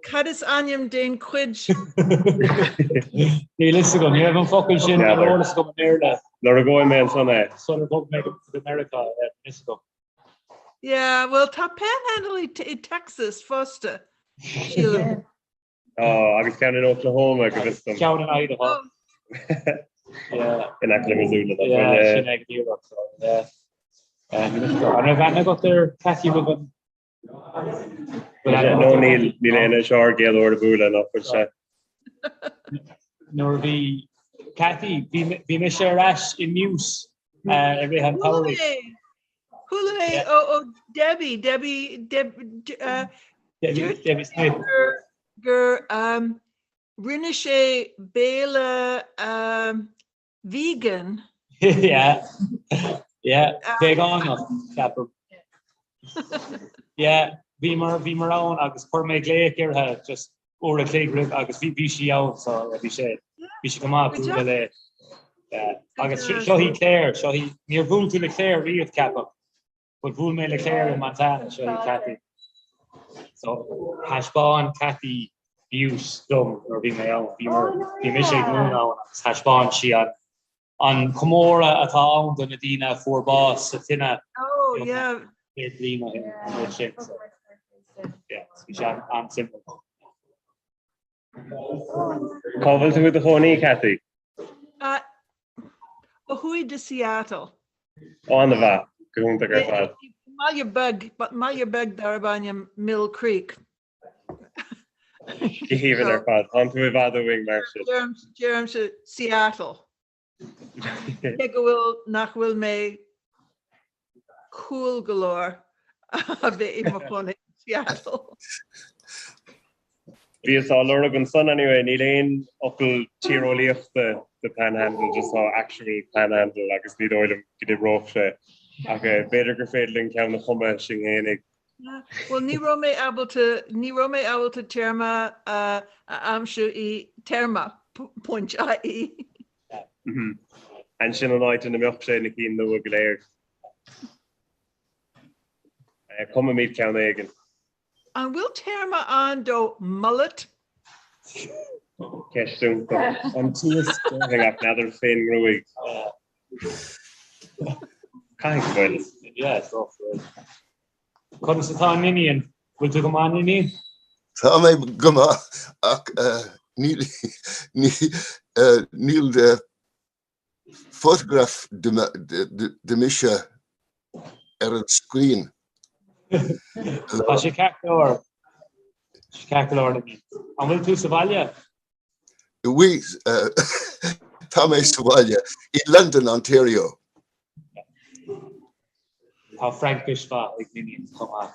Cad is ainm den chuid? Níl fhios agam, ní raibh an focal sin ar eolas agam i mBéarla. Nuair a gabhfaidh mé ansan é. Sular bhog mé go Meiriceá, níl fhios agam. Yeah, well tá panhandle i Texas fosta, sílim. Tá, agus ceann in Oklahoma go bhfios dom. Ceann in Idaho. Yeah. In aice le Missoula. Yeah, sin é go díreach. So, yeah. An raibh aithne agat ar Cathy roimh an No níl níl aon seo ár gcéad uair a bualadh nach bhfuil sé. Nuair a bhí Cathy, bhí mise ar ais i Muse i rith an tsamhraidh. Chuala mé ó ó Debbie, Debbie, Debbie Smith. gur rinne sé béile vegan. Yeah, yeah, veigeánach, ceapaim. Yeah, bhíomar, bhíomar ann agus chuir mé glaoch uirthi just uair a chloig roimh agus bhí, bhí sí ann so bhí sé, bhí sé go maith bualadh léi. Yeah, agus seo í Claire, seo í, níor bhuail tú le Claire riamh, ceapaim. But bhuail mé le Claire in Montana, seo í Cathy. So thaispeáin Cathy Butte dom nuair a bhí mé ann. Bhí mar, bhí mise ag múineadh ann agus thaispeáin sí an an comóradh atá ann do na daoine a fuair bás sa tine Oh, yeah. 100 bliain ó shin, an rud sin. So, yeah, bhí sé an-suimiúil. Cá bhfuil tú i do chónaí, Cathy? Ó thuaidh de Seattle. Ó, an-mhaith. Go hiontach ar fad. Baile beag, baile beag darb ainm Mill Creek. Go haoibhinn ar fad. Tánn tú i bhfad uainn mar sin. Deirimse Seattle. Cé go bhfuil nach bhfuil mé cool go leor a bheith i mo chónaí in Seattle. Bhíos á lorg ansan anyway, níl aon fhocal tíreolaíochta do panhandle, just tá actual panhandle agus ní dóigh liom go n-oibreodh sé. Ach b'fhéidir gur féidir linn ceann a chumadh sinn fhéinig. Bhuel ní raibh mé ábalta, ní raibh mé ábalta téarma a aimsiú i téarma point ie. Ansin an áit ina mbeadh sé na cinn nua go léir. Cumaimid ceann éigin. An bhfuil téarma ann do mullet? Ceist iontach. An t-iasc déarfainn ach n'fheadar fén ngruaig. Caithfidh go bhfuil. Yeah, is dócha go bhfuil. Conas atá Ninian? Bhfuil tú go maith Ninian? Tá mé go maith ach níl níl photograph de mise ar an screen. Tá sé ceart go leor. Tá sé ceart go leor Ninian. An bhfuil tú sa bhaile? Oui, tá mé sa bhaile i London, Ontario. Tá Fraincis mhaith ag Ninian chomh maith.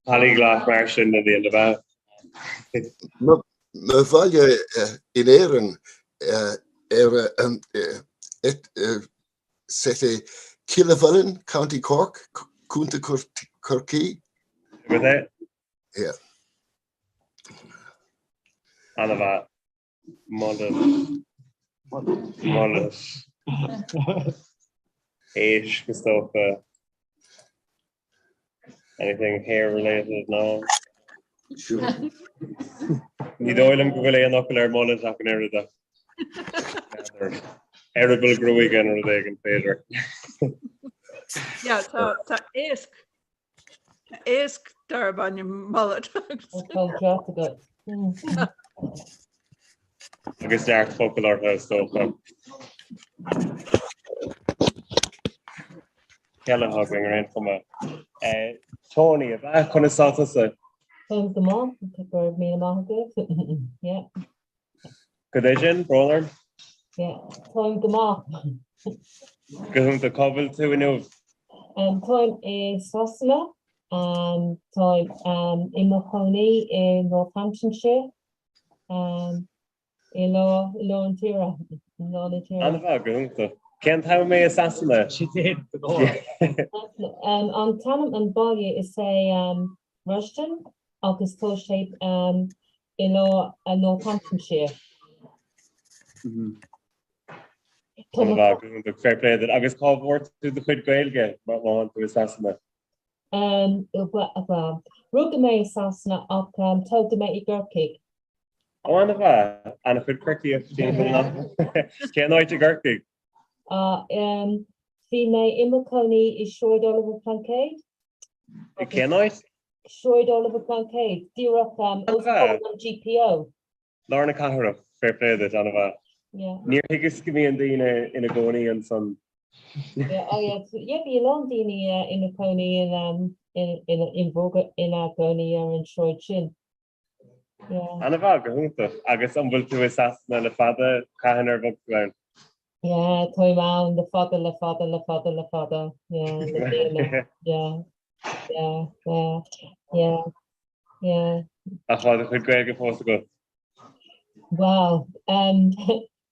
Polyglot mar sin Ninian, ab ea? Mo bhaile in Éirinn ar c'était Killavullen, County Cork, Contae Chorcaí. Agat é? Yeah. An-mhaith. Mullet. Mullet. Éisc is dócha. Anything hair related no? Ní dóigh liom go bhfuil aon fhocal ar mullet ach an oiread ach eireaball gruaige nó rud éigin b'fhéidir. Yeah, tá tá éasc Éasc darb ainm mullet. Tá an ceart agat. Agus neart focal orthu is dócha. Ceile againn ar aon chuma. Tony, ab ea? Conas tá tusa? Táim go maith, go raibh míle maith agat. Yeah. Cad é sin, brón orm? Yeah, táim go maith. Go hiontach, cá bhfuil tú inniu? Táim i Sasana. Táim i mo chónaí i Northamptonshire, i lár i lár an tíre, i lár na tíre. An-mhaith, go hiontach. Cén t-ainm é i Sasana? An t-ainm an baile is é Rushden agus tá sé i lár Northamptonshire. Tá Fair play duit. Agus cá bhfuair tú do chuid Gaeilge má tánn tú i Sasana? Bhuel, rugadh mé i Sasana ach tógadh mé i gCorcaigh. Ó, an-mhaith. An-chuid Corcaíoch timpeall nach? Cén áit i gCorcaigh? Bhí mé i mo chónaí i Sráid Oliver Pluincéid. I cén áit? Sráid Oliver Pluincéid, díreach os comhair an GPO. Lár na cathrach, fair play duit, an-mhaith. Níor thuigeas go mbíonn daoine ina gcónaí ansan. Yeah, oh yeah, yeah, bhí a lán daoine ina cónaí ina gcónaí ar an sráid sin. Yeah. An-mhaith, go hiontach. Agus an bhfuil tú i Sasana le fada? Cathain ar bhog tú ann? Yeah, táim ann le fada, le fada, le fada, le fada. Yeah, le bliana. Yeah, yeah, yeah, yeah. Yeah. Ach tá do chuid Gaeilge fós agat? Bhuel,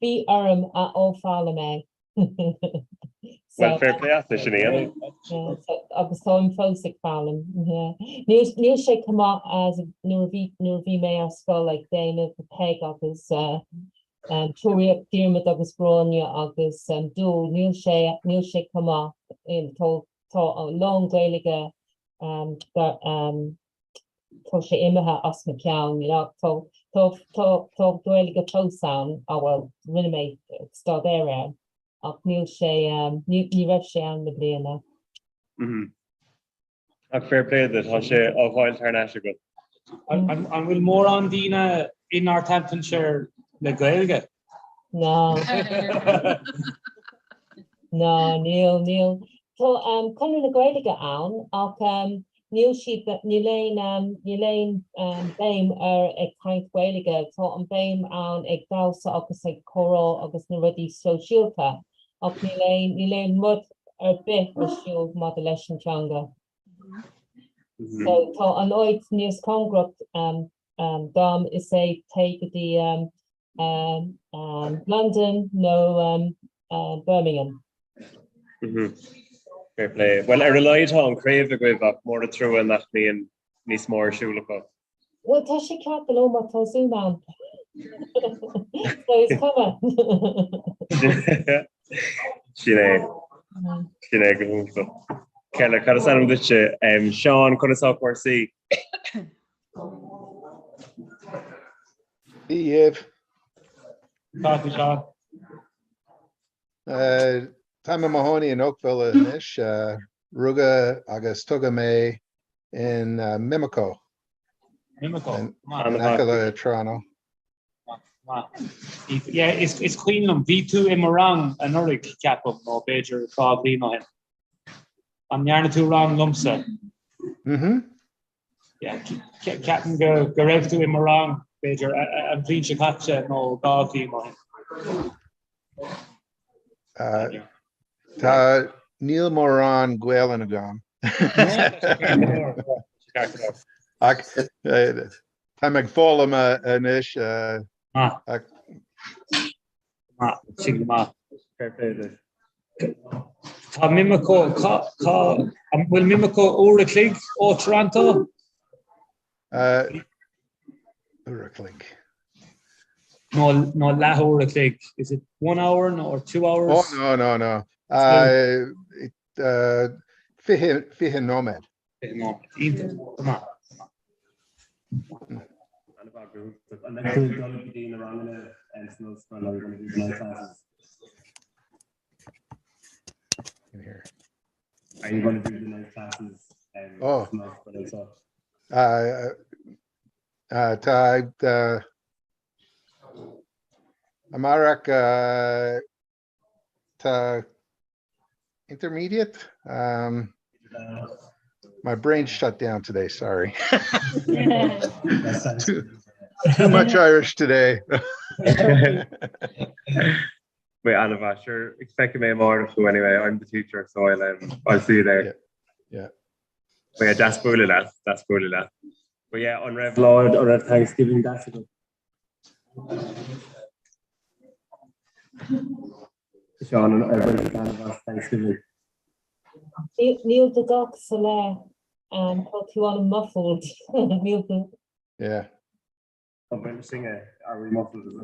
bhí orm a fhoghlaim é. Well, fair play as sin a dhéanamh. Agus táim fós ag foghlaim. Níl níl sé chomh maith as nuair a bhí nuair a bhí mé ar scoil ag déanamh Peig agus Tóraíocht Diarmaid agus Gráinne agus Dual, níl sé níl sé chomh maith. Tá tá a lán Gaeilge tá sé imithe as mo cheann, you know, tá tá tá tá Gaeilge fós ann, ah well, rinne mé staidéar air, ach níl sé ní ní raibh sé ann le bliana. Mhm. Ach fair play duit, tá sé á fháil thar n-ais agat. An bhfuil mórán daoine i Northamptonshire le Gaeilge? No. No, níl, níl. Tá Conradh na Gaeilge ann ach níl siad, níl aon, níl aon béim ar ag caint Gaeilge. Tá an béim ann ag damhsa agus ag comhrá agus na rudaí sóisialta ach níl aon, níl aon rud ar bith ar siúl maidir leis an teanga. So tá an áit níos cóngarach dom is é téigh go dtí London nó Birmingham. Fair play. Bhuel, ar a laghad tá an craobh agaibh ach mór an trua nach mbíonn níos mó ar siúl acu. Bhuel, tá sé ceart go leor mar tá Zoom ann. So is cuma. Sin é. Sin é go hiontach. Celle, cad is ainm duitse? Seán, conas tá cúrsaí? Dia dhaoibh. Tá tú Seán. Táim i mo chónaí in Oakville anois. Rugadh agus tógadh mé in Mimico. Mimico. In aice le Toronto. Yeah, is is cuimhin liom, bhí tú i mo rang anuraidh, ceapaim, nó b'fhéidir 2 bhliain ó shin. An ndearna tú rang liomsa? Mhm. Ceapaim go raibh tú i mo rang, b'fhéidir, an bhliain seo caite nó 2 bhliain ó shin. Tá, níl mórán Gaelainn agam. Ach táim ag foghlaim anois. Maith. Maith, sin go maith. Fair play duit. Tá Mimico, cá, cá, an bhfuil Mimico uair a chloig ó Toronto? Uair a chloig. Nó, nó leath uair a chloig. Is it one hour nó or two hours? Oh, no, no, no. 20 nóiméad. Iontach, go maith. An mbeidh tú ag dul go dtí na ranganna san ollscoil are you going to do the night classes? In here. Are you going to do the night classes Oh. san ollscoil anseo? Tá amárach Tá intermediate. Um, my brain shut down today, sorry. too, too much Irish today. Wait, an-mhaith, sure, feicfidh mé amárach thú anyway, I'm the teacher, so I'll, um, I'll see you there. Yeah. Yeah. But yeah, deas bualadh leat, deas bualadh leat. But yeah, an raibh lá, an raibh Thanksgiving deas agat? Seán an ar bhain taitneamh as Thanksgiving? Níl do ghuth soiléir, tá tú an-muffled. Níl do. Yeah. Tá baint singe, are we muffled is it?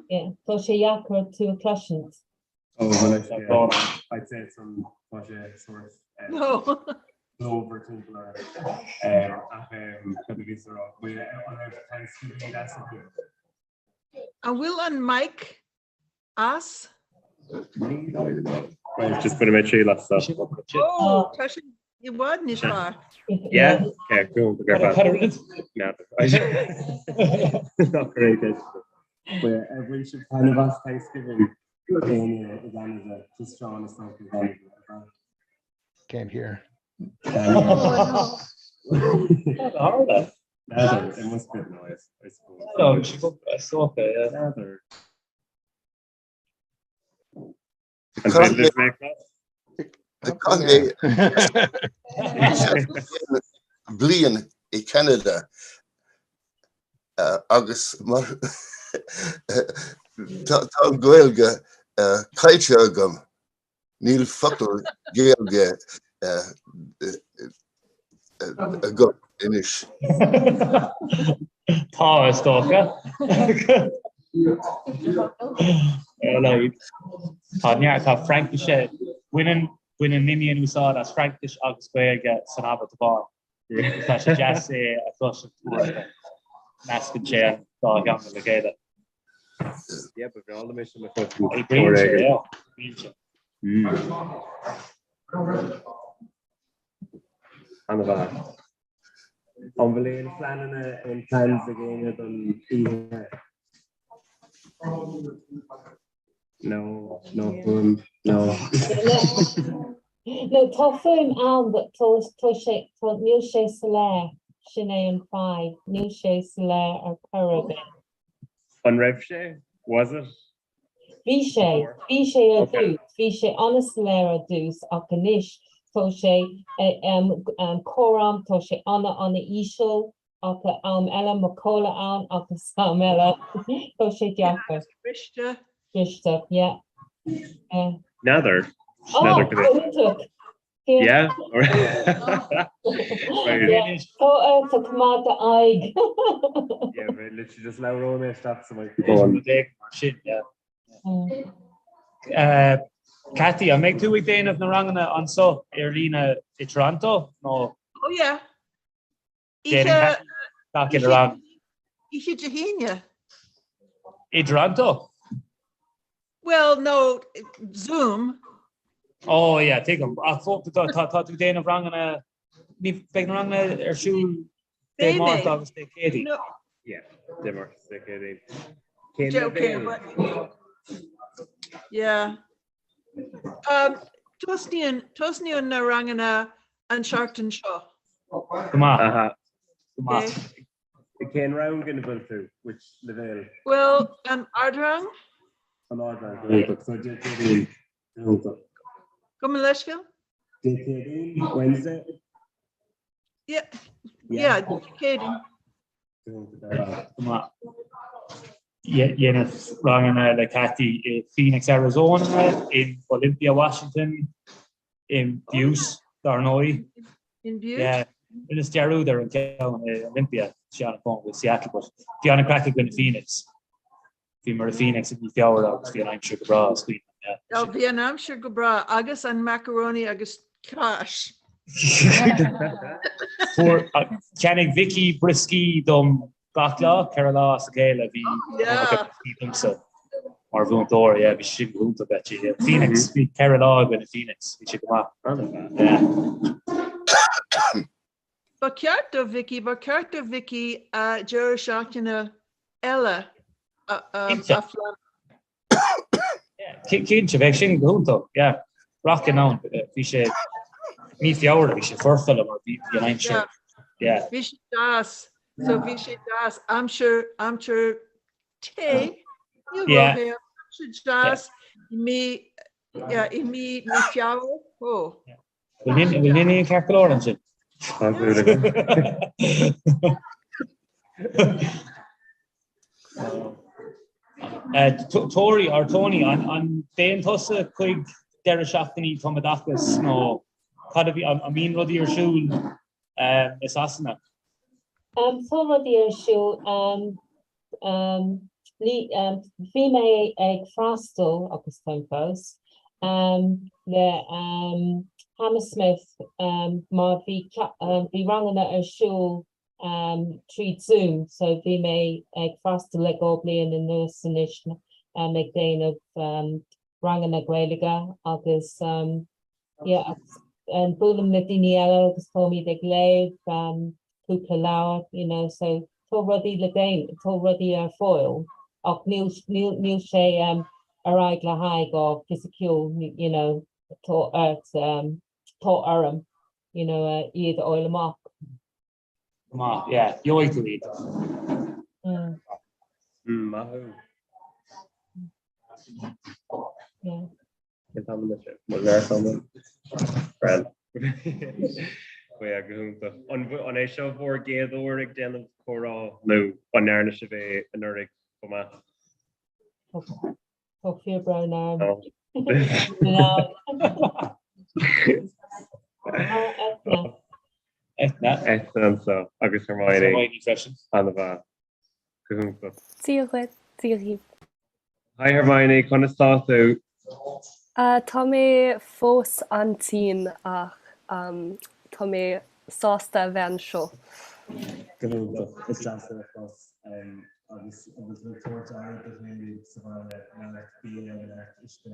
Yeah, tá sé deacair tú a chloisint. Oh, well, I'd say it's some, tá sé sort. No. Clover timpeall orm. Ach cad a bhíos a rá? An raibh Thanksgiving deas agaibh? An bhfuil an mic as? Right, just put mé triail as so. Oh, tá sé i bhfad níos fearr. Yeah? Okay, cool. Go raibh Not great. But ar bhain sibh taitneamh as Thanksgiving éinne i gCeanada, just Seán is dócha i gCeanada. Can't hear. N'fheadar, it must be the noise, I suppose. No, is dócha, yeah. N'fheadar. An féidir libh mé a chlos? Chaith mé bliain i Canada agus mar tá an Ghaeilge caillte agam. Níl focal Gaeilge agam anois. Tá, is dócha. Tá neart, tá Fraincise, baineann, baineann Ninian úsáid as Fraincis agus Gaeilge san abairt amháin. Tá sé deas é a chloisint uaireanta. Meascann sé an dá theanga le chéile. Yeah, ba bhreá liom é sin a chloisint uair éigin. An-mhaith. An bhfuil aon phleananna, aon plans ag éinne don oíche? No, no fuaim, no. No, tá fuaim ann but tá tá sé tá níl sé soiléir, sin é an fadhb, níl sé soiléir ar chor ar bith. An raibh sé? Was it? Bhí sé, bhí sé ar dtús, bhí sé an-soiléir ar dtús ach anois tá sé corr-am, tá sé an-an-íseal ach am eile macalla ann agus am eile tá sé deacair. Briste. Briste, yeah. Yeah. N'fheadar. Oh, N'fheadar go iontach. Yeah? Tá ort a coimeád d'aghaidh. Yeah, right, literally just labhróidh mé isteach sa microphone. Sin, yeah. Cathy, an mbeidh tú ag déanamh na ranganna anso ar líne i Toronto nó? Oh yeah. Oíche Gach uile rang. Oíche Dé hAoine. I dToronto? Well, no, Zoom. Oh yeah, tuigim. Ach tá tá tú ag déanamh ranganna ní beidh na ranganna ar siúl Dé Beidh mé. Máirt agus Dé Céadaoin. No, Yeah, Dé Máirt is Dé Céadaoin. Cén Dé- okay, leibhéal? but- Yeah. Um, tosnaíonn tosnaíonn na ranganna an seachtain seo. Go maith. Aha. Go maith. Cén rang ina bhfuil tú? Which leibhéal? Bhuel, an ardrang? An ardrang. Iontach. So Dé Céadaoin. Iontach. Gabh mo leithscéal? Dé Céadaoin, Wednesday? Yeah, yeah, Dé Céadaoin. Go maith. Dheineas ranganna le Cathy i Phoenix, Arizona, in Olympia, Washington, in Butte, dar ndóigh. In Butte? Yeah. Rinneas dearúd ar an gceann i Olympia, sé an-chóngarach do Seattle, but bhí an-craic againn i Phoenix. Bhíomar i Phoenix i mí Feabhra agus bhí an aimsir go breá, is cuimhin liom, yeah. Bhí an aimsir go breá agus an macaroni agus cáis. Fuair, cheannaigh Vicky brioscaí dom gach lá, 4 lá as a chéile bhí brioscaí domsa mar mhúinteoir, yeah, bhí sin go hiontach actually, yeah. Phoenix, bhí 4 lá againn i Phoenix, bhí sé go maith. Yeah. Ba cheart do Vicky, ba cheart do Vicky deireadh seachtaine eile a phleanáil. Cinnte, bheadh sin go hiontach, yeah. Rachainn ann, bhí sé mí Feabhra, bhí sé foirfe liom mar bhí an aimsir, yeah. Bhí sé deas, so bhí sé deas, aimsir, aimsir te, níl róthe, aimsir deas, mí, yeah, i mí, mí Feabhra, oh. Bhfuil Ninian ceart go leor ansin? Tá súil agam. Tóraí or Tony, an dtéann tusa chuig deireadh seachtainí tumoideachais nó cad a bhí, an mbíonn rudaí ar siúl i Sasana? Tá rudaí ar siúl. Bhí mé ag freastal, agus táim fós, le. Hammersmith mar bhí bhí ranganna ar siúl tríd Zoom so bhí mé ag freastal le 2 bliain anuas anois ag déanamh ranganna Gaeilge agus yeah agus buailim le daoine eile agus táimid ag léamh cúpla leabhar you know so tá rudaí le déanamh, tá rudaí ar fáil ach níl níl níl sé ar aghaidh le haghaidh go fisiciúil you know tá ort tá orm you know iad a fháil amach. Go maith, yeah, gheobhaidh tú iad. Maith thú. Yeah. Cén t-am anois é? Mo lear sama. Grand. Bhuel, go hiontach. An an é seo bhur gcéad uair ag déanamh comhrá nó an ndearna sibh é anuraidh chomh maith? Tá fíorbhrón orm. Eithne. Eithne. Eithne anseo agus Hermione. Hermione freisin. An-mhaith. Go hiontach. Dia dhuit, Dia dhaoibh. Hi Hermione, conas tá tú? Tá mé fós an-tinn ach tá mé sásta a bheith anseo. Go hiontach, is deas é a chlos. Agus an bhfuil tú ag tabhairt aire duit féin sa bhaile, neart bia, neart uisce?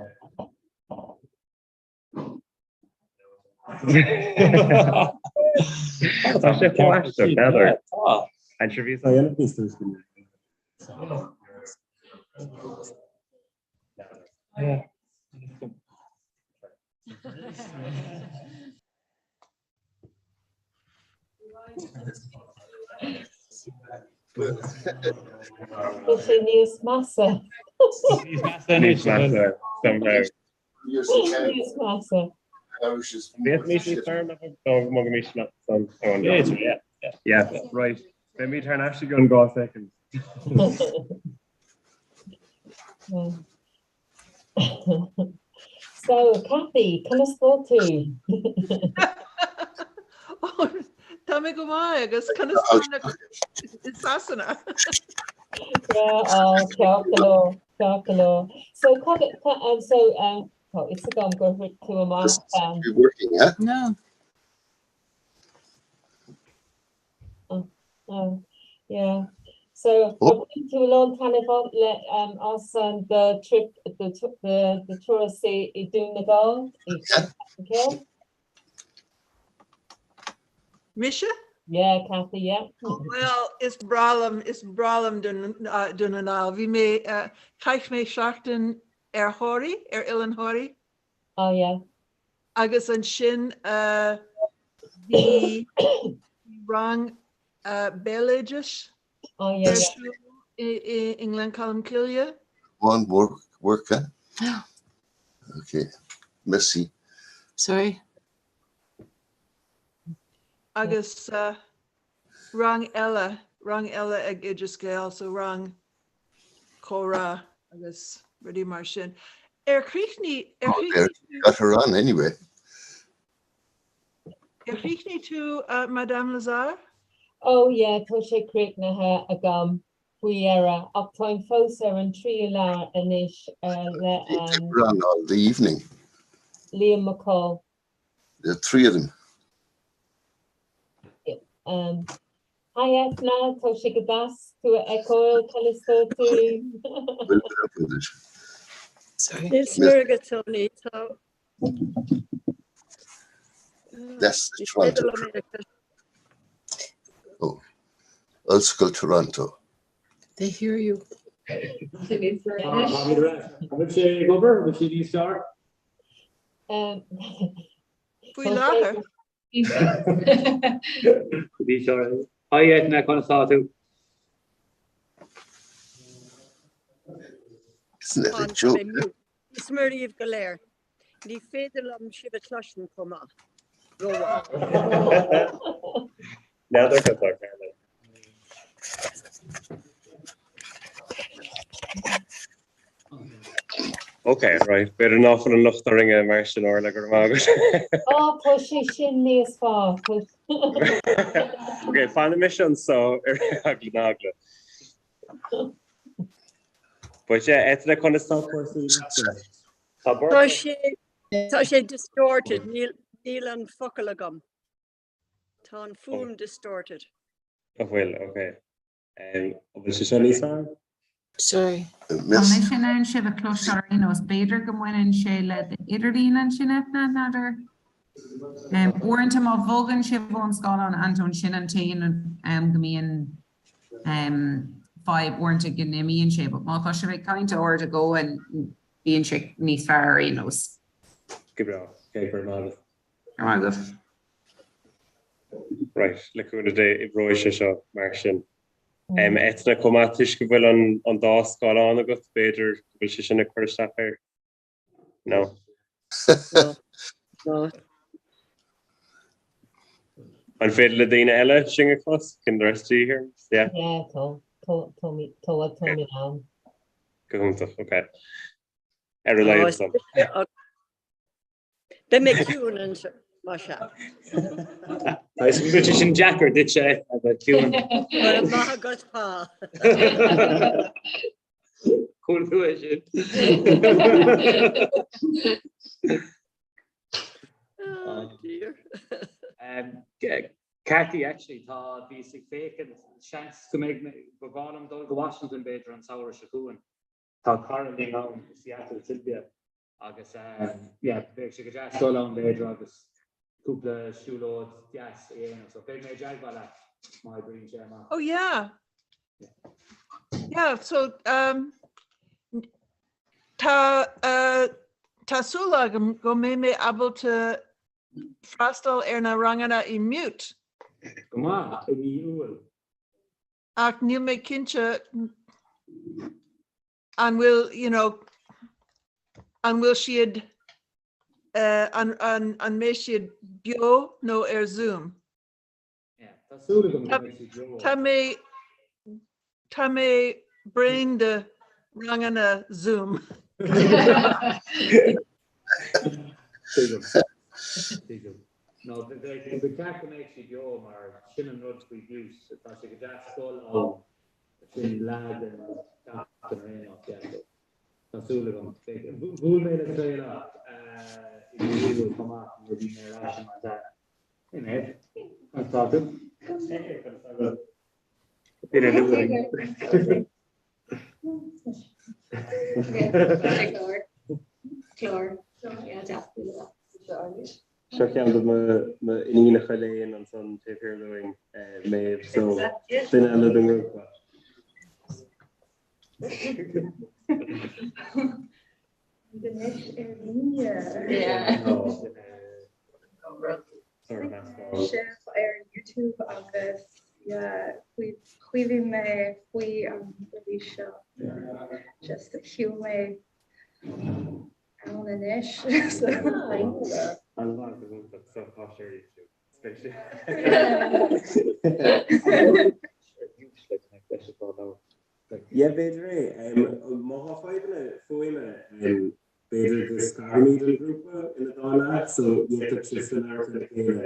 Tá sé chomh aisteach, n'fheadar. Aimsir bhí Tá sé níos measa. Níos measa anois. Somehow. Níos measa. Yeah, right. Beimid thar n-ais i gcionn 2 soicind. So, Cathy, conas tá tú? Tá mé go maith agus conas tá na i Sasana. Yeah, oh, ceart go leor, ceart go leor. So, cad, um, so, um, tá a fhios agam gur throid tú amach, um, Be working, yeah? No. Oh, oh, yeah. So, oh. bhain tú a lán taitneamh le um, as an the trip, the, the, the turas i, i Dún na nGall? I Mise? Yeah, Cathy, yeah. Well, is breá liom, is breá liom Dún Dún na nGall. Bhí mé, uh, chaith mé seachtain ar Thoraí, ar Oileán Thoraí. Oh, yeah. Agus ansin bhí rang béaloidis ar siúl i nGleann Cholm Cille. One work, work, eh? Okay, merci. Sorry. Agus rang eile, rang eile ag Oideas Gael, so rang comhrá agus rudaí mar sin. Ar chríochnaigh, ar Oh, chríochnaigh tú, Got her on anyway. ar chríochnaigh tú uh, Madame Lazare? Oh yeah, tá sé críochnaithe agam faoi dheireadh, ach táim fós ar an tríú leabhar anois uh, le um, Her on all the evening. Liam McCall. The three of them. Um, Hi Ethna, tá sé go deas tú a fheiceáil, conas tá tú? We'll put up with it. Sorry. Níl smior agat Tony, tá. That's the Ní Toronto. féidir liom é a chur. Oh, Ollscoil Toronto. They hear you. An bhfuil sé ag obair? An bhfuil sé níos fearr? Um, Faoi láthair. Níos fearr. Hi Ethna, conas tá tú? Isn't it a joke? eh? Is smior daoibh go léir. Ní féidir liom sibh a chloisint chomh maith. Rómhaith. N'fheadar cad tá cearr. Ok, right. B'fhéidir ná fuil an locht orainne mar sin Orla go raibh maith agat. Ó, tá sé sin níos fearr. Ok, fanfaidh mise anseo ar eagla na heagla. But yeah, Ethna, conas tá cúrsaí leatsa? Tá Tá sé tá sé distorted, níl Níl an focal agam. Tá an fuaim distorted. An bhfuil, ok. An bhfuil sé seo níos fearr? Sorry. Tá mise in ann sibh a chloisteáil ar aon nós. B'fhéidir go mbaineann sé le d'idirlíon ansin, Eithne, n'fheadar? Uaireanta má bhogann sibh ón scáileán, Antóin, sin an t-aon am go mbíonn fadhb, uaireanta go n-imíonn sé, but má tá sibh ag caint ard a dhóthain, bíonn sé níos fearr ar aon nós. Go breá. Ok, go raibh maith agat. Go raibh maith agat. Right, le cúnamh Dé, oibreoidh sé seo mar sin. Eithne, chomh maith, toisc go bhfuil an dá scáileán agat, b'fhéidir go bhfuil sé sin ag cur isteach air? No? No. An féidir le daoine eile sinn a chlos? Can the rest of you hear us? Yeah? Yeah, tá, tá, tá, tá, tá mé ann. Go hiontach, ok. Ar a laghad san. Beidh mé ciúin anseo, más ea. Tá sé go bhfuil sé sin deacair duitse a bheith ciúin. Go raibh maith agat, Paul. Chuala tú é sin. Oh dear. Cathy, actually, tá, bhíos ag féachaint, seans go mbeidh mé, ba bhreá liom dul go Washington b'fhéidir an samhradh seo chugainn. Tá cara linn ann i Seattle, Sylvia, agus yeah, bheadh sé go deas dul ann b'fhéidir agus cúpla siúlóid deas a dhéanamh. So beidh mé i dteagmháil leat má oibríonn sé amach. Oh yeah. Yeah, so um, tá uh, tá súil agam go mbeidh mé ábalta freastal ar na ranganna i mButte. Go maith, i mí Iúil. Ach níl mé cinnte an bhfuil, you know, an bhfuil siad, eh, an, an, an mbeidh siad beo nó ar Zoom. Yeah, tá súil agam go mbeidh siad beo. Tá mé, tá mé bréan de ranganna Zoom. Tuigim. Tuigim. No, ba cheart go mbeadh sí beo mar sin an rud faoi Butte, tá sé go deas dul ann, sin lá den tseachtain ar aon nós, yeah, so tá súil agam. Bhuail mé le Traolach i mí Iúil chomh maith nuair a bhí mé ar ais i Montana. Hey Maeve, conas tá tú? Hey, conas tá tú? Duine nua. Seo ceann de m'iníonacha léinn ansan taobh thiar dúinn, Méabh, so duine eile den ngrúpa. Sibh ar YouTube agus chuimhnigh mé faoi an rudaí seo. Just shiúil mé ann anois. Yeah, b'fhéidir é. Má tá fadhbanna fuaime, b'fhéidir go scarfaimid an grúpa ina dá leath, so d'fhéadfadh sibhse labhairt lena chéile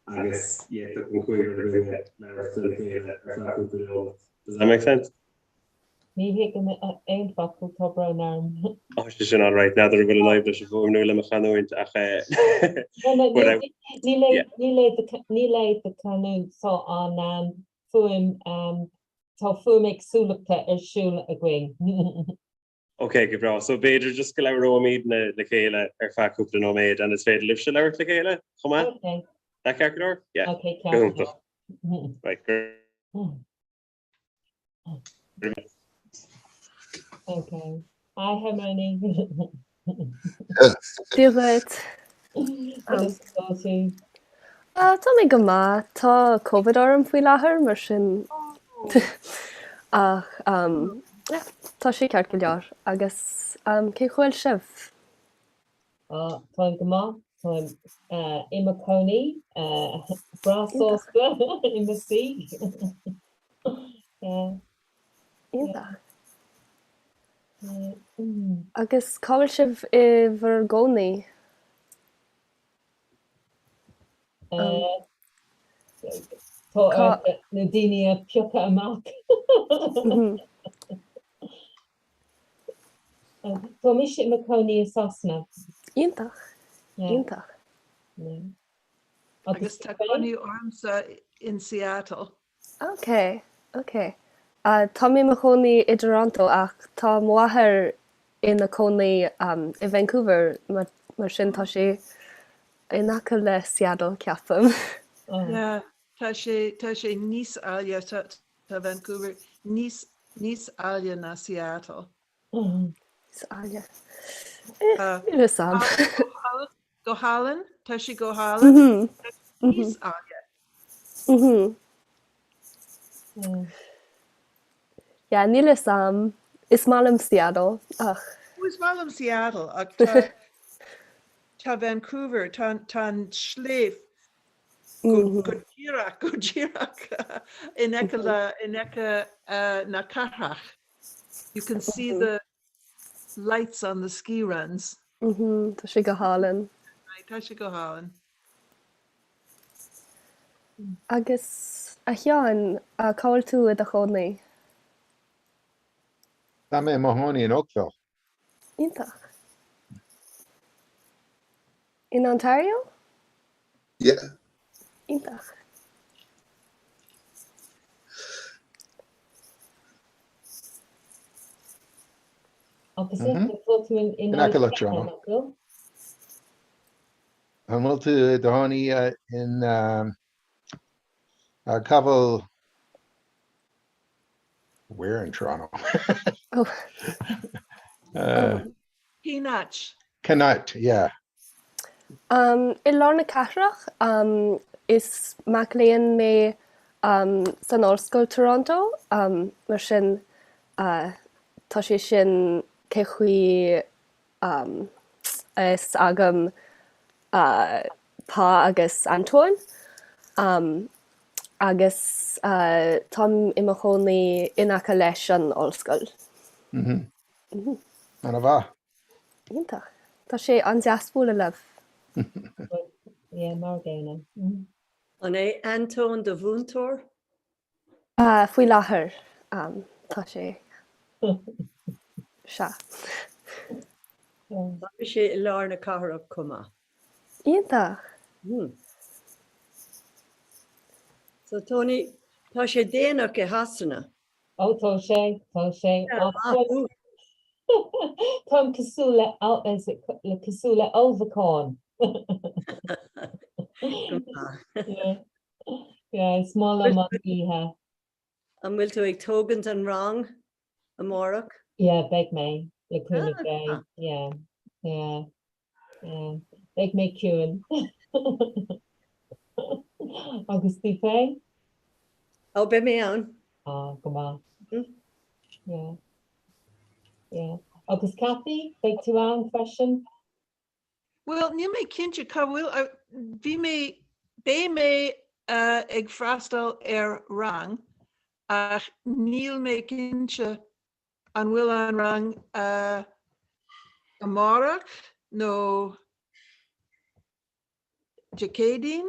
agus d'fhéadfadh an cúigear againne labhairt lena chéile ar feadh cúpla nóiméad. Does that make sense? Ní thuigim aon focal, tá brón orm. Tá sé sin alright, n'fheadar an bhfuil an fhadhb leis an bhfuaim nó le mo chanúint ach Níl é do chanúint, tá an fuaim Tá fuaim éagsúlachta ar siúl againn. Ok, go breá. So b'fhéidir just go labhróimidne le chéile ar feadh cúpla nóiméad and is féidir libhse labhairt le chéile chomh maith? Ok. That ceart go leor? Yeah. Ok, ceart go leor. Right. Ok. Hi Hermione. Dia dhuit. Conas atá tú? Tá mé go maith. Tá Covid orm faoi láthair, mar sin ach yeah, tá sé ceart go leor. Agus cén chaoi a bhfuil sibh? Táim go maith. Táim i mo chónaí, breá sásta i mo suí. Yeah. Iontach. Agus cá bhfuil sibh i bhur gcónaí? Tá ar na daoine a piocadh amach. Tá mise i mo chónaí i Sasana. Iontach. Iontach. Agus tá cónaí ormsa in Seattle. Ok, ok. Tá mé i mo chónaí i dToronto ach tá mo mháthair ina cónaí i Vancouver mar sin tá sé in aice le Seattle ceapaim. Yeah, tá sé, tá sé níos áille, tá Vancouver níos, níos áille ná Seattle. Níos áille. Níl a fhios a'm. Go hálainn, tá sé go hálainn. Níos áille. Yeah, níl a fhios a'm. Is maith liom Seattle ach. Is maith liom Seattle ach tá tá Vancouver, tá tá an sliabh go go díreach go díreach in aice le in aice na cathrach. You can see the lights on the ski runs. Tá sé go hálainn. Tá sé go hálainn. Agus a Sheáin, cá bhfuil tú i do chónaí? Tá mé i mo chónaí in Oakville. Iontach. In Ontario? Yeah. Iontach. Agus tá tú in In aice le Toronto. An bhfuil tú i do chónaí in cá bhfuil Where in Toronto? Oh. Cén áit? Cén áit, yeah. I lár na cathrach, is mac léinn mé san Ollscoil Toronto, mar sin tá sé sin cé chaoi a fhios agam Pa agus Antoine agus táim i mo chónaí in aice leis an ollscoil. Ana mhaith. Iontach. Tá sé an-deas bualadh libh. Yeah, mar an gcéanna. An é Antoine do mhúinteoir? Faoi láthair, tá sé. Sea. Tá mise i lár na cathrach chomh maith. Iontach! So Tony, tá sé déanach i Shasana. Ó tá sé, tá sé. Táim cosúil le cosúil le ullmhúchán. Yeah, is maith liom an oíche. An bhfuil tú ag tógaint an rang amárach? Yeah, beidh mé le cúnamh Dé. Yeah, yeah, yeah. Beidh mé ciúin. Agus tú féin? Ó, beidh mé ann. Ah, go maith. Yeah, yeah. Agus Cathy, beidh tú ann freisin? Bhuel, níl mé cinnte cá bhfuil, bhí mé, beidh mé ag freastal ar rang ach níl mé cinnte an bhfuil an rang amárach nó Dé Céadaoin.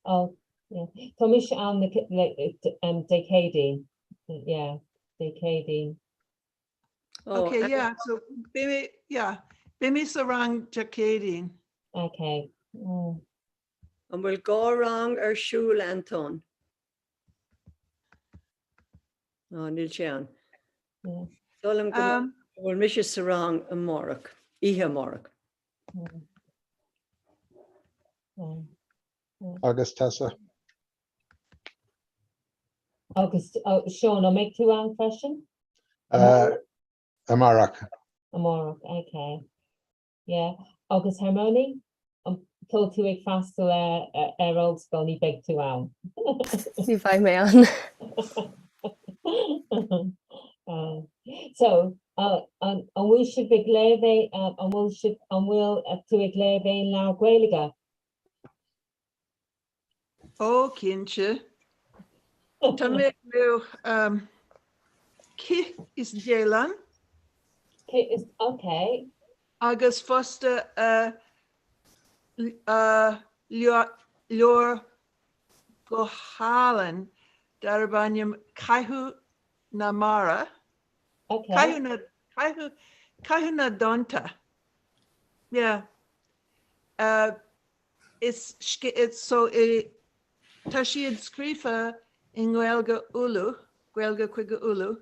Oh, yeah. Tá mise ann Dé Céadaoin. Yeah, Dé Céadaoin. Oh, okay, yeah, so beidh mé, yeah, beidh mé sa rang Dé Céadaoin. Okay. Mm. An bhfuil dhá rang ar siúl, Anton? Ó, níl sé ann. Dóigh liom go um, bhfuil mise sa rang amárach, oíche amárach. Mm. Mm. Agus Tessa? Agus Seán, an mbeidh tú ann freisin? Amárach. Amárach, ok. Yeah. Agus Hermione, an tá tú ag freastal ar ollscoil, ní bheidh tú ann. Ní bheidh mé ann. So, an bhfuil sibh ag léamh, an bhfuil sibh, an bhfuil tú ag léamh aon leabhar Gaeilge? Ó, cinnte. Tá mé ag léamh Cith is Deighleán. Cith is, ok. Agus fosta leabhar go hálainn darb ainm Caitheamh na Mara. Ok. Caitheamh na, Caitheamh, Caitheamh na dTonnta. Yeah. Is so i tá siad scríofa i nGaeilge Uladh, Gaeilge Chúige Uladh.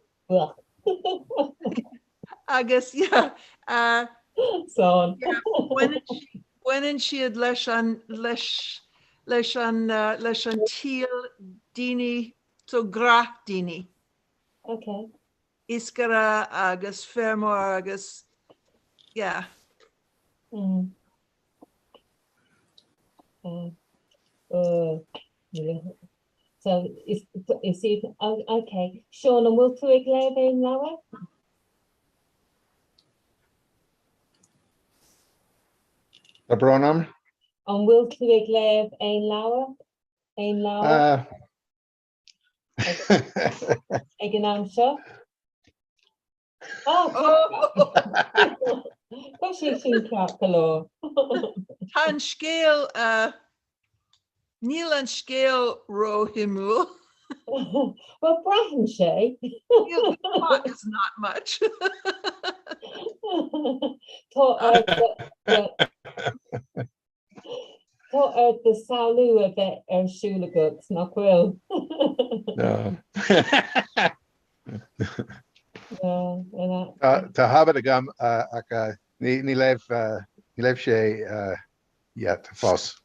Agus yeah, uh, yeah, baineann siad leis an leis leis an uh, leis an tsaol daoine so gnáthdhaoine. Okay. Iascaire agus feirmeoir agus yeah. Mm. So is is iad ok. Seán, an bhfuil tú ag léamh aon leabhar? Tá brón orm. An bhfuil tú ag léamh aon leabhar? Aon leabhar? Ag an am seo? Tá sé sin ceart go leor. Tá an scéal, níl an scéal róshuimiúil. Well, braitheann sé. The plot is not much. Tá Tá ort do samhlú a bheith ar siúl agat, nach bhfuil? Tá habit agam ach ní léamh ní léamh sé yet fós.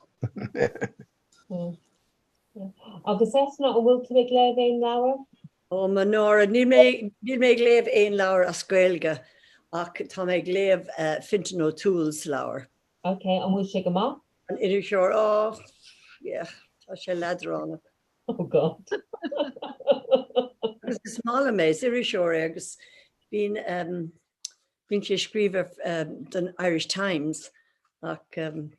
Agus Eithne, an bhfuil tú ag léamh aon leabhar? Ó mo náire, níl mé níl mé ag léamh aon leabhar as Gaeilge ach tá mé ag léamh Fintan O'Toole's leabhar. Ok, an bhfuil sé go maith? An iriseoir, oh, yeah, tá sé leadránach. Oh God. Agus is maith liom é, is iriseoir é agus bíonn um, bíonn sé ag scríobh um, don Irish Times ach um,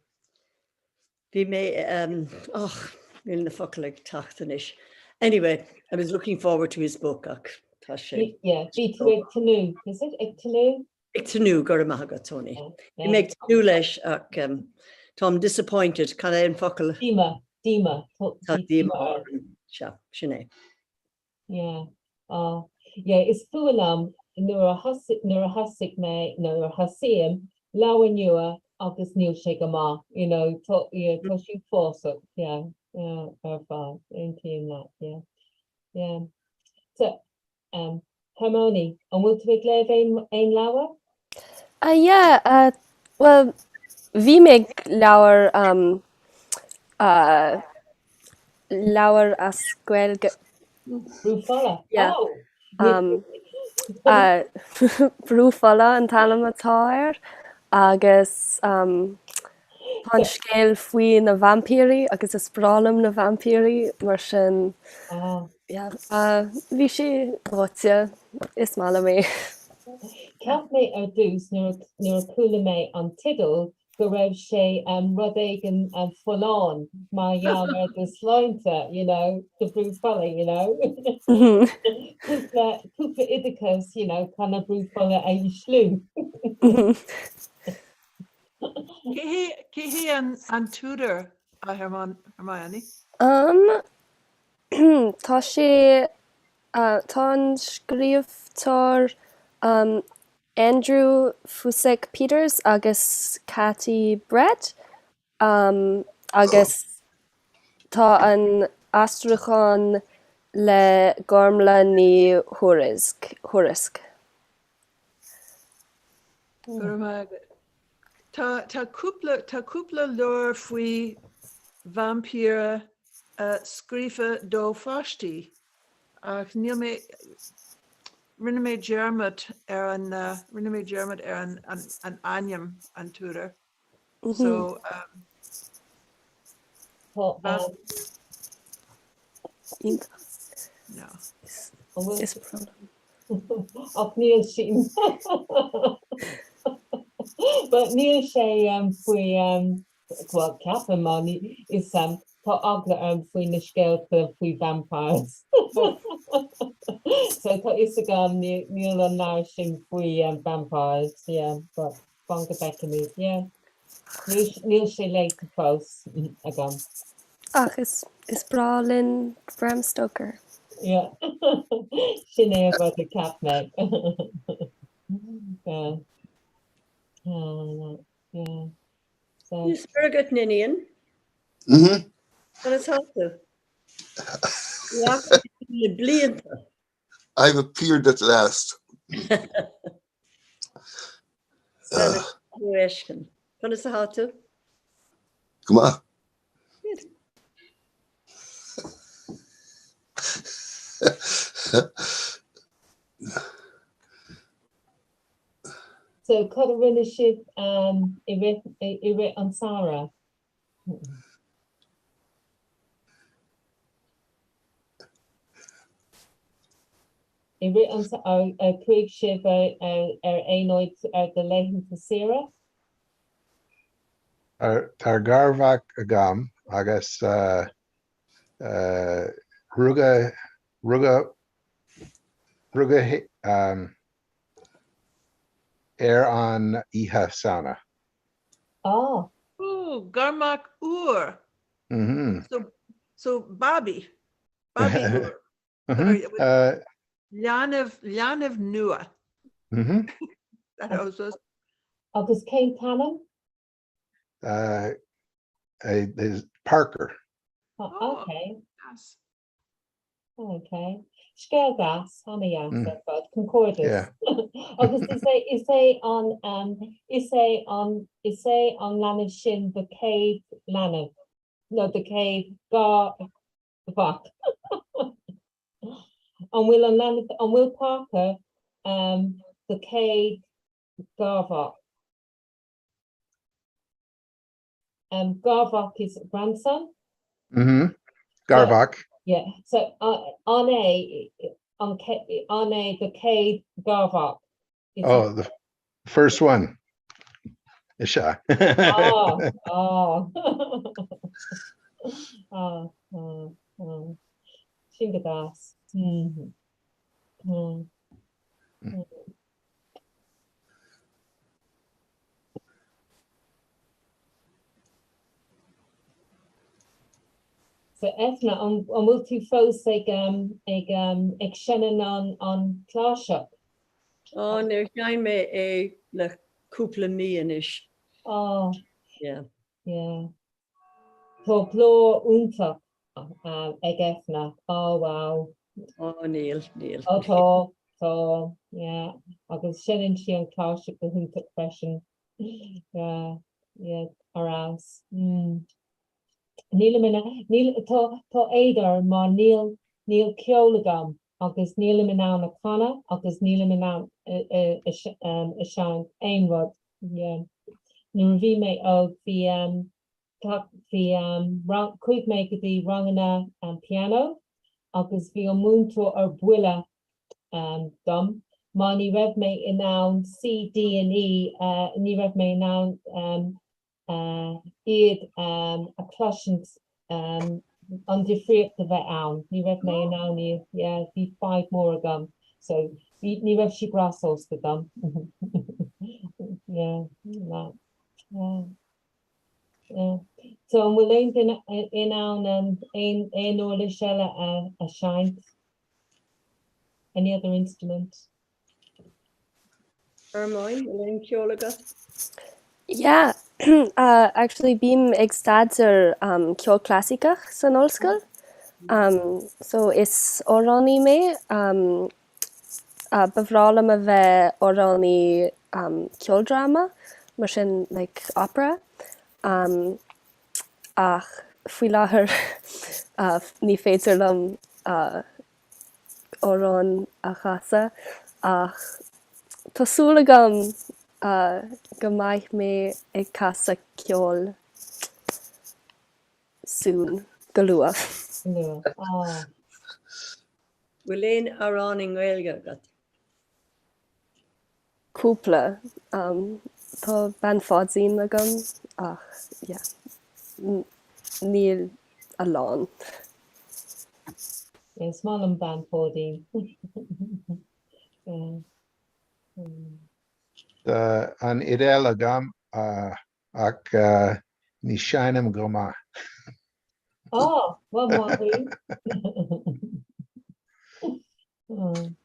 bhí mé um, och, níl na focail ag teacht anois. Anyway, I was looking forward to his book ach tá sé. Yeah, bhí tú ag tnúth, is it? Ag tnúth? Ag tnúth, go raibh maith agat, Tony. Bhí mé ag tnúth leis ach táim disappointed, cad é an focal? Díomá, díomá. Tá díomá orm, sea, sin é. Yeah, ah, yeah, is fuath liom nuair a thosaigh, nuair a thosaigh mé, nuair a thosaím leabhar nua agus níl sé go maith, you know, tá, yeah, tá sé uafásach, yeah, yeah, ar fad, aontaím leat, yeah, yeah. So, Um, Hermione, an bhfuil tú ag léamh aon, aon leabhar? Uh, yeah, uh, well, bhí mé ag leabhar um, uh, leabhar as Gaeilge. Brú Fola? Yeah. Oh! Um, uh, Brú Fola an t-ainm atá air agus um, tá an scéal faoi na vaimpírí agus is breá liom na vaimpírí mar sin Ah. Yeah, bhí sé dóite, is maith liom é. Cheap mé ar dtús nuair a chuala mé an teideal go raibh sé rud éigin folláin mar gheall ar do shláinte, you know, do bhrú fola, you know. Cúpla, cúpla oideachas, you know, chun an brú fola a ísliú. Cé hé an t-údar, a Hermione? Um, Tá sé, tá an scríbhneoir Andrew Fusek Peters agus Katy Brett agus tá an aistriúchán le Gormlaith Ní Thuairisg. Go raibh maith agat. Tá, tá cúpla, tá cúpla leabhar faoi vaimpíre scríofa do pháistí ach níl mé, rinne mé dearmad ar an, rinne mé dearmad ar an, an, an ainm an t-údar. So, um, Tá, um, Iontach. No. Is breá liom. Ach níl sin. But níl sé um, faoi um, well, ceapaim má ní is um, tá eagla orm faoi na scéalta faoi vampires. So tá fhios agam níl níl an leabhar sin faoi um, vampires, yeah, but fan go bhfeicfimid, yeah. Níl níl sé léite fós agam. Ach is is breá linn Bram Stoker. Yeah. Sin é an rud a cheap mé. Yeah. Oh, yeah. So. Is breá agat, Ninian. Mhm. Conas atá tú? Ní fhaca mé tú le blianta. I've appeared at last. Conas atá tú? Go maith. So cad a rinne sibh i rith i rith an samhradh? I rith an ar chuaigh sibh ar ar aon áit ar do laethanta saoire? Tá garmhac agam agus rugadh rugadh rugadh ar an Oíche Samhna. Ah. Ooh, garmhac úr. Mhm. So, so babaí. Babaí úr. Mhm. Leanbh, leanbh nua. Mhm. That was Agus cén t-ainm? Is Parker. Oh, okay. Yes. Ok. Scéal deas, ana-dheas ar fad, Comhghairdeas. Yeah. Agus is é is é an is é an is é an leanbh sin do chéad leanbh nó do chéad garmhac. An bhfuil an leanbh an bhfuil Parker do chéad garmhac? Garmhac is grandson? Mhm. Garmhac. Yeah. So an é an an é do chéad garmhac? Oh, the first one. Is ea. Ah, ah. Ah, ah, ah. Sin go deas. Mhm. Mm. Mm. So Eithne, an bhfuil tú fós ag ag ag seinm an an cláirseach? Ó, níor sheinn mé é le cúpla mí anois. Á. Yeah. Yeah. Tá glór iontach ag Eithne. Á wow. Ó níl, níl. Ó tá, tá, yeah. Agus seinneann sí an cláirseach go hiontach freisin. Yeah, yeah, ar fheabhas. Mm. Nílim in ann, níl, tá, tá éad orm mar níl, níl ceol agam agus nílim in ann a canadh agus nílim in ann a, a, a seinnt aon rud. Yeah. Nuair a bhí mé óg bhí, bhí, chuaigh mé go dtí ranganna pianó agus bhí an múinteoir ar buile dom mar ní raibh mé in ann C, D and E, ní raibh mé in ann iad a chloisint an difríocht a bheith ann. Ní raibh mé in ann iad, yeah, bhí fadhb mór agam. So bhí, ní raibh sí breá sásta dom. Yeah, yeah, yeah. Yeah. So an bhfuil aon duine in ann aon aon uirlis eile a a seinnt? Any other instrument? Ermáin, bhfuil aon cheol agat? Yeah, actually bím ag staidéar ceol clasaiceach san ollscoil. So is amhránaí mé. Ba bhreá liom a bheith amhránaí ceoldráma, mar sin like opera. Ach faoi láthair ní féidir liom amhrán a chasadh ach tá súil agam go mbeidh mé ag casadh ceoil soon, go luath. Go luath, ah. Bhfuil aon amhrán i nGaeilge agat? Cúpla. Tá Bean Pháidín agam ach yeah, níl a lán. Yeah, is maith liom Bean Pháidín. Yeah. Tá an fhidil agam ach ní sheinnim go maith. Á, bhuel maith thú.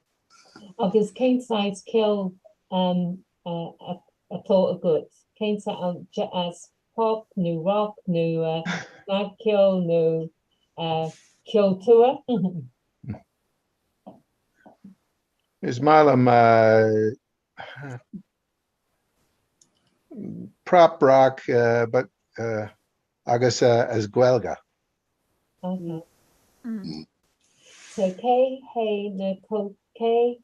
Agus cén saghas ceoil atá agat? Cén saghas, jazz, pop nó rock nó? Snagcheol nó ceol tuaithe? Is maith liom prop rock but agus as Gaeilge. Okay. So cé hé na cé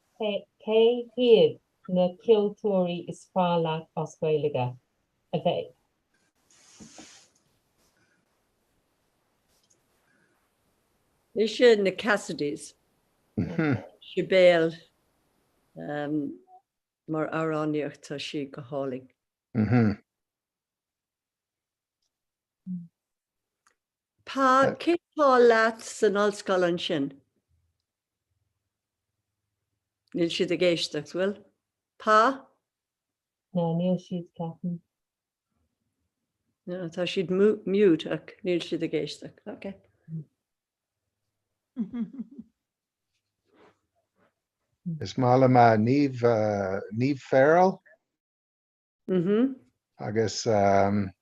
cé hiad na ceoltóirí is fearr leat as Gaeilge a bheith? Mise na Cassidys. Sibéal mar amhránaíocht tá sí go hálainn. Pa, cé tá leat san ollscoil ansin? Níl siad ag éisteacht, bhfuil? Pa? No, níl siad, ceapaim. No, tá siad mute ach níl siad ag éisteacht. Ok. Is maith liom Niamh, Niamh Farrell. Agus some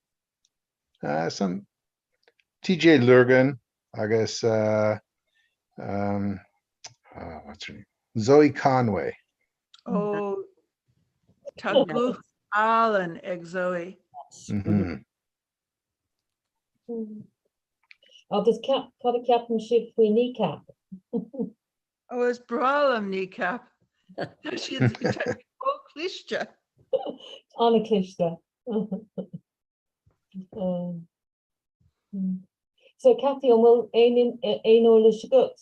TJ Lurgan agus what's her name? Zoe Conway. Ó, tá guth álainn ag Zoe. Agus cad a cheapann sibh faoi Kneecap? Ó, is breá liom Kneecap. Tá siad chomh cliste. An-cliste. So Cathy, an bhfuil aon aon eolas agat?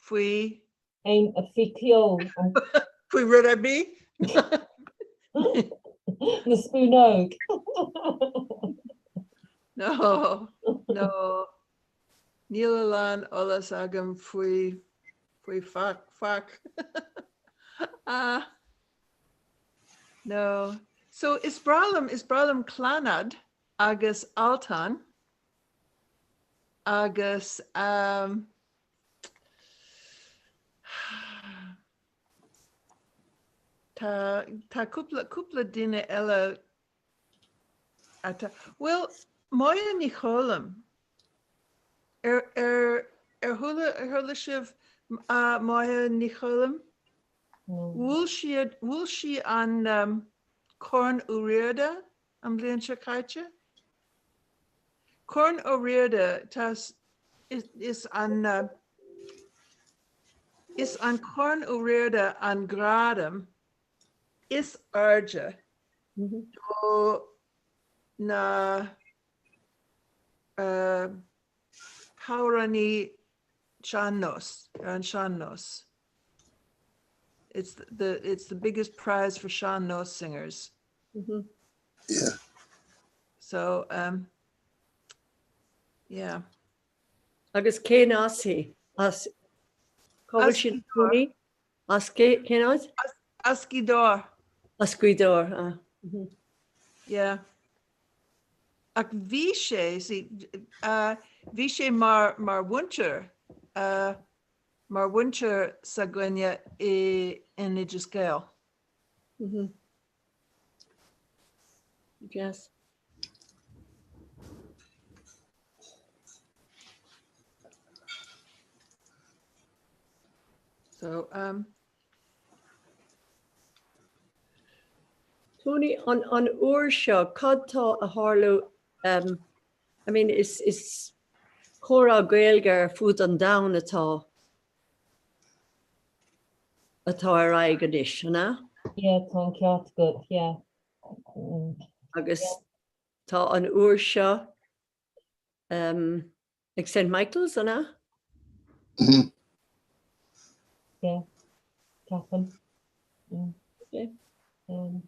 Faoi? Aon faoi ceol. Faoi rud ar bith? Na spúnóg. No, no. Níl a lán eolas agam faoi faoi faic faic. Ah. No. So is breá liom is breá liom Clannad agus Altan agus um, tá tá cúpla cúpla duine eile atá bhuel Máire Ní Choilm ar ar ar chuala ar chuala sibh Máire Ní Choilm? Bhuail siad bhuail sí an um, Corn Uí Riada an bhliain seo caite. Corn Ó Riada tá is is an is an Corn Ó Riada an gradam is airde do na hamhránaí sean-nós, ar an sean-nós. It's the it's the biggest prize for sean-nós singers. Yeah. So um, yeah. Agus cén as í? As cá bhfuil sí ina As cén áit? As Gaoth Dobhair. As Gaoth Dobhair, ah. Yeah. Ach bhí sé, see, uh, bhí sé mar, mar mhúinteoir, uh, mar mhúinteoir s'againne i, in Oideas Gael. Mm-hmm. Yes. So, um, Tony, an, an uair seo, cad tá a tharlú, um, I mean, is, is comhrá Gaeilge ar fud an domhain atá atá ar aghaidh anois, an ea? Yeah, tá an ceart agat, yeah. Agus tá an uair seo um, ag St Michael's, an ea? Yeah, ceapaim. Mm. Okay. Um,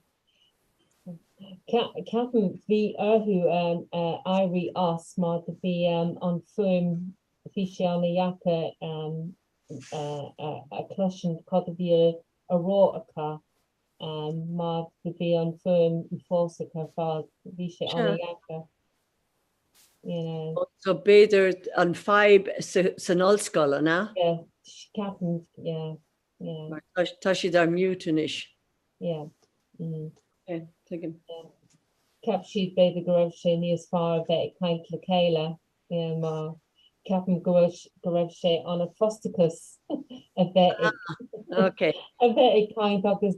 Ceapaim bhí orthu um, uh, éirí as mar do bhí um, an fuaim bhí sé an-deacair um, uh, uh, a chloisint cad a bhí á rá acu um, mar do bhí an fuaim uafásach ar fad bhí sé an-deacair. You know. So b'fhéidir an fadhb san ollscoil, an ea? Yeah, ceapaim, yeah, yeah. Mar tá siad ar mute anois. Yeah. Mm. Okay, tuigim. Yeah. Cheap siad b'fhéidir go raibh sé níos fearr bheith ag caint le chéile mar ceapaim go raibh go raibh sé an-fhrustrachas a bheith ag Okay. a bheith ag caint agus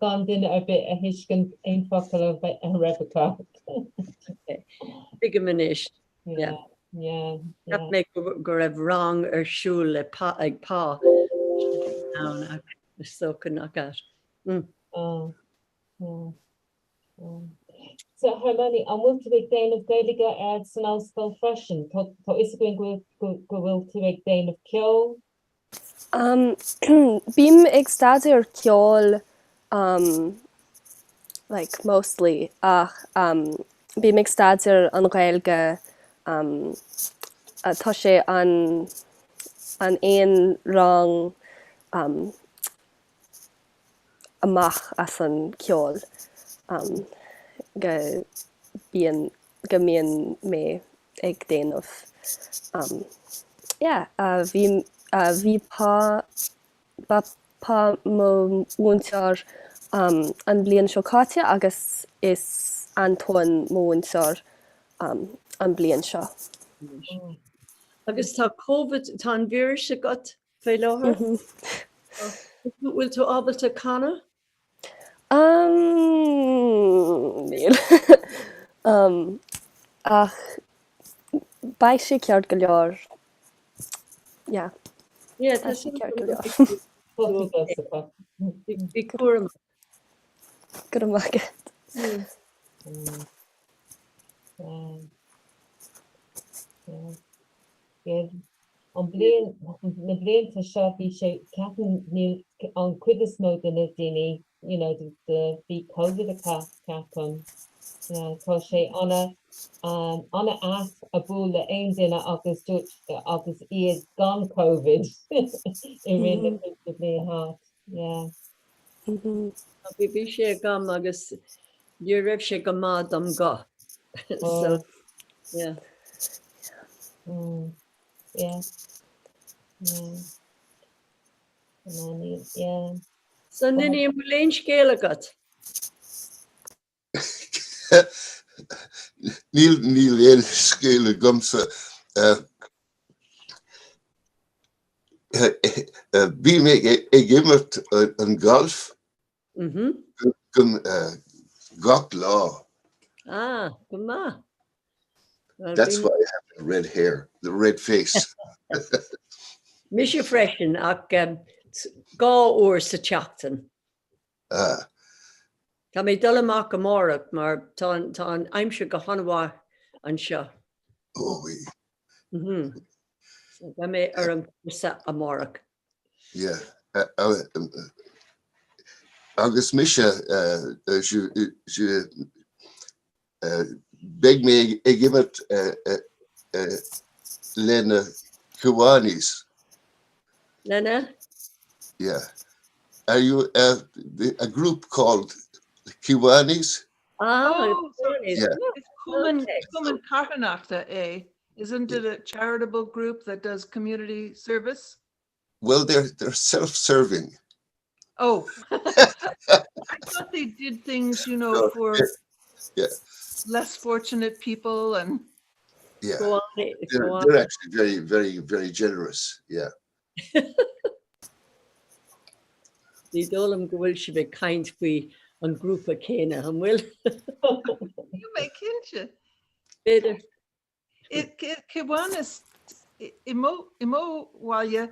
gan duine ar bith a thuiscint aon focal a bheith a raibh acu. Tuigim anois. Yeah, yeah, Cheap yeah. mé go go raibh rang ar siúl le pa ag Pa ann ach is dócha nach ea. Mm. Oh, yeah. So Hermione, an bhfuil tú ag déanamh Gaeilge ar san ollscoil freisin? Tá a fhios againn go bhfuil tú ag déanamh ceoil? Bím ag staidéar ceoil like mostly ach bím ag staidéar an Ghaeilge tá sé an an aon rang amach as an ceol go bíonn go mbíonn mé ag déanamh yeah bhí bhí Pa ba Pa mo mhúinteoir an bliain seo caite agus is Antoine mo mhúinteoir an bliain seo. Agus tá Covid, tá an víreas agat? Fé láthair? Bhfuil tú ábalta canadh? Níl. Ach beidh sé ceart go leor. Yeah. Yeah, tá Beidh sé ceart go leor. Bí cúramach. Go raibh maith agat. Yeah. An bliain, na blianta seo bhí sé, ceapaim níl an cuid is mó de na daoine you know de, de bhí Covid acu ceapaim. Yeah, tá sé ana um, ana ait a bualadh le aon duine agus dúirt agus iad gan Covid i rith na cúpla bliain thart. Yeah. Bhí bhí sé agam agus ní raibh sé go maith dom guth. So, yeah. Yeah. Yeah. Yeah. So Nini, an bhfuil aon scéal agat? Níl níl aon scéal agamsa. Bím ag imirt an galf gach lá. Ah, go maith. That's why I have the red hair, the red face. Mise freisin ach 2 uair sa tseachtain. Ah. Tá mé ag dul amach amárach mar tá an aimsir go han-mhaith anseo. Oh, oui. Mhm. So beidh mé ar an gcúrsa amárach. Yeah. Agus mise, beidh mé ag imirt le na Kiwanis. Lena? Yeah. Are you a group called Kiwanis? Ah, oh, Kiwanis. Yeah. Is cumann, cumann carthanachta é. Isn't it a charitable group that does community service? Well, they're, they're self-serving. Oh, I thought they did things, you know, No, for yeah. less fortunate people and Yeah. Go on, They're, go on. they're actually very, very, very generous. Yeah. Ní dóigh liom go bhfuil sibh ag caint faoi an grúpa céanna, an bhfuil? Níl mé cinnte. B'fhéidir. Kiwanis, i mo bhaile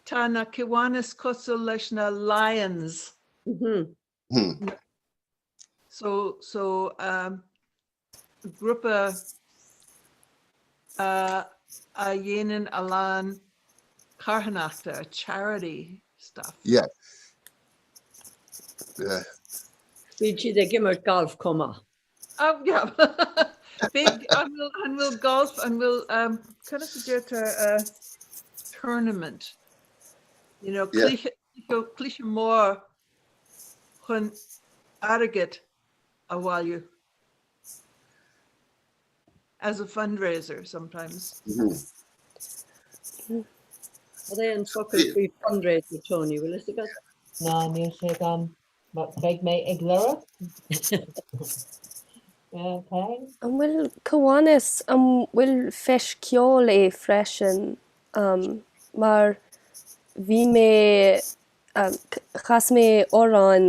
tá na Kiwanis cosúil leis na Lions. So so grúpa a dhéanann a lán carthanachta, charity stuff. Yeah. Yeah. Bíonn siad ag imirt galf chomh maith. Oh, yeah. Big, an bhfuil, an bhfuil golf, an bhfuil, um, conas a deirtear uh, tournament? You know, Yeah. cluiche, cluiche mór chun airgead a bhailiú. As a fundraiser sometimes. Cad é an focal faoi fundraiser, Tony, bhfuil fhios agat? Ná, níl sé agam. Beidh mé ag lorg. Okay. An bhfuil Kiwanis, an bhfuil feis ceoil é freisin? Mar bhí mé, chas mé amhrán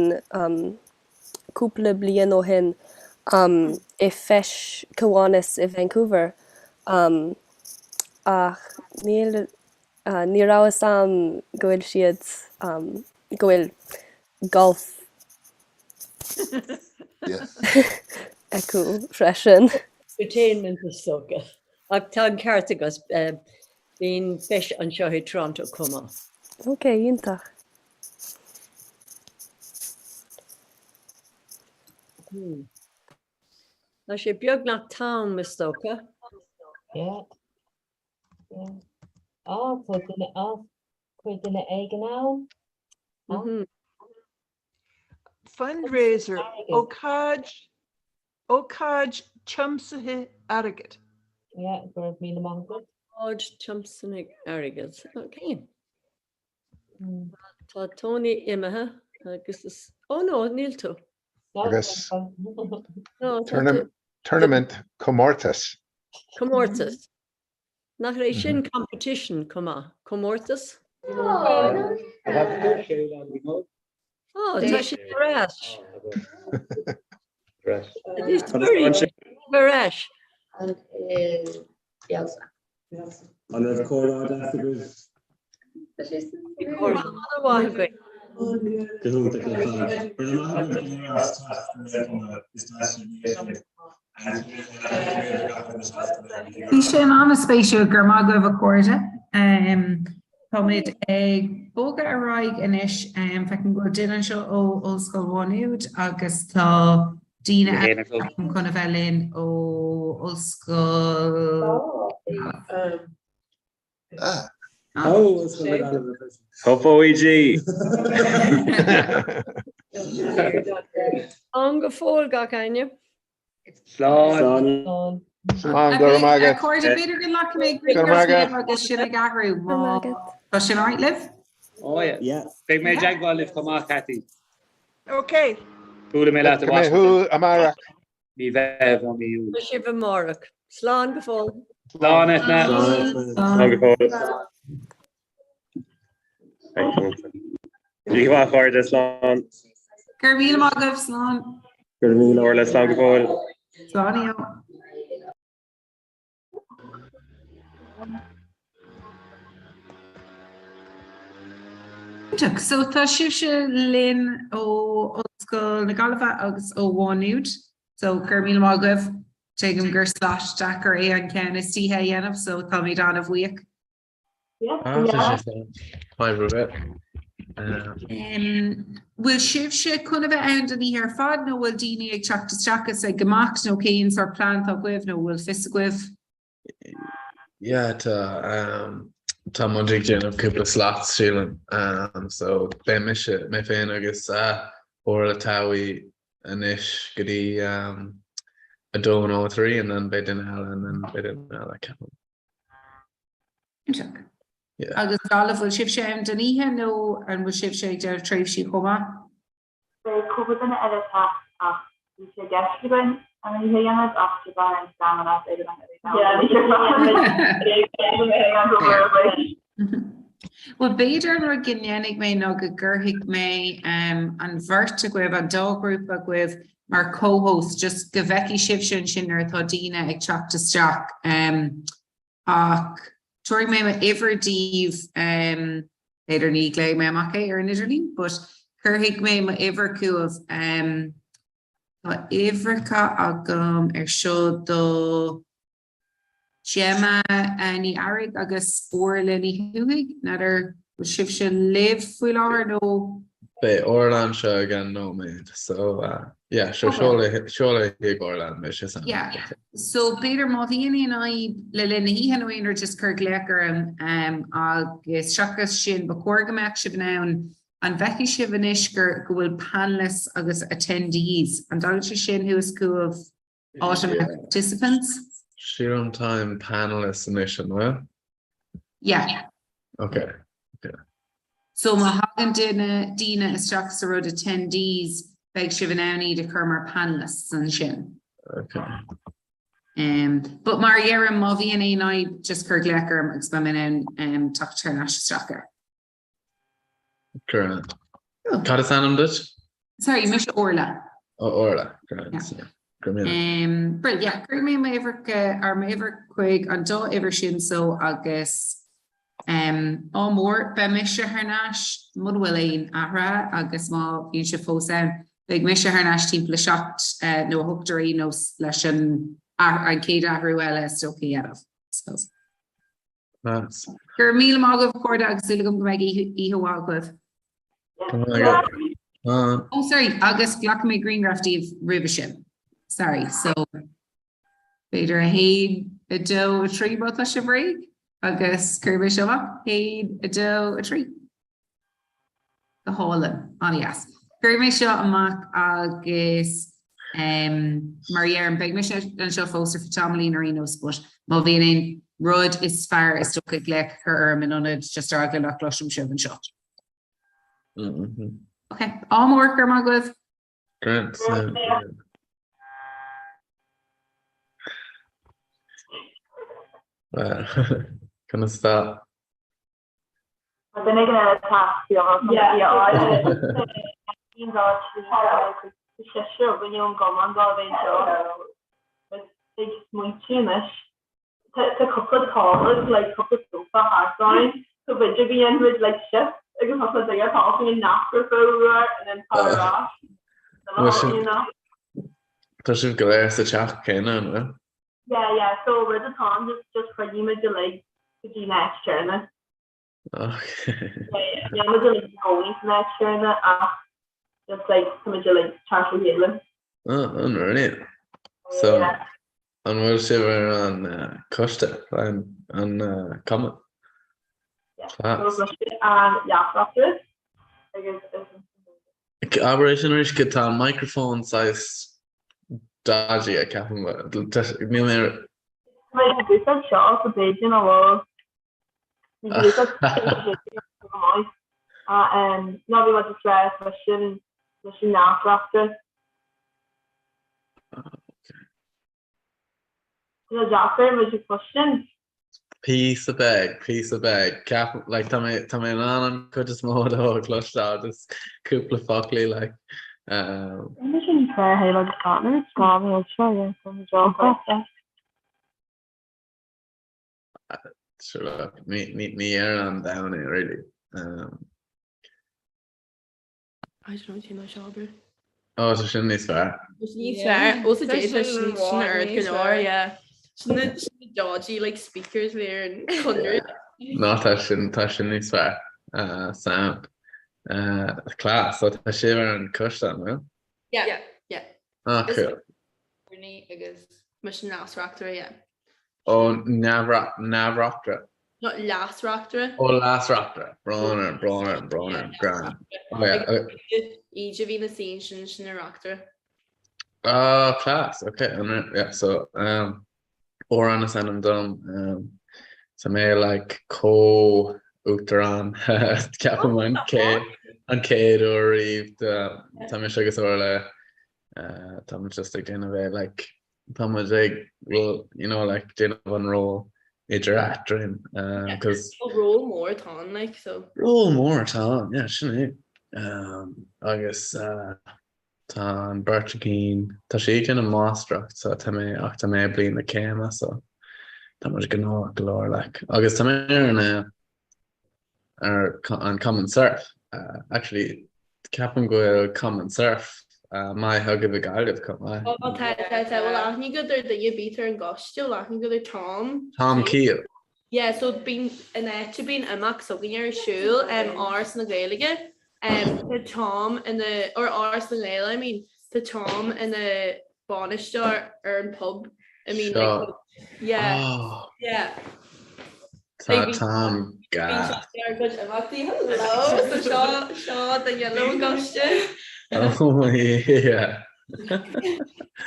cúpla bliain ó shin i feis Kiwanis i Vancouver ach níl, ní raibh fhios a'm go bhfuil siad, go bhfuil golf acu freisin. Entertainment is dócha. Ach tá an ceart agat, bíonn feis anseo i Toronto chomh maith. Ok, iontach. Tá sé beagnach t-am is dócha. Yeah. Yeah. Ah, tá duine, ah, chuir duine éigin ann. Mhm. Fundraiser, ócáid, ócáid tiomsaithe airgid. Yeah, go raibh míle maith agat. Ócáid tiomsaithe airgid. Ok. Tá Tony imithe agus is, oh no, níl tú. Agus No, tá tú- tournament comórtas. Comórtas. Nach é sin competition chomh maith? Comórtas? Oh, tá sé ar ais. Ar ais. An raibh comhrá deas agaibh? Bhí comhrá an-mhaith againn. Go hiontach ar fad. Go raibh maith agaibh go léir as teacht ar an Is deas sinn éisteacht. Bhí sin an-spéisiúil, go raibh maith agaibh a chairde. Táimid ag bogadh ar aghaidh anois. Feicim go bhfuil duine anseo ó Ollscoil Mhá Nuad agus tá daoine eile chun a bheith linn ó Ollscoil Hup OÉG! Slán go fóill gach éinne. Slán. Slán, go raibh maith agat. Cairde, b'fhéidir go nglacfaidh mé Go raibh maith agat. agus sin ag athrú. Tá sin alright libh? Oh yeah. Beidh mé i dteagmháil libh chomh maith, Cathy. Ok. Buailfidh mé leat i Feicfidh mé thú Washington. amárach. Mí Mheithimh nó mí Iúil. Tá sibh amárach. Slán go fóill. Slán Eithne. Slán go fóill. Oíche mhaith a chairde, slán. Go raibh míle maith agaibh, slán. Go raibh míle Orla, slán go fóill. Slán Leo. Iontach. So tá sibhse linn ó Ollscoil na Gaillimhe agus ó Mhá Nuad. So go raibh míle maith agaibh. Tuigim gur slot deacair é an ceann istoíche a dhéanamh so táimid an-bhuíoch. Ah, tá sé fine for a bit. Bhfuil sibhse chun a bheith ann don oíche ar fad nó bhfuil daoine ag teacht isteach is ag imeacht nó cén sórt plean atá agaibh nó bhfuil fios agaibh? Yeah, tá um, tá muid ag déanamh cúpla slots sílim. Um, so beidh mise mé féin agus uh, Orla Towey anois go dtí um, 2 nó 3 and then beidh duine eile and then beidh duine eile ceapaim. Iontach. Agus Gaillimh, bhfuil sibhse ann don oíche nó an bhfuil sibhse ag déanamh tréimhsí chomh maith? Beidh cúpla duine eile ag teacht ach bhí sé i gceist againn an oíche a dhéanamh ach de bharr an scamall as ag an Bhuel, b'fhéidir an rud go ndéanfaidh mé ná go gcuirfidh mé an bheirt agaibh, an dá ghrúpa agaibh mar co-host, just go bhfeicfidh sibhse ansin nuair atá daoine ag teacht isteach. Ach tabharfaidh mé m'uimhir daoibh, b'fhéidir ní ghlaofaidh mé amach é ar an idirlíon, but cuirfidh mé m'uimhir chugaibh. Tá uimhreacha agam ar seo do Gemma Ní Fhearraigh agus Orla Ní Thuathaigh. N'fheadar bhfuil sibhse libh faoi láthair nó? Beidh Orla anseo i gceann nóiméad so yeah sure seol seol chuig Orla beidh sé san. Yeah so b'fhéidir má bhíonn aon fhadhb le linn na hoíche nó aon rud just cuir glaoch orm agus seachas sin ba chóir go mbeadh sibh in ann an bhfeicfidh sibh anois gur go bhfuil panelists agus attendees an dtagann sé sin thuas chugaibh automatic participants? Sílim táim panelist anois an bhfuil? Yeah. Okay. Okay. So má thagann duine daoine isteach sa rud attendees beidh sibh in ann iad a chur mar panelists ansin. Okay. Um, but mar a dheirim má bhíonn aon fhadhb just cuir glaoch orm agus beidh mé in ann um, teacht thar n-ais isteach air. Grand. Cad is ainm duit? Sorry, mise Orla. Ó Orla, grand. Yeah. Go raibh míle. Um, Brill, yeah, cuirfidh mé m'uimhir ar m'uimhir chuig an dá uimhir sin so agus um, ádh mór, beidh mise thar n-ais muna bhfuil aon athruithe agus má bhíonn sibh fós ann, beidh mise thar n-ais timpeall 7 uh, nó 8 ar aon nós leis an, an chéad athrú eile is dócha a dhéanamh. So. Nice. Go raibh míle maith agaibh a chairde agus súil agam go mbeidh oíche mhaith agaibh. Oh sorry, agus glacfaidh mé grianghraf díobh roimhe sin. Sorry, so b'fhéidir 1, 2, 3 má tá sibh réidh agus cuirfidh mé seo amach, 1, 2, 3. Go hálainn. An-dheas. Cuirfidh mé seo amach agus mar a dheirim, beidh mise anseo fós ar feadh tamaillín ar aon nós but má bhíonn aon rud is fearr is dócha glaoch a chur orm in ionad just ar eagla nach gcloisim sibh anseo. Ok, ádh mór, go raibh maith agaibh. Grand. Well, conas tá? Tá duine éigin eile ag teacht faoi seisear againne ón gcumann dá bheith anseo. Ag smaointiú anois. Tá cúpla tolg, like cúpla sófa thart orainn, so b'fhéidir go ndéanfaimid like shift agus tá duine atá againn nach ar feadh uair and then tar ar ais. Tá sibh go léir sa teach céanna, an bhfuil? Yeah, yeah, so rud atá ann just just chruinnímid uilig go dtí an áit chéanna. Okay. Yeah, yeah, níl muid uilig i gcónaí san áit chéanna ach just like tá muid uilig teacht le chéile. Oh, unreal. So, Yeah. an bhfuil sibh ar an uh, coiste, an, an uh, cumann? Yeah. Class. So mise an leasreachtaire agus is Abair é sin arís go tá an microphone saghas dodgy ceapaim. Níl mé ar. Tá mé ag úsáid seo so b'fhéidir nach bhfuil ní úsáid go maith. Ná bhí muid ag rá leis an leis an leasreachtaire. Tá sé deacair muid ag cloistin. Píosa beag, píosa beag. Ceapaim, like, tá mé, tá mé in ann an chuid is mó de a chloisteáil, just cúpla foclaí, like. Um. Sure, look, ní, ní, ní ar an domhan é, really. Um. I don't know cén áit abair. Ó, tá sin níos fearr. Níos fearr. Ó sa dé sin sin ard go leor, yeah. Sin na sin na dodgy like speakers bhí ar an Conradh. Ná tá sin tá sin níos fearr. Uh, sound. Uh, class, so tá sibh ar an coiste, an bhfuil? Yeah, yeah. Ah, cool. Agus mise an leasreachtaire, yeah. Ó, neamhreachtaire. No, leasreachtaire. Ó, leasreachtaire. Brón orm, brón orm, brón orm. Grand. Oh, yeah. Íde a bhí ina suí ansin, sin an reachtaire. Ah, class. Okay. Yeah, so, um, Odhrán is ainm dom. Um, tá mé like co-uachtarán ceapaim an chéad an chéad uair riamh tá mise agus Orla uh, tá muid just ag déanamh é like Tá muid ag, well, you know, like, déanamh an ról idir eadrainn, um, cos. Well, ról mór atá ann, like, so. Ról mór atá ann, yeah, sin é. Um, agus, uh, tá an bheirt againn, tá sí ag déanamh máistreacht, so tá mé, ach tá mé ag bliain na céime, so tá muid gnóthach go leor, like. Agus tá mé ar an, uh, ar an Cumann Surf. Actually, ceapaim go bhfuil Cumann Surf maith agaibh i Gaillimh chomh maith. Ó tá, tá, tá. Bhfuil aithne agat ar duine ar bith ar an gcoiste, bhfuil aithne agat ar Tom? Tom Keogh. Yeah, so bíonn an áit a bíonn imeacht s'againne ar siúl, Áras na Gaeilge, tá Tom ina, or Áras na nGael, I mean, tá Tom ina bainisteoir ar an pub, I mean, like, yeah, Oh. yeah. Tá Tom gas. Ar gcuid imeachtaí, hello, so seo, seo duine eile ón gcoiste. Oh yeah.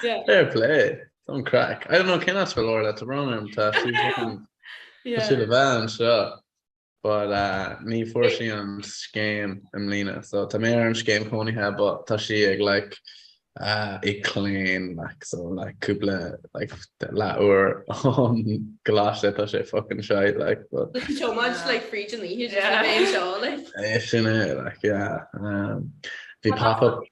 Yeah. Fair play. Some craic. I don't know cén áit a bhfuil Orla, tá brón orm, tá sí fucking- tá sí le bheith anseo. But uh, ní fuair sí an scéim i mbliana, so tá mé ar an scéim cónaithe, but tá sí ag like. I Clane like so like cúpla like leath uair ón gcoláiste tá sé fucking shite like but So much like fríd an oíche just le bheith anseo like. É sin é like yeah um, bhí pop-up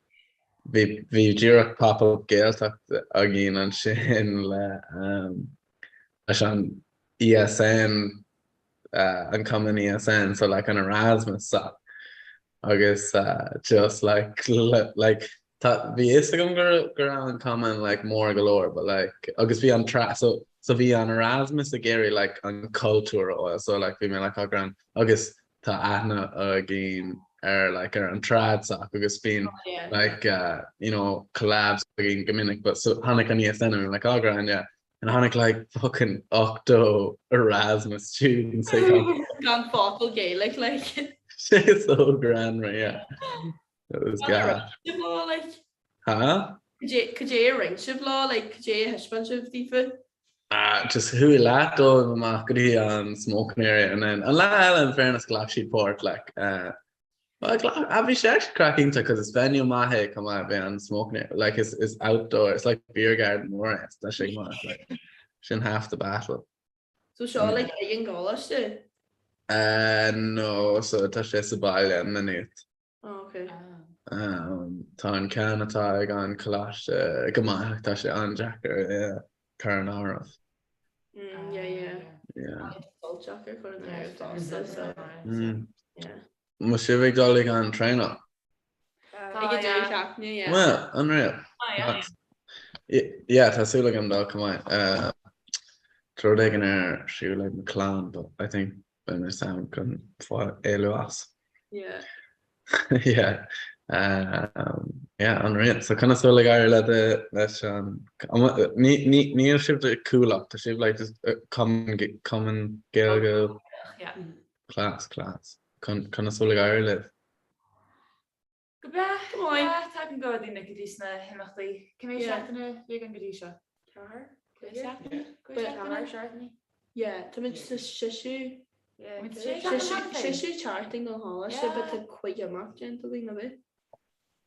bhí bhí díreach pop-up Gaeltacht againn ansin le um, leis an ESN uh, an cumann ESN so like an Erasmus so agus uh, just like like tá bhí fhios agam go go raibh an cumann like mór go leor but like agus bhí an tra so so bhí an Erasmus ag iarraidh like an cultúr a fháil so like bhí mé like oh grand agus tá aithne againn ar like ar an trad soc agus bíonn oh, yeah. like uh, you know collabs againn go minic but so tháinig an ESN and like oh grand yeah And tháinig like fucking 80 Erasmus students ag an Gan focal Gaelic like. Sé so greannmhar, yeah. It was gas. Sibh leo like. Huh? Cad é a rinne sibh leo like cad é a thaispeáin sibh daofa? Ah, just chuaigh leath dóibh amach go dtí an smoking area and then an leath eile in fairness ghlac siad páirt like uh, Well, ah, bhí sé actually craic iontach cos is venue maith é chomh maith bhí an smoking area like is is outdoor it's like beer garden mór é tá sé go maith like sin half the battle. So seo like ag an gcoláiste? Uh, no, so tá sé sa baile in Maynooth. Oh, okay. Um, tá an ceann atá ag an coláiste go maith ach tá sé an-deacair é cur in áireamh. Mm, yeah, yeah. Yeah. Deacair cur in áireamh fosta, so. Mm. Yeah. An bhfuil sibh ag dul ag an traenáil? Ag an deireadh seachtaine, yeah. Well, unreal. Oh, yeah. Yeah, tá súil agam dul chomh maith. Tá rud éigin ar siúl ag mo chlann, but I think beidh mé sound chun fáil éalú as. Yeah. Yeah. Um, yeah, unreal. So conas a bhfuil ag éirí le do leis an níl sibh de Cuallacht, tá sibh like just uh, Cumann Cumann Gaeilge Yeah. Class, class. Conas a bhfuil ag éirí libh? Go breá, go maith. Tagann go daoine go dtí sna himeachtaí. Cé mhéad seachtaine a bhí againn go dtí seo? Ceathair. Cúig seachtaine? Cúig seachtaine? Seachtaine? Yeah, tá muid sa séú séú seachtain don choláiste, but tá cúig imeacht déanta againn, ab ea?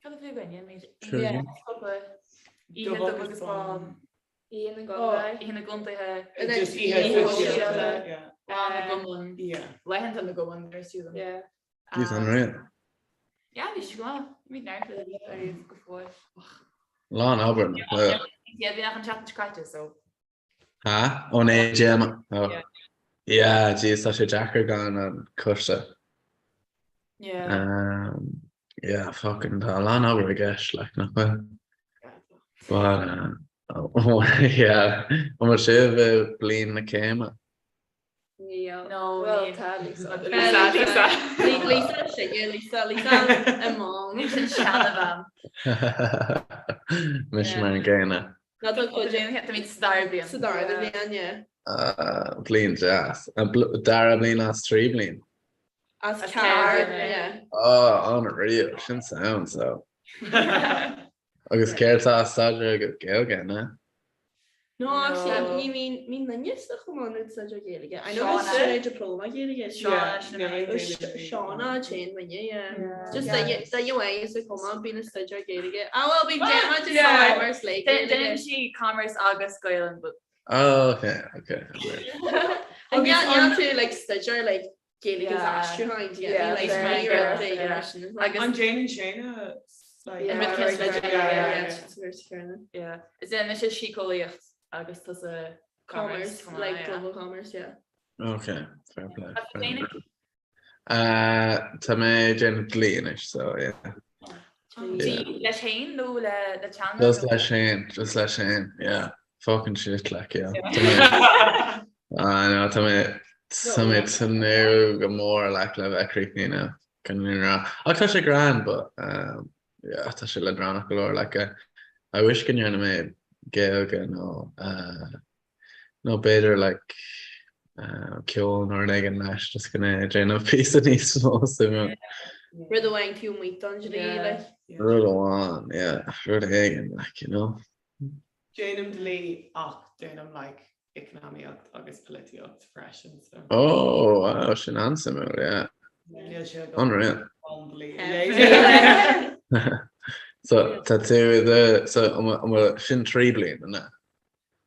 Cad a bhí againn? Yeah, cúpla oíche dubh agus bán. Oíche na gcontae. Oíche na gcontaetha. Just oíche shóisialta. Lá na gcumann. Laethanta na gcumann, ar siúl. Jeez, unreal. Yeah, bhí sé go maith. Bhí neart le ariamh go fóill. Lán obair, nach bhfuil? Yeah, bhí nach an seachtain seo caite, so. Ha? Ón AGM? Oh. Yeah, jeez, tá sé deacair gan an coiste. Yeah. Um, yeah, fucking tá a lán obair i gceist, like, nach bhfuil? But, uh, oh, yeah, an bhfuil sibh i bliain na céime? Níl. No, Well, níl. tá Lisa. Lisa, Lisa. Lisa sine, Lisa, Lisa i mbun. Lisa seanabhean. Mise mar an gcéanna. Ná tá cuid Tá sa dara bliain. Sa dara bliain, yeah. Uh, bliain deas. Dara bliain as trí bliain. As ceathair, yeah. Oh, unreal. Sin sound so. Agus céard tá á staidéar agat Gaeilge, ná? No, actually, ní bhíonn ní duine sa chumann ag staidéar Gaeilge. I know it's a diploma Gaeilge. Shauna chain duine, yeah. Just duine amháin sa chumann bíonn ag staidéar Gaeilge. Ah, well, bíonn Gemma just commerce le Gaeilge. Déanann sí commerce agus Gaelainn, but Oh, okay, okay. Agus níl tú like staidéar like Gaeilge is aistriúcháin, do you get me? Like, ní raibh mé ar sin. Agus an déanann Shana like An rud céanna. Yeah, it's very secure. Yeah. Is é mise síceolaíocht agus tusa Commerce, like global commerce, yeah. Okay, fair play. Fair play. Uh, tá mé ag déanamh dlí anois, so yeah. Dlí leis féin nó le le teanga? Just leis féin, just leis féin, yeah. Fucking shit, like, yeah. Tá mé, I know, tá mé, tá mé tnúth go mór like le bheith críochnaithe now, gan aon rá. Ach tá sé grand, but, um, yeah, tá sé leadránach go leor, like, uh, I wish go ndearna mé Gaeilge nó, uh, Nó b'fhéidir like ceol nó rud éigin leis just go ndéanamh píosa níos mó suime. Rud amháin taobh amuigh don dlí like. Rud amháin, yeah, rud éigin like, you know. Déanaim dlí ach déanaim like eacnamaíocht agus polaitíocht freisin so. Oh, wow, sin an-suimiúil, yeah. Níl sé agam Unreal. an dlí. So tá tú i do so an bhfuil sin 3 bliain an ea?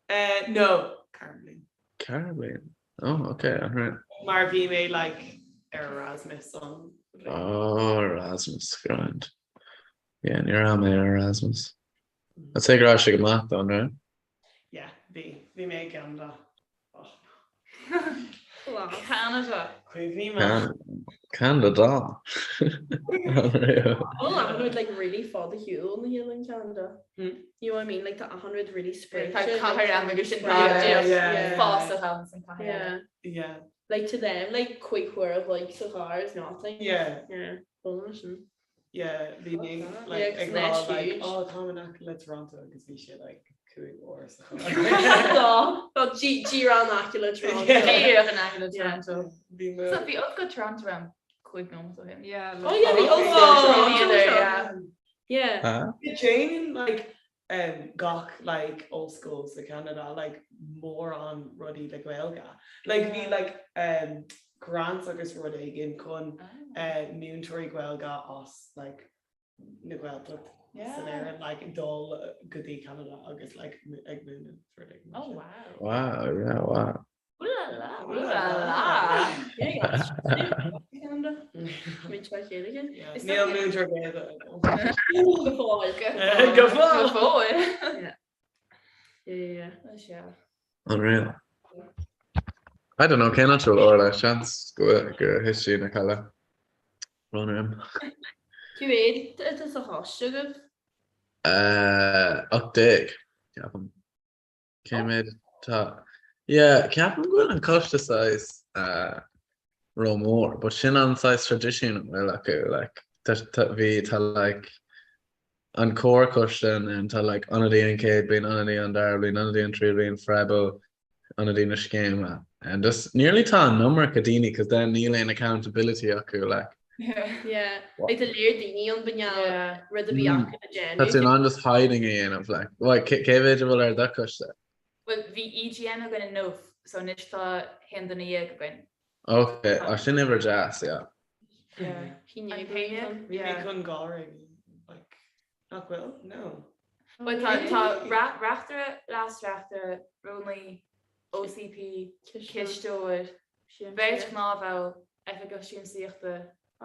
Eh no, ceathrú bliain. Ceathrú bliain. Oh ok, alright. Mar bhí mé like ar Erasmus an bhliain. Oh Erasmus, grand. Yeah, ní raibh mé ar Erasmus. I'd say go raibh sé go maith though, an raibh? Yeah, bhí. Bhí mé i gCeanada. Canada. Cuimhním air. Canada. Bhfuil achan rud like really fada shiúl na hiad in Canada. You know what I mean? Like tá achan rud really spréite. Tá cathair ann agus sin fásach ann san cathair. Yeah. Yeah. Like to them like cúig huair a chloig sa charr is nothing. Yeah. Yeah. Bhuel sin. Yeah, bhí mé like ag rá like oh táim in aice le Toronto agus bhí sé like 5 uair sa charr. Tá díreach in aice le Toronto. Díreach in aice le Toronto. Bhí mé. So bhí Ollscoil Toronto ann 5 nóiméad ó shin. Yeah. Oh yeah, bhí Ollscoil Toronto. Yeah. Déanann like um, gach like ollscoil sa Canada like mórán rudaí le Gaeilge. Like bhí like um, grants agus rud éigin chun uh, múinteoirí Gaeilge as like na Gaeltacht yeah. san Éirinn like dul go dtí Canada agus like ag múineadh rud éigin. Oh wow. Wow, yeah, wow. Níl múinteoir Gaeilge agam. Go fóill. Go fóill. Go fóill. Unreal. I don't know, cén áit a bhfuil Orla, seans go gur thit sí ina codladh. Brón orm. Cé mhéad atá sa choiste agaibh? 18, ceapaim. Cé mhéad atá? Yeah, ceapaim go bhfuil an coiste saghas rómhór, but sin an saghas traidisiún a bhfuil acu, like, tá, tá, bhí, tá like an comharchoiste and then tá like ionadaí an chéad bhliain, ionadaí an dara bliain, ionadaí an tríú bliain, Freibo, ionadaí na scéime and just nearly tá an iomarca daoine cos then níl aon accountability acu, like. Yeah, like tá léir daoine ann b'fhéidir rud a bhí acu le déanamh. Tá tú in ann just hiding a dhéanamh, like, like cé mhéad a bhfuil ar do choiste? Bhuel, bhí EGM againn inniu, so anois tá haon duine dhéag againn. Ok, ah sin uimhir deas, yeah. Yeah. An t-aon? Bhí mé chun gáire, like, nach bhfuil? No. Bhuel, tá tá reachtaire, leas-reachtaire, rúnaí, OCP, cisteoir, beirt ghnáthbhall, oifigeach siamsaíochta,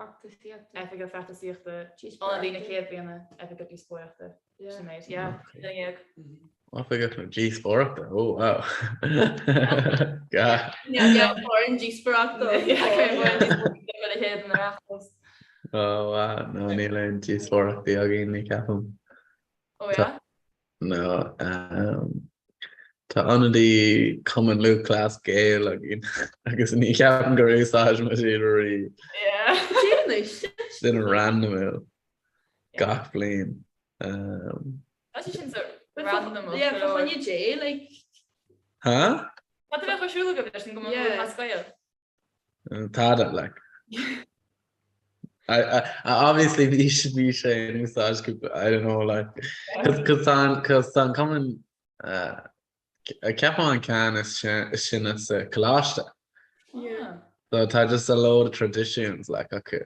oifigeach feachtasaíochta, ionadaí na chéad bhliana, oifigeach díospóireachta. Sin méid, yeah, duine dhéag. Oifigeach na díospóireachta, oh wow. Ga. Yeah, foireann díospóireachta. Yeah, foireann díospóireachta le chéad an Oireachtas. Oh wow, no níl aon díospóireachtaí againn ní ceapaim. Oh yeah? No, um, tá ionadaí Cumann Lúthchleas Gael againn agus ní cheapaim gur úsáid muid iad riamh. Yeah. Sin randomúil gach bliain. Um, Tá sé sin so random. Yeah, fa choinne Dé, like. Huh? Cad a bheadh ar siúl agaibh leis an gCumann Lúthchleas Gael? Tada, like. I, I, I obviously bhí bhí sé in úsáid go I don't know like cos cos tá an cos tá an cumann uh, ceapaim an ceann is is sine sa coláiste. Yeah. So tá just a load of traditions like acu.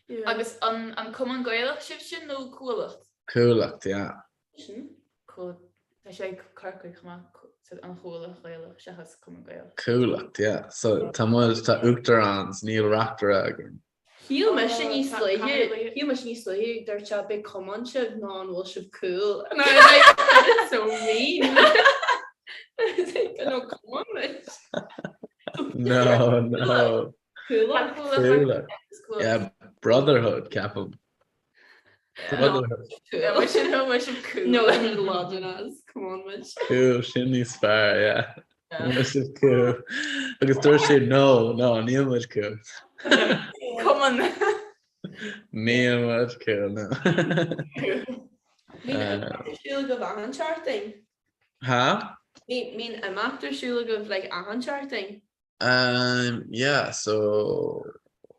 Yeah. Agus an an cumann Gaelach sibh sin nó cuallacht? Cuallacht, yeah. Sin? Cool. Tá sé ag Corcaigh chomh maith, an Chuallacht Ghaelach seachas Cumann Gaelach. Cuallacht, yeah. So tá muid, tá uachtarán, níl reachtaire againn. Shíl mise níos luaithe, shíl mise níos luaithe dúirt sé beidh cumann sibh nó an bhfuil sibh cool? And I was like, that is so mean. I was like, no, come on muid. No, no. Cuallacht. Cuallacht. Yeah, brotherhood, ceapaim. No, láidir come on muid. Cool, sin níos fearr, yeah. Bhfuil sibh cool. Agus dúirt siad no, no, níl muid cool. Come on. Níl muid cool, no. Bíonn imeacht ar siúl agaibh achan seachtain? Ha? Bíonn imeacht ar siúl agaibh like achan seachtain? Um, yeah, so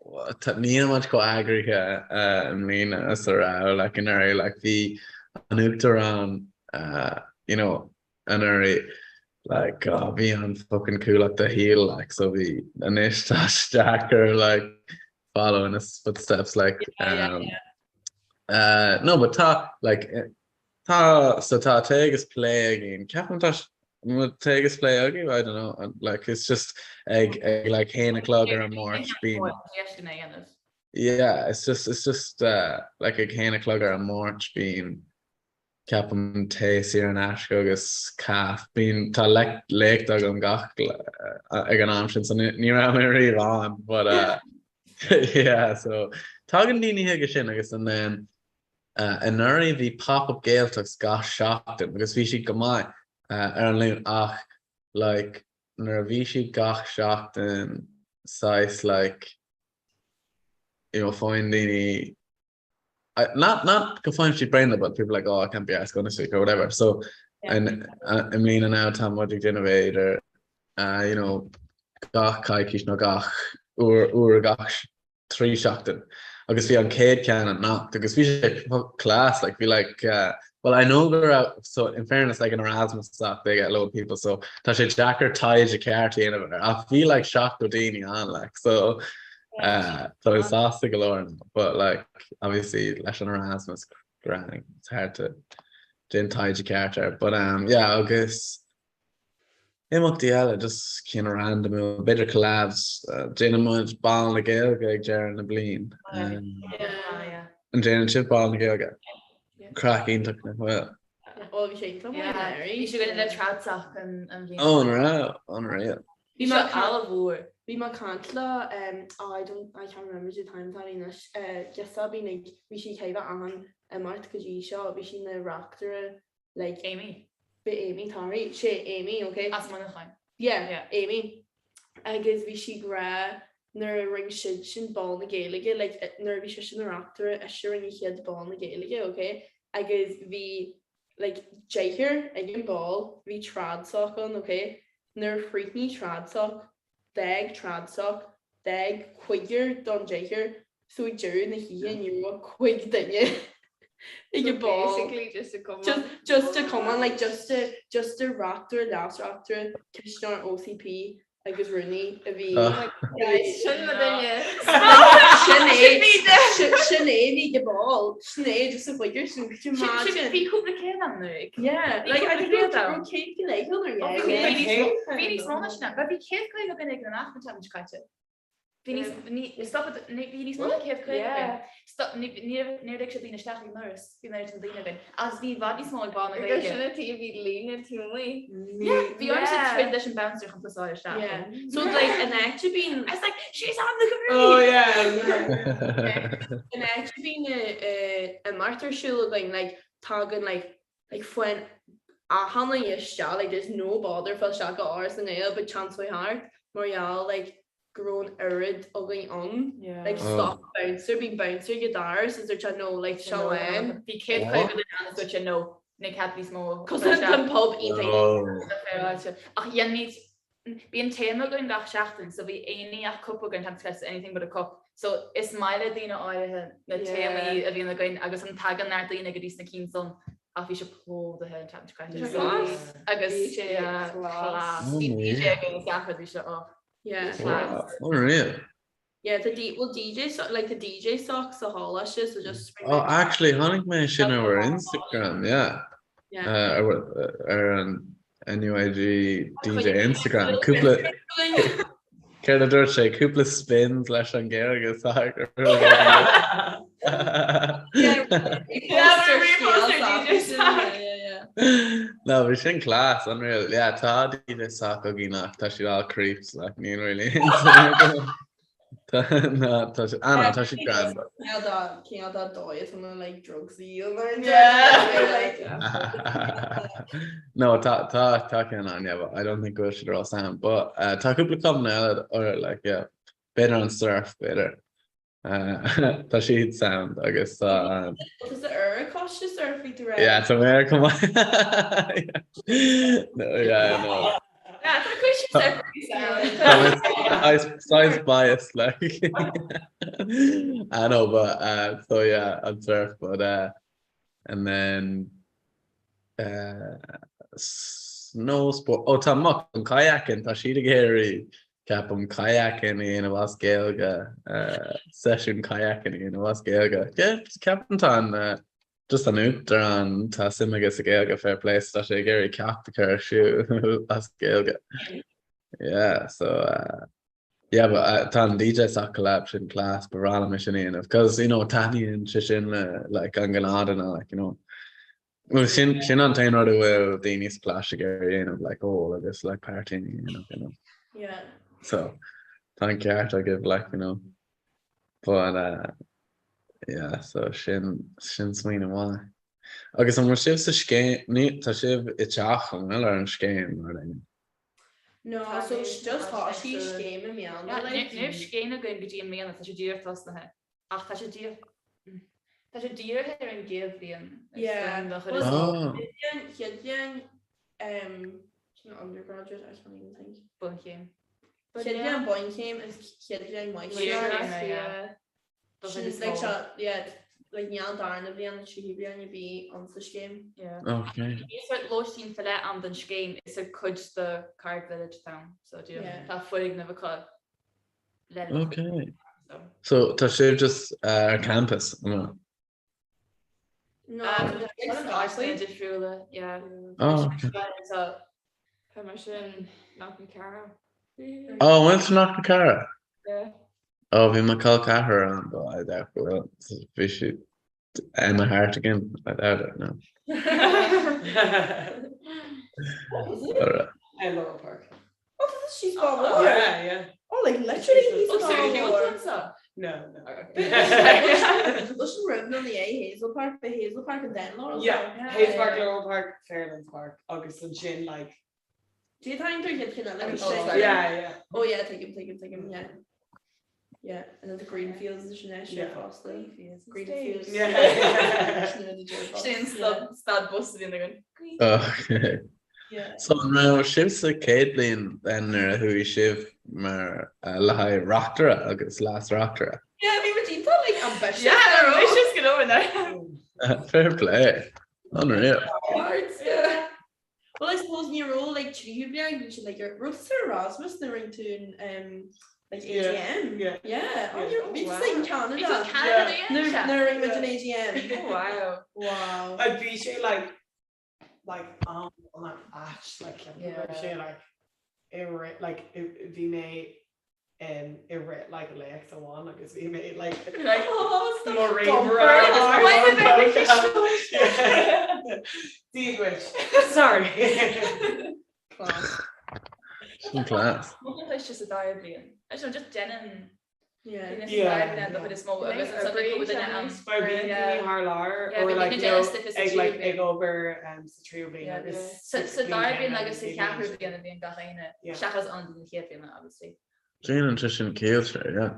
níl muid chomh eagraithe uh, i mbliana is a raibh like anuraidh like bhí an uachtarán uh, you know anuraidh like oh, bhí an fucking Cuallacht dá shaol like so bhí anois tá sé deacair like follow in his footsteps like yeah, yeah, um, yeah. Uh, no, but tá, like, eh, tá, so tá tae agus plé againn. Ceapaim tá tae agus plé agaibh? I don't know. Uh, like, it's just ag, ag like, haon a chlog ar an Máirt bíonn. Yeah, it's just, it's just, uh, like ag haon a chlog ar an Máirt bíonn ceapaim tae saor in aisce agus caife. Bíonn, tá léacht agam gach ag an am sin, so ní raibh mé riamh ann, but uh, yeah, so tagann daoine chuige sin agus and then uh, anuraidh bhí pop-up Gaeltachts gach seachtain agus bhí siad go maith uh, ar an Luan ach like nuair a bhí siad gach seachtain saghas like you know, faigheann daoine not not go bhfaigheann siad bréan de but people like oh I can't be arsed going this week or whatever so and uh, i mbliana now tá muid ag déanamh é idir uh, you know gach coicís nó gach uair uair gach 3 seachtain agus bhí an chéad ceann anocht agus bhí sé class like bhí like uh, well I know go raibh so in fairness like an Erasmus stuff they get a load of people so tá sé deacair taighde ceart a dhéanamh air ach bhí like 70 daoine ann like so Tá mé sásta go leor but like obviously leis an Erasmus grind it's hard to déan taighde ceart air but um yeah agus imeachtaí eile just cinn random b'fhéidir collabs uh, déanann muid Bál na Gaeilge ag deireadh na bliain. Um, an déanann sibh Bál na Gaeilge? Craic iontach nach bhfuil. Ó bhí sé iontach maith Bhí sé go le TradSoc an bhliain. Ó an raibh unreal. Bhí mé an-mhór. Bhí mé ag caint le oh I don't I can't remember the time atá anois girseach bíonn ag bhí sí ag caitheamh achan imeacht go dtí seo bhí sí ina reachtaire like Amy. B'é Amy Torrey sé Amy ok. As Muineachán. Yeah, yeah Amy. Agus bhí sí ag rá nuair a rinne siad sin Bál na Gaeilge like nuair a bhí sise ina reachtaire ise a rinne an chéad Bál na Gaeilge ok agus bhí like deichniúr ag an ball, bhí TradSoc ann, ok? Nuair a chríochnaigh TradSoc, d'fhág TradSoc, d'fhág cúigear don deichniúr, so ag deireadh na hoíche ní raibh ach cúig duine ag an ball. Basically just a cumann. Just, just a cumann, like just a, just a reachtaire, leas-reachtaire, cisteoir OCP agus rúnaí a bhí Sin mo duine. Sin é sin é bhí ag an ball sin é just a chuigear sin could you imagine? Bhí cúpla céad ann nó? Yeah, like I think raibh céad go leith ann or yeah. Bhí níos mó ná sin. Bhí 150 duine ag an imeacht an tseachtain seo caite. Bhí níos stop bhí níos mó ná 150 againn. Stop ní níor lig sé daoine isteach ag an ndoras. Bhí an oiread sin daoine againn. Agus bhí i bhfad níos mó ag Bál na Gaeilge. Sin an taobh bhí líne taobh amuigh. Yeah, bhí ormsa troid leis an bouncer chun pasáil isteach. Yeah. So like an áit a bíonn I was like, she's on the committee! Oh yeah. An áit a bíonn imeacht ar siúl againn like tagann like like faigheann achan duine isteach like there's no bother fáil isteach go Áras na nGael but chance way thart mar gheall like go raibh an oiread againn ann like stop bouncer bíonn bouncer ag an doras is dúirt sé no like seo lán Bhí 150 duine ann is dúirt sé no ní cead níos mó Cos tá an pub iontach Ach dhéanaimid Bíonn téama againn gach seachtain so bhí éinne ach cup againn tá sé anything but a cup. So is maith le daoine áirithe na téamaí a bhíonn againn agus an tagann neart daoine go dtí sna cinn san ach bhí sé plódaithe an tseachtain seo caite. So agus Bhí sé class. Bhí DJ againn is gach rud bhí sé oh. Yeah. Class. Unreal. Yeah, tá D well DJ so like tá DJ Soc sa halla se so just Oh actually tháinig mé sin ar Instagram, yeah. Yeah. Uh, ar, ar an NUIG DJ Instagram. Cúpla Céard a dúirt sé cúpla spins leis an Ghaeilge No, bhí sin class, unreal. Yeah, tá DJ Soc againn ach tá siad all creeps, like, níl really Tá no, tá sé ah, no, tá siad grand. Cineál dá cineál dá dóigh is an like drugs a dhíol like No, tá tá tá ceann ann, yeah, but I don't think go bhfuil siad all sound, but uh, tá cúpla cumann eile or like yeah, b'fhéidir an surf, b'fhéidir. Uh, tá siad sound agus tá um, Tá ar an choiste surf bhí tú rá. Yeah, tá mé ar chomh maith. No, yeah, I know. Yeah, tá coiste surf sound. Size bias like. I know, but uh, so yeah, on surf, but uh, and then uh, snow sport. Oh, tá muc an kayaking, tá siad ag iarraidh. Ceapaim kayaking a dhéanamh as Gaeilge, seisiún kayaking a dhéanamh as Gaeilge. Ceapaim tá an just an Uachtarán tá suim aige sa Ghaeilge fair play so tá sé ag iarraidh ceacht a chur ar siúl as Gaeilge. Yeah, so uh, yeah, but uh, tá an DJ Sock collab sin class, ba bhreá liom é sin a dhéanamh, cos you know taitníonn sé sin le like an gnáthduine like you know. Well sin sin an t-aon rud a bhfuil daoine sa choláiste ag iarraidh a dhéanamh like ól agus like partying a dhéanamh you know. Yeah. So tá an ceart agaibh like you know. But uh, yeah so sin sin smaoineamh maith. Agus an bhfuil sibh sa scéim ní tá sibh i teach an bhfuil ar an scéim mar aon? No, so just thosaigh scéim i mbliana like. Ní raibh scéim againn go dtí i mbliana, tá sé díreach tosnaithe. Ach tá sé díreach tá sé dírithe ar an gcéad bhliain. Yeah. Oh. Chéad bhliain um sin undergraduate I can't even think. Bunchéim. Chéad bhliain bunchéim is chéad bhliain máistreacht. Yeah. Sin like seo yeah like ní an darna bhliain an tríú bliain a bhí ann sa scéim. Yeah. Okay. Níl sort lóistín faoi leith ann don scéim is ar cuid de Carrick Village atá ann so tá foirgneamh acu Okay. So tá sibh just uh, ar campus an bhfuil? No, áiteanna difriúla, yeah. Oh, okay. So, Tá mar sin Knocknacarra. Oh, bhfuil sa Knocknacarra? Yeah. Oh, bhí mo col ceathrar ann, but I doubt go bhfuil. Bhí sí Emma Hartigan, I doubt it, no. What was it? Alright. Uh, Laurel Park. Oh, this is she's gone oh, Yeah, yeah. Oh, like literally he's Oh, sorry, gone who was that? No, no. Listen, room on the A Hazel Park, the Hazel Park and then Laurel Yeah, Park. Hayes Park, Laurel Park, Fairlands Park, agus ansin like Do you think they're getting like Oh, a sorry. Yeah, yeah. Oh yeah, take him, take him, take him, yeah. Yeah, and then the Greenfields is sin Yeah. fosta. Greenfields. Yeah. Sin stad stad bus a bhíonn againn. Okay. Yeah. So an raibh sibh sa chéad bhliain then nuair a chuaigh sibh mar uh, le haghaidh reachtaire agus leas reachtaire? Yeah, bhí muid iontach like ambitious. Yeah, ambitious go leor there. Fair play. Unreal. Ards, yeah. Well, I suppose ní raibh like tríú bliain bhí siad like ar raibh tú ar Erasmus nuair a rinne tú an um, like Yeah, AGM. yeah. Yeah. Oh, Yeah. you're bhí tú in Canada. Bhí tú in Canada Yeah. Nuair yeah. nuair a rinne muid an AGM. Oh wow. Wow. I'd bhí sé like like am an ait like ceapaim go raibh sé like i rith like i- bhí mé um, i rith like léacht amháin agus bhí mé like Like, Oh, stop. mo Gumper. Dia duit. Sorry. Class. Sin class. Tá sé sa dara bliain. I don't know, just déanann Yeah. duine sa Yeah. dara bliain do chuid is mó agus Like, ansan ag oibrí duine ann. Mar bhíonn daoine thar lear Yeah, or bhí like duine you know, déanamh stuif sa ag tríú like bliain. ag obair um, sa tríú bliain Yeah. agus Sa sa dara bliain agus sa bhí cheathrú bliain a bhíonn gach éinne Yeah. seachas an den chéad bhliain obviously. Déanann sé sin ciall sé, yeah.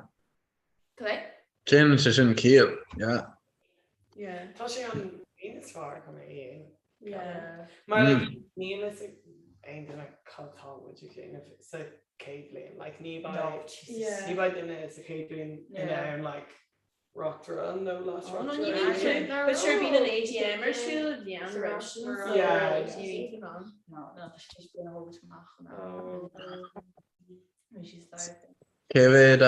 Cad é? Déanann sé sin ciall, yeah. Yeah. Tá sé an bliain is fearr chun é a dhéanamh. Yeah. Mar like, Mm. níl a fhios ag aon duine cad tá muid ag déanamh sa chéad bhliain. Like, ní No, bheidh Jesus. ní bheidh duine sa chéad bhliain in Yeah. ann like reachtaire nó leas Oh, no, reachtaire. ní bhíonn sin. But sure bíonn an AGM ar siúl an bhliain roimh sin, so Yeah, yeah. ní bhíonn tú in ann. No, no, tá sé tar éis bliain a thógaint amach an Oh. Bhí sí sa dara bliain. Cé mhéad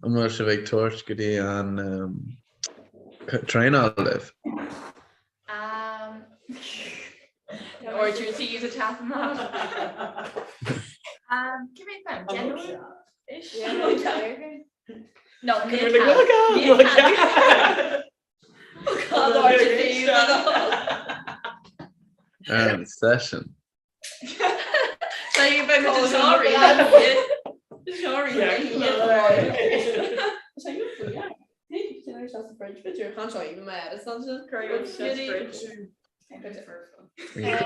an bhfuil sibh ag tabhairt go dtí an traenáil libh? Um, or to to use a chat amach. Um, cé mhéad fan? Deichniúr? Ish? No, níl cead. Níl cead. Cad áit a bhí Ar an session. Sorry. Sorry. Yeah.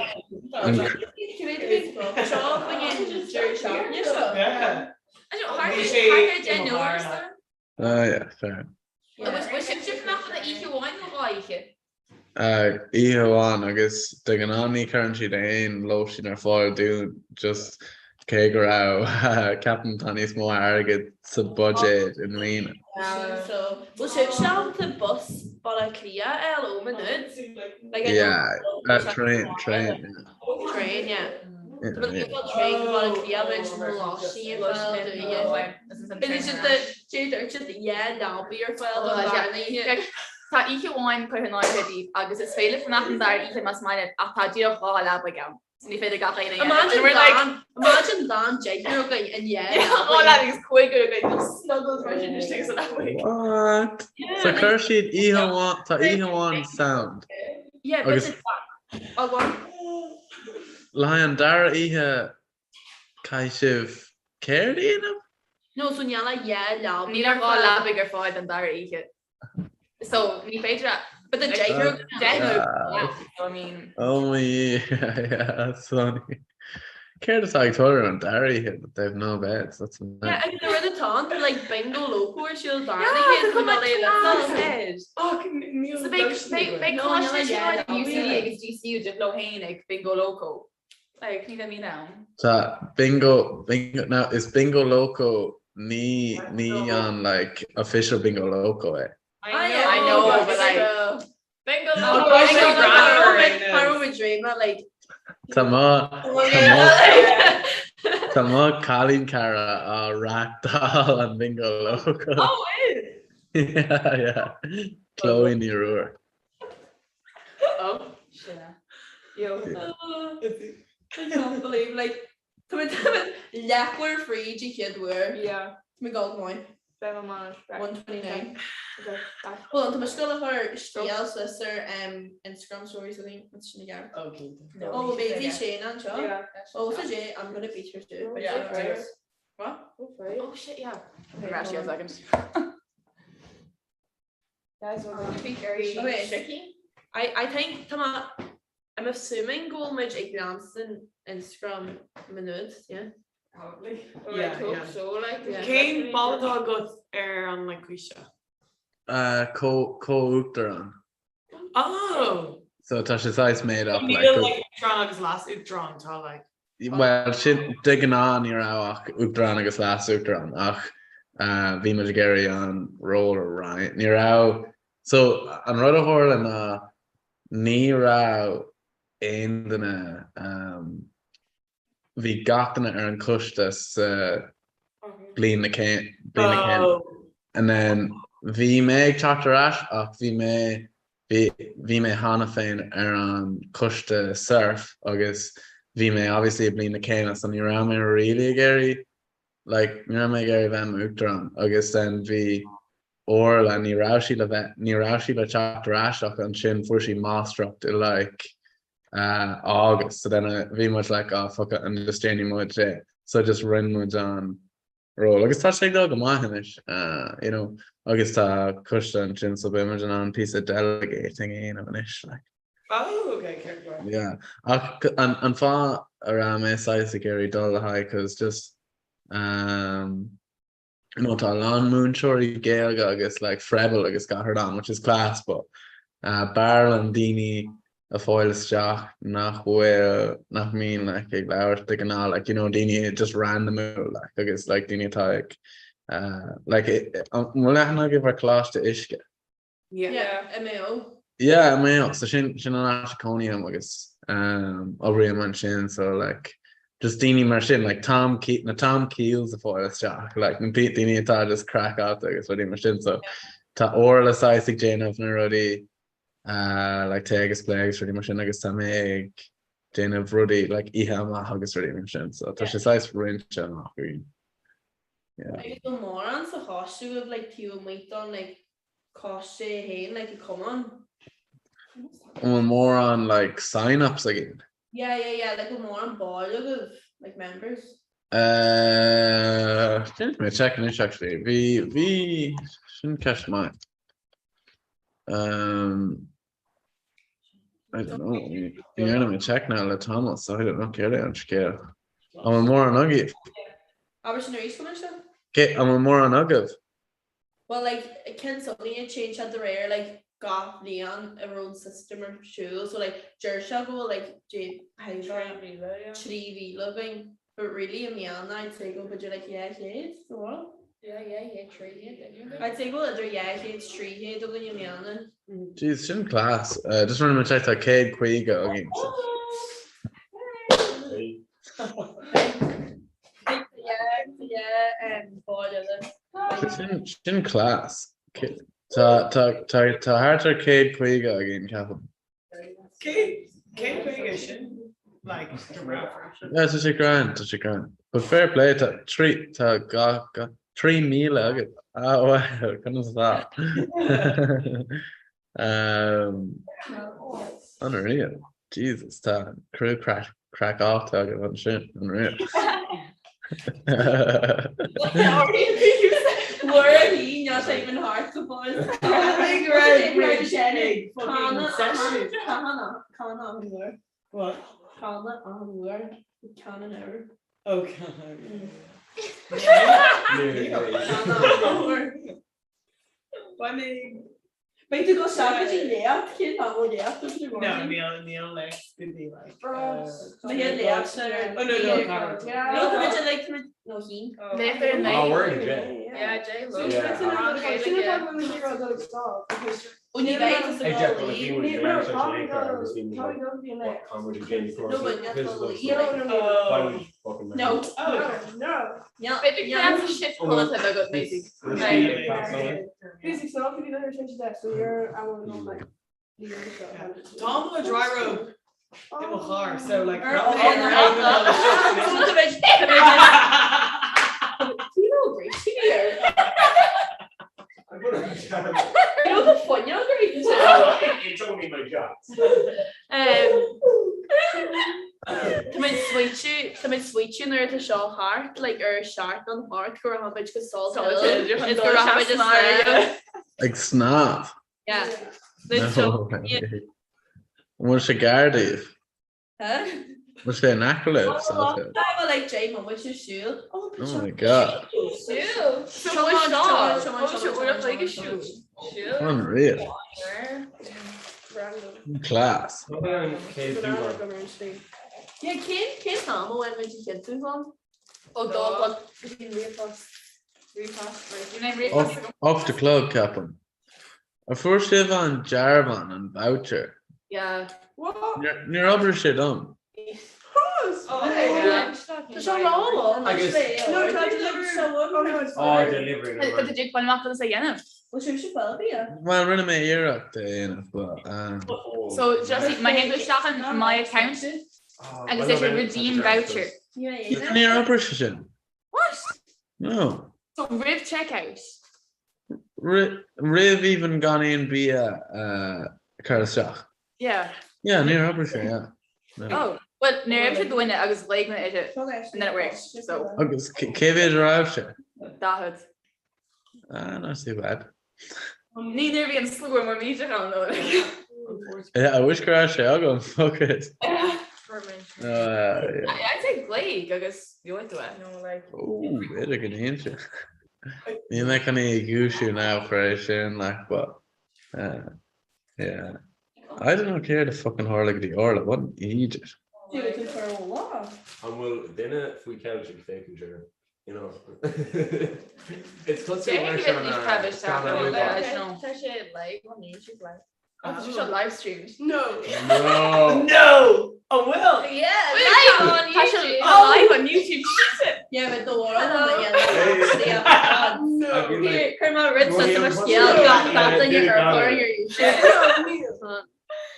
I don't know, thart Bhí ar sé thart ar i deichniúr mo or bharr, so. Ah yeah, fair. Agus bhfuil sibh amach chun oíche amháin nó dhá oíche? Oíche amháin agus de ghnáth ní chuireann siad aon lóistín ar fáil dúinn just cé go raibh ceapaim tá níos mó airgead sa buidéad i mbliana. So bhfuil sibh ábalta bus Baile Átha Cliath a fháil ó Maigh Nuad? Like, I know Yeah, train, train, yeah. Train, yeah. Tá oíche amháin curtha in áirithe daoibh agus is féidir fanacht an dara oíche más maith libh ach tá díreach 2 leabaidh ann so ní féidir gach éinne a dhéanamh. And we're like, Imagine lán deichniúr againn in dhá Dhá leabaidh agus cúigear againn just snuggled mar sin istigh sa leabaidh. What? So chuir siad oíche amháin, tá oíche amháin sound. Yeah, but Agus oh, go on. le haghaidh an dara oíche caithfidh sibh céard a dhéanamh? No, so níl ach dhá leabaidh. Níl ach 2 leabaidh ar fáil don dara oíche. So ní féidir a But the deichniúr deichniúr yeah, so I mean. Oh my yeah, that's funny. Céard atá ag tarlú an dara oíche but they've no beds, that's mad. Yeah, agus an rud atá ann, tá like bingo loco ar siúl dara oíche, tá mé le Ach níl So beidh beidh beidh Coláiste na Tríonóide UCD agus DCU de leo féin ag bingo loco. Like ní bheidh mé ann. Tá bingo bingo now is bingo loco ní ní an like official bingo loco é. I know, I know, but like bingo loco. Like Tá mo tá mo cailín cara á reáchtáil an bingo loco. Oh, is? Yeah, yeah. Chloe Ní Ruair. Oh, sin. Yo. I can't believe like Tá mé leathuair fríd an chéad uair. Yeah. Tá mé ag dul go maith. Beidh mé mar. 129. Well, tá mé ag dul a chur scéal suas ar Instagram stories a líon sin i gceart. Oh, cinnte. Oh, maybe Shane anseo. Yeah. Oh, so Jay, I'm gonna beat her too. Yeah. What? Oh shit, yeah. Rest you a second. Guys, we're going to be very Okay. tricky. I, I think tá mé I'm assuming go bhfuil muid ag leanstan Instagram Maigh Nuad, yeah? Probably. Yeah, I hope yeah. so, like. Yeah. Cén ball atá agat ar an like coiste? Uh, co co-uachtarán. Oh! So tá sé saghas made up like Níl like uachtarán agus leas-uachtarán tá like. Bhuel sin de ghnáth ní raibh ach uachtarán agus leas-uachtarán ach bhí muid ag iarraidh an ról a roinnt. Ní raibh, so an rud a tharla ná ní raibh aon duine, bhí gach duine ar an choiste sa bliain na céime and then bhí mé ag teacht ar ais ach bhí mé Bhí, bhí mé cheana féin ar an choiste SURF agus bhí mé obviously i bliain na céime so ní raibh mé really ag iarraidh like ní raibh mé ag iarraidh bheith i m'uachtarán agus then bhí Orla, ní raibh sí le bheith, ní raibh sí le teacht ar ais ach ansin fuair sí máistreacht i like uh, August so then uh, bhí muid like oh fuck it and just déanfaidh muid é so just roinn muid an ról. Agus tá sé ag dul go maith anois, you know, agus tá coiste ansin so beidh muid in ann píosa delegating a dhéanamh anois, like. Oh, ok, ceart go leor. Yeah. Ach an, an fáth a raibh mé saghas ag iarraidh dul le haghaidh cause just, um, you know, tá a lán múinteoirí Gaeilge agus like Froebel agus gach rud ann, which is class, but uh, b'fhearr liom daoine a fáil isteach nach bhfuil, nach mbíonn like ag labhairt de ghnáth like you know daoine just randomúil like agus like daoine atá ag uh, like an bhfuil aithne agaibh ar Coláiste Uisce? Yeah, yeah i Maigh Eo. Yeah, i Maigh Eo. So sin sin an áit a cónaím agus um, oibrím ansin so like just daoine mar sin like Tom Ke na Tom Keels a fáil isteach like na daoine atá just craiceáilte agus rudaí mar sin so tá Orla saghas ag déanamh na rudaí like tae agus plé agus rudaí mar sin agus tá mé ag déanamh rudaí like oíche amach agus rudaí mar sin so tá sé saghas roinnte amach againn. Yeah. Agus bhfuil mórán sa choiste agaibh like taobh amuigh don like coiste é féin like ag cumann? An bhfuil mórán like sign-ups againn? Yeah yeah yeah like bhfuil mórán baill agaibh like members? Uh, déanfaidh mé check anois actually. Bhí bhí sin ceist maith. Um, I don't know. Ní dhearna mé check now le tamall, so I don't know céard é an scéal. An bhfuil mórán agaibh? Abair sin arís, go seo? Cé, an bhfuil mórán agaibh? Well, like, ceann s'againne téann sé de réir like gach bliain a raibh an system ar siúl, so like deir sé go bhfuil like 3,000 againn. But really i mbliana I'd say go b'fhéidir like 200 nó what? Yeah, yeah, yeah, 300 I'd say go idir 200 300 againn i mbliana. Jeez, sin class. Uh, just rinne mé check tá 150 againn. Sin class. Tá thart ar 150 againn, ceapaim. 150 sin like Yeah, tá sé grand, tá sé grand. But fair play, tá trí, tá gá, gá, 3,000 agat. Ah, well, conas atá? Um, unreal. Jesus, tá criú craiceáilte agat ansin, unreal. Beidh tú go seach go dtí léacht, cén fáth bhfuil léacht agat i No, níl, níl léacht go dtí like. Mo chéad léacht sin ar. Oh no, no, Conor. No, tá muid like, tá muid, no, hín. Léacht ar an Oh, we're in Jay. Yeah, Jay. Ó ní bheidh tusa Hey go Jack, well, if you luí. were in Jay, agus bhí muid like, what, muid ag déanamh No, but cúrsa, no, why would you fucking No. No. B'fhéidir go mbeadh shit polaite agat, maybe. Basic so if you know change that so you're I want to know like Tá mo dry robe i mo charr, so like. Ar You know the fuinneog ar It's only my job. Tá mé smaointiú Tá mé smaointiú nuair atá seo thart like ar seart an thart go raibh muid go Salt Hill is go raibh muid ag snámh. Ag snámh? Yeah. No, so, An bhfuil sé gar daoibh? Huh? An bhfuil sé in aice libh, Salt Hill? Tá well like Jay mo muid siúl. Oh my god. Siúl. So muid seo uair a chloig ag siúl. Siúl. Unreal. Class. Yeah, cén cén t-am a bhfuil muid a chinntiú ann? Ó dó go ríomhphost. Ríomhphost. Ocht a chlog, ceapaim. An fuair sibh an dearbhán, an voucher? Yeah. Níor oibrigh sé dom. Tá sé rá Agus- No, tá delivery. Oh, delivery. Tá tú ag fáil amach conas a dhéanamh. Bhfuil sibhse fáil bia? Well, rinne mé iarracht é a dhéanamh, but um, So just má théann tú isteach in my account agus is é redeem voucher. Níor oibrigh sé sin. What? No. So roimh checkout. Roimh even gan aon bia a chur isteach. Yeah. Yeah, níor oibrigh sé, yeah. No. Oh, well, níor oibrigh sé dúinne agus ghlaoigh mé uirthi and then it worked, so. Agus cé mhéad a raibh sé? 40. Ah, not too bad. Ní nuair a bhí an slua mór millteach ann though, like. Yeah, I wish go raibh sé agam, fuck it. Uh, yeah. I'd say glaoigh agus gheobhaidh tú é. No, like. Oh, b'fhéidir go ndéanfaidh sé. Níl mé chun é a dhúisiú now for é sin, like, but, uh, yeah. I don't know céard a fucking tharla go dtí Orla, what an idiot. Do it for a lá. An bhfuil duine faoi cheilt ag féachaint air? You know. It's cosúil leis an scannán Tá sé live on YouTube live. Oh, tá sé live streamed. No. No. No! An bhfuil? Yeah, live on YouTube. Live on YouTube. Yeah, but the world Here, cuir má rud sa mar scéal gach gach duine ar ar your YouTube.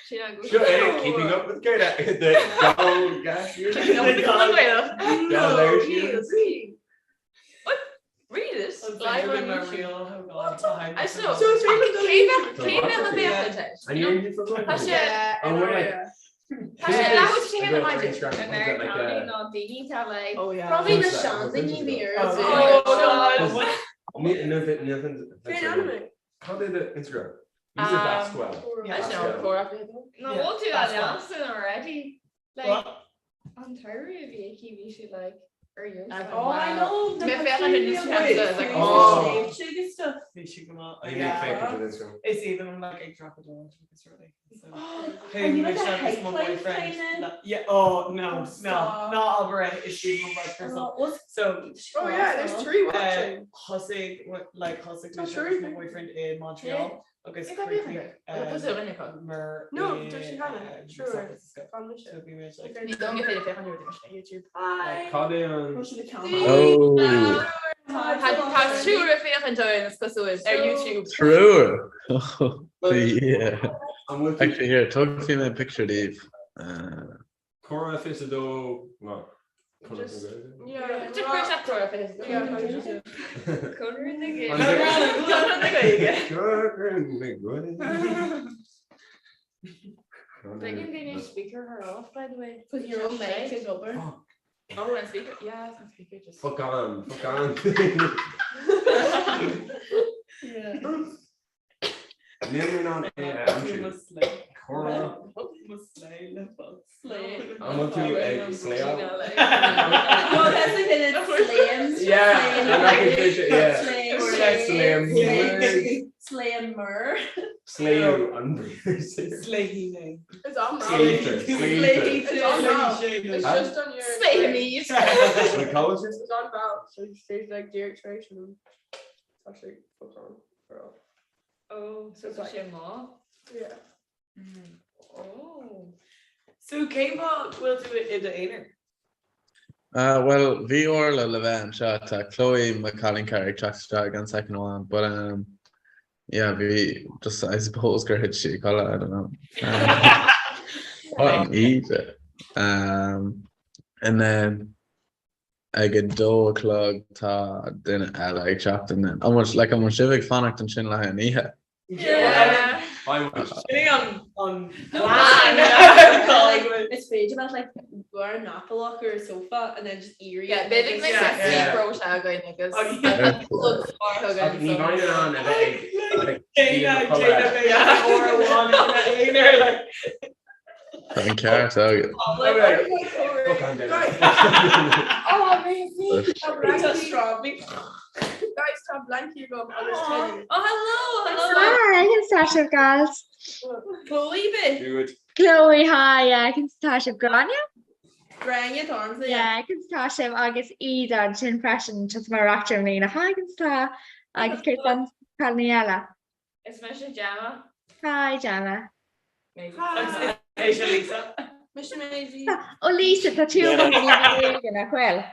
Seo é Keeping Up with Gaeilge the Kardashians. Keeping Up with the Kardashians. What? Read it live on YouTube. I saw. So it's really Cé bheith And you're in for Tá sé Oh, we're like Tá sé leabhar sé hé maidin. ná daoine tá le Oh yeah. Probably na seandaoine bhí ar Oh God. Cén anime? How did the Instagram? Use it Basquel. I don't know. No, we'll do that Alison already. Like What? an toru a bhí aici bhí sí like ar Oh, I know. Mé féachaint ar Instagram like Oh. stuff. Bhí sí go maith. You make fake of Instagram. Is even I'm like ag dreapadóireacht agus rudaí. So Are you like a Hey, hate my life boyfriend. kind of? Yeah, oh no, Oh, no, stop. not Alvarez is she my boyfriend. What's So Oh yeah, there's three watching. Thosaigh like thosaigh Tá mise sure with my you- boyfriend in Montreal. Agus chríochnaigh No, dúirt sí cheana. Triúr. Gan mise. Ní dóigh liom féidir féachaint ar YouTube. Hi! Cad é an. Oh! Tá triúr ag féachaint orainn is cosúil ar YouTube. Triúr! Yeah. Actually here, tógfaidh mé picture díobh. Comhrá 22 ná Conradh na Gaeilge. Just cuir isteach Comhrá 22. Conradh na Gaeilge. Conradh na Gaeilge. Conradh na Gaeilge. Big an speaker her off by the way. Put your own mic ag obair. Oh, and speaker, yeah, it's on speaker just. Fuck on, fuck on. Yeah. Níl mé in ann é a aimsiú. Comhrá. An bhfuil tú ag sléáil? Yeah, Sléam. Sléam mur. Sléam an briathar. Sléifidh mé. It's on Sléiftear. Sléiftear. It's on Val. It's just on your. Sléifimid. It's on Val. So she's like direction. It's actually fuck on for all. Oh, so tá sé má? Yeah. Oh. So cén fáth go bhfuil tú i d'aonar? Uh, well, bhí Orla le bheith anseo, tá Chloe mo chailín cara ag teacht isteach i gceann soicind amháin, but um, yeah, bhí just I suppose gur thit sí a codladh, I don't know. Um, what an íde. Um, and then Ag a dó a chlog tá duine eile ag teacht and then an bhfuil like an bhfuil sibh ag fanacht ansin le haghaidh an oíche? Yeah. Sin é an an plan. Is féidir leat like bhur napalach ar sofa and then just éirí. Yeah, b'fhéidir go mbeidh sleep rota againn agus Ach ní bheinn in ann a bheith ag like Déana déana bheidh uair amháin ina aonar like. Tá an ceart agat. Guys, tá blankie agam agus teddy. Oh, hello, hello. Hi, conas tá sibh gals? Chloe bit. Chloe, hi, yeah, conas tá sibh Gráinne? Gráinne tá an Yeah, conas tá sibh agus Íde ansin freisin, tá mar reachtaire i mbliana. Hi, conas tá? Agus cé an cailíní eile? Is mise Gemma. Hi Gemma. Hi. Is Lisa. Mise Maisie. Ó Lisa, tá tú i mbun gníomhaí Gaeilge nach bhfuil?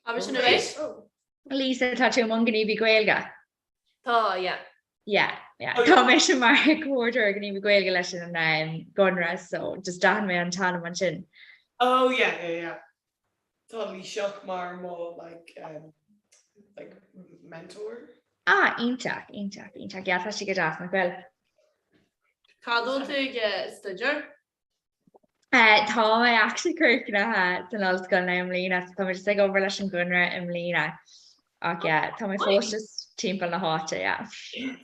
Agus sin arís? Lisa, tá tú i mbun gníomhaí Gaeilge? Tá, yeah. Yeah, yeah. Tá mise mar comhordaitheoir gníomhaí Gaeilge leis an um, gConradh, so just d'aithin mé an t-ainm ansin. Oh yeah, yeah, yeah. Tá Laoiseach mar mo like um, like mentor. Ah, iontach, iontach, iontach. Yeah, tá sí go deas, nach bhfuil? Cá bhfuil tú ag staidéar? Eh, tá mé actually críochnaithe san ollscoil now i mbliana, so tá mé just ag obair leis an gConradh i mbliana. Ach yeah, tá mé fós just timpeall na háite, yeah.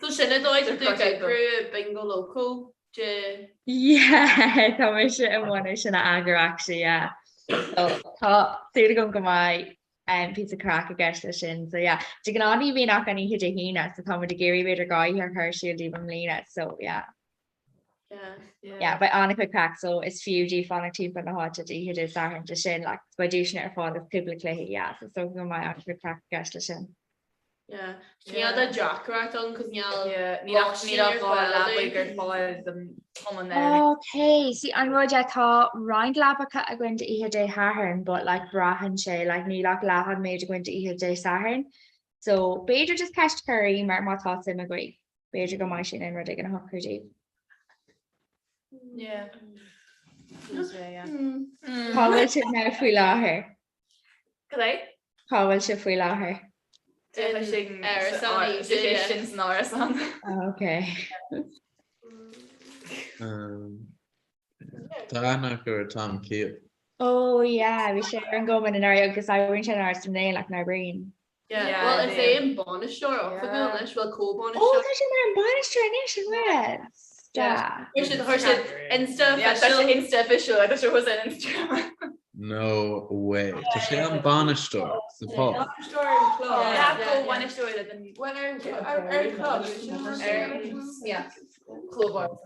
So sin an dóigh tú ag eagrú Bingo Loco de. Yeah, tá mise i mbun é sin a eagrú actually, yeah. So tá súil agam go mbeidh um, píosa craic i gceist leis sin. So yeah, de ghnáth ní bhíonn ach an oíche Dé hAoine, so tá muid ag iarraidh b'fhéidir dhá oíche a chur ar siúl daoibh i mbliana, so yeah. Yeah, yeah. Yeah, beidh an-chuid craic, so is fiú daoibh fanacht timpeall na háite d'oíche Dé Sathairn de sin, like, beidh duaiseanna ar fáil agus cúpla cluichí, yeah, so is dócha go mbeidh an-chuid craic i gceist leis sin. Yeah. Níl de deacracht ann cos níl Yeah, níl ach níl ach dhá leabaidh ar fáil don chumann eile. Ok, see an rud é tá roinnt leabacha againn d'oíche Dé Sathairn but like braitheann sé like níl ach leath an méid againn d'oíche Dé Sathairn so b'fhéidir just ceist a chur ar Emer má tá suim agaibh b'fhéidir go mbeidh sí in ann rud éigin a shocrú daoibh. Yeah. Yeah. Cá bhfuil sibh now faoi láthair? Cad é? Cá bhfuil sibh faoi láthair? Árasán sin san árasán. Ok. Tá aithne acu ar Tom Keogh. Oh yeah, bhí sé ar an gcumann anuraidh agus oibríonn sé in Áras na nGael nach n-oibríonn. Yeah, well is é an bainisteoir oifigiúil anois, well Oh, comhbhainisteoir. tá sé mar an bainisteoir anois, an bhfuil? Yeah. Chuir siad chuir siad Insta Yeah, tá sé official. Insta official, tá sé was an Instagram. No way. Tá sé an bainisteoir sa pub. Bainisteoir an club. Yeah, comhbhainisteoir le den Well ar ar ar club. Yeah. Club.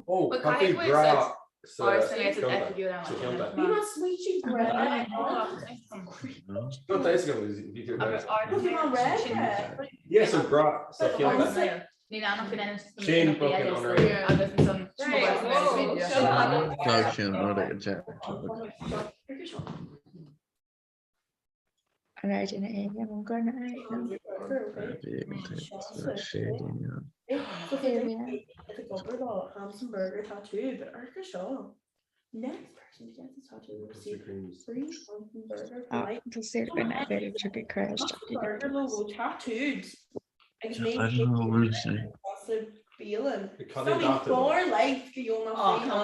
Ó, tá tú grá sa cheantar. No, tá fhios agam, bhí tú Yeah, so grá sa cheantar. Sin fucking unreal. Thug sin rud ag an teach. An raibh duine éigin an gcorna An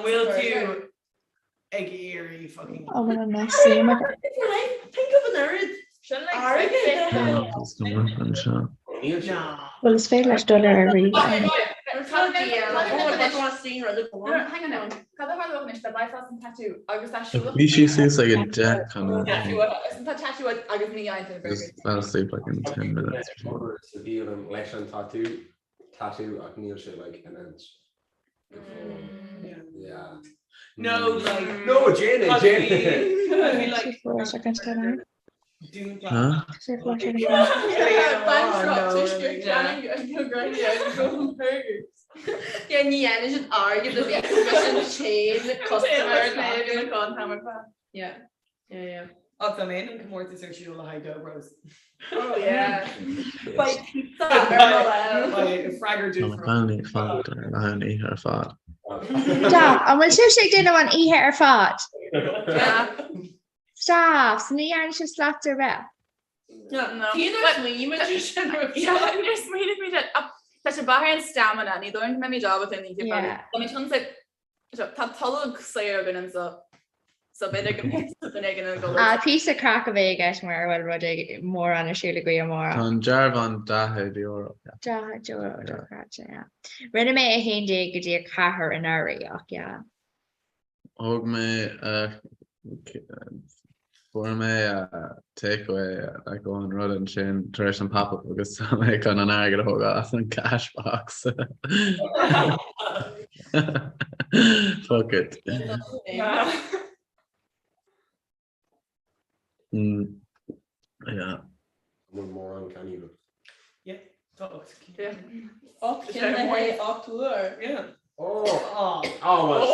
bhfuil tú ag iarraidh fucking. An bhfuil an meas suim agat? Think of an oiread airgid. Bhuel is féidir leat dul ar ar ríomhaire. Bhí sí suas ag a deich chun Just fell asleep like in 10 minutes. Sa bhialann leis an tatú tattoo ach níl sé like in int go fóill. Yeah. No, like No, Jane, Jane. Huh? Yeah, ní dhéanann siad airgead a bheith sin chain customer Yeah. Yeah, yeah. Ach tá mé an comórtas ar siúl le haghaidh Dough Bros. Oh yeah. Beidh pizza ar mo Beidh freagra Tá mé finally ag fanacht ar le haghaidh an oíche ar fad. Stop, an bhfuil sibhse ag déanamh an oíche ar fad? Yeah. Stop, so ní dhearna sibh slat ar bith? No. Níor smaoinigh muid ar sin roimh seo. Níor smaoinigh muid ar Tá sé beatha an stamina, ní dóigh go mbeimid ábalta an oíche fada. Tá mé chun Tá tolg saor againn anseo so b'fhéidir go mbeidh duine éigin ag dul. Ah, píosa craic a bheidh i gceist mura bhfuil rud mórán ar siúl agaibh amárach. Tá an dearbhán €40. €40 dochreidte, yeah. Rinne mé 11 go dtí 4 anuraidh ach yeah. Thóg mé Fuair mé takeaway like ón rud ansin tar éis an pop-up agus tá mé chun an airgead a thógáil as an cash box. Fuck it. Mm. Yeah. An bhfuil mórán ceannaithe agat? Yeah, tá 8 cinn. 8 cinn le haghaidh 8 uair. Yeah. Oh! Oh, well.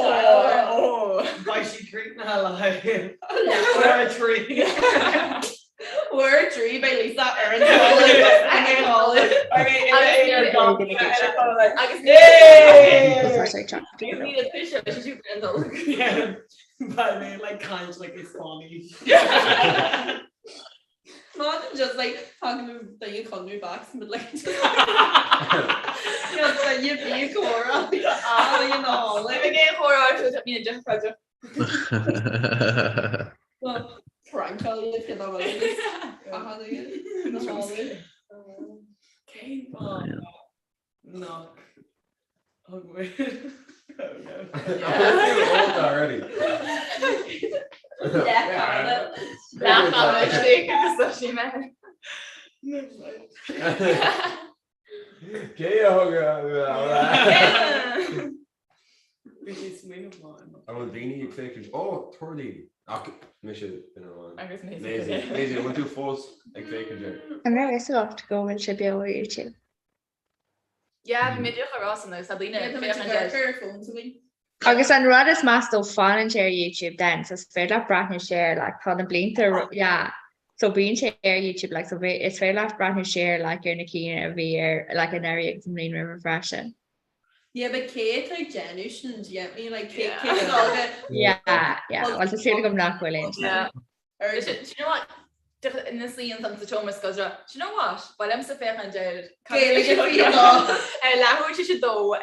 Oh! Beidh sí críochnaithe le haghaidh uair a trí. Uair a trí beidh Lisa ar an tolg ina codladh. Agus Beidh mé like caint like it's funny. Imagine just like talking to duine Conradh back but like just duine bí comhrá you know like again chomhrá me deifreach prankáil iad cé dá bhfuil Cén fáth nach thug muid Oh no. Old already. Cé a thug Bhí sé smaoineamh maith. An bhfuil daoine ag féachaint ó tabhair daoine ach mise duine amháin. Agus Maisie. Maisie, Maisie, an bhfuil tú fós ag féachaint air? An raibh fhios agat go bhfuil sé beo ar YouTube? Yeah, bhí mé díreach á rá san agus tá daoine ag féachaint air. ar phones againn. Agus an rud is measa though fanann sé ar YouTube then so is féidir leat breathnú siar like tá na blianta yeah so bíonn sé ar YouTube like so is féidir leat breathnú siar like ar na cinn a bhí ar like anuraidh agus an bhliain roimhe freisin. Yeah, but cé atá ag déanamh sin, do you get me? Like cé cé atá ag Yeah, yeah, well tá súil agam nach bhfuil aon Yeah. Do you know what? Ina suí ansan sa tseomra scoile, do you know what? Ba mhaith liomsa féachaint ar Gaeilge faoi dhó. Ar leathuair tar éis a dó ar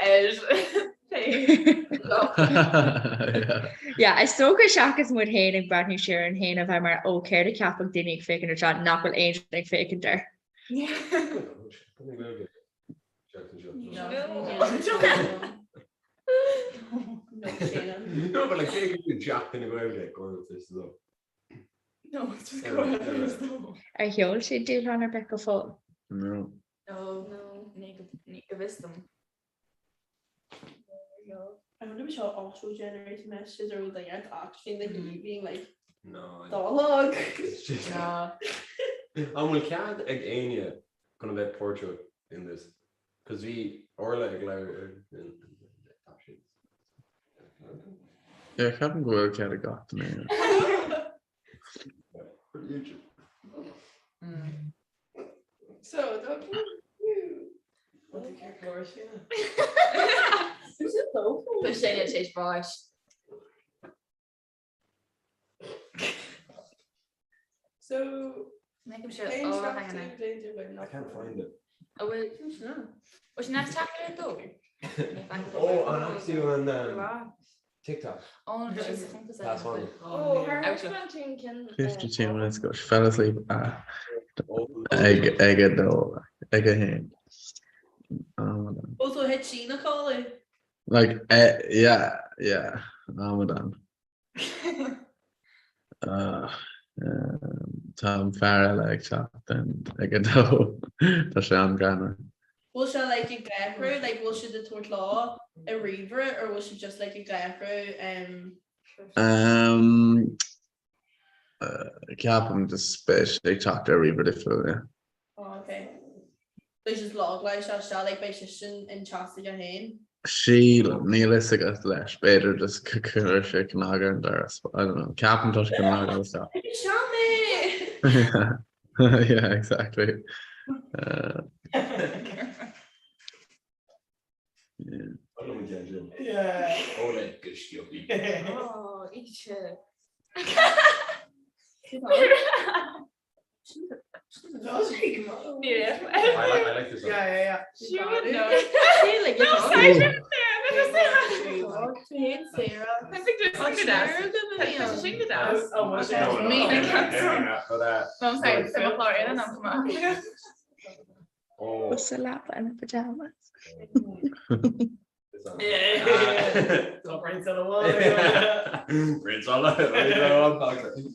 Yeah, is dócha seachas muid féin ag breathnú siar orainn féin a bheith mar ó céard a cheapfadh daoine ag féachaint ar seo nach bhfuil aon duine ag féachaint air. No, but like Seachtain na Gaeilge go though. No, it's just go ahead. Ar sheol siad dúshlán ar bith go fóill? No. No, ní go bhfios dom. I wonder if seo auto generated messages or bhfuil duine actually in the being like No. Dálog. An bhfuil cead ag éinne chun a bheith páirteach in this? Cos bhí Orla ag labhairt Yeah, ceapaim go bhfuil cead ag gach duine. So, Tá sé tar éis báis. So, Cén oh, hang on. I can't find it. Oh, well, no. Was sin teach ar dó? Oh, an tú an TikTok. Oh, That's funny. Oh, her 52 minutes ago, she fell asleep at ag ag a dó ag a haon. Oh, so thit sí ina codladh? Like, eh, yeah, yeah, amadán. Uh, um, tá an fear eile ag teacht ag a dó. Tá sé an-ghreannmhar. Bhfuil sé like ag athrú, like bhfuil siad ag tabhairt leo i ríomhaire or bhfuil siad just like ag athrú um Um, uh, ceapaim just beidh sé ag teacht ar ríomhaire difriúil, yeah. Oh, okay. Beidh just logáil sé isteach, like beidh sé sin in teas aige féin. Sílim, níl fhios agat leis, b'fhéidir just go gcuirfidh sé cnag ar an doras, but I don't know. Ceapaim tá sé chun logáil isteach. Seo mé! Yeah, exactly. Uh, yeah. Yeah. Ole go sciobtha. Oh, íte. I like, I like this one. Yeah, yeah, yeah. She would know. No, Oh. Sa leaba ina pajamas.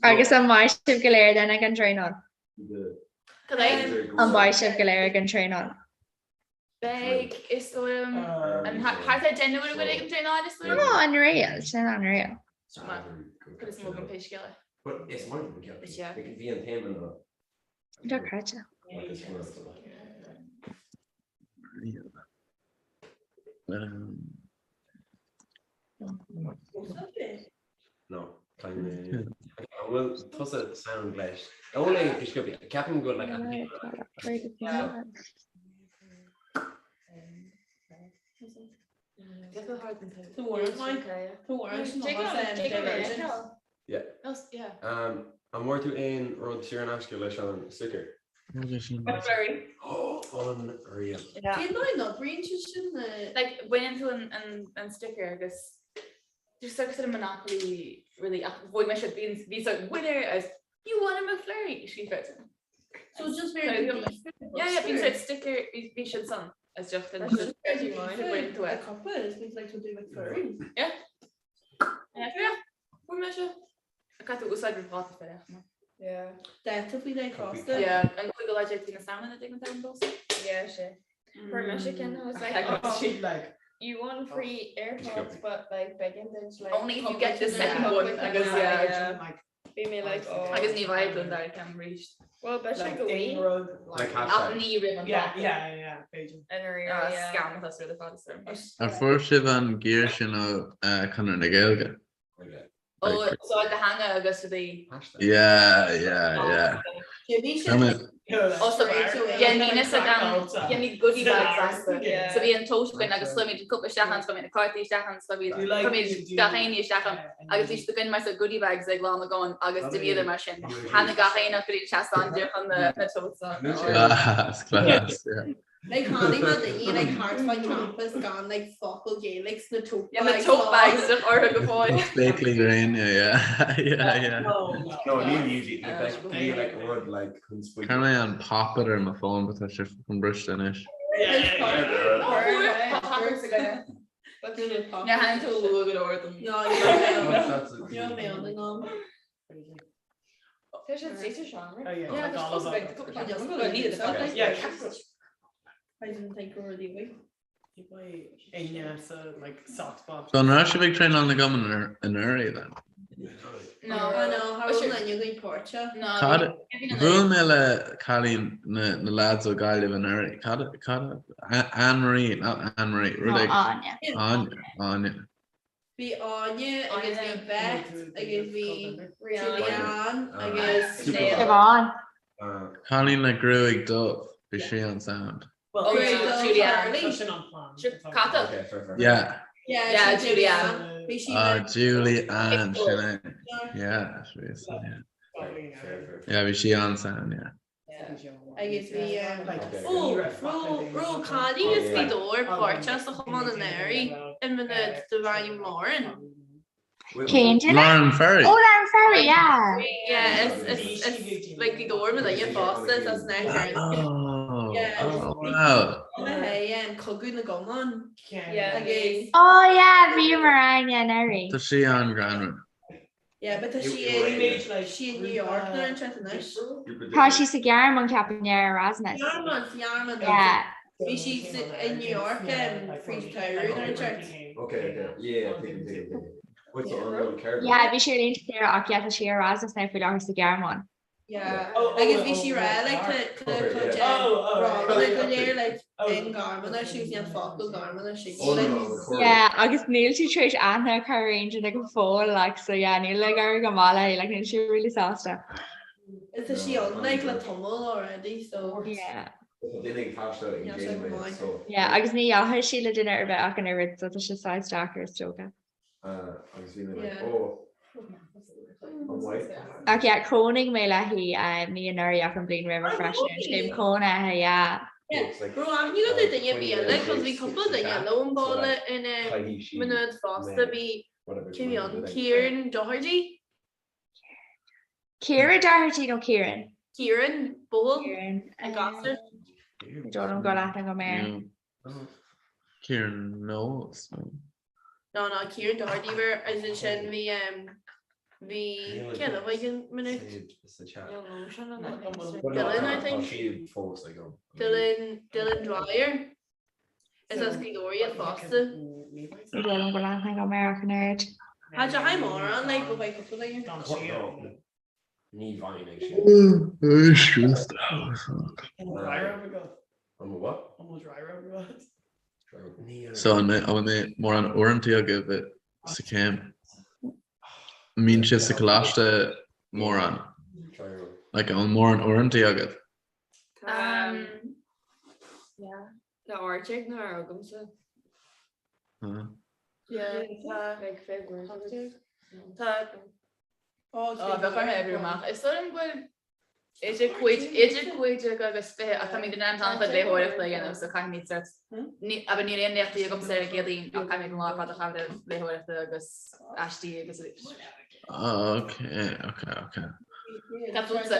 Agus an mbeidh sibh go léir then ag an traenáil? An mbeidh sibh go léir ag an traenáil? Beidh, is dóigh liom, an thart ar 10 uair a bhfuil ag an traenáil is dóigh liom. Ó, unreal, sin unreal. Cuid is mó den pé scéal é. Is maith an ceart. Bhí an t-aon Dochreidte. No, an bhfuil tusa sound leis? Ó le go sciobtha. Ceapaim go like Yeah. Um, an bhfuair tú aon rud saor in aisce leis an sticker? McFlurry. Oh, unreal. Cén dóigh a n-oibríonn siad sin na. Like, baineann tú an, an, an sticker agus just sort of Monopoly really ach bhuaigh mé siad bhí bhí sort winner as you won a McFlurry scríofa. So it's just very Yeah, yeah, bhí sort sticker bhí bhí siad san as just an bhain tú é. A couple is means like to do McFlurry. Yeah. Yeah, yeah. Bhuaigh mé seo. Caithfidh tú úsáid roimh dháta faoi leith. Yeah. Dáta faoi leith fosta. Yeah, an 15ú lá de na Samhna a dtig an t-am domsa. Yeah, sin. Fuair mise ceann I was like, oh, like you won free AirPods, but like b'éigean duit like Only if you get the second one agus yeah. yeah. Bhí mé like oh. Agus ní bhfaighidh tú an dara ceann arís. Well, beidh sé go aon bhí. rud Like Ach hashtag. ní roimh an Yeah, dáta. yeah, yeah, b'fhéidir. In a rear, Ah, yeah. Scam atá sa rud ar fad is orm. Ar fuair sibh an gear sin ó Conradh na Gaeilge? Ó, úsáid do theanga agus rudaí. Hashtag. Yeah, yeah, yeah. Bhí Tá mé- Ó, so dhéanaimid dhéanaimid goodie bags astu. Yeah. So bhí an tote againn agus chuirimid cúpla isteach ann, chuirimid na cártaí isteach ann, chuirimid chuirimid gach aon ní isteach ann. Agus bhí siad againn mar sort goodie bags ag Lá na gCon agus do bhíodar mar sin. Tháinig gach aon acu go dtí an seastán díreach chun na na totes a fháil. Class, class, yeah. Like chonaic mé daoine like thart fán campus gan like focal Gaeilge sna tote Yeah, na tote bags orthu go fóill. Spéaclaí gréine, yeah. Yeah, yeah. No, níl usually, like, níl like rud like chun spuic. Chuir mé an pop-it ar mo phone but tá sé fucking briste anois. Níor tháinig tú luath go leor don. No, níl mé ann in am. Tá sé sa seomra. Oh, yeah. Yeah, there's supposed to be a couple of people. Yeah. I didn't think we were leaving. Aine sa like soft spot. So an raibh sibh ag traenáil na gcumann anuraidh then? No, no, cha raibh aon duine againn páirteach. No, Cad bhuail mé le cailín na na lads ó Gaillimh anuraidh. Cad cad Anne Marie, not Anne Marie, rud No, ag Áine. Áine, Áine. Bhí Áine agus bhí Beth agus bhí Julianne agus Siobhán. Cailín le gruaig dubh, bhí sí an-sound. Julianne. Yeah. Yeah, Julianne. Bhí sí Ah, Julianne, sin é. Yeah, yeah. Yeah, bhí sí an-sound, yeah. Agus bhí ó raibh cailín as Gaoth Dobhair páirteach sa chumann anuraidh i Maigh Nuad darbh ainm Lauren. Cén duine? Lauren Ferry. Oh, Lauren Ferry, yeah. Yeah, is is is like Gaoth Dobhair mo dhuine fosta is as na Oh, oh wow. Hey, Cogadh na gCumann. Agus Oh yeah, bhíomar ann anuraidh. Tá sí an-ghreannmhar. Yeah, but tá sí i sí in New York nó an teach anois. Tá sí sa Ghearmáin ceapaim ar Erasmus. Ghearmáin, sa Ghearmáin. Yeah. Bhí sí in New York fríd an tsamhradh nó an teach. Okay, okay. Yeah, yeah, yeah, yeah. Wait, so an ceird? Yeah, bhí sí ar laethanta saoire ach yeah, tá sí ar Erasmus now faoi láthair sa Ghearmáin. Yeah. Agus bhí sí rá like tá cuid ranganna go léir like in Gearmáinis agus níl focal Gearmáinis aici like. Yeah, agus níl sí tar éis aithne a chur ar aon duine go fóill like so yeah, níl ag éirí go maith léi like níl sí really sásta. Is tá sí ann like le tamall already so. Yeah. Duine ag taisteal in Géarmáin so. Yeah, agus ní dheachaigh sí le duine ar bith ach an oiread so tá sé saghas deacair is dócha. Agus bhí mé like, oh, an mhaith. Ach yeah, chónaigh mé léi ní anuraidh ach an bhliain roimhe freisin. Céim chónaithe, yeah. Raibh aithne agat ar duine ar bith eile, cos bhí cúpla duine eile ón bhaile in Maigh Nuad fosta, bhí cé bhí ann, Kieran Doherty? Ciara Doherty nó Kieran? Kieran, buachaill Kieran. an gasúr. Ní dóigh liom go bhfuil aithne agam air. Kieran Knowles. No, no, Kieran Doherty bhí as ansin bhí bhí cé eile bhí ag Maigh Nuad? Dylan, I think. Dylan, Dylan Dwyer. Is as Gaoth Dobhair iad fosta. Ní dóigh liom go bhfuil aithne agam air ach an oiread. Tá sé high mórán, like, but bheidh cúpla duine. Ní bheinn ag sin. So an mbeidh mórán uaireanta agaibh sa chéim? An mbíonn sibh sa choláiste mórán? Like an bhfuil mórán uaireanta agaibh? Um, yeah. Tá áirteag nó ar agamsa. Yeah, tá. Like February. Tá Ó, bheadh orthu oibriú amach. Is dóigh liom go bhfuil idir cuid, idir 15 agus 20 ach táimid in ann an-chuid léitheoireachta a dhéanamh so caithfimid sort, ní, abair níl aon léachtaí agamsa ar an gCéadaoin ach caithfimid an lá ar fad a chaitheamh le léitheoireachta agus aistí agus Ok, ok, ok. Cad fútsa?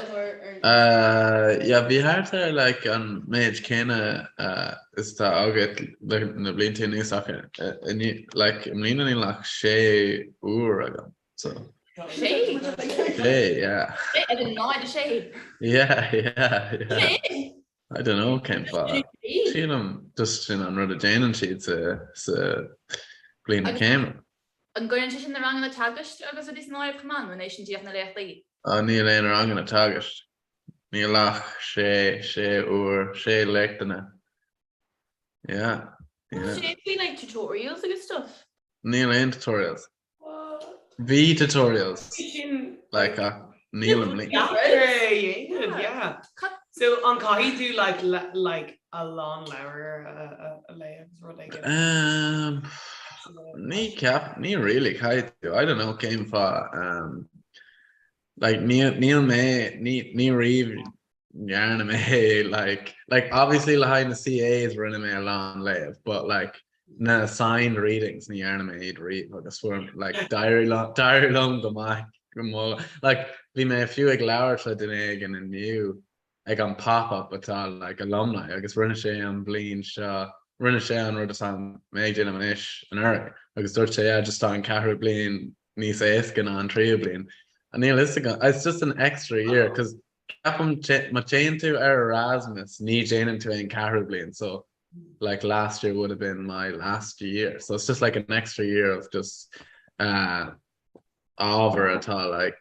Uh, yeah, bhí thart ar like an méid céanna uh, is atá agat le na blianta anuas ach uh, like i mbliana níl ach sé uair agam. So. Sé? Sé, yeah. Sé, as in náid a sé. Yeah, yeah, yeah. Sé? I don't know cén fáth. Sílim just sin an rud a déanann siad sa sa bliain na céime. An gcuireann sé sin na ranganna teagaisc agus rudaí san áireamh chomh maith nó an é sin díreach na léachtaí? Ah, níl aon ranganna teagaisc. Níl ach sé, sé uair, sé léachtanna. Yeah, yeah. Sé faoi like tutorials agus stuff? Níl aon tutorials. Bhí tutorials like ach níl i mbliana. Yeah. So an caithfidh tú like le- like a lán leabhar a a- a léamh agus rud éigin? Um, ní ceap, ní really caithfidh tú. I don't know cén fáth. Um, like níl níl mé ní ní riamh. ndearna mé like like obviously le haghaidh na CAs rinne mé a lán léamh but like na assigned readings ní dhearna mé iad riamh agus fuair like d'éirigh liom d'éirigh liom go maith go maith like bhí mé fiú ag labhairt le duine éigin inniu ag an pop-up atá like alumni agus rinne sé an bhliain seo rinne sé an rud atá mé ag déanamh anois anuraidh agus dúirt sé yeah just tá an ceathrú bliain níos éasca ná an tríú bliain. Níl fhios agam it's just an extra year cause Ceapaim má téann tú ar Erasmus ní déanann tú aon ceathrú bliain so like last year would have been my last year so it's just like an extra year of just uh, ábhar atá like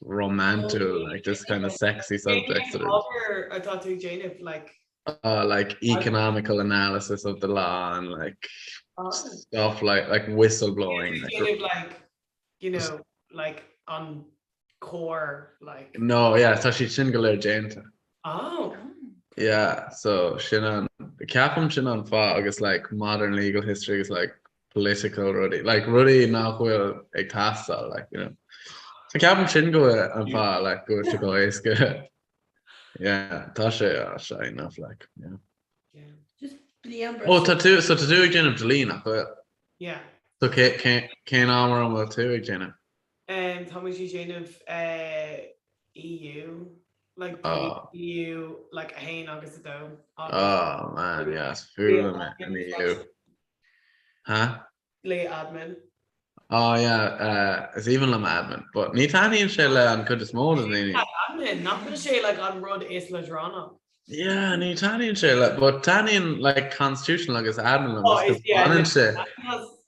rómánsúil like just kind of sexy subjects. Ábhar atá tú ag déanamh like uh, like economical analysis of the law and like oh. stuff like like whistleblowing. Like, like you know, like an core like. No, yeah, tá siad sin go léir déanta. Oh. Yeah, so sin an ceapaim sin an fáth agus like modern legal history agus like political rudaí, like rudaí nach bhfuil ag teastáil like, you know. So ceapaim sin go bhfuil an fáth like go bhfuil sé chomh éasca. Yeah, tá sé ah, sé enough like, yeah. Just bliain Oh, tá tú so tá tú ag déanamh dlí nach bhfuil? Yeah. So cén ábhar an bhfuil tú ag déanamh? Um, tá muid ag déanamh uh, EU, like oh. EU, like a haon agus a dó. Oh man, yeah, is fuath liom an EU. Huh? Le admin. Oh yeah, uh, is aoibhinn liom admin, but ní taitníonn sé le an cuid is mó de dhaoine. Admin, nach bhfuil sé like an rud is leadránach. Yeah, ní taitníonn sé le, but taitníonn like constitutional agus admin liom oh, just yeah, baineann sé.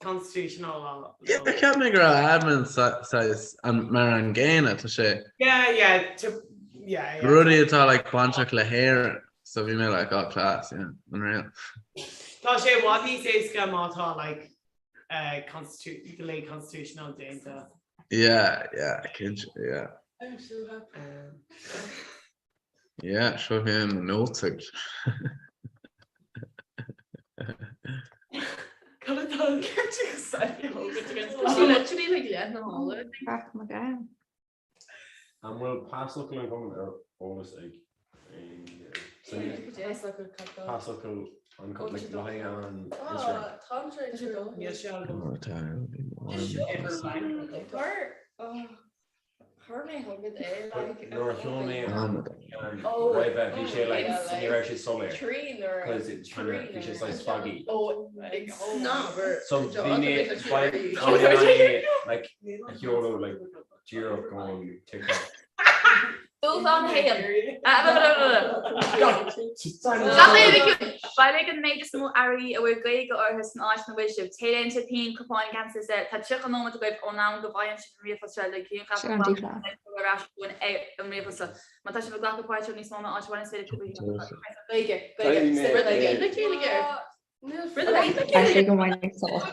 Constitutional. Yeah, cheap mé go raibh admin saghas an mar an gcéanna tá sé. Yeah, yeah, to, yeah, yeah. Rudaí atá like bainteach le hÉirinn, so bhí mé like oh class, yeah, unreal. Tá sé i bhfad níos éasca má tá like uh, constitu dlí constitutional déanta. Yeah, yeah, cinnte, yeah. I'm so happy. Um, Yeah, seo him na notes agat. Cad atá Tá sí literally like leath na hála. Crack mo gam. An bhfuil pasfhocal an chumainn ar eolas ag éinne? Pasfhocal an chumainn le haghaidh an Instagram. Níl sé agam. Chuir mé chugat é like. Nuair a sheol mé an ceann roimhe bhí sé like ní raibh sé soiléir cause it's kind of bhí sé saghas foggy. So bhí mé tá mé in ann é like a sheoladh like díreach ón TikTok. Dúshlán 1. Bailigh an méid is mó earraí a bhfuil Gaeilge orthu san áit ina bhfuil sibh. T-léinte, pinn, cupáin, geansaithe is eile. Tá 30 nóiméad agaibh ón am go bhfaigheann sibh an ríomhphost seo le grianghraf a ghlacadh agus a chur ar ais chugainn ar an ríomhphost seo. Má tá sibh ag glacadh páirte ó níos mó ná áit amháin is féidir cúpla Gaeilge, Gaeilge, Gaeilge. Actually go mbainfidh sult as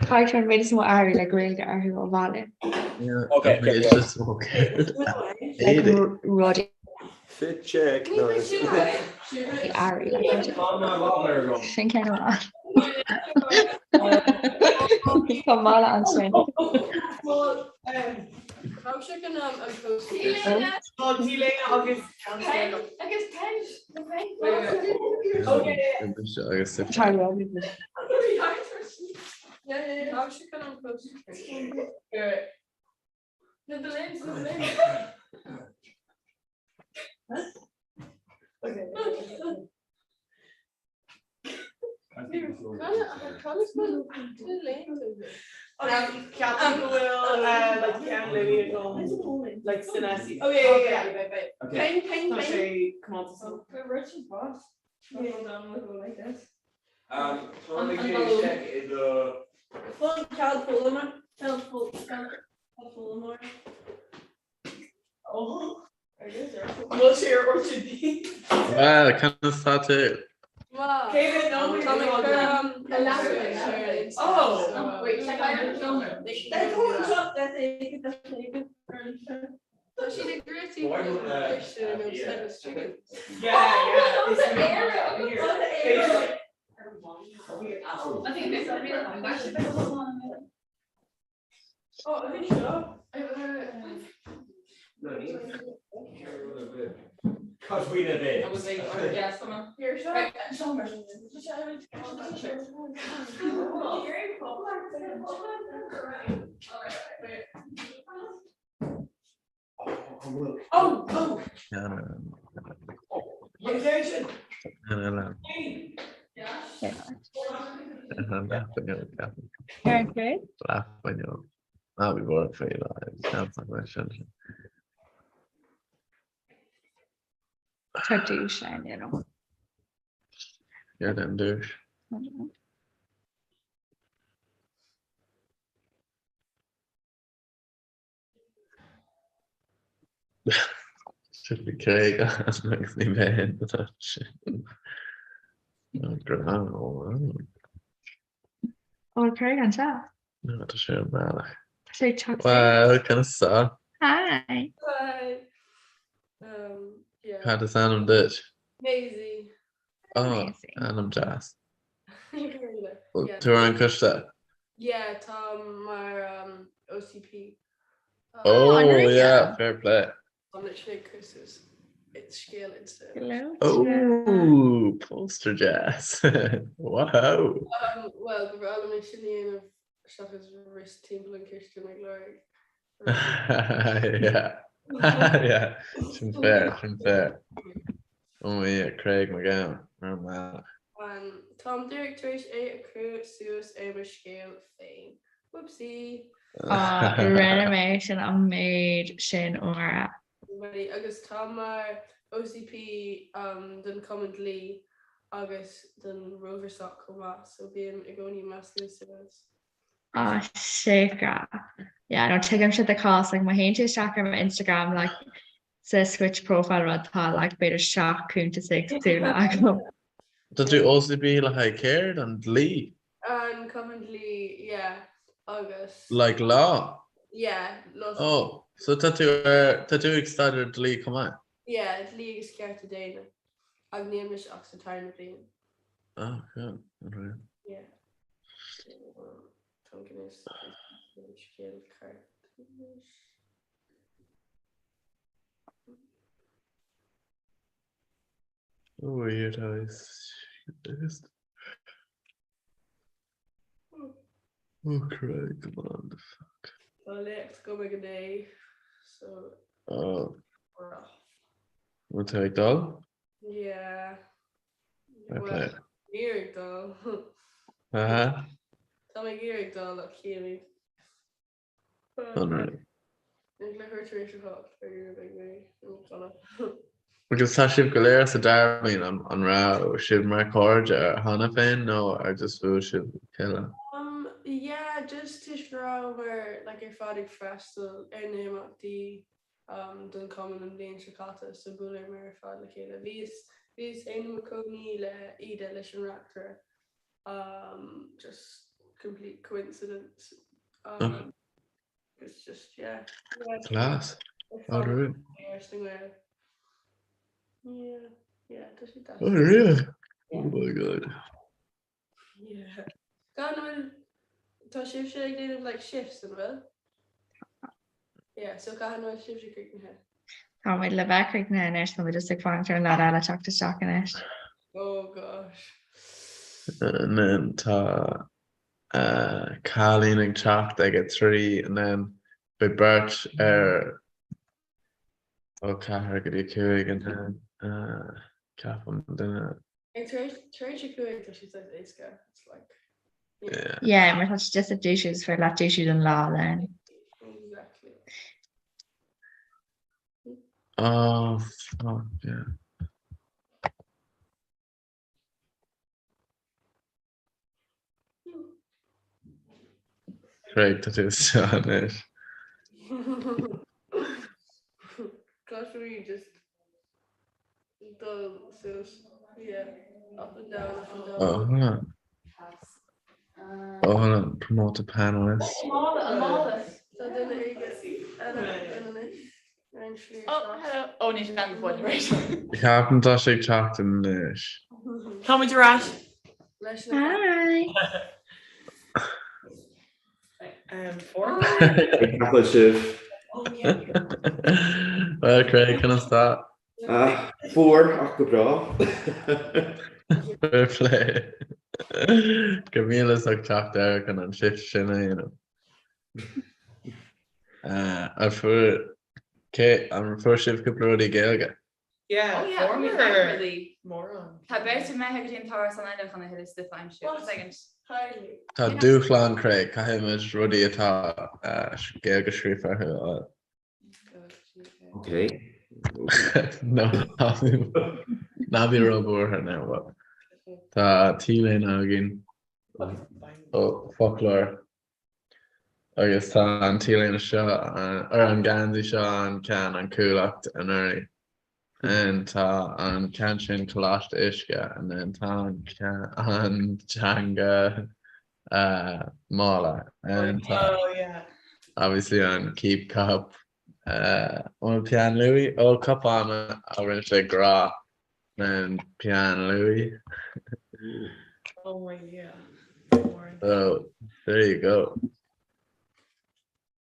Caithfidh an méid is mó earraí le Gaeilge orthu ó bhaile. Okay, Like rudaí Fit check. earraí le Gaeilge. Sin ceann amháin. Tá mála ansin. Ceapaim go bhfuil like ceann Lily agam like san SE. Oh yeah yeah yeah. Okay. Tá sé comónta. Um, Tá mé ag i do Oh. Bhfuil sé ar RTD? Well, conas tá tú? Cé mhéad nóiméad atá ann? Oh! Yeah, yeah. It's here. Tá duais ann, you know. Céard é an duais? Sin Craig agus ní bheinn sin. Ó Craig anseo. No, tá sé ar an mbealach. Tá sé ag teacht. Well, conas tá? Hi. Hi. Um, yeah. Cad is ainm duit? Maisie. Oh, ainm deas. Yeah. Tú ar an coiste? Yeah, tá mar um, OCP. Oh, yeah, fair play. Tá literally ag cur suas scéal Insta. Oh, poster deas. Wow. Um, well, ba bhreá liom é sin a dhéanamh seachas rith timpeall an chistin ag lorg. Yeah. Yeah, sin fair, sin fair. Oh yeah, Craig McGowan, ar an mbealach. Um, táim díreach tar éis é a chur suas ar mo scéal féin. Whoopsie! Á, rinne mé sin an méid sin uaire. Ready. Agus táim mar OCP um, don Cumann Dlí agus don Rover Soc chomh maith, so bím i gcónaí measctha suas. Á, sick. Yeah, no, tuigimse do chás, like, má théann tú isteach ar mo Instagram, like, sa switch profile rud tá, like, b'fhéidir 7 cuntas éagsúla agam. Tá tú OCP le haghaidh céard? An dlí? An Cumann Dlí, yeah, agus. Like law? Yeah, law. Oh, so tá tú ar, tá tú ag staidéar dlí chomh maith? Yeah, dlí agus cearta daonna. Ach níl mise ach sa tarna bliain. Ah, cool. Alright. Yeah. Tá gnéas scéal ceart anois. Oh, here tá is. Oh, Craig, come on, the fuck. Tá léacht agam ag a naoi, so. Oh. Bhfuil tú ag dul? Yeah. Fair play. Well, iarraidh dul. Aha. Tá mé ag iarraidh dul ach cífimid. Alright. Ag leathuair tar éis a hocht, b'fhéidir beidh mé i mo chodladh. Agus tá sibh go léir sa dara bliain, an raibh sibh mar chairde cheana féin nó ar just bhuail sibh le chéile? Um, yeah, just toisc go rabhamar like ar fad ag freastal ar na himeachtaí um, don Chumann an bhliain seo caite, so bhuaileamar ar fad le chéile. Bhíos, bhíos féin i mo cónaí le Íde leis an reachtaire, um, just complete coincidence. Um, it's just, yeah. yeah Class. Alright. Yeah, yeah, tá sé Oh, really? Oh my god. Yeah. Gan bhfuil tá sibhse ag déanamh like shifts an bhfuil? Yeah, so cathain a bhfuil sibhse críochnaithe? Tá muid le bheith críochnaithe anois, tá muid just ag fanacht ar an leaid eile teacht isteach anois. Oh gosh. And then tá cailín ag teacht ag a 3 and then beidh beirt ar ó 4 go dtí 5 and then ceapaim duine Ag tar éis tar éis a 5 tá sé saghas éasca it's like yeah. Yeah, mar tá sé just ag dúisiú is féidir leat dúisiú don lá then. Exactly. Oh fuck yeah. Craig tá tú isteach anois. Cloisim just dul suas yeah up and down up and down. Oh, hold on. Oh, hold on. Promote to panelist. Tá duine éigin eile anois. Oh, hello. Oh, ní sin an fáil réis. Ceapaim tá sé ag teacht anois. Tá muid ar ais. Hi. Ag sibh. Well, Craig, conas tá? Fuar ach go breá. Fair play. Go raibh míle as ucht teacht air chun an shift sin a dhéanamh. An fuair cé an fuair sibh cúpla rudaí Gaeilge? Yeah, Oh yeah, fuair rudaí. Mórán. Tá beirt imithe go dtí an t-árasán eile chun a thuilleadh stuif a aimsiú. Second. Tá dúshlán Craig, caithfidh muid rudaí atá Gaeilge scríofa orthu a fháil. Ok. No, ná bí róbhuartha now, but tá T-léine againn ó foclóir agus tá an T-léine seo ar an geansaí seo an ceann an Chuallacht anuraidh and tá an ceann sin Coláiste Uisce and then tá an ceann an teanga mála and tá Oh yeah. obviously an keep cup bhfuil peann luaidhe ó cupán a rinne sé grá and peann luaidhe. Oh my yeah. So there you go.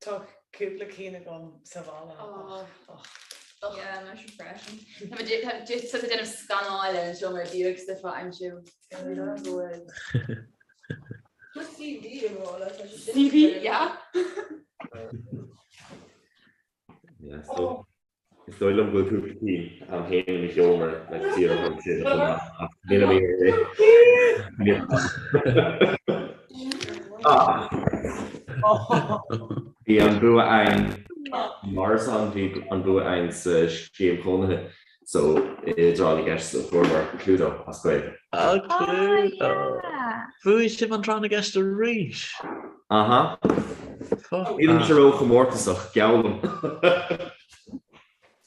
Tá cúpla cinn agam sa bhaile. Oh. Yeah, mise freisin. Tá mé just ag déanamh scanáil ar an seomra ag iarraidh stuif a aimsiú. CV i bhfáil, tá sé sin. CV, yeah. Yeah, so Is dóigh liom go bhfuil cúpla cinn agam féin i mo sheomra le díreach ansin chomh maith ach níl mé ar Bhí an bua againn san árasán, bhí an bua againn sa scéim chónaithe so i dtráth na gceist so fuaireamar Cluedo as Gaeilge. Ah, Cluedo! Bhuaigh sibh an tráth na gceist arís! Aha. Nílimse ró-chomórtasach, geall liom.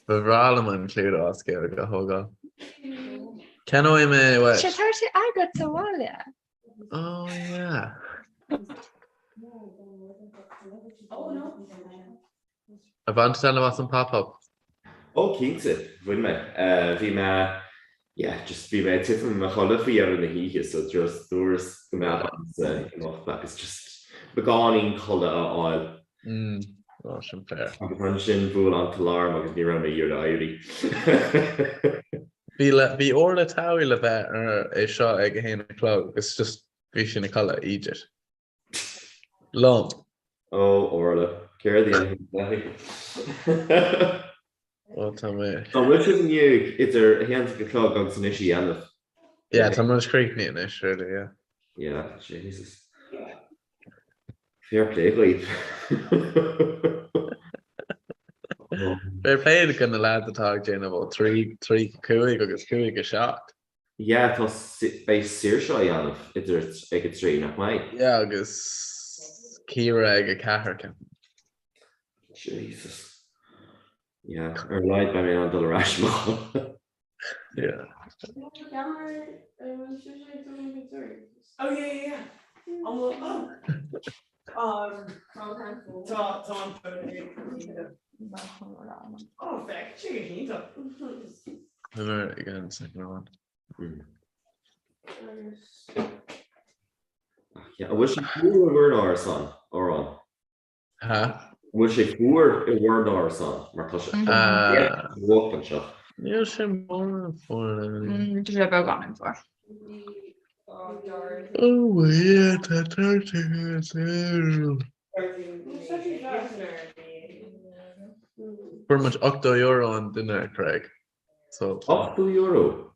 Ba bhreá liom an Cluedo as Gaeilge a thógáil. Ceannóidh mé uait. Sé tá sé agat sa bhaile. Oh yeah. Ar bhain tú taitneamh as an pop-up? Ó cinnte, bhain mé. Bhí mé, yeah, just bhí mé ag titim i mo chodladh faoi dheireadh na hoíche so just dúras go mbeadh agamsa imeacht agus just beagáinín codladh a fháil. Mm, ó sin fair. Agus ansin bhuail an t-alarm agus ní raibh mé ag iarraidh éirí. Bhí le, bhí Orla Towey le bheith ar é seo ag a haon a chlog agus just bhí sí ina codladh, eejit. Liom. Ó, Orla, céard a dhéanfaidh léi? Ó, tá mé. An bhfuil sibh i ndiaidh idir a haon déag a chlog agus anois a dhéanamh? Yeah, tá muid críochnaithe anois, really, yeah. Yeah, Jesus. Fair play dhaoibh. Fair play do na lads atá ag déanamh ó 3, 3 go 5 agus 5 go 7. Yeah, tá, beidh Saoirse á dhéanamh idir ag a 3, nach mbeidh? Yeah, agus Ciara ag a 4, ceapaim. Jesus. Yeah, ar a laghad beidh mé in ann dul ar ais i mo chodladh. Yeah. Oh yeah, yeah, yeah. An bhfuil, oh. Um, tá, tá an fón ag. Oh, feicfidh sé go hiontach. Remember again second one. An bhfuil sé fuar i bhur n-árasán, Árán? Ha? An bhfuil sé fuar i bhur n-árasán mar tá sé fuacht anseo. Níl sé mórán fuar. Tá sé beagán fuar. Oh yeah, tá tá Fuair muid €80 an duine, Craig. So €80?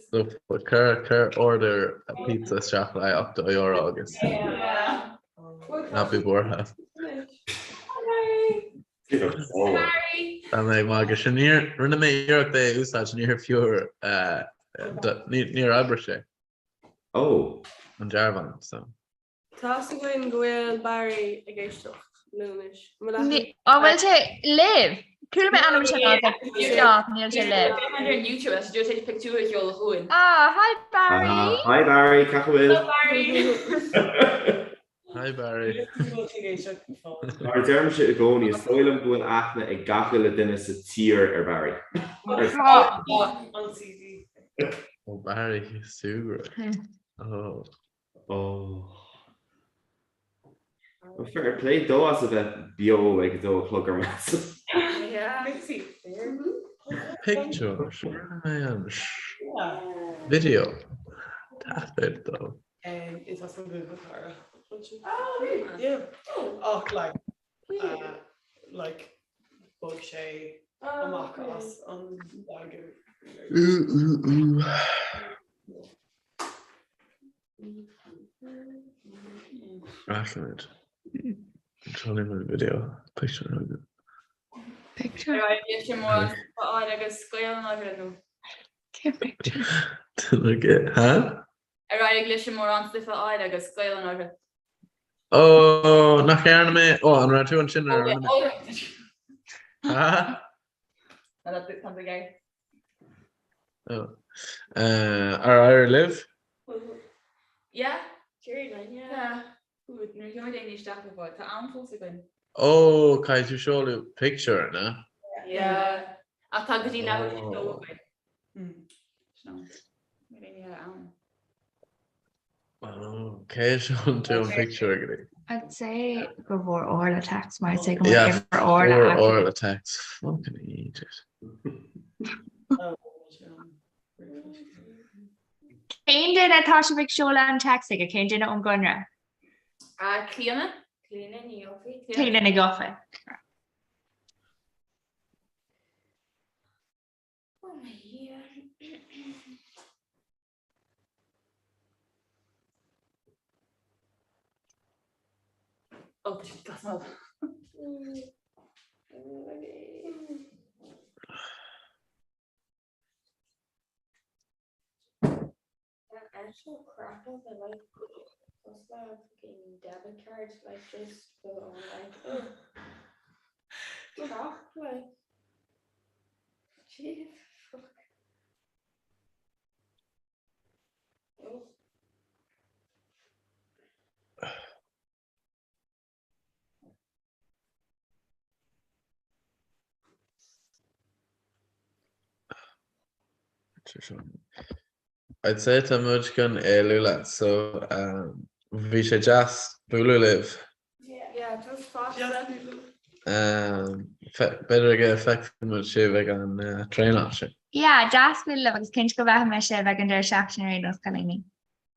So cuir cuir order pizza isteach le €80 agus ná bí buartha. Tá mé ag magadh sin níor rinne mé iarracht é a úsáid níor fiú níor oibrigh sé. Ó. An dearbhán so. Tá's againn go bhfuil Barry ag éisteacht linn anois. An bhfuil sé libh? Chuala mé ainm sin ach níl sé libh. Ar YouTube, tá sé ag pictiúr a sheoladh chugainn. Ah, hi Barry! Ah, hi Barry, cén chaoi a bhfuil? Hello Barry! Hi Barry. Mar a deirimse i gcónaí, is dóigh liom go bhfuil aithne ag gach uile duine sa tír ar Barry. An CD. Oh Barry, súgradh. Oh. Oh. Fair play dó as a bheith beo ag a dó a chlog ar maidin. Yeah. Pictiúr, Video. Taifead dó. Is as an bhuachaill Cara. Yeah. Ach like like bhog sé amach as an Daingean. Rachaimid. Seolfaidh muid video. Pictiúr againn. Pictiúr. Ar aghaidh leis an mórán stuif a fháil agus Gaelainn orthu nó? Cén pictiúr? Ha? Ar aghaidh leis an mórán stuif a fháil agus Gaelainn orthu. Ó, nach ndearna mé? Ó, an raibh tú ansin nuair a rinne mé? Ha? Tá tú gay. Ar éirigh libh? Yeah. D'éirigh linn, yeah. Nuair a thiocfaidh daoine isteach le fáil, tá am fós againn. Ó, caithfidh tú seoladh pictiúr, na? Yeah. Ach tá go dtí leathuair tar éis a dó againn. Sin am. Níl aon oíche ann. Oh, cé a sheolann tú an pictiúr go dtí? I'd say go bhfuair Orla text mar I'd say go mbeadh Yeah, uimhir Orla fuair aici. Orla text. Fucking idiot. Cén duine atá sibh ag seoladh an text chuige? Cén duine ón gConradh? Ah, Clíona? Clíona Ní Dhufaigh. Clíona Ní Dhufaigh. Oh my year. Oh, tá siad glas. Actual crap of it, like, cosúil le fucking debit card, like, just full on, like, oh, crap, like, jeez, fuck. Oh. I'd say tá muid chun éalú leat so bhí sé deas bualadh libh. Yeah, just fosta. B'fhéidir go bhfeicfidh muid sibh ag an traenáil sin. Yeah, deas bualadh libh agus cinnte go bhfeicfidh mé sibh ag an deireadh seachtaine ar aon nós, cailíní.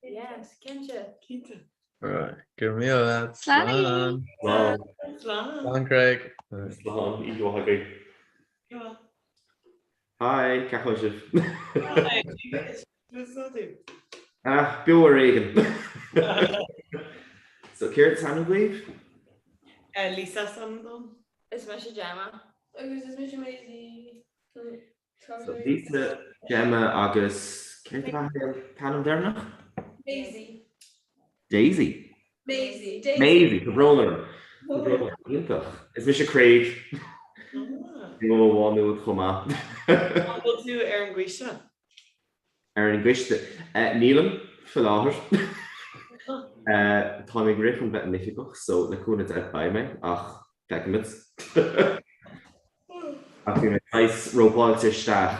Yes, cinnte. Cinnte. Right, go raibh míle leat. Slán. Slán. Slán. Slán Craig. Slán, oíche mhaith agaibh. Hi, cén chaoi a bhfuil sibh? Hi, Ah, beo ar éigean. So, céard is ainm daoibh? Lisa is ainm dom. Is mise Gemma. Agus is mise Maisie. So, Lisa, Gemma agus céard ab ea an t-ainm deireanach? Maisie. Daisy? Maisie. Daisy. Maisie, tá brón orm. Tá brón orm. Iontach. Is mise Craig. Bhí mé ó Mhá Nuad chomh maith. An bhfuil tú ar an gcoiste? Ar an gcoiste? Nílim, faoi láthair. Táim ag rith chun bheith i m'oifigeach, so le cúnamh Dé beidh mé, ach feicfimid. Ach bhí mé saghas rópáilte isteach.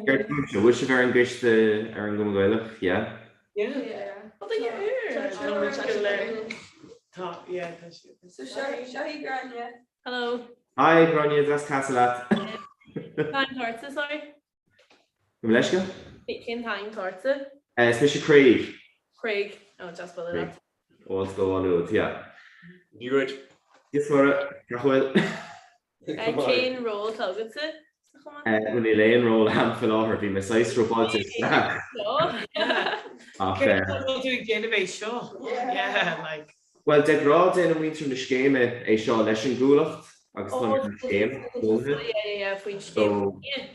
Céard fúibhse? Bhfuil sibh ar an gcoiste ar an gCumann Gaelach? Yeah? Yeah. Ó tá Tá Tá, yeah, tá siad. So seo í Gráinne. Hello. Hi Gráinne, deas casadh leat. Cén t-ainm ortsa, sorry? Gabh mo leithscéal? Cén t-ainm ortsa? Is mise Craig. Craig. Oh, deas bualadh leat. Ó Ollscoil Mhá Nuad, yeah. Dia dhuit. Dia is Muire, cén chaoi a bhfuil? Cén ról atá agatsa sa chumann? Bhuel níl aon ról agam faoi láthair, bhí mé saghas rópáilte isteach. Ach. Cén fáth a bhfuil tú ag déanamh é seo? Yeah, like. Bhuel, de ghnáth déanann muintir na scéime é seo leis an gCuallacht agus tá an scéim bunaithe. Yeah, yeah, yeah, faoin scéim bunaithe.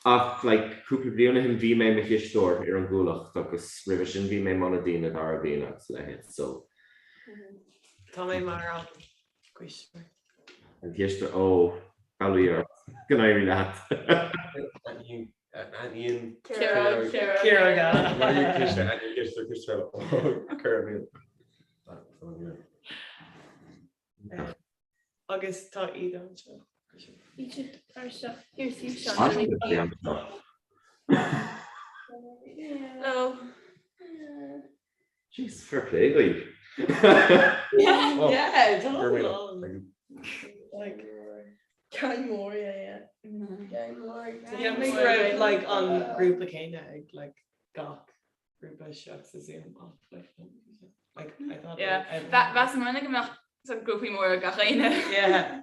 Ach like cúpla bliain ó shin bhí mé i mo chisteoir ar an gCuallacht agus roimhe sin bhí mé i m'ionadaí na dara bliana agus a leithéid so. Tá mé mar an cisteoir. An cisteoir, ó, bail ó Dhia ort. Go n-éirí leat. Aithníonn Ciarán, Ciarán. Ciarán. Cisteoir, aithníonn cisteoir, cisteoir. Cuir Agus tá Íde anseo. Íde, tar isteach. Here, see Sean. Hello. Jeez, fair play dhaoibh. Yeah, yeah, tá. Like, Gang mór, yeah, yeah. Gang mór. Yeah, mé go raibh like an grúpa céanna ag like gach grúpa isteach sa Zoom ach like like I thought Yeah, mheas mé go mbeadh san grúpaí móra gach aoine. Yeah.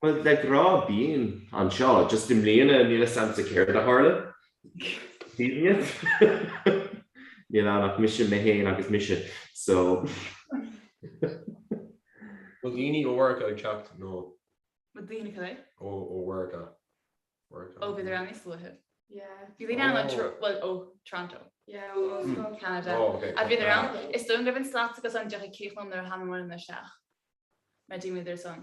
Well, de ghnáth bíonn anseo, just i mbliana níl 'fhios a'msa céard a tharla. Níl ann ach mise, mé féin agus mise, so. Bhfuil daoine ó Mheiriceá ag teacht nó? Bhfuil daoine cad é? Ó Mheiriceá. Ó bhíodar ann níos luaithe. Bhí daoine ann bhuel ó Toronto. Yeah, ó Ollscoil. Canada. A bhíodar ann. Is dóigh go raibh an slot agus an deoch ag críochnú nuair a thánamar isteach. Mar d'imíodar san.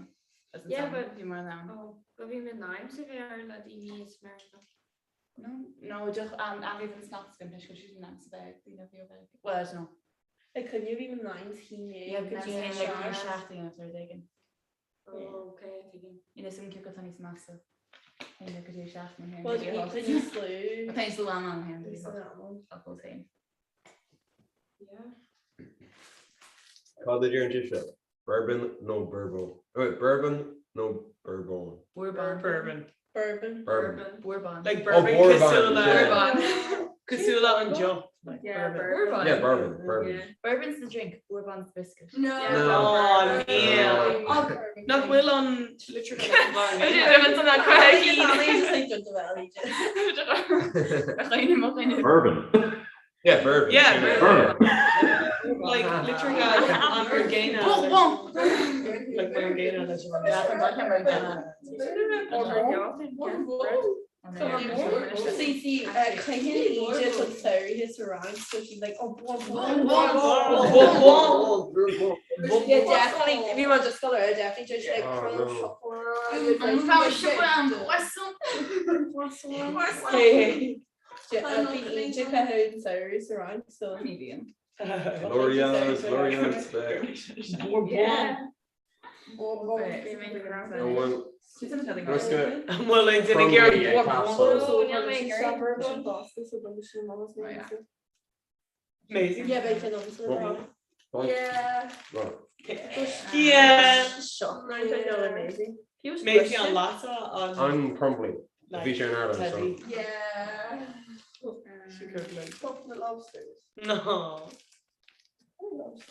Yeah, but bhí mar ann. Ó, go bhí mé náim sa bheith ar le daoine is Meiriceá. No, no, deoch an bhí an slot againn toisc go raibh siad in am sa bheith ag daoine a bhí ó Mheiriceá. Well, I don't know. Ag coinne bhí mé náim sa Yeah, go dtí an seacht a dhéanamh rud éigin. Oh, okay, tuigim. Níl 'fhios a'm cé acu atá níos measa. Haon go dtí a seacht nó haon Well, go dtí a tá hocht. níos lú. Tá níos lú am ann haon go dtí Níos a lú hocht. am ann. Ach fós féin. Yeah. Cad a deireann sibhse? Bourbon nó bourbon? Wait, bourbon nó bourbon? Bourbon. Bourbon. Bourbon. Bourbon. Bourbon. Like Oh, bourbon bourbon, cosúil le yeah. cosúil le an deoch. Like Yeah, bourbon. bourbon. Yeah, bourbon, bourbon. Yeah. Bourbon's the drink, bourbon's the biscuit. No. No. Oh, níl. Oh, Nach bhfuil an litreacha Bourbon. Yeah, bourbon. Yeah, sin é. bourbon. Like litreacha an organa. Bourbon. Like mar an gcéanna leis an See, see, caitheann Íde chun samhraithe sa rang, so she's like, oh, bon, bon, bon, bon. Yeah, definitely. If you want to just color, definitely just like Oh, crull no. chocolate. Croissant. Hey, hey. Bhí Íde caitheann samhraithe sa rang, so. Ní bhíonn. L'Oreal, L'Oreal spec. Bourbon. An bhfuil Rosca An bhfuil aon duine ag iarraidh Crumbly ag bourbon? Castle. Amazing. Yeah, beidh sin obviously. Yeah. Right. Yeah. Amazing. Maisie an latte an An crumbly. Bhí sé in Ireland, so. Teddy. Yeah. She could like Pop the lobsters. No.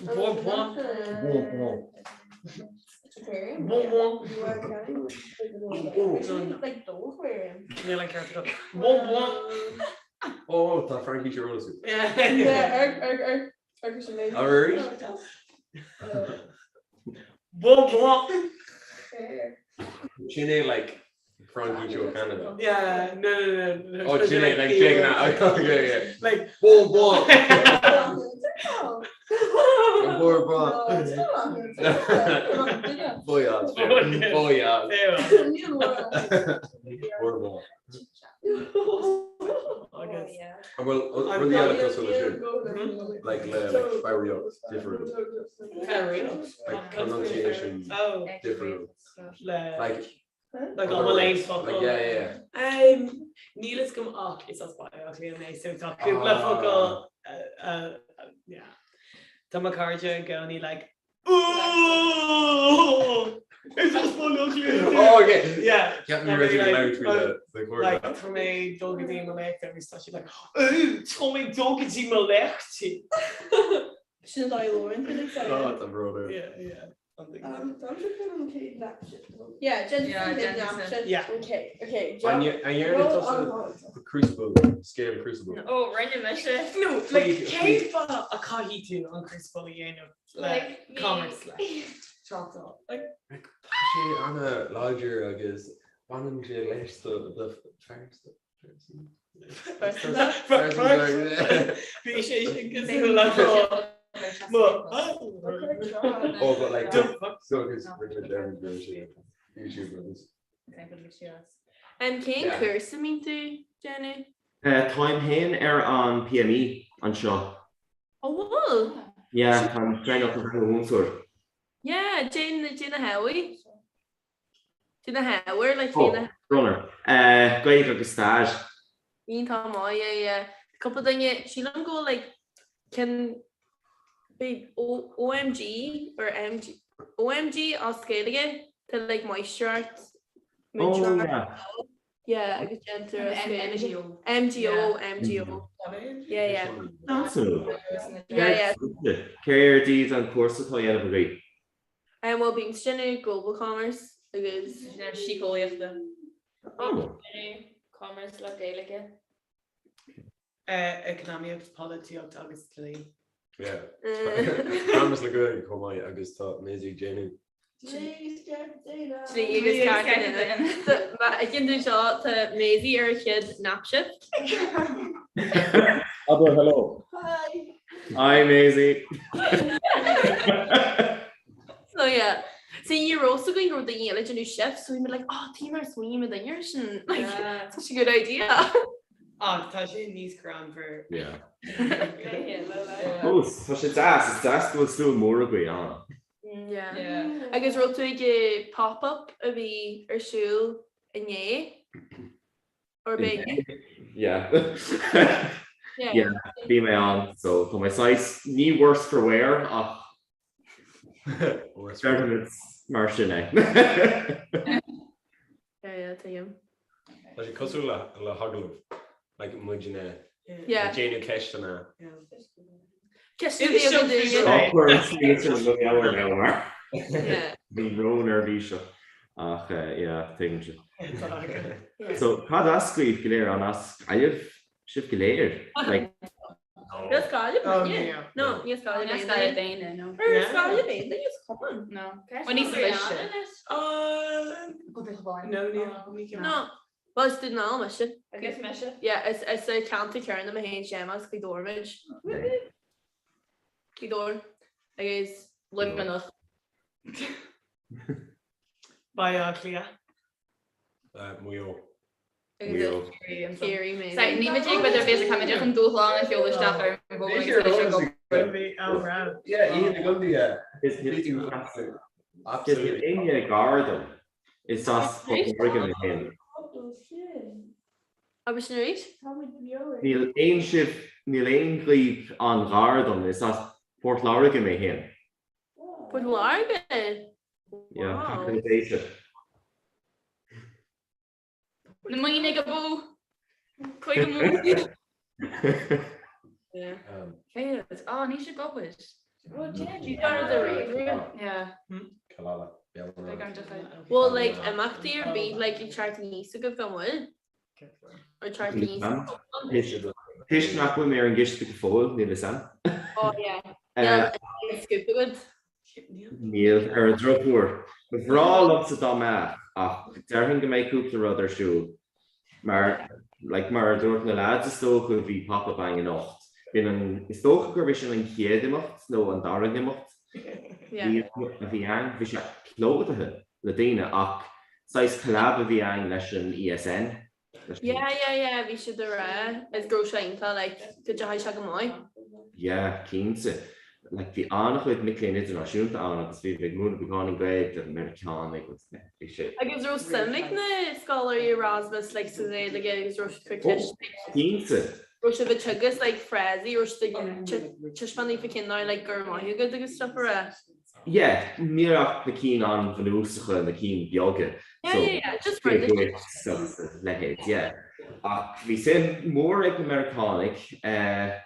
Bourbon. Bourbon. Bourbon. Like dog aquarium. Níl an ceart agat. Bourbon. Oh, tá Fraincis ar eolas agat. Yeah. Yeah, er, er, er, er, er, Arís? Bourbon. Sin é like Fraincis ó Canada. Yeah, no, no, no. no. Oh, sin é like Jake and I. Okay, yeah. Like Bourbon. Bourbon. Voyage. Voyage. Bourbon. Agus. An bhfuil rudaí eile cosúil leis sin? Like le like foghraíocht difriúil. Like pronunciation Oh. difriúil. Le Like Like an bhfuil aon focal. Like yeah, yeah. Um, níl fhios agam ach is as Baile Átha Cliath mé, so tá cúpla Ah. focal uh, uh, yeah. Tá mo chairde i gcónaí like Ooh! Is as Baile Átha Cliath. Oh, okay. Yeah. Ceap mé raibh tú ag labhairt faoi the- the chord. Like tá mé dul go dtí mo léacht agus tá siad like Ooh, tá mé dul go dtí mo léacht. Sin an dóigh Lauren. Oh, tá bród air. Yeah, yeah. Um, Yeah, Jen. Yeah, Jen. Yeah. Okay, okay. An dhearna tusa the Crucible, scéal Crucible? Oh, rinne mise. No, like cén fáth a caithfidh tú an Crucible a dhéanamh le Like, bhí- commerce le tráchtáil. Like Tá sé an-láidir agus baineann sé leis do do phearsa. Bhí sé sin cosúil le mo Oh, but like so because Richard Derry version YouTube agus Um, cén Yeah. cúrsa mbíonn tú déanamh? Táim féin ar an PME anseo. Ó bhfuil? Yeah, táim traenáilte chun bheith i mo mhúinteoir. Yeah, déan déan na hábhair. Déan na hábhair, like Oh, déan na Runner. Eh, Gaeilge agus stair. Iontach maith, yeah, yeah. Cúpla duine, sílim go bhfuil like cinn beidh OMG or MG OMG as Gaeilge. Tá like máistreacht Oh, múinteoireacht yeah. yeah agus déantar as An Gaeilge. MGO. MGO, MGO. Yeah, yeah. An-suimiúil. Yeah, yeah. Céard iad an cúrsa atá á dhéanamh agaibh? Um, well, bím ag déanamh global commerce agus. Síceolaíochta. Oh. Commerce le Gaeilge. Eacnamaíocht, polaitíocht agus dlí. Yeah. Commerce le Gaeilge chomh maith agus tá Maisie ag déanamh. Dlí agus cearta duine. Má fheiceann tú seo tá Maisie ar a chéad nap shift. Abair hello. Hi. Hi Maisie. So yeah. See ní raibh a fhios againn go raibh daoine eile ag déanamh shift so we were like oh tuige nár smaoinigh muidinne air sin like such a good idea. Ach tá sé níos greannmhar. Yeah. Fós, tá sé deas, is deas go bhfuil slua mór agaibh ann. Yeah. Agus raibh tú ag an pop-up a bhí ar siúl inné? Or b'é inné? Yeah. Yeah, bhí mé ann, so tá mé saghas, ní worse for wear ach déarfaimid mar sin é. Yeah, yeah, tuigim. Tá sé cosúil le le hagallamh, like muidne Yeah. ag déanamh ceisteanna. Ceisteanna bhí againn dúinne. Tá cur smaointe i mo mheabhair now mar Yeah. bhí ró-neirbhíseach ach eh, yeah, tuigimse. So cad as daoibh go léir an as Gaillimh sibh go léir? Like, Ní as Gaillimh muidne? No, ní as Gaillimh Ní as Gaillimh aon duine, no. Ar as Gaillimh aon duine is cuma. No. Well, ní sa bhfiche. No, ní ní No. Well, is Dún na nGall mise. Agus mise. Yeah, is is sa ceantar céanna mé féin Séamas Gaoth Dobhair muid. Gaoth Dobhair agus Luimneach. Baile Átha Cliath. Maigh Eo. Ciarraí mé. Ní mé ag beidir bhéas tá chun dúshlán a sheoladh isteach ar an Níl éinne gar dom. Is as Port Láirge mé féin. Agus sin arís? Níl aon sibh, níl aon dhaoibh an-ghar dom. Is as Port Láirge mé féin. Port Láirge? Yeah, Capital Beta. Na Muimhnigh abú! Chuig an Féad. Á, ní sé gobair. Bhfuil like imeachtaí ar bith like ag teacht aníos agaibh gan mhoill? Or teacht aníos Toisc nach bhfuil mé ar an gciste go fóill, níl fhios a'm. Oh yeah. Níl aon scoop agat. Níl, ar an drochuair. Ba bhreá liomsa dá mbeadh, ach déarfainn go mbeidh cúpla rud ar siúl. Mar, like, mar a dúirt na lads is dócha bhí pop-up againn anocht. B'in an, is dócha gurb é sin an chéad imeacht nó an dara himeacht a bhí ann. Bhí sé plódaithe le daoine ach saghas collab a bhí ann leis an ESN. Yeah, yeah, yeah, bhí siad ag rá is go raibh sé iontach like go dteachaigh sé go maith. Yeah, cinnte. Like bhí an-chuid mic léinn idirnáisiúnta ann agus bhí ag múineadh beagáinín Gaeilge do na Meiriceánaigh agus bhí sé. Agus raibh suim ag na scoláirí Erasmus like sa Ghaeilge agus raibh siad ag cur ceist like. Cinnte. Raibh sibh ag teagasc like frásaí, raibh siad ag taispeáint daofa cén dóigh like go raibh maith agat agus stuff a rá. Yeah, níl ach na cinn an-bhunúsacha, na cinn beaga. Yeah, So, yeah, yeah, just Dia rud duit agus a leithéid, yeah. Ach bhí suim mhór ag na Meiriceánaigh, eh,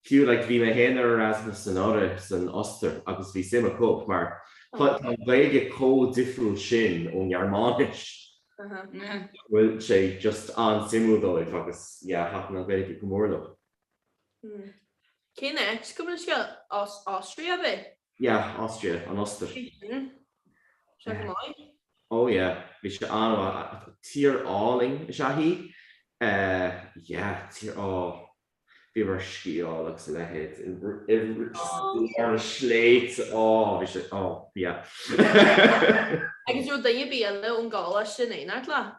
fiú like bhí mé féin ar Erasmus anuraidh san Ostair agus bhí suim acu mar tá an Ghaeilge chomh difriúil sin ón nGearmáinis go bhfuil sé just an-suimiúil dóibh agus yeah, thaitin an Ghaeilge go mór leo. Cén áit gabh mo leithscéal? Austria ab é? Yeah, Austria, an Ostair. Sé go maith. Oh yeah, bhí sé an-mhaith. Tír álainn is ea í. Yeah, tír, oh, bhíomar ag sciáil agus a leithéid i lár na sléibhte, oh, bhí sé, oh, yeah. Agus raibh duine ar bith eile ón gcoláiste in éineacht leat?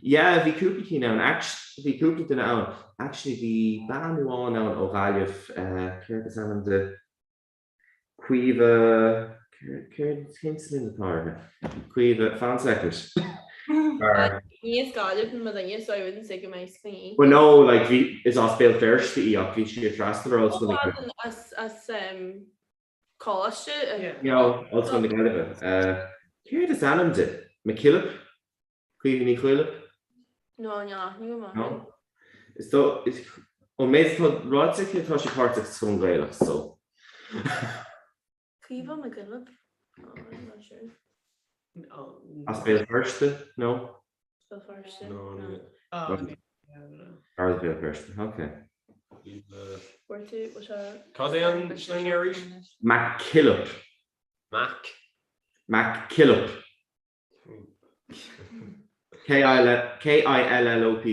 Yeah, bhí cúpla cinn ann, bhí cúpla duine ann. Actually bhí bean amháin ann ó Ghaillimh, céard is ainm di? Caoimhe, céard, cén sloinne atá uirthi? Caoimhe, fan second. Mar. Ní as Gaillimh muidinne so I wouldn't say go mbeidh scaoin. Well no, like bhí, is as Béal Feirste í ach bhí sí ag freastal ar Ollscoil na Gaillimhe. As, as, um, Coláiste. Yeah, Ollscoil na Gaillimhe. Céard is ainm di? McKillop? Caoimhe Ní Choilp? No, níl aithne agam uirthi. No. Is dó, is, ón méid atá ráite aici tá sí páirteach sa Chumann Gaelach, so. Caoimhe McKillop? Oh, I'm not sure. As Béal Feirste? No? Béal Feirste? No, no. As Béal Feirste, ok. Fuair tú, bhfuil sé... Cad é an sloinne arís? McKillop. Mac? McKillop. K-I-L-L-O-P.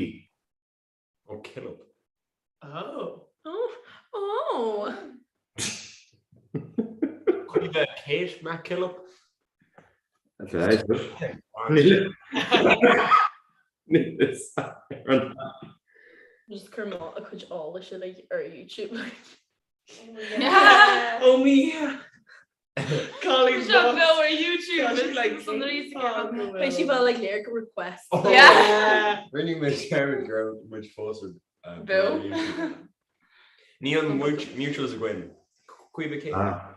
Oh, Killop. Oh. Oh. Oh! Caoimhe Kate McKillop? That's right. Just cur mo a cuid eolais uilig ar YouTube like. Oh me. Cailín Seo bocht. beo ar YouTube Tá sí like, is sonraí sa oh, ceann. go Beidh sí bhfuil. bheith like léir go request. Oh. Yeah. Rinne muid dearmad go raibh muid fós ar uh, Beo. ar YouTube. Níl mutuals againn. Caoimhe Kate. Ah.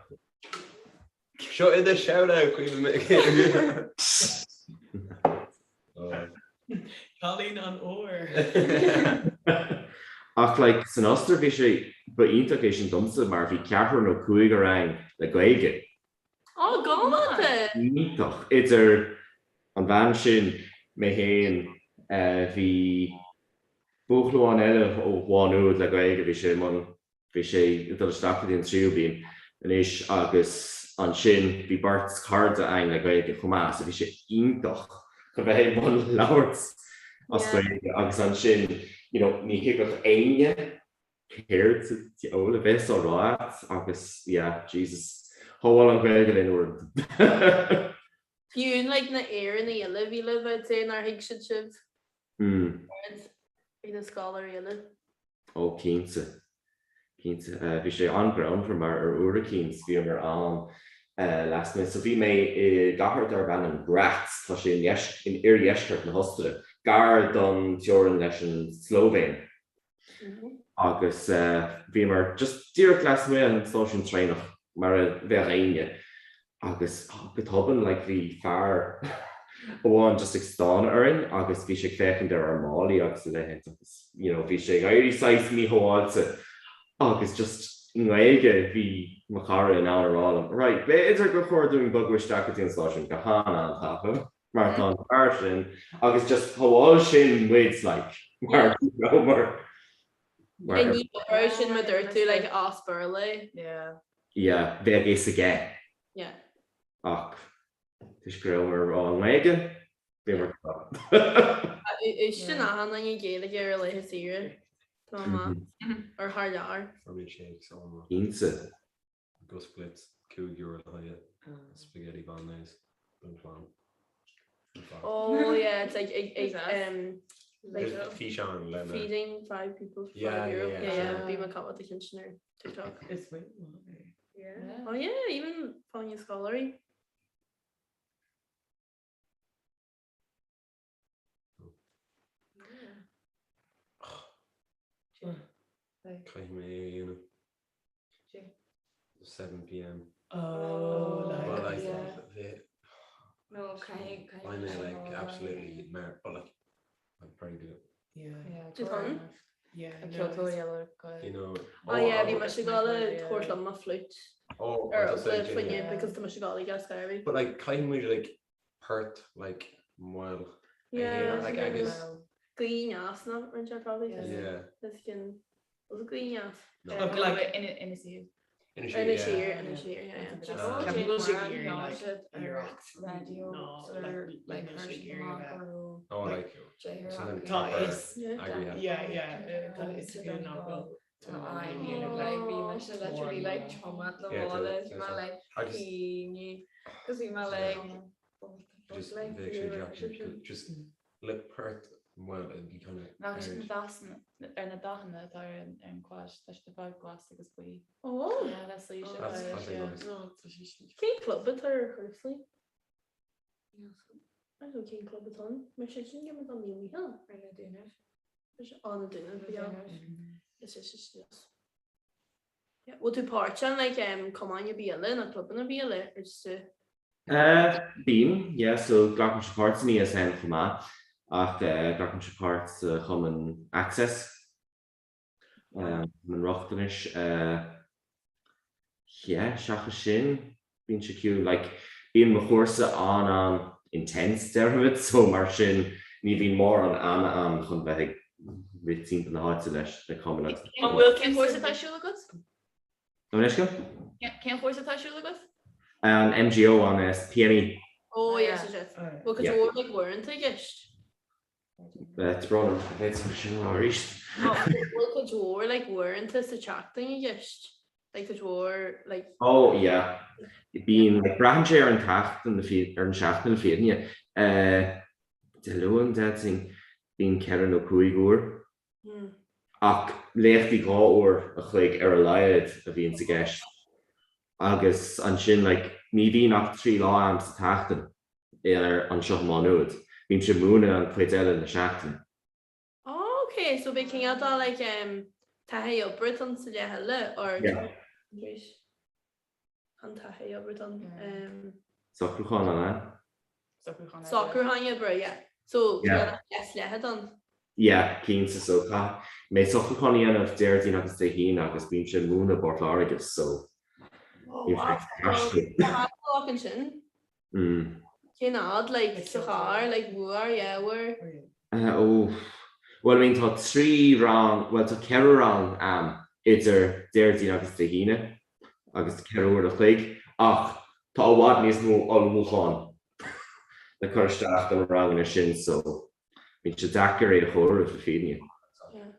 Seo i do shout out Caoimhe Oh. Cailín an óir. Ach like san Ostair bhí sé, ba iontach é sin domsa mar bhí ceathrar nó cúigear ann le Gaeilge. Ó, galánta! Iontach. Idir an bhean sin, mé féin, bhí buachaill amháin eile ó Mhá Nuad le Gaeilge, bhí sé i mbun Bhí sé ag dul isteach go dtí an tríú bliain anois agus ansin bhí beirt cairde againn le Gaeilge chomh maith so bhí sé iontach chun bheith i mbun labhairt as Gaeilge agus ansin you know ní thuigfeadh éinne céard sa diabhal a bheas á rá agat agus yeah Jesus shábháil an Ghaeilge linn uaireanta. Fiú like na Éireannaigh eile bhí libh I'd say nár thuig siad sibh. Mm. Ag na scoláirí eile. Ó cinnte. Cinnte. Bhí sé an-ghreannmhar mar ar uair eicínt bhíomar ann lasmuigh. So bhí mé i gcathair darb ainm Graz, tá sé in oirdheisceart na hOstaire, gar don teorainn leis an tSlóivéin. Agus bhíomar just díreach lasmuigh an stáisiún traenach mar a bheadh éinne. Agus go tobann like bhí fear amháin just ag stánadh orainn agus bhí sé ag féachaint ar ár málaí agus a leithéid agus you know bhí sé ag éirí saghas míshábháilte agus just i nGaeilge bhí mo chara in ann a rá liom right b'fhéidir gur chóir dúinn bogadh isteach go dtí an stáisiún go han-an-tapa mar tá an fear sin agus just shábháil sin muid like mar you know mar mar Ní raibh sin mar dúirt tú like as Béarla. Yeah. Yeah, bheadh fhios aige. Yeah. Ach toisc go rabhamar ag rá i nGaeilge, bhíomar go Sin achan duine Gaeilge ar laetha saoire. Tá amach ar thar lear. Fuair shakes ó Cinnte. Gus Blitz, €5 le haghaidh spaghetti bolognese don chlann. Oh yeah, it's like ag ag um like Físeán lena. feeding five people for Yeah, €5. yeah, yeah, Yeah, yeah, sure. bhí mé ag cabáil a cheann sin ar TikTok. Is maith é. Yeah. Oh yeah, even fáinne scoláirí. Caithfidh mé é a dhéanamh. 7pm. Oh, like, Well, like, yeah. the, No, caithfidh caithfidh I'm like absolutely mar but like I'd probably do it. Yeah. Yeah, Do tú? Yeah, An no, ceoltóir it's- eile go. You know. Oh yeah, bhí mise ag gabháil a thabhairt liom mo flute Oh, ar I was the saying, fuinne yeah. because tá mise ag gabháil ag Skyrim. But like caithfidh muid like port like mall. Yeah, like agus Gaoth aneas ná rinne sé probably. Yeah. Is cinn was gaoth aneas. No. Ach, like- Inis Oírr. Inis Inis Oírr, Oírr, yeah. Inis Oírr, yeah, yeah. Just Ah. Ceapaim go bhfuil sé ag iarraidh, like, iarracht. Radio No, like, like, níl sé ag iarraidh a bheith- Oh, like Like, Tá is. Agree, Yeah, yeah, tá is againn nach bhfuil I mean, like, bhí mise literally like tiomáint le Yeah, bhála tá- bhí mé like Agus- caoineadh cos bhí mé like oh, what the fuck, Just like, bheadh sé bhí deacair just le port mall it'd be kind of Nach sin na dathanna ar na dathanna atá ar an ar an quad, tá siad ar fad glas agus buí. Oh! Yeah, that's so you should That's buy it, fucking yeah. nice. No, tá sé sin. Cén club atá ar Thursday? I don't know cén club atá ann. Mar sé sin go mbeadh an Naomh Mícheál. Ar na Dúnaibh. Is á na Dúnaibh, Na yeah. Dúnaibh. Is is is is. Yeah, bhfuil tú páirteach in like um, cumainn ar bith eile nó clubanna ar bith eile or just a... Bím, yeah, so glacaimse páirt san ESN chomh maith ach glacaimse páirt sa chumann Access, cumann rochtanais, yeah, seachas sin, bíonn sé ciúin, like, bíonn mo chúrsa an-an-intense, déarfaimid, so mar sin ní bhíonn mórán ama a'm chun bheith ag rith timpeall na háite leis na cumainn agus. An bhfuil, cén chúrsa atá ar siúl agat? Gabh mo leithscéal? Cén chúrsa atá ar siúl agat? An MGO an PME. Oh yes, yes, yes. Bhfuil cuid mhór like uaireanta i gceist? Tá brón orm, féadfaidh sin a rá arís. Bhfuil cuid mhór like uaireanta sa tseachtain i gceist? Like cuid mhór like. Oh yeah. Bíonn, like braitheann sé ar an tseachtain, ar an seachtain le fírinne. Dé Luain, déarfainn, bíonn 4 nó 5 uair. Ach léachtaí 2 uair a chloig ar a laghad a bhíonns i gceist agus ansin like ní bhíonn ach 3 lá a'm sa tseachtain ar anseo i Má Nuad. Bímse ag múineadh an chuid eile na seachtaine. Oh ok, so bíonn cineál de like em taithí oibre ann sa leath eile or Yeah. an taithí oibre ann em. Socrúchán an ea? Socrúchán oibre, yeah. So Yeah. yes leathad ann. Yeah, cinnte, so caithfidh mé socrúchán a dhéanamh Déardaoin agus Dé hAoine agus bímse ag múineadh i bPort Láirge so Oh bímse wow. ag taisteal. Tá ansin. Mm. Cén fhad, like, sa charr, like, uair, yeah, uair. Uh, oh, well, I mean, tá 3 rang, well, tá 4 rang a'm idir Déardaoin agus Dé hAoine agus 4 uair a chloig, ach tá i bhfad níos mó ullmhúcháin le cur isteach do na ranganna sin, so bíonn sé deacair é a chomhaireamh, le fírinne. Yeah.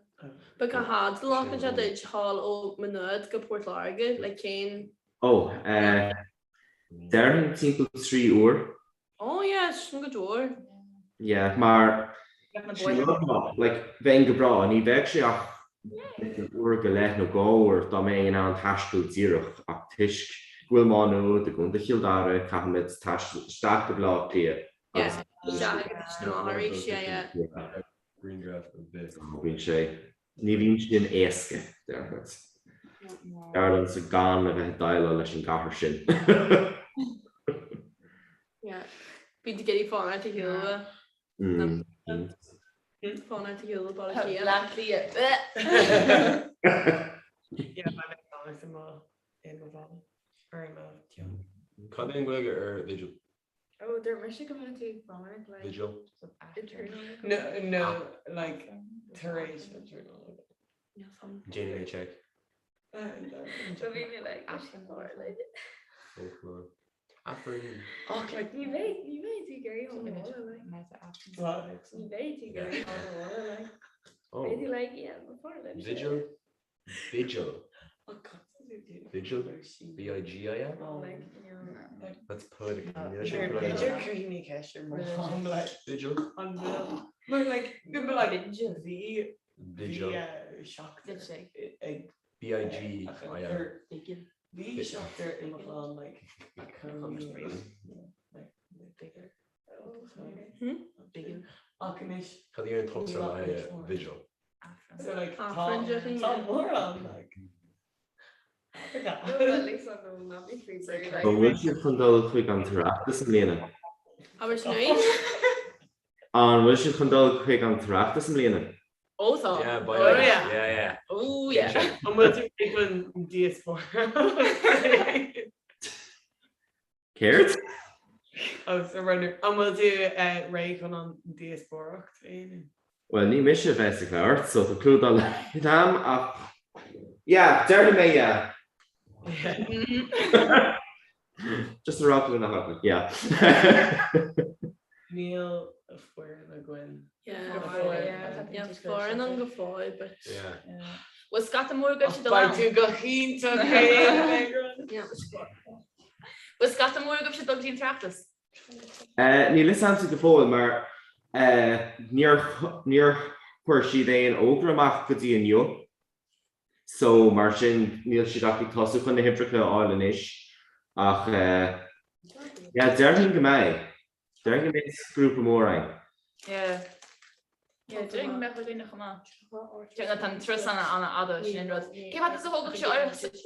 But cá fhad a ghlacann sé duit dhul ó Maigh Nuad go Port Láirge, like, cén... Oh, eh, Déarfainn timpeall 3 uair. Oh yeah, sin go leor. Yeah, mar sin rud maith, like, bheinn go breá, ní bheadh sé ach b'fhéidir uair go leith nó 2 uair dá mbeinn in ann taisteal díreach ach toisc go bhfuil Má Nuad i gContae Chill Dara caithfimid taisteal isteach go Baile Átha Cliath agus Yeah, isteach agus amach arís, yeah, yeah. Grianghraf ar bith. Bíonn sé, ní bhíonn sin éasca, déarfainn. B'fhearr liomsa gan a bheith ag déileáil leis an gcathair sin. Yeah. Bíonn tú ag iarraidh fanacht ar shiúl. Fanacht ar shiúl Baile Átha Cliath. Bleá Cliath. Yeah, beidh mé ag fanacht i mo i mo bhaile or i mo teach. Cad é an Ghaeilge ar vigil? Oh, dúirt mise go mbeadh tú ag fanacht like Vigil. eternal. No, no, like tar éis an tráthnóna. Déanfaidh mé check. So bhí mé like like Oh, come on. Aifreann. Ach like ní bheidh ní bheidh tú ag iarraidh ón bhaile like What? ní bheidh tú ag iarraidh ón bhaile like Oh. beidh tú like yeah mo fearr libh Vigil. Vigil. Oh God. Vigil? V-I-G-I-L? Like you know That's poetic. B'fhéidir cuirfidh mé ceist ar mo mham like Vigil? an bhfuil mar like go mbeadh like bhí bhí Vigil. seachtar ag B-I-G-I-L. Bhí seachtar i mo chlann like a cónaí like bigger. Bigger. Ach anois Cad é an tusa le Vigil? So like tá Aifreann deirfinn, tá yeah. mórán like An bhfuil sibh chun dul chuig an tOireachtas i mbliana? Abair sin arís. An bhfuil sibh chun dul chuig an tOireachtas i mbliana? Ó tá. Yeah, by Oh yeah. Yeah, yeah. Oh yeah. An bhfuil tú ag an díospóireacht? Céard? Oh, so runner. An bhfuil tú réidh chun an díospóireacht a dhéanamh? Bhuel, ní mise a bheas ag labhairt, so tá clue dá laghad a'm, ach yeah, déarfaidh mé yeah. Just a rá go bhfuil na hagallaimh, yeah. Níl foireann againn. Yeah, foireann ann go fóill, but. Yeah. Bhfuil scata mór agaibhse ag dul Beidh ann? tú go hiontach féin. Yeah. Bhfuil scata mór agaibhse ag dul go dtí an tOireachtas? Níl fhios a'msa go fóill mar níor níor chuir siad aon fhógra amach go dtí inniu so mar sin níl siad ach ag tosú chun na huimhreacha a fháil anois ach yeah déarfainn go mbeidh. Déarfainn go mbeidh grúpa mór againn. Yeah. Yeah, déarfainn go mbeadh againne chomh maith. Tá an turas an-fhada sin an rud. Cé fad is a thógfadh sé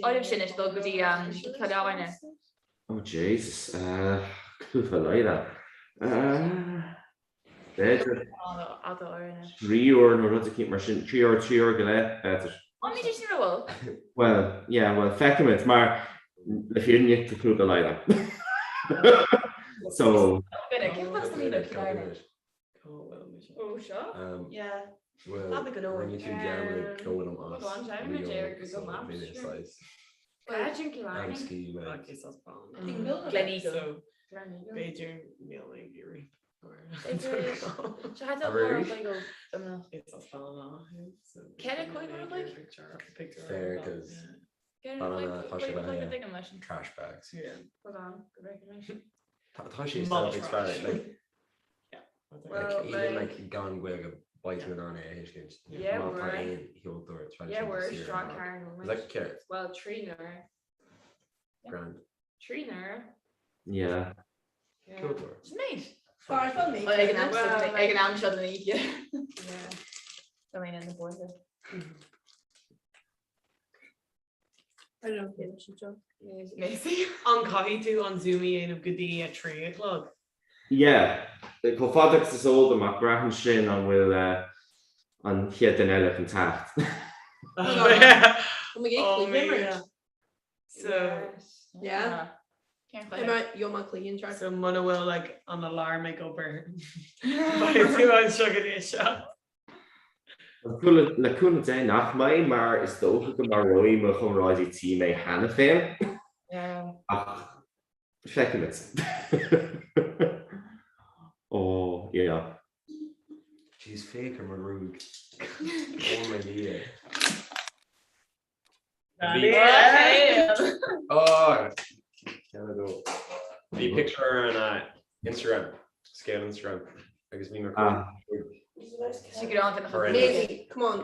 oraibhse anois dul go dtí Cill Airne? Oh Jesus. Cúpla laghad. B'fhéidir. 3 uair nó rud eicínt mar sin, 3 uair, 3 uair go leith, b'fhéidir. An mí sin bhfuil? Well, yeah, well, feicfimid, mar le fírinne tá cúpla laghad. So. Ó seo? Yeah. Well, Fada go leor. rinne tú dearmad go bhfuilim as Rio, so bhí mé saghas amscaí like. Gleneagle. B'fhéidir níl mé ag iarraidh. Fair, 'cause banana tá sé le trash bags. Tá sé self-explanatory like like even like gan Gaeilge beidh tú in ann é a thuiscint má tá aon cheoltóir traidisiúnta saor. Is that ceart? Well, 3 n-uaire. Grand. 3 n-uaire. Yeah. Ceoltóir. Sin méid. Ag an am seo ag an am seo den oíche. Tá mé in na bóithre. I don't know if you John. An caithfidh tú an Zoom a dhéanamh go dtí a 3 a chlog? Yeah, chomh fada agus is eol dom ach braitheann sin an bhfuil an chéad duine eile chun teacht. So Yeah. So muna bhfuil like an alarm ag obair beidh tú anseo go dtí a 7. Le cúnamh Dé nach mbeidh mar is dócha go maróidh mo chomrádaí tí mé cheana féin. Ach feicfimid. Ó, yeah. Jeez, féach ar mo ghruaig. Ó mo Dhia. Bhí picture ar an Instagram, scéal Instagram agus bhí mé Come on.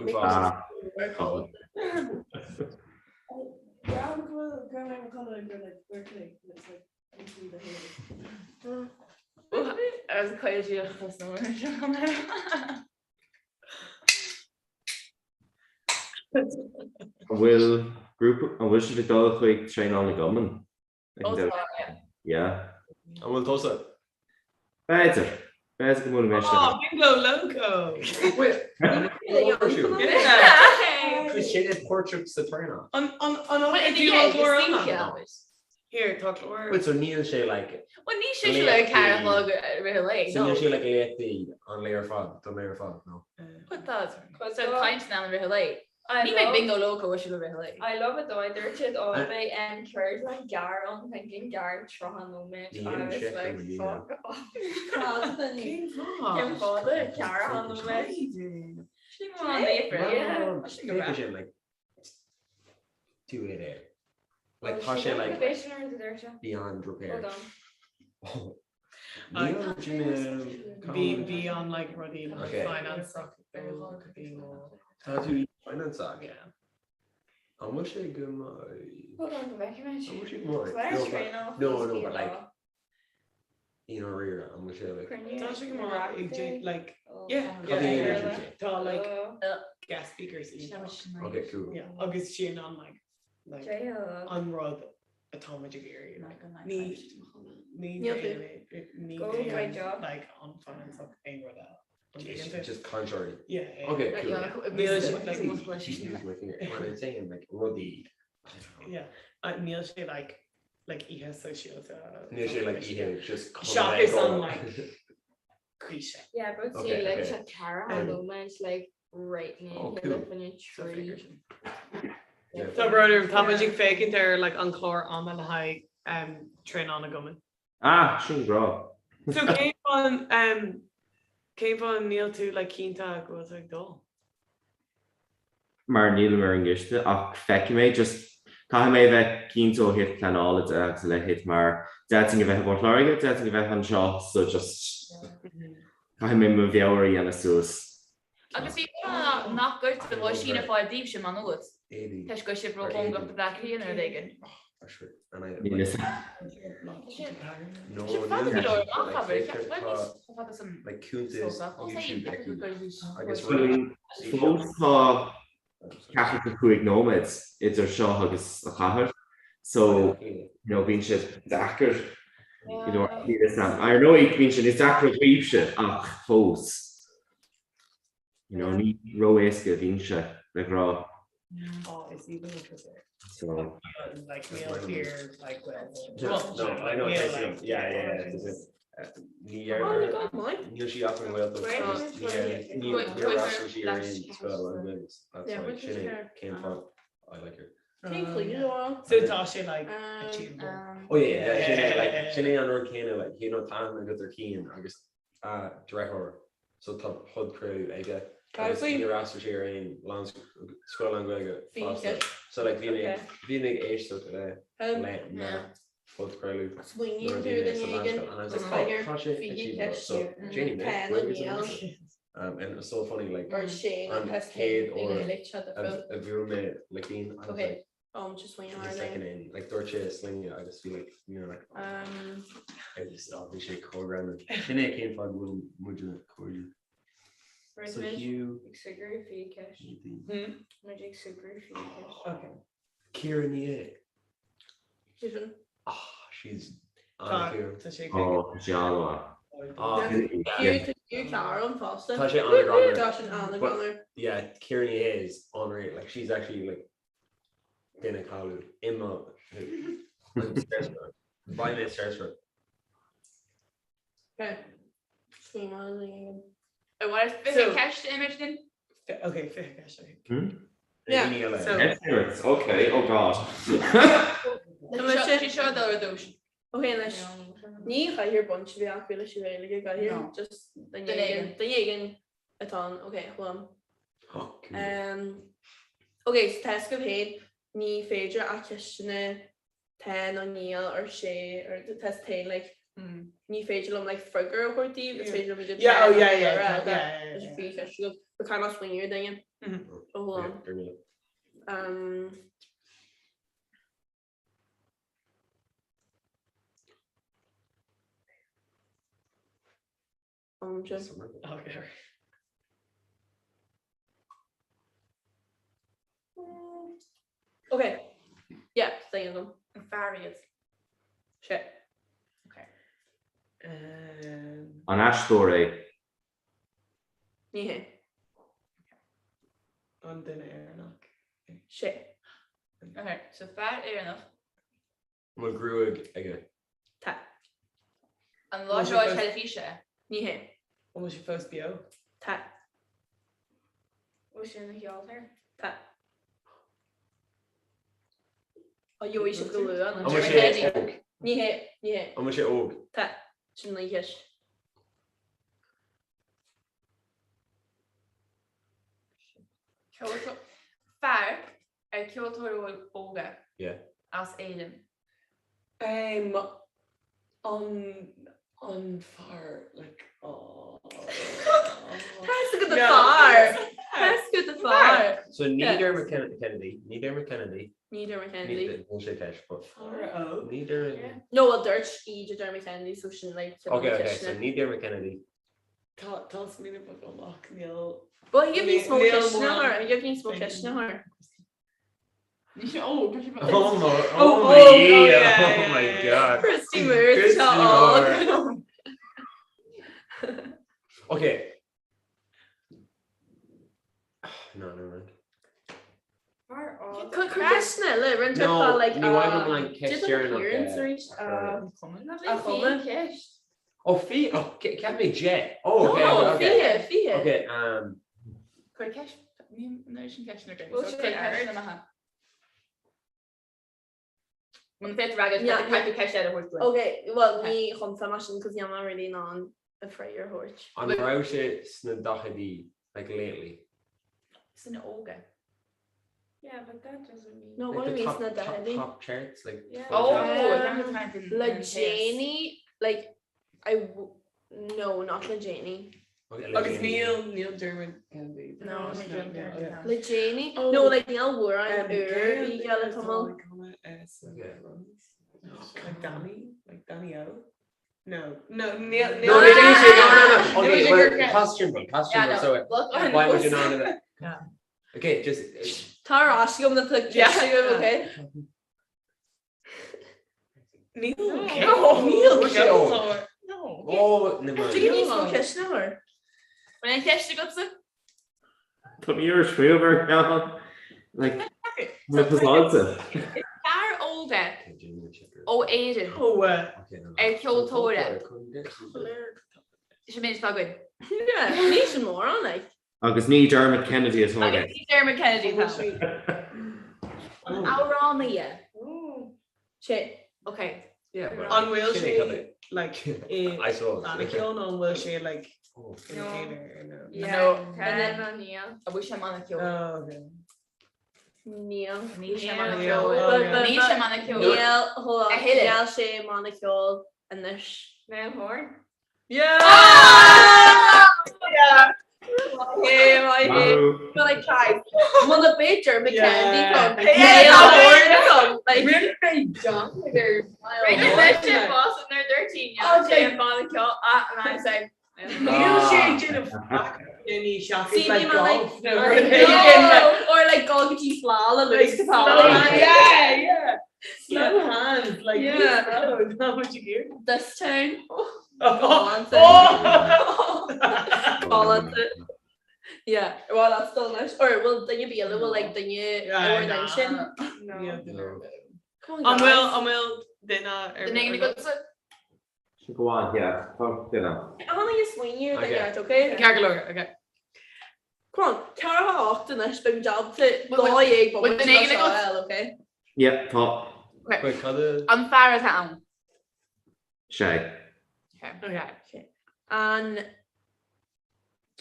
An bhfuil grúpa, an bhfuil sibh ag dul chuig traenáil na gcumann? Ó tá, yeah. Yeah. An bhfuil tusa? B'fhéidir. B'fhéidir go mbuailfidh mé isteach. Oh, bingo loco! Wait, Sin é páirteach sa traenáil. An an an an Here, tá clár. Wait, so níl sé like. Well, ní sé sé le ceathair a chlog i rith an lae. So níl sé like léachtaí an lae ar fad, don lae ar fad, no? What that? So caint na an rith an lae. Ní bheidh bingo loco ar siúl i rith an lae. I love it though, I dúirt siad ó beidh an ceardlann gearr ann, thinking gearr 30 nóiméad agus like fuck off. Cén fáth? Cén fáth? 40 nóiméad. Sin go maith. Sin go raibh. Sin like 2 8 8. Like tá sé like beyond repair. Bhí bhí an like rudaí like finance Tá tú finance Yeah. An bhfuil sé go maith? Hold on go bhfeicfidh mé. An bhfuil sé go maith? No, no, but like i ndáiríre an bhfuil sé like. Tá sé go maith ag like yeah yeah tá like guest speakers iontach. Okay cool. Yeah agus sin an like like an rud atá muid ag iarraidh like ní ní ní like an finance ach aon rud eile. Just contrary. Yeah. Okay cool. Níl sé like What I'm saying like rudaí. Yeah níl sé like like oíche sóisialta. Níl sé like oíche just Seachas an like cuí sé. Yeah, but see Okay, like okay. se ceathair nóiméad like right now Oh, cool. fanna trí. Tá brón orm tá muid ag féachaint ar like an clár ama le haghaidh um, traenáil na gcumann. Ah, sin grá. So cén fáth um, cén fáth níl tú like cinnte go bhfuil tú ag dul? mar nílim ar an gcoiste ach feicfidh mé, just caithfidh mé a bheith cinnte ó thaobh pleanála de agus a leithéid mar d'fhéadfainn a bheith i bPort Láirge, d'fhéadfainn a bheith anseo so just caithfidh mé mo mheabhair a dhéanamh suas. Agus bhí mé nach gcuirtear an síneadh ar fáil daoibhse má nuad, toisc go bhfuil sibh róchóngarach do Bhleá Cliath nó rud éigin. Níl fhios Fós tá ceathracha cúig nóiméad idir seo agus an chathair so you know bíonn sé deacair. You know, níl fhios a'm. Ar ndóigh, bíonn sé níos deacra daoibhse ach fós. You know, ní ró-éasca a bhíonn sé le grá. Oh, is even interesting. So. Like, níl fear, like, well, No, no, I know, níl, it's like, yeah, yeah, yeah, it's a- Ní Níl sí ach an Ghaeltacht agus níor fhreastail sí ar aon scoil an Ghaeilge. That's why sin é cén fáth I like her. Cén chaoi a So tá sé like achievable. Oh yeah, yeah, sin é like sin é an rud céanna like you know tá aithne agat ar Cian agus a dheartháir so tá podchraoladh aige agus níor fhreastail sé ar aon lán scoil lán Ghaeilge fosta. So like bhí mé bhí mé ag éisteacht le le na podchraoladh Smaoiníonn tú duine éigin is féidir 20 ceist Tá nó níl. Um, and it was so funny, like, Or Shane an has chéad céad uair uair a bhuail mé le Cian, I was Okay. like, Um, just waiting the second in, like, dúirt sé sloinne agus bhí like, you know, like, Um, it was, oh, bhí sé chomh greannmhar. Sin é cén fáth go bhfuil muid ina cairde. So Hugh, Ag súgradh 20 ceist. Hmm? Muid ag súgradh 20 ceist. Okay. Ciara Ní É. Susan. Ah, she's an-cool. Tá sé Oh, tá sé an-mhaith. Ah, Hugh Hugh Caron fosta. Tá sé an-ghreannmhar. Tá sé an-ghreannmhar. Yeah, Ciara Ní É is unreal. Like she's actually like duine cáiliúil i mo I'm starstruck. Beidh mé starstruck. Okay. Smaoineamh. What is 20 ceist Imogen? Okay, 20 ceist. Hmm? Yeah. So, Okay, oh God. Tá sé seo dul ar dtús. Ok, anois. Ní chaithfidh baint a bheith acu leis an Ghaeilge, caithfidh No. just duine Duine éigin éigin. duine éigin atá ann. Ok, hold on. Cool. Um, ok, so tá fhios agaibh féin, ní féidir ach ceisteanna tá nó níl or sea or tá fhios féin like ní féidir liom like freagra a thabhairt daoibh, is féidir liom idir Yeah, tá oh, nó yeah, níl yeah, a rá, yeah, okay? yeah, yeah, Is yeah. fiú ceist agaibh. But caithfidh mé smaoineamh ar dhuine. Oh, hold on. Um, um, just Okay. Okay. Yeah, tá agam. An fear iad. Sea. Okay. Um, An aisteoir é? Ní hé. An duine Éireannach. Sea. Okay, so fear Éireannach. An bhfuil gruaig aige? Tá. An láithreoir teilifíse é? Ní hé. An bhfuil sé fós beo? Tá. Bhfuil sé ina cheoltóir? Tá. Ó gheobhaidh sibh go luath. An bhfuil sé óg? Ní hé. Ní hé. An bhfuil sé óg? Tá. Sin an cheist. Ceoltóir. Fear ar ceoltóir óg é. Yeah. As Éirinn. Um, an an fear like oh. Tá fhios agat an fear. Tá fhios agat an fear. So ní Dermot Kennedy, ní Dermot Kennedy. Ní Dermot Kennedy. Níl sé ceist, but Fear óg. ní Dermot. No, well dúirt Íde Dermot Kennedy so sin like Okay, okay, so ní Dermot Kennedy. Tá tá smaoineamh agam ach níl. Well, give níos mó Níl ceisteanna mórán thar, give níos mó ceisteanna thar. Ní sé óg, tá sé Oh my, Oh, oh my, oh, yeah, yeah, oh my yeah, God. Christy Moore, Christy tá Moore. óg. Okay. No, never mind. Fear óg. Cuir ceisteanna eile, rinne No, tú like ní mhaith liom an ceist Did an deireanach, appearance eh, arís a chur. a chuma. Ceist. Oh, fi, oh, ceap mé deich. Oh, okay, No, okay. fiche, fiche. Okay, um, Cuir ceist, ní nuair sin ceist na Bhfuil sé ard? Mun féad ragad Yeah, caithfidh tú ceist eile a thabhairt dúinn. Okay, well ní chunta mar sin cos níl mé really in ann an freagra a thabhairt. An raibh sé sna daicheadaí, like lately? San óga. Yeah, but that doesn't mean. No, Like what do the you mean top, sna top, daicheadaí? top charts, like. Yeah. Oh, Um, Le déanaí, like, I w no, not le déanaí. Okay, le Agus déanaí. níl níl Dermot Kennedy. No, no, níl Dermot no, Kennedy. yeah. Le déanaí? Oh. No, like níl mórán Um, úr cén bhí le duine atá tamall. ag cumadh, eh, sa Okay. Runs? Like Danny? Like Danny O? No, no, níl No, níl no, no, no, no, no. Níl Okay, sé well, gur ceist. costume, costume, Yeah, no. so Look on why would you not know that? Yeah. Okay, just Tá ar ais agam na Yeah. ceist agam, okay? Níl Níl ceoltóir. Ó, ní Do you níos mó ceisteanna air? Bhfuil aon cheist agatsa? Tá mé ar smaoineamh ar cheann. Like, na pasáilte. Fear óg é ó Éirinn ar ceoltóir é. Sin méid atá againn. Yeah, ní sin mórán, like. Agus ní Dermot Kennedy atá Agus aige. ní Dermot Kennedy atá ann. An amhránaí é? Sé. Ok. An bhfuil sé like i mbanna ceoil nó an bhfuil sé like ina aonar nó? No. An bhfuil sé i mbanna ceoil? Oh, okay. Níl. Níl sé i mbanna ceoil. Níl sé i mbanna ceoil. Níl, hold on. A thuilleadh. Níl sé i mbanna ceoil anois. Niall Horan? Yeah! Yeah! Hey, my hey. But like try. Muna b'fhéidir Dermot Kennedy come. Niall Horan come. Like Really big jump there. Right, boss in their 13 yeah, sé i mbanna ceoil ah, and I say Níl sé ag déanamh faic ní seachas See like me man like golf nó rud éigin, like, No, or like go go dtí fleadh le Lewis Capaldi. Yeah, yeah. Slow hands, like Yeah. slow. Not what you hear. This town. Oh, Galánta. Yeah, well that's still nice. Or well duine bí eile bhfuil like duine Yeah, or duine sin. Yeah, Come on An bhfuil guys. an bhfuil duine ar Duine éigin agatsa? Sin go on, yeah, tá duine. Tháinig a smaoineamh Okay. duine ort, okay? Ceart go leor, okay. Come on, ceathracha 8 anois, beidh muid ábalta Bhfuil- 12 bhfuil bomaite duine éigin seo agat? a fháil, okay? Yeah, tá. Okay. Wait, cad a- An fear atá ann? Sé. Okay. Okay. An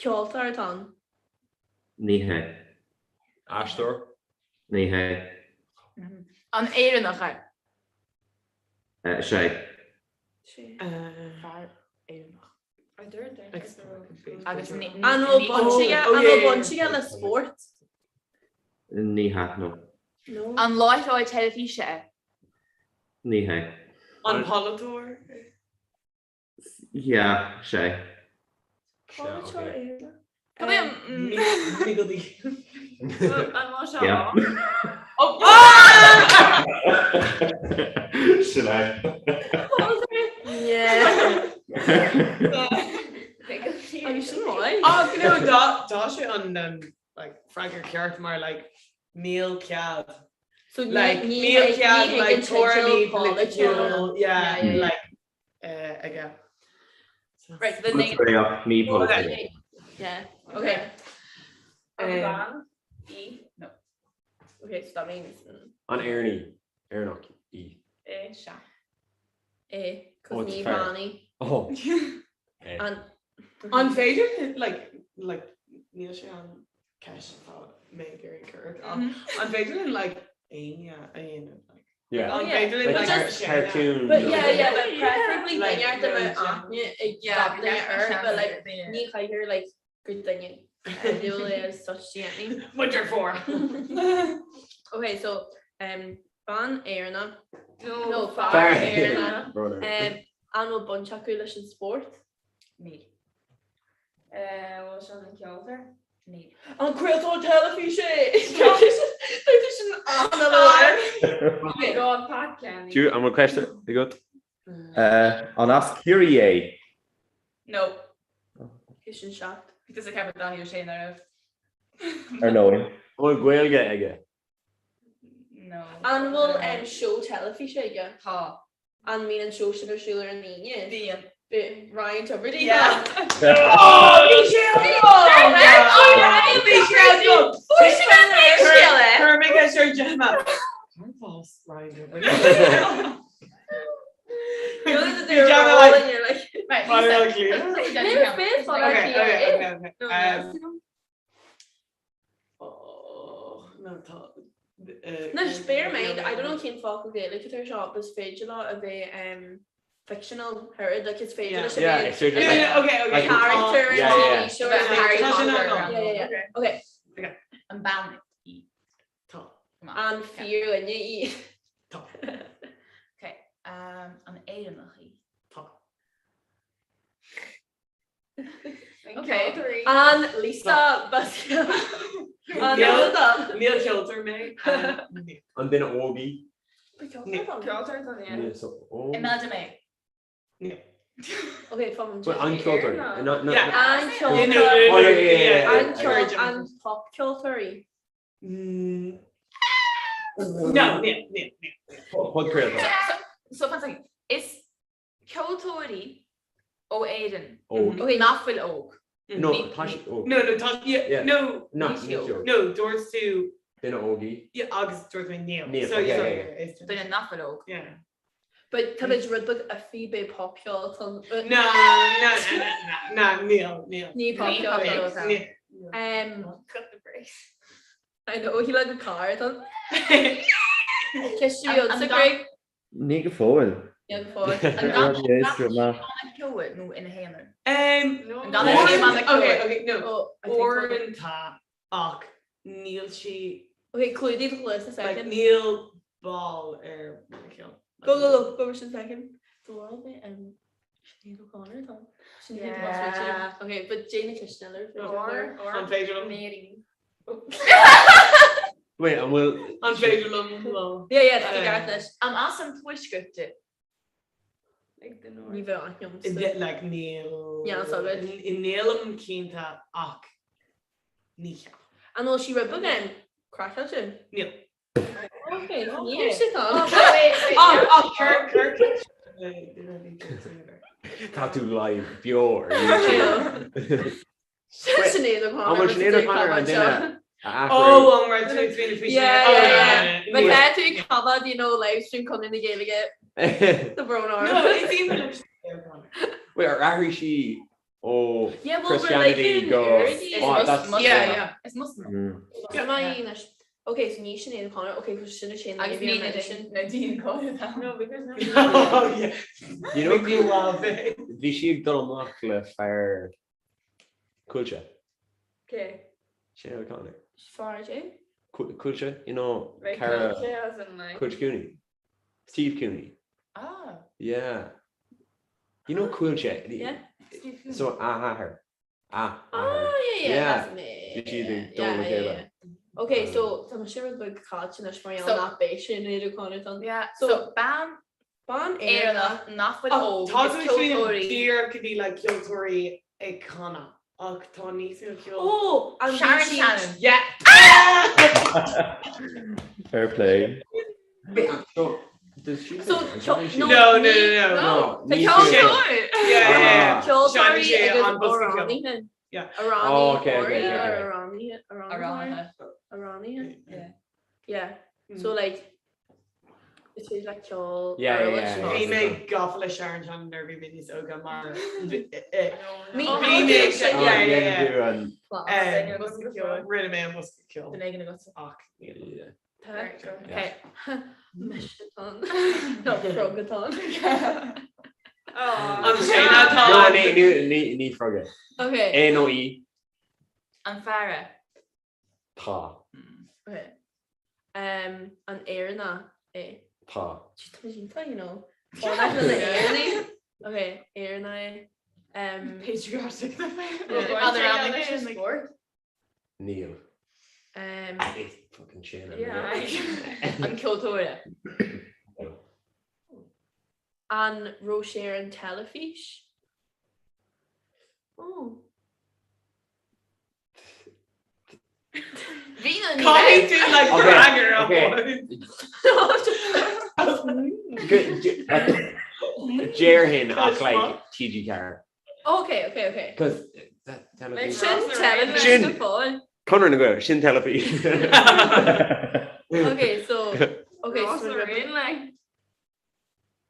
ceoltóir atá ann? Ní hé. Aisteoir? Ní hé. An Éireannach é? Sé. Fear Éireannach. Agus ní An bhfuil baint aige an bhfuil baint aige le spórt? Ní hea, no. An láithreoir teilifíse é? Ní hé. An polaiteoir? Yeah, sé. Polaiteoir Éireannach. Cad é an Miggledy. Yeah. Sin é. Yeah. Agus sin maith. Ah, you know, dá dá sé an um, like freagra ceart mar like níl cead. So ní Like ní níl ní cead thuigeann like teideal tuairimí polaitiúil. polaitiúil, yeah, Yeah, yeah. like uh, aige. So- Right, so the Polaiteoir ach ní polaiteoir. Yeah. Okay. An Um, bean í? No. Okay, so that means mm, An Éireannaí, Éireannach í. É. Sea. é, Oh, cos it's ní fair. bean í. Oh. É. An An féidir like like níl sé an ceist atá mé ag iarraidh cur ort, ach an féidir linn like éinne a dhéanamh like Yeah. An Yeah. féidir linn Like like just- cartoon. But yeah, yeah, but preferably Like, duine ar yeah. aithne ag Yeah, gach duine air, but like duine. ní chaithfear like gur duine eile as such déanaí. Muidir fór. Okay, so um, bean Éireannach, No, no, fear Fear. Éireannach, Brother. um, an bhfuil baint acu leis an spórt? Níl. Bhfuil sé ina cheoltóir? Níl. An craoltóir teilifíse! Tá sin an-leor. Oh God, Pat Kenny. Do an bhfuil ceist agat? An as Ciarraí é? No. Sin seacht. Bhí tusa ag ceapadh Dáithí Ó Sé nach raibh. Ar ndóigh. An bhfuil Gaeilge aige? No. An bhfuil um, seó teilifíse aige? Tá. An mbíonn an seó sin ar siúl ar an Aoine? Bíonn. Bhí Ryan Tubridy. Yeah. Oh, bhí sé Bhí sé agam! Fuair sé an scéal é. Chuir mé ceist ar Gemma. Cén fáth Ryan Tubridy? You know that Bhí they're Gemma rolling, like, you're like, Right, Baile Lisa. Átha Cliath. Níl fios fá Okay, Cliath okay, é. okay, okay. No, Um, no. Oh, no, tá. Anois, bear in mind, I don't know cén focal Gaeilge atá ar seo, but is féidir leo a bheith um, fictional, thairid, like is féidir leis a Yeah, bheith is féidir Yeah, like- yeah, okay, okay. like- character in Yeah, yeah. TV show Bheith or Harry Harry Potter. Potter. Yeah, yeah, yeah. Okay, An bean í. Tá. an fíordhuine í. Tá. Okay. Um, an Éireannach í. Tá. Okay. An Lisa Basquiat. An Níl- Lisa. Níl ceoltóir mé. An duine óg í? Ceoltóir atá ann. Níl, so, ó. Imelda May. Níl. Ok, fágann Wait, an ceoltóir? No, no, An no. ceoltóir. Oh, yeah, yeah, yeah, yeah. An ceol, an popcheoltóir í. No, níl, níl, níl. Podchraoltóir. So, fan second. Is ceoltóir í ó Éirinn Óg. Ok, nach bhfuil óg. No, tá sí óg. No, no, tá, yeah, Yeah. no. No, níl sí óg. No, dúirt tú. Duine óg í. Yeah, agus dúirt mé níl. Níl, So, okay, yeah, yeah, yeah, yeah. is Duine nach bhfuil óg. Yeah. But tá muid rud beag iffy b'é popcheol tá No, no, no, no, no, níl, níl. Ní popcheol Níl, atá. níl. Um, Cut the brace. I know, he like a car tá. Ceist An- an an Greg? Ní go fóill. Ní go fóill. An gan Rudaí éasca amach. ceol nó ina haonar? Um, An gan sé man okay, okay, no. Oh, I think so. Uaireanta ach níl sí. Okay, clúdaigh do chluas a Like, second. níl ball ar mo cheol. Go, go, go, go sin second. Do bhfuil mé um, Sinéad O'Connor tá. Sinéad Yeah. Okay, but Jane Kishneller. Or, or An féidir liom? Mary. Wait, an bhfuil. An féidir liom lá? Yeah, yeah, tá ceart leis. An as an tuaisceart di? Like the north. Ní bheadh aithne Is agamsa. it, Like níl. Níl fhios agat. Nílim cinnte ach ní cheap. An bhfuil sí rud beag ann? Craiceáilte? Níl. Okay, níl sé tá. Oh, but wait, wait. Ach, ach, cuir, cuir ceist. Tá tú live beo ar YouTube. Sinéad O'Connor. An bhfuil Sinéad O'Connor an duine a athrú? Oh, an raibh tú ag smaoineamh faoi sin? Yeah, Oh, yeah, yeah. Má yeah. tá tú ag coimhéad, you know, live stream Conradh na Gaeilge, tá brón orm. No, it's even if Sinéad O'Connor. Wait, ar athraigh sí ó Yeah, well, we're Christianity like go in Oh, that's Yeah, yeah. Is Muslim. Yeah, my Anois. Okay, so ní Sinéad O'Connor. Okay, so sin sin Agus ní na díon cóid. No, because no. Oh, yeah. You know Make me laugh. Bhí sí ag dul amach le fear Coillte. Okay. Sinéad O'Connor. Fear é? Coillte, you know, Like cara Coillte as in like. Coach Cooney. Steve Cooney. Ah. Yeah. You know Coillte. Yeah. Steve Cooney. So a athair. A Ah, yeah, yeah, Yeah. that's me. Bhí siad ag Yeah, dul le yeah, chéile. yeah. Okay, so tá sé rud beag caillte anois mar gheall So- nach b'é Sinéad O'Connor don. Yeah. So- So bean Bean Éireannach. Éireannach nach bhfuil Ach, óg Tá is tú ag smaoineamh ceoltóirí. díreach go dtí like ceoltóirí ag canadh ach tá níos mó ceol. Oh, an Sharon bhí sí- Shannon. Yeah. Fair play. So, does she So, sing? ceol- Is she- no, No, no, ní- no, no. No, Tá ní ceoltóir. Yeah, yeah, yeah. Ceoltóirí Shannon Shea agus an bosca ceoil. amhránaithe. Yeah. Amhránaí Oh, okay, okay, Óirí okay, okay. or amhránaithe? Amhránaithe? Amhránaithe. Amhránaithe? Yeah. Yeah. So like is féidir le ceol Yeah, yeah, uirlis yeah, fosta. Bhí mé gafa le Sharon Shannon nuair a bhí mé níos óga mar bhí Mí mé yeah, yeah, yeah, do an yeah. Bosca ceoil. Rinne mé an bosca ceoil. Duine éigin agat. Ach, níl. yeah. Tá. Yeah. Okay. Mise atá. No, frog atá. Oh. An sé atá No, ní ní ní ní frog é. Okay. É nó í An fear é. tá Okay. Um, an Éireannach é. tá. Tá mé iontach, you know. Fána na Éireannaigh. Okay, Éireannach é. Um, Patriotic. Yeah. Other application sport. Níl. um, Is fucking sin. Yeah. An ceoltóir é. an raibh sé ar an teilifís? Oh. Bhí na ní Caithfidh tú like Okay, freagar a okay. fháil. Déarfainn ach like TG Ceathair. Okay, okay, okay. Cos that teilifís. Sin teilifís Sin. go fóill. Conradh na Gaeilge, sin teilifís. Okay, so okay, Ross so Lorraine, like.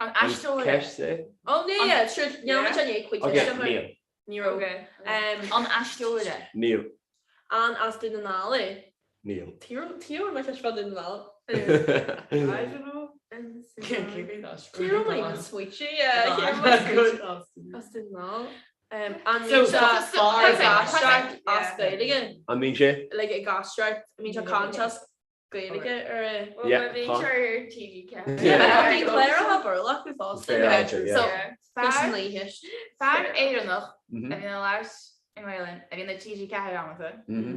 An An aisteoir é. ceist é? Oh, yeah, yeah, sure. Níl muid an é chuid Okay, ceist níl. Ní raibh. Okay. Um, An aisteoir é. Níl. an as Dún na nGall é? Níl. Tír me ceist Dún na nGall. I don't know. Tír mé smuite as Dún na nGall. Um, an So, mbíonn sé far ag aisteoireacht as Gaeilge? An mbíonn sé? Like ag aisteoireacht, I mean, tá caint as Gaeilge ar a. Well, Yeah, má bhíonn tá. sé ar TG Ceathair. Yeah, bhí cláracha Béarla acu fosta. Fair answer, yeah. So, Fear fear laochais. fear Éireannach Mhm. a bhíonn ag labhairt i nGaelainn a bhíonn ar TG Ceathair amanta. Mhm.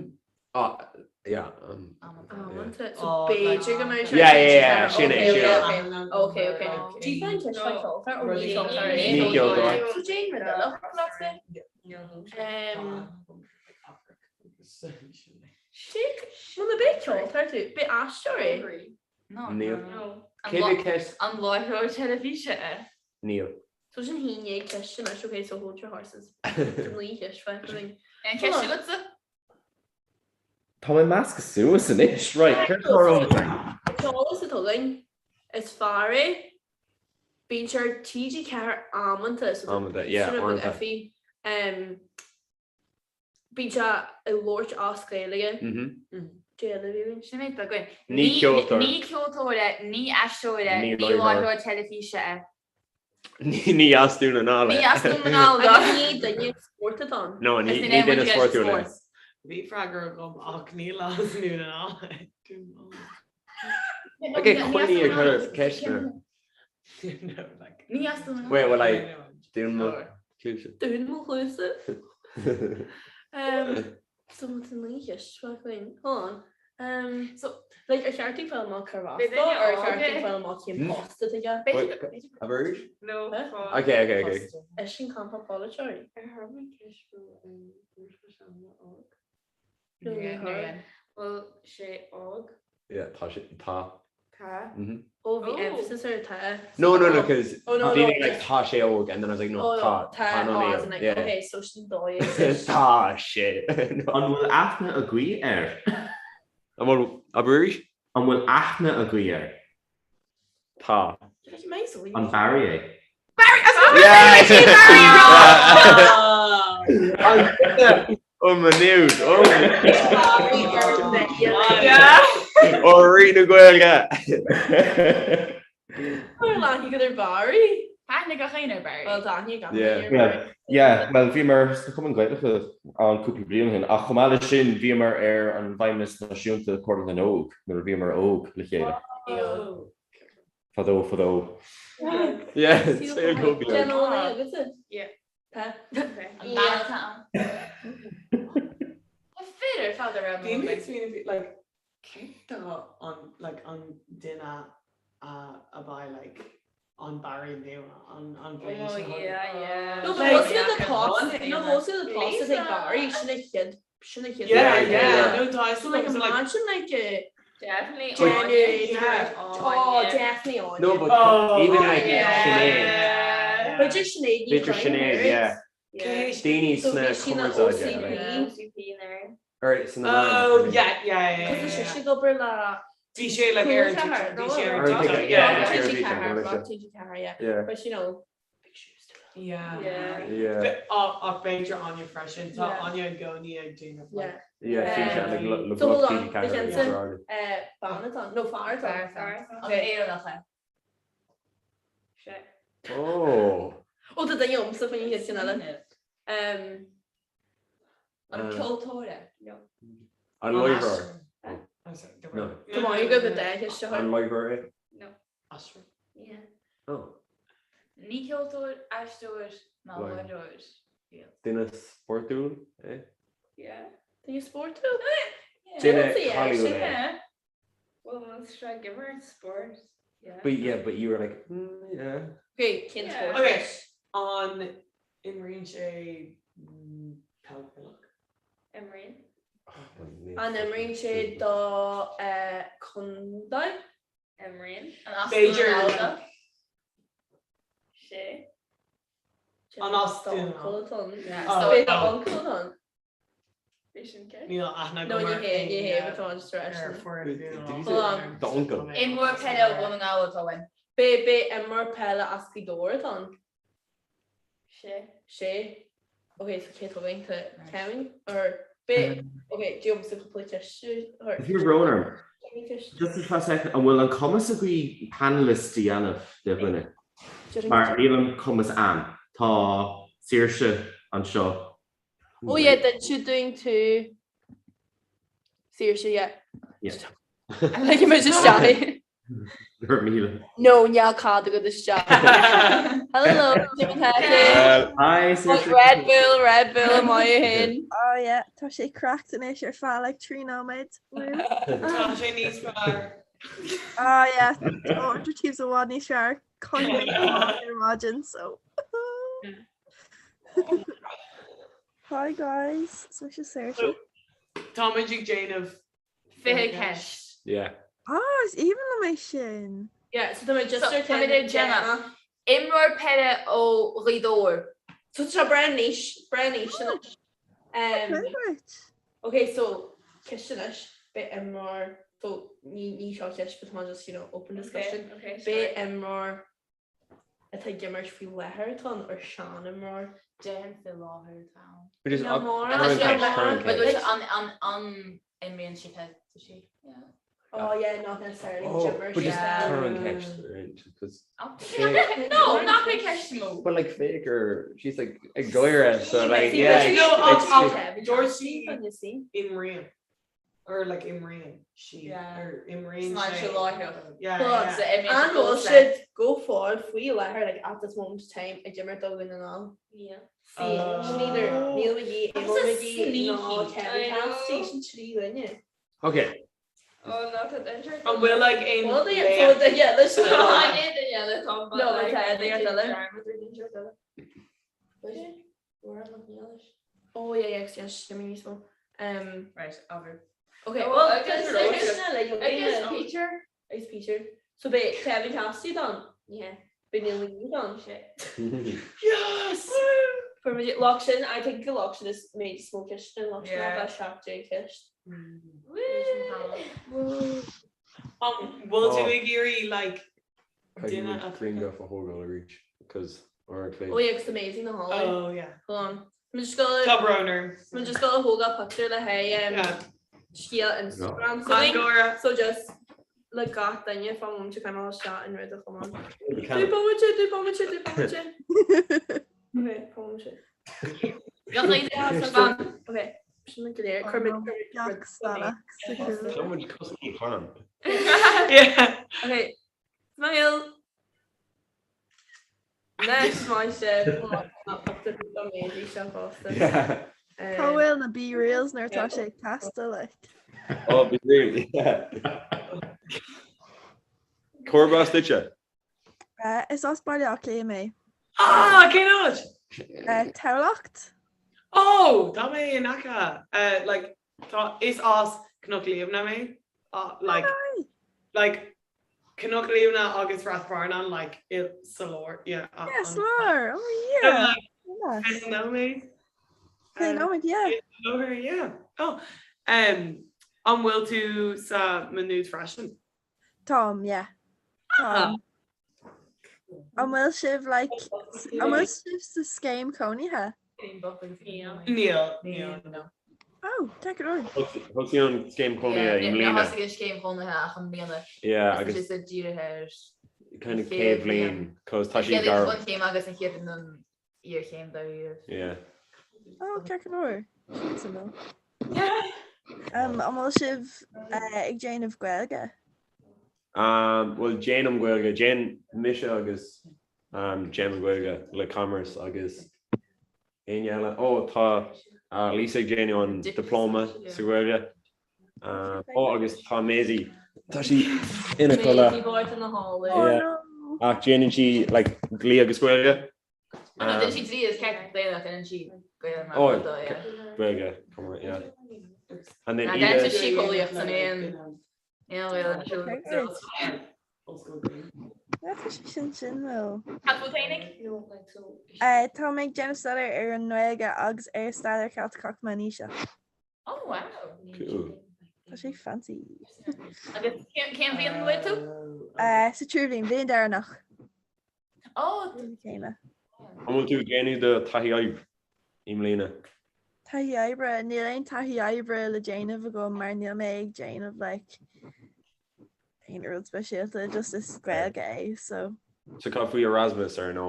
Ah, yeah. Um, Amanta. So b'fhéidir go mbeidh sé Yeah, yeah, yeah, sin é, sin é. Ok, ok. Do you find ceist fá ceoltóir ó ní ceoltóir é? Ní ceoltóir. So Jane rud eile leatsa? Um, Sick, muna b'é ceoltóir tú, b'é aisteoir é? Níl. Cé mhéad ceist? An láithreoir teilifíse é? Níl. So sin 11 ceist anois, ok, so hold your horses. Naoi cheist fágtha againn. Aon cheist agatsa? Tá mé measctha suas anois. Right, céard atá romhat againn? An t-eolas atá againn, is fear é, bíonn sé ar TG4 amanta, so tá Amanta, yeah, píosa uaireanta. beag iffy. Um, bíonn sé ag labhairt as Gaeilge. Mhm. Cé eile a bhí againn? Sin é atá againn. Ní ceoltóir. Ní ceoltóir é, ní aisteoir é, Ní ní láithreoir. láithreoir teilifíse é. Ní as Dún na nGall é. Ní as Dún na nGall do. Agus ní duine spóirt atá ann. No, ní Is ní duine duine spórtúil é. spóirt. Bhí freagra agam ach níl as Dún na nGall é. Ok, coinnigh ag cur ceisteanna. No, like. Ní as Dún na nGall. Wait, well I dún mo chluasa. Dún mo chluasa. So tá naoi cheist fágtha againn. Hold on. Um, so, like, ar cheart dúinn fáil amach cérbh as dó, or ar cheart dúinn fáil amach cén post atá aige? Wait, arís? No. Okay, okay, okay. Eisean campa polaiteoirí. Ar chuir mé ceist faoi an bhfuil óg? No, ní chuir. Bhfuil sé óg? Yeah, tá sé, tá. Tá. Oh, bhí emphasis ar tá. No, no, no, cause Oh, no, bhí no, mé like tá sé óg and then I was like no, Oh, no, tá, tá, tá no oh, níl. as in like, Yeah. okay, so sin dóigh. Tá sé. An bhfuil aithne agaibh air? An bhfuil, abair arís? An bhfuil aithne agaibh air? Tá. An Barry é? Barry! Barry! Oh my news! Oh Ó Rí na Gaeilge! Bhfuil aithne agat ar Barry? Tá aithne gach éinne ar Barry. Well, tá aithne gach éinne ar Barry. Yeah, well bhíomar sna Cumainn Gaelacha ann cúpla bliain ó shin ach chomh maith leis sin bhíomar ar an bhFeidhmeannas Náisiúnta Comhairle na nÓg nuair a bhíomar óg le chéile. Fadó fadó. Yeah, saol chomh beag. Déan eolaí agatsa? Yeah. Tá. An bean atá ann. Tá fir ar fad a raibh Bhí mé ag smaoineamh like cé tá an like an duine a a bheidh like an Barry nua an an bhliain Oh seo chugainn. yeah yeah. No, but what's the tops? No, but what's the tops is like Barry, sin a chéad sin a chéad Yeah, yeah, no tá So like imagine like a Definitely January, Yeah. Oh, definitely Áine. No, but Oh, even like yeah. Sinéad. B'fhéidir Sinéad Ní B'fhéidir Chróinín, Sinéad, right? yeah. Yeah. Daoine So sna bhí sí na cumarsáide, like. OCP. Or sna meáin. Oh yeah, yeah, yeah, Cos yeah, tá yeah. sise ag obair le Bhí sé like ar an Cúl TikTok, bhí sé ar Ar an an TikTok, TikTok, yeah, yeah, yeah. bhí sé ar TG4, TikTok, not TG4, yeah. Yeah. But you know, big shoes to fill. Yeah. Yeah. Yeah. But, ach ach b'fhéidir Áine freisin, tá Yeah. Áine i gcónaí ag déanamh Yeah. like Yeah, sí, Um, like le le So hold lucht on, TG4 the agus Jensen, araile. uh, bean atá ann, no fear atá ann. An Éireannach é. Sé. Oh. Ó tá duine agamsa faoin chéad cheann eile. Um, An Um, ceoltóir é. An láithreoir. I'm sorry, don't No. worry. Tá maith agat go dtí seo. An láithreoir é? No. Aisteoir. Yeah. Oh. Ní ceoltóir, aisteoir ná láithreoir. Duine spórtúil é? Yeah. Duine spórtúil? Duine cáiliúil é. Well, más sé ag imirt spórt. Yeah. But yeah, but you were like, mm, yeah. Okay, cén spórt? Okay, an imríonn sé peil Ghaelach? Imríonn. An imríonn sé do contae? Imríonn. An as Dún B'fhéidir. na nGall dó? Sé. An as Dún na Uncle atá ann. Yeah. Oh. B'fhéidir uncle atá ann. Bhí sin cé? Níl aithne No, agam ní ar hé, ní hé, éinne but tá an just ar ar foireann Dún na Did you nGall. say Hold on. the uncle? Imreoir peile ó Dhún na nGall atá ann. B'é b'é imreoir peile as Gaoth Dobhair atá ann. Sé. Sé. Ok, so cé atá againn? Tá Kevin or b'é ok, déanaimse cúpla ceist or Bhí brón orm. ceist. Just ar feadh second, an bhfuil an cumas agaibh panelist a dhéanamh de dhuine? Déarfainn Mar níl an cumas a'm. Tá Saoirse anseo. Oh yeah, d'inis tú dúinn tú Saoirse, yeah. Yeah. Ligfidh muid isteach í. Go raibh míle. No, níl cead agat isteach. Hello, Hi, Saoirse. Red Bull, Red Bull, maith thú féin. Oh yeah, tá sé cracked anois ar feadh like 3 nóiméad. Tá sé níos fearr. Oh yeah, tá tíos i bhfad níos fearr. Choinnigh mé ar maidin, so. Hi guys, is mise Saoirse. Táimid ag déanamh 20 ceist. Yeah. Ah, is aoibhinn liom é sin. Yeah, so tá mé just So, ar táimid ag déanamh. Imreoir peile ó Ghaoth Dobhair. So tá sé breá niche, breá niche anois. Um, Great. Ok, so ceist anois, beidh imreoir, so ní ní seo ceist, but tá just, you know, open discussion. Okay, okay, Beidh imreoir atá ag imirt faoi láthair atá ann or seanimreoir? Déarfainn faoi láthair atá ann. Which is Níl mórán. Current ceist, current But ceist. an an an imríonn sí peil tá sí? Yeah. Oh yeah, not necessarily Oh, imreoir but just yeah. current ceist, right? Because No, nach é ceist mó. But like Faker, she's like ag gáire, so like See, yeah. but you No, it's- I'll- it's- Dúirt sí you see. imríonn. Or like imríonn sí Yeah. or imríonn Smaid sé. sé láithreach. Yeah, But yeah. So imríonn sí An bhfuil fós le. siad go fóill faoi láthair like at this moment in time ag imirt do Dhún na nGall? Yeah. See, sin either Neil McGee, That's Eamon a McGee ná sneaky. Kevin I know. Cassidy sin trí dhuine. Okay. Oh no, tá danger. An bhfuil like aon Well, they laoch- so they yeah, listen. No, I did the yellow tom, but No, like, tá I duine did eile. dearmad ar danger eile. Oh yeah, yeah, yes, give me níos mó. Um, Right, over. okay, Oh, well, agus- agus like, Agus Peter, agus Peter. So beidh Kevin Cassidy ann? Yeah. Beidh Neil McGee ann? Yes! Fuair muid loch sin, I think go loch sin is méid is mó ceist sin, loch sin Yeah. a 17 ceist. An bhfuil tú Oh. ag iarraidh like duine a Grianghraf a thógáil arís, because or ag Oh yeah, it's amazing na halla. Oh yeah. Hold on. Tá just go Tá brón orm. Tá just go thógáil picture le haghaidh um, scéal Instagram. So, An gáire. so just le gach duine fá móm te caimeá isteach an rud a chumán. Dú bomaite, dú bomaite, dú bomaite. Okay, bomaite. Okay, sin na go léir. Cuir mé- cuir mé- Someone cosúil charm. Yeah. Okay, smile. Next maith sibh. Amazing seo fosta. Cá bhfuil na BeReals nuair atá sé ag teastáil like? Oh, be real, yeah. Cárb as duitse? Is as Baile Átha Cliath mé. Ah, cén áit? Tamhlacht? Oh, tá mé in aice. Uh, like, tá, is as Cnoc Liamhna mé. Uh, like, like, Cnoc Liamhna agus Rath Fearnáin, like, i, sa lár. Yeah. uh, Yeah, an- sa lár. Oh, So, yeah. like, Yes. fiche nóiméad. Fiche nóiméad, yeah. Over, yeah. Oh, um, an bhfuil tú sa Maynooth freisin? Táim, yeah. Táim. An bhfuil sibh like, an bhfuil sibh sa scéim cónaithe? Níl, níl. Oh, take it on. Thosaigh an scéim cónaithe i mbliana. Thosaigh an scéim chónaithe ach i mbliana. Yeah, Agus agus tá sé dírithe ar kind of chéad bhliain, cos tá An sí chéad gar. bhunchéim agus an chéad bhliain den iarchéim dáiríre. Yeah. Oh, ceart go leor. Sin suimiúil. Um, an bhfuil sibh eh, ag déanamh Gaeilge? Um, well, déanaim Gaeilge, déan mise agus um, déanaim Gaeilge le Commerce agus éinne eile. Ó, tá uh, Lisa ag déanamh an diploma sa Ghaeilge. Um, ó, agus tá Maisie, tá sí ina codladh. Maisie Bhárta na hála. Yeah. Ach déanann sí like, dlí agus Gaeilge. No, déanann sí dlí is ceart daonna, déanann sí Gaeilge mar Oh, rud dó, yeah. Gaeilge, come on, yeah. And then Na, Ida- déanann sí síceolaíocht san aon aon Ghaeilge. Tá sé sin suimiúil. Cad fút fhéinig? Eh, Tá mé ag déanamh staidéar ar an nGaeilge agus ar staidéar Ceilteach Meánaoiseach. Oh wow. Cool. Tá sé fancy. Agus cén cén bhliain an bhfuil tú? Eh, sa tríú bhliain, bliain deireanach. Oh, Bliain na céime. An bhfuil tú ag déanamh do taithí oibre i mbliana? Taithí oibre, níl aon taithí oibre le déanamh agam mar níl mé ag déanamh like aon rud speisialta, just is Gaeilge é, so. So cad faoi Erasmus ar nó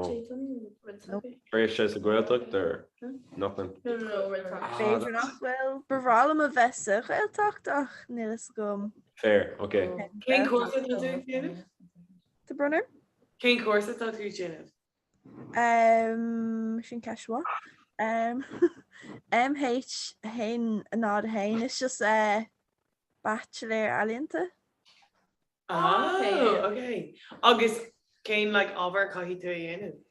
tar éis sé sa Ghaeltacht or nothing? B'fhéidir nach bhfuil. Ba bhreá liom a bheith sa Ghaeltacht ach níl fhios agam. Fair, ok. Cén cúrsa atá tú ag déanamh? Tá brón orm? Cén cúrsa atá tú ag déanamh? Sin ceist mhaith. MH 1 0 1 It's just baitsiléir ealaíonta. Oh, ok. Agus cén like ábhar caithfidh tú a dhéanamh?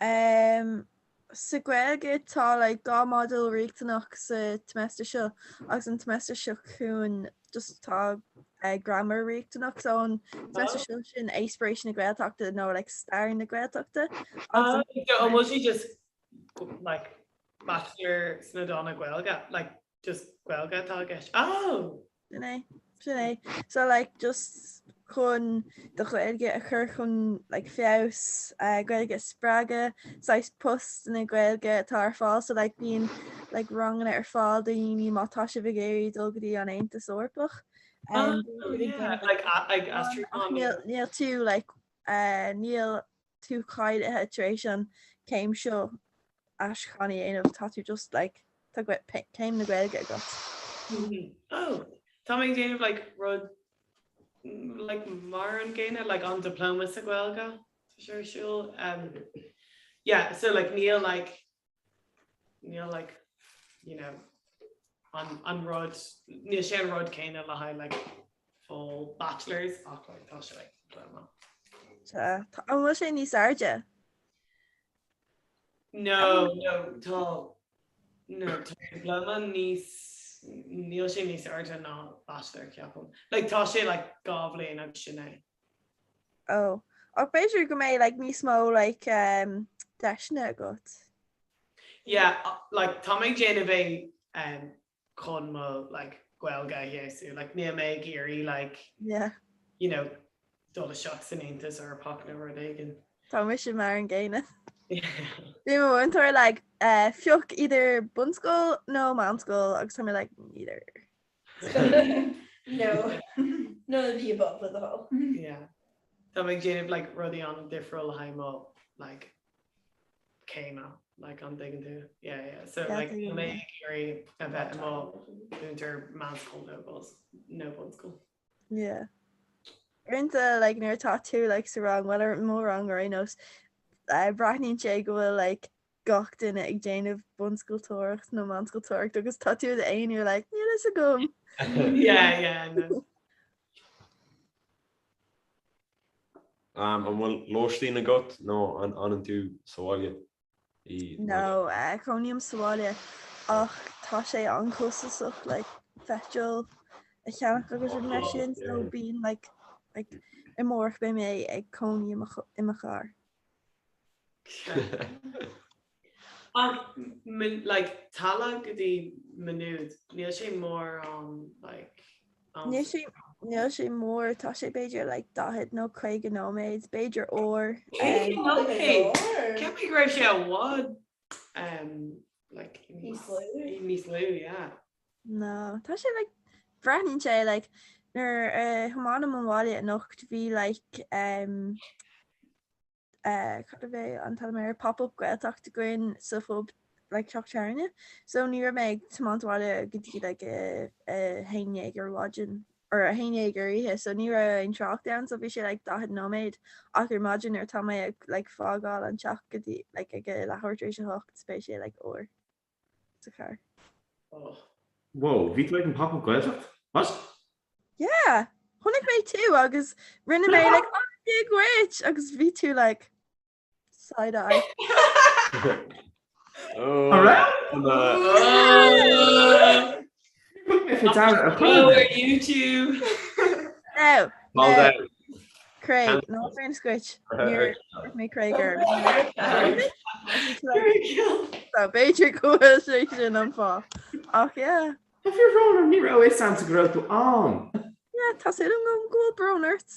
Um, sa Ghaeilge tá like 2 modúl riachtanach sa tsemester seo agus an tsemester seo chugainn just tá uh, grammar riachtanach so an tsemester seo sin Eispéiris na Gaeltachta nó like stair na Gaeltachta agus an So an bhfuil sé just like bachelor sna dána Gaeilge like Just Gaeilge atá i gceist. Oh! Sin é. Sin é. So like just chun do Ghaeilge a chur chun like feabhas, uh, Gaeilge a spreagadh, saghas postanna Gaeilge atá ar fáil so like bíonn like ranganna ar fáil do dhaoine má tá sibh ag iarraidh dul go dtí an Aontas Eorpach. Um, oh, yeah. Like, like aistriúchán. Níl, níl tú like uh, níl tú cáilithe tar éis an céim seo aistriúchán a dhéanamh, tá tú just like tá céim na Gaeilge agat. Oh, tá mé ag déanamh like rud like mar an gcéanna like an diploma sa Ghaeilge tá sé ar siúl. Um, yeah, so like níl like níl like you know an, an rud níl sé an rud céanna le haghaidh like full bachelors ach like tá sé like diploma. Tá, tá, an bhfuil sé níos airde? No, no, tá no, tá diploma níos níl sé níos airde ná bachelor ceapaim. Like tá sé like 2 bhliain agus sin é. Oh. Ach b'fhéidir go mbeidh like níos mó like um, deiseanna agat. Yeah, like tá mé ag déanamh é um, chun mo like Gaeilge a fheabhsú. Like níl mé ag iarraidh like Yeah. you know, dul isteach san Aontas Eorpach nó rud éigin. Tá mise mar an gcéanna. Bhí mo mhúinteoir like uh, pioc idir bunscoil nó meánscoil agus tá mé like neither. No. None of the above with the whole. Yeah. Tá mé ag déanamh like rudaí an-difriúil le haghaidh mo like céime like an dtuigeann tú? Yeah, yeah. So Yeah, like tuigim, tá mé yeah. ag iarraidh a bheith i mo mhúinteoir meánscoil nó bus nó bunscoil. Yeah. Uaireanta like nuair atá tú like sa rang, well ar mo rang ar aon nós, uh, breathnaíonn sé go bhfuil like gach duine ag déanamh bunscoiltóireacht nó meánscoiltóireacht agus tá tú i d'aonar like níl fhios agam. Yeah, yeah, no. Um, an bhfuil lóistín agat nó an fhanann tú sa bhaile? I No, eh, cónaím sa bhaile ach tá sé an-chostasach like petrol a cheannach agus rudaí mar sin so bíonn like like amárach beidh mé ag cónaí i mo i mo charr. Ach like Tallaght go dtí Maynooth, níl sé mórán like am. Níl sé níl sé mór, tá sé b'fhéidir like 40 nó 50 nóiméad, b'fhéidir uair. 50 nóiméad? Cheap mé go raibh sé i bhfad um, like níos níos lú, yeah. No, tá sé like breathnaíonn sé like nuair a thiomáin mé abhaile anocht bhí like um, cad a bhí an t-ainm air, pop-up Gaeltacht againn sa phub like teach tábhairne. So ní raibh mé ag tiomáint abhaile go dtí like a 11 ar maidin or a 11 ar oíche so ní raibh aon trácht ann so bhí sé like 40 nóiméad ach ar maidin nuair atá mé ag like fágáil an teach go dtí like ag a leathuair tar éis a hocht beidh sé like uair sa charr. Whoa, bhí tú ag an Pop-Up Gaeltacht? What? Yeah! Chonaic mé tú agus rinne mé like oh Dia dhuit agus bhí tú like side eye. Oh, Oh, ar YouTube. No, Ball no. down. Craig, no fairness dhuit. Níor chuir mé Craig ar. So b'fhéidir go bhfuil sé sin an fáth. Ach yeah. Tá fíor-bhrón orm, ní raibh fhios a'msa go raibh tú ann. Yeah, tá súil agam go bhfuil brón ort.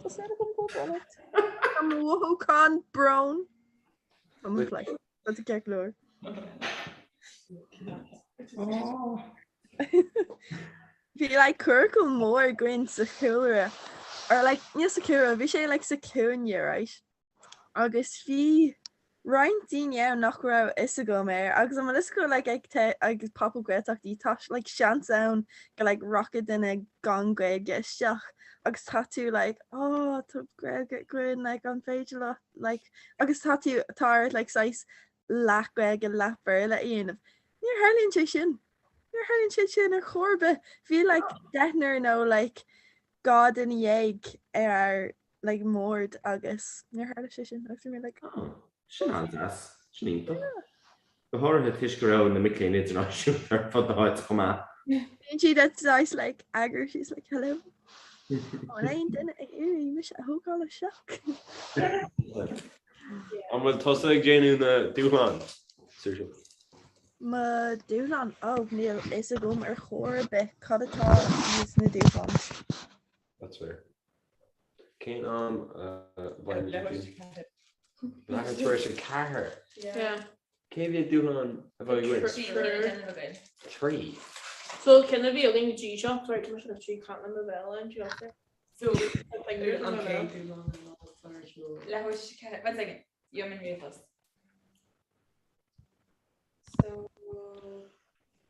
Tá súil agam go bhfuil brón ort. Tá mo mhothúchán brón. Tá mo like, tá tú ceart go leor. Bhí like curaclam mór againn sa chúlra. Or like níl sa cúra, bhí sé like sa cúinne right? Agus bhí roinnt daoine ann nach raibh fhios agam air agus an bhfuil fhios agat like ag te ag pop-up Gaeltachtaí tá like seans ann go like rachaidh duine gan Gaeilge isteach agus tá tú like oh tá Gaeilge againn like an féidir leat like agus tá tú tá ort like saghas leath Gaeilge leath Béarla a dhéanamh. Níor tharlaíonn sé sin. Níor tharlaíonn sé sin ar chor ar bith. Bhí like deichniúr nó like 12 duine ar ár like mbord agus níor tharla sé sin agus bhí mé like Oh, sin an-deas, sin iontach. Go háirithe toisc go raibh na mic léinn idirnáisiúnta ar fud na háite chomh maith. Bíonn siad at saghas like eagar she's like hello. An bhfuil aon duine ag iarraidh mise a thógáil isteach? An bhfuil tusa ag déanamh na dúshlán, Saoirse? Mo dúshlán? Ó, níl fhios agam ar chor ar bith cad atá sna dúshláin. That's fair. Cén am a bheidh muid ag déanamh? Leathuair tar éis a ceathair. Yeah. Cé mhéad dúshlán a bheidh againn? Trí. So cén a bhí againn go dtí seo? Sorry, tá mise trí caint le mo bhéal ann, seo. So, an chéad dúshlán Leathuair tar éis a ceathair. One second. Gheobhaidh mé an ríomhphost. So.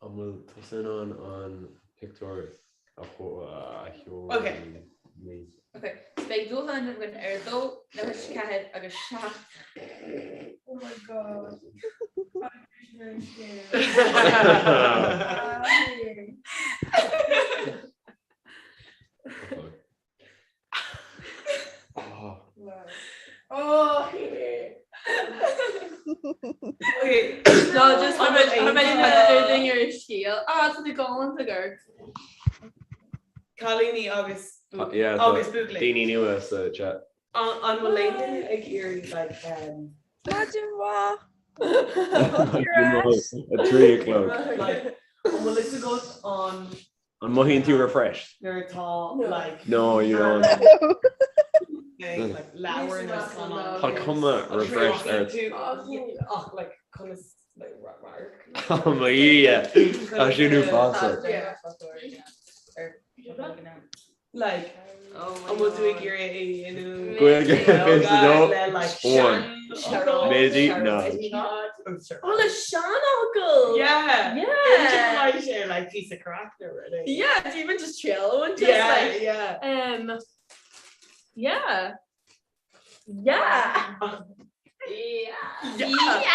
An bhfuil tusa in ann an pictiúr a sheoladh? Okay. Okay, so beidh dúshlán againn ar a dó, leathuair tar éis a ceathair agus seacht. Oh my god. Oh, No, just how many how many duine ar scéal. Ah, tá tú galánta gur. Cailíní agus Yeah, agus buachaillí. Daoine nua sa chat. An bhfuil aon duine ag iarraidh like um, Maidin mhaith. A trí a chlog. Like, an bhfuil fhios agat an An mothaíonn tú refreshed? Nuair atá like No, you don't. like leabhar nó scannán. Tá cuma refreshed ort. Ach like conas like radharc. Oh my yeah. Tá sin uafásach. Like an bhfuil tú ag iarraidh é a dhéanamh? Gaeilge 22 Le like 1. Méidí ná. Oh, le seanfhocal! Yeah! Yeah! Like sé like piece of craic nó rud éigin. Yeah, do even just chill and just Yeah, like yeah. um yeah. Yeah. Yeah. Yeah.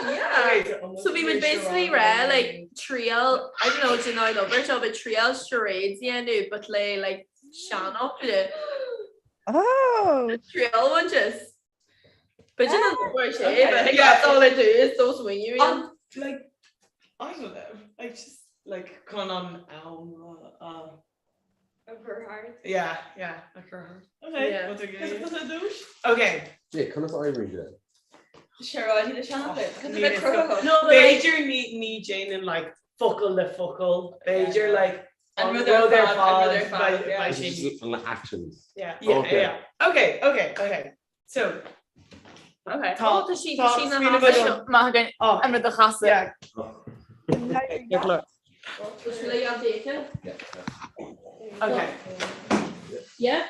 Yeah. Okay, so So we would basically rá like triail I don't know do you know love seo but triail charades a dhéanamh but le like seanfhocail. Oh! Triail one just. But you know where sé Okay, but like, yeah. that's all I do is those when you Um, like I don't know like just like chun an am uh, Yeah, yeah, a chur thart. Okay, Yeah. what's a douche? Okay. Yeah, conas oibríonn sé? Searáidí le seanfhocail. Oh, Cad a bheith cruthaitheach. No, but like, B'fhéidir ní ní déanann like focal le focal. B'fhéidir like An an rud ar rud ar fad, an rud ar fad, fad, beidh- yeah. beidh sé Just an actions. Yeah, yeah, Okay. yeah. Okay, okay, okay. So, okay. Tá- Oh, tá sí tá tá sí na smaoineamh hasa. agam. Maith againn oh, an rud a chasadh. yeah. Tá sí le décha. Okay. Yeah.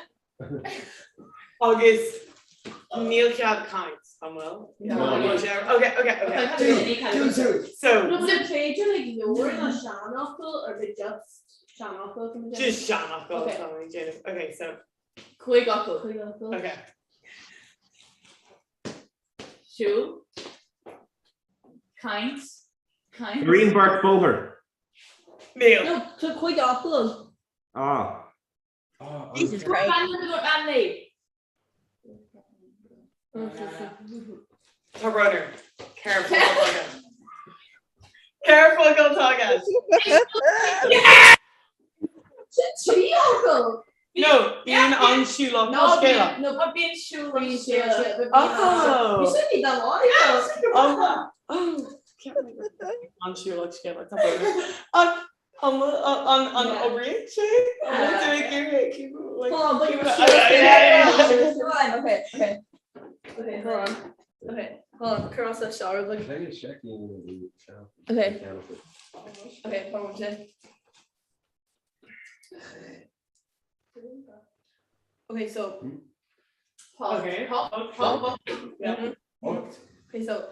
Agus níl cead caint, an bhfuil? No. Okay, okay, okay. So, No, but is féidir like leabhar nó seanfhocal or is it just seanfhocal can we do? just seanfhocal Okay. tá mé ag déanamh. Okay, so, Cúig fhocal. Cúig fhocal. okay. Siúl. Caint. Caint. Green Bert Bóthar. Níl. No, tá cúig fhocal ann. Ah. Jesus Christ. Family. Tá runner. Careful. Careful go tá agat. Trí fhocal. No, bíonn an siúlach No, scéalach. no, Tá bíonn siúl bíonn siúl. Oh. Bhí sin ní dá Oh, oh, an siúlach scéalach tá brón orm. Ach an bhfuil- an an an Yeah. oibríonn sé? An bhfuil tú ag iarraidh cúpla- like, Hold on, but cúpla- you're Okay, yeah, yeah, yeah. Hold on, okay, okay. Okay, hold on. Okay, hold on. Cuir as a shower like. Okay. Okay, hold on. Okay, so. Pop. Okay. Pop. Pop. Yeah. Okay, so.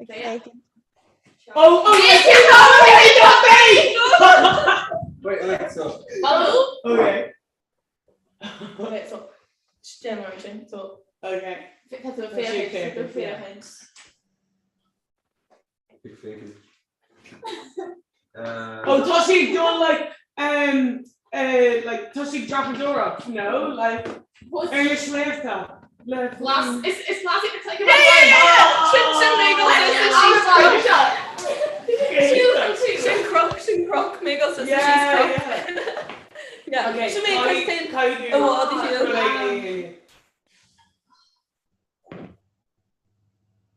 Okay. Oh, oh, yes, yes, Wait, wait, so. Hello? Okay. Okay, so. Generation, so. Okay. Féachaint. Oh, tá sí ag dul like um, uh, like tá sí ag dreapadóireacht, no? Like ar na sléibhte. Le Las is is las it's like Yeah, yeah, yeah. Sin sin Megal she's Sin croc sin croc Megal says she's croc. Yeah. Okay, Sin mé Christine. Caithfidh Oh, what did you?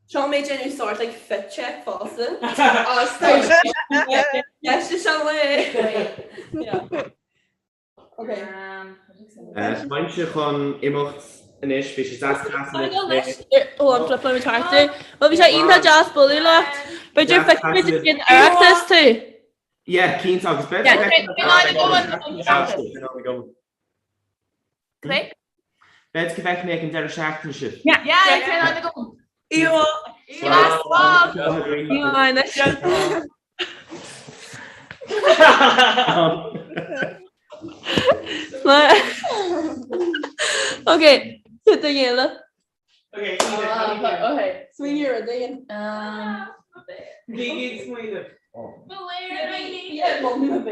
Seo mé déanamh sort like fit check fosta. Yes, is seo le. Okay. Táimse chun imeacht anois, bhí sé deas Ó an flip le tartú. Well bhí sé iontach deas bualadh leat. B'fhéidir feicfimid ag an Oireachtas tú. Yeah, cinnte agus beidh. Click. B'fhéidir go bhfeicfidh mé ag an deireadh seachtaine sibh. Yeah, yeah, yeah, yeah, yeah. Okay, sit the yellow. Okay, okay. Swing your thing. Bhí smaoineamh. Yeah, mom,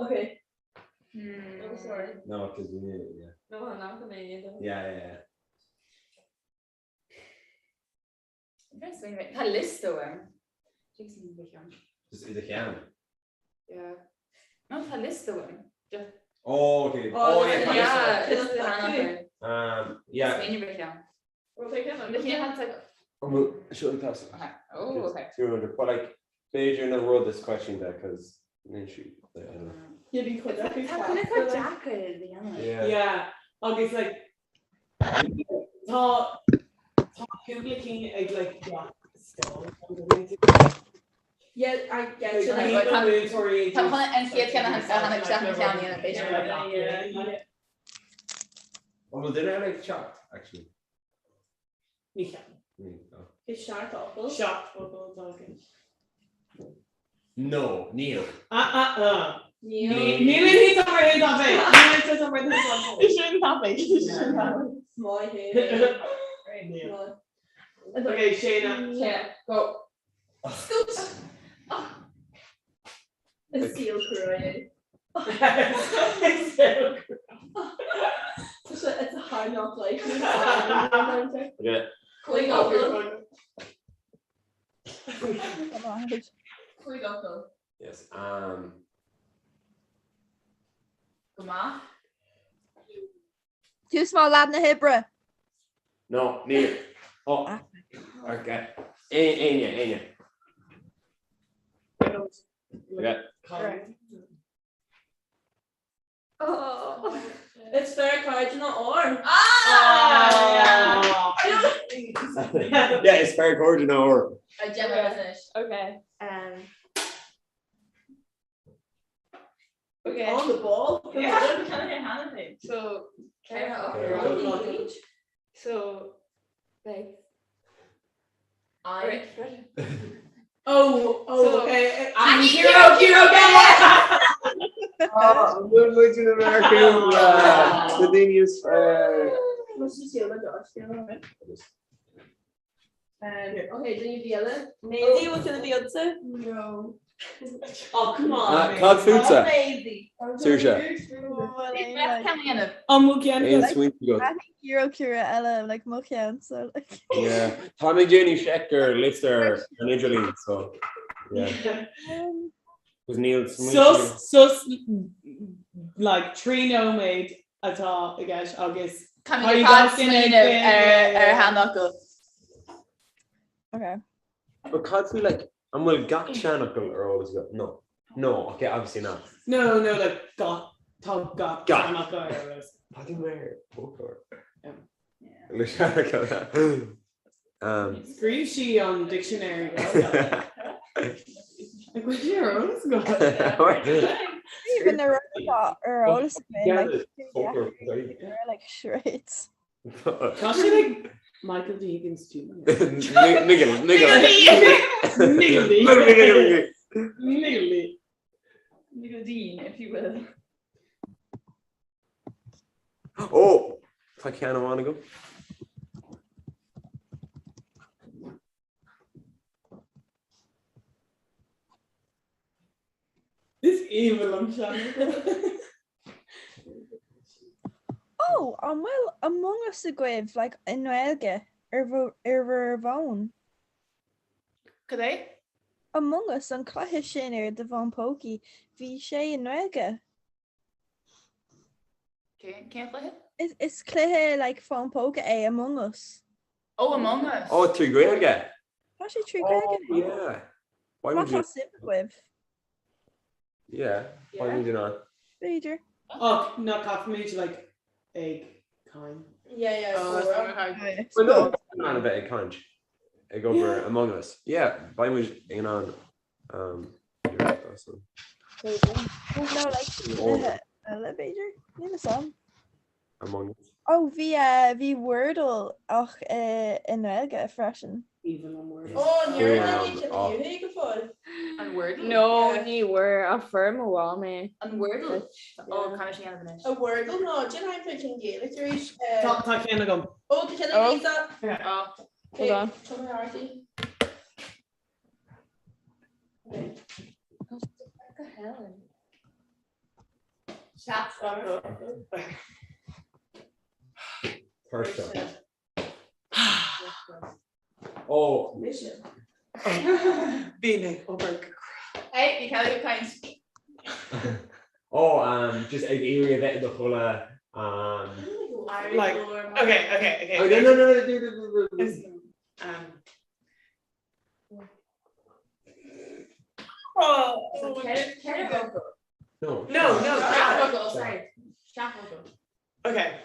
Okay. Oh, sorry. No, because we knew, yeah. No, I'm not gonna either. Yeah, yeah, yeah. Tá liosta uaim. Just i do cheann. Yeah. No, tá liosta uaim. Oh, okay. Oh, yeah. tá Yeah, liosta liosta uaim. Um, yeah. Smaoineamh ar cheann. Well, sure, that's. Okay. Oh, okay. 200, but like, b'fhéidir na rud is question there, because níl sí, like, I don't know. Yeah, bhí cuid acu Tá cuid acu deacair a dhéanamh. Yeah. Yeah, agus like tá tá cúpla cinn ag like gach scoil. Yeah, I get you. Like, Like, níl múinteoirí Tá chun an chéad cheann a tháinig isteach i mo cheann a dhéanamh, b'fhéidir. An bhfuil duine eile ag teacht, actually? Ní cheapaim. Ní, oh. Is seacht fhocal. Seacht focal atá againn. No, níl. Ah, ah, ah. Níl. Níl aon thíos ar aon taobh é. Níl aon thíos ar aon taobh é. Sin tapaidh. Sin tapaidh. Smáith. Níl. Okay, Shayna. Yeah, go. Scoot! Is saol crua é. Is saol It's a it's a hard knock life. Okay. Cúig fhocal. Cúig fhocal. Yes, um. Go maith. Tús maith lá na hoibre. No, níl. Oh. Okay. Éinne, Éinne. Okay. Oh. Is fearr cairde ná ór. Ah! Yeah, is fearr cairde ná ór. I déanamh Okay. Um, Okay. On the ball. Yeah. So, Okay. So, like, I. Oh, oh, So- okay. I I'm need hero, hero, Ah, bhfuil muid in America na daoine is fearr. Let's just hear the dog. Um, okay, do you feel it? Maisie, what's gonna be answer? No. Oh, come on. Ah, cad fútsa? Maisie. Saoirse. An bhfuil ceann Aon agat? smaointe agat? I think hero cura eile like mo cheann so like. Yeah. Tá mé ag déanamh seic ar liosta ar an idirlíon, so yeah. Um, Cos níl smaointe. Sos, sos, like 3 nóiméad atá i gceist agus Tá Are mé you fad guys in a smaoineamh ar ar sheanfhocal. Okay. But cad faoi like an bhfuil gach seanfhocal ar eolas agat? No. No, okay, obviously not. No, no, like gach tá gach Gach. seanfhocal ar eolas. Tá mé ar fhoclóir. Le seanfhocal. Um, Scríobh sí an dictionary Gaeilge. Like, bhfuil sé ar eolas agat? Even the Tá ar eolas againn like like charades. Tá sé like Michael D. Higgins Jr. Nigel, Nigel. Nigel. Nigel. Nigel Dean, if you will. Ó! Tá ceann amháin agam. Is aoibhinn liom seo. Ó, an bhfuil Among Us agaibh like i nGaeilge ar bhur ar bhur bhfón? Cad é? Among Us, an cluiche sin ar do bhfón pócaí, bhí sé i nGaeilge. Cén cluiche? Is cluiche like fón póca é Among Us. Oh, Among Us. Oh, trí Ghaeilge? Tá sé trí Ghaeilge. Oh, yeah. Why Má would you? tá suim agaibh. Yeah, why would you not? B'fhéidir. Ach ná caithfimid like ag caint. Yeah, yeah. Oh, Well, no, in ann a bheith ag caint ag obair Among Us. Yeah, beidh muid in ann um, so. No, like cluiche eile b'fhéidir. Níl a fhios agam. Among Us. Ó, bhí eh, bhí Wordle ach eh, i nGaeilge freisin. Ó, níor rinne go fóill. An Wordle? No, ní bhfuair ach fuair mo mham é. An Wordle? Ó, caithfidh sé dhéanamh anois. A Wordle ná, déanfaidh mé cinn Gaeilge arís. Tá tá ceann agam. Ó, tá ceann ag Lisa. Ó. Hold on. Tá mé artaí. Tuirseach. Ó. Mise. Bhí mé ag obair go Hey, bhí Kelly ag caint. Ó, um, just ag iarraidh a bheith i do chodladh. Um, Like, okay, okay, okay. Oh, no, no, no, no, no, no, no, no. Um, Oh, No. No, no, Seachfhocal, sorry. Seachfhocal. Okay.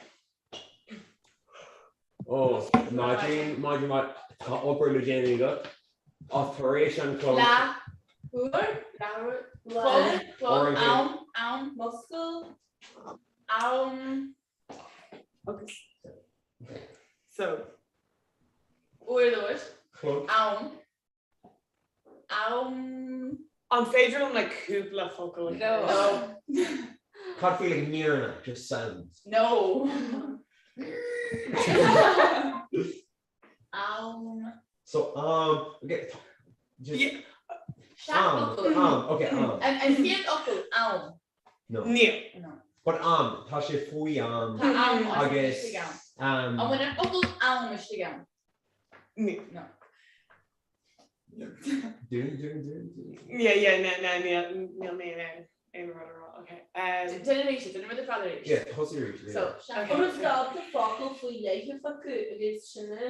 Ó, maidin, maidin mhaith, tá obair le déanamh agat. Ach tar éis an chlog. Leath uair, leath uair, clog, clog, am, am, muscail, am. Okay. So. Uair Clog. Am. Am. An féidir liom like cúpla focal? No. Cad faoi like míreanna, just sounds. No. Am. So am, okay, just Yeah. am, am, okay, am. An chéad fhocal, am. No. Níl. No. But am, tá sé faoi am Tá am agus istigh ann. um, An bhfuil an focal am istigh ann? Níl. No. Dún, dún, dún, dún. Yeah, yeah, no, no, níl, níl mé in ann aon rud a rá. Okay. Um, Déan arís, déan rud ar fad arís. Yeah, tosaigh arís, yeah. So, An bhfuil stápla focal faoi leith acu agus sinne,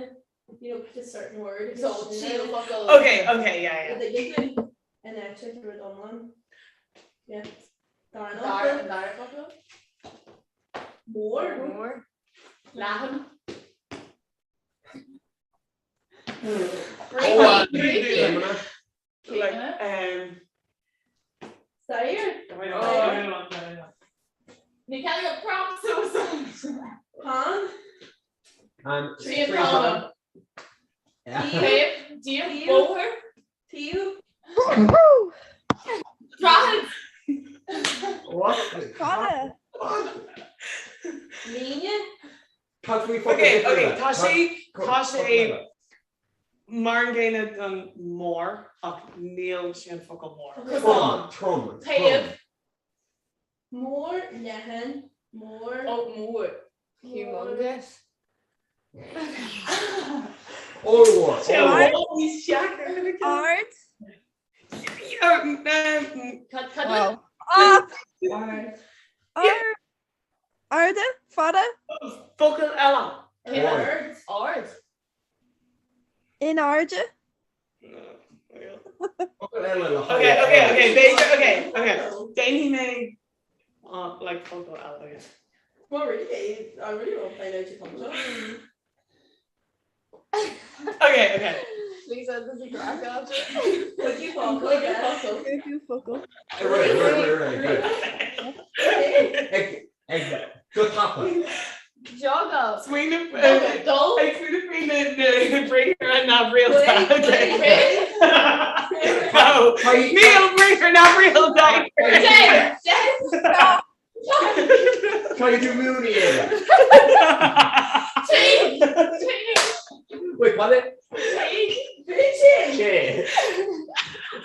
you know, pick a certain word. So, tríú focal. Okay, okay, yeah, yeah. Rud éigin in áit an rud iomlán. Yeah. Darna Dar, an dara focal. Mór. Mór. Leathan. Oh, Like, um, Sair. Ní ceann go props Han. Um, Triantán. Taobh, díobh, bóthar. Taobh. Droichead. What? Fada. Líne. Cad faoi focal Okay, okay, difriúla? tá sé, tá sé eile. mar an gcéanna don mór ach níl sé an focal mór. Trom, trom, Taobh. Mór, leathan, mór. Ó, mór. Humongous. Ollmhór, ollmhór. Níos deacra. Ard. Cad cad Wow. Ah! Ard. Arda? Fada? Focal eile. Ard. Ard. In airde? Focal eile le Okay, okay, okay, b'fhéidir, okay, okay. Déanfaidh mé uh, like focal eile, okay. Well, really, I really want to find out your come Okay, okay. Lisa, does he crack after? Would you focal? Cúpla focal. Right, right, right, right, good. Ag ag go tapa. Jogáil. Smaoineamh Dul. Ag smaoineamh faoi na na briathra neamhrialta. No. Níl briathar neamhrialta. Caithfidh tú múineadh é. Wait, what? Sé.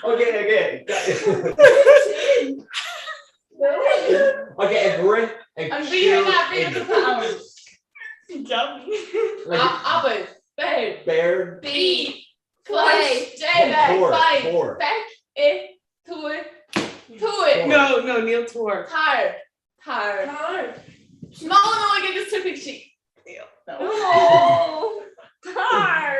Okay, okay. Okay, ag rith ag An briathar neamhrialta atá ann. Abair. Beir. Beir. Bí. Clois. Déan. Faigh. Feic. Ith. Tabhair. Tabhair. No, no, níl tabhair. Tar. Tar. Tar. Mol an óige agus tiocfaidh sí. No. Tar.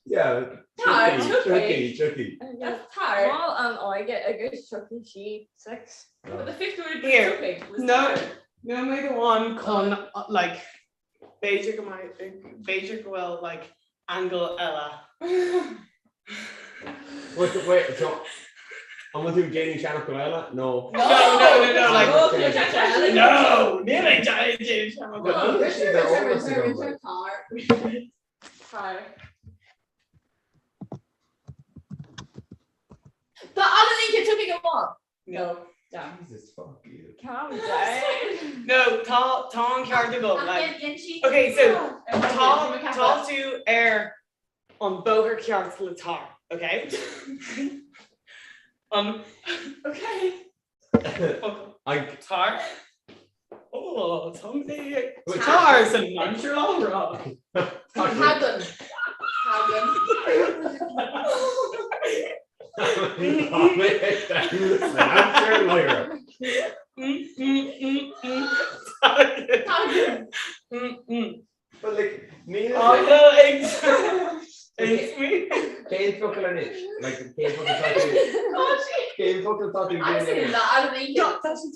Yeah. Tar, Tiocfaidh, tiocfaidh. That's tar. Mol an óige agus tiocfaidh sí. 6. But the fifth word was Here. tiocfaidh. was No, tar. nóiméad amháin chun like b'fhéidir go mbeidh b'fhéidir go bhfuil like angle eile. Wait, wait, so an bhfuil tú ag déanamh seanfhocal eile nó? No, no, no, no, like No, níl ag déanamh seanfhocal eile. Tar. Tá an oíche tiocfaidh an lá. No. Damn. Jesus fuck you. Calm down. No, tá tá an ceart agam. Like, Like, okay, so tá tá tú ar an bóthar ceart le tar, okay? An Okay. Ag tar. Oh, tá mé tar san aimsir láithreach. Tagann. Tagann. Tagann. But like, níl Oh, no, ag ag Cén focal anois? Like, cén focal tá tú? Cén focal tá tú Actually, déanamh? lá an oíche. Tá sí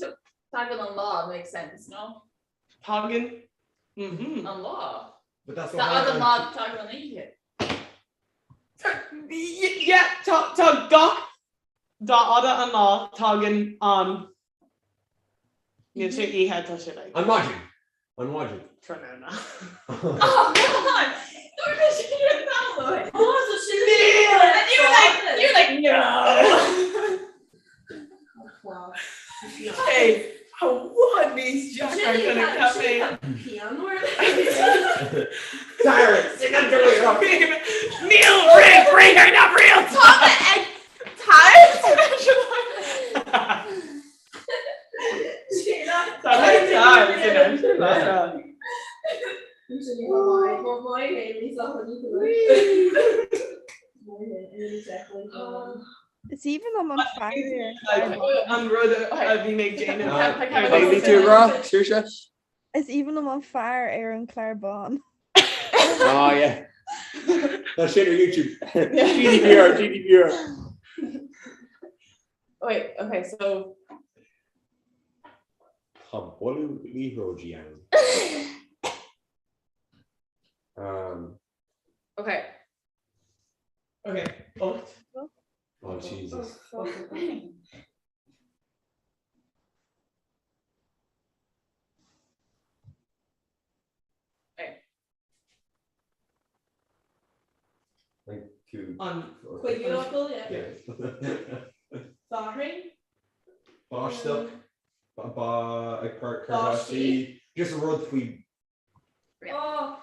Tagann an lá makes sense, no? Tagann. Mhm. An lá. But that's Tá fhad an lá tagann an oíche. Yeah, tá tá gach dá fhada an lá tagann an Níl sé oíche tá sé like. An maidin. An mhaidin. Tráthnóna. Oh God! Dúirt mé sin ar an tamall. Oh, so sin And you were like, you were like, no. Hey, what níos deacra chun a café? Níl rith briathar neamhrialta! Tá mé ag tar Tá mé ag tar san aimsir láithreach. Is aoibhinn liom an fear ar an chlár bán. An rud a bhí mé ag déanamh. Bhí tú ag rá, Saoirse? Is aoibhinn liom an fear ar an chlár bán. Ah, yeah. Tá sin ar YouTube. GDPR, GDPR. Wait, okay, so Tá boladh liathróidí ann. Um, Okay. Okay, 8. Oh Jesus. Like two. An Cúigiú focal, yeah. Yeah. Bahrain? Báisteach. Ba ba ag cur cur báistí. Just rud faoi Oh,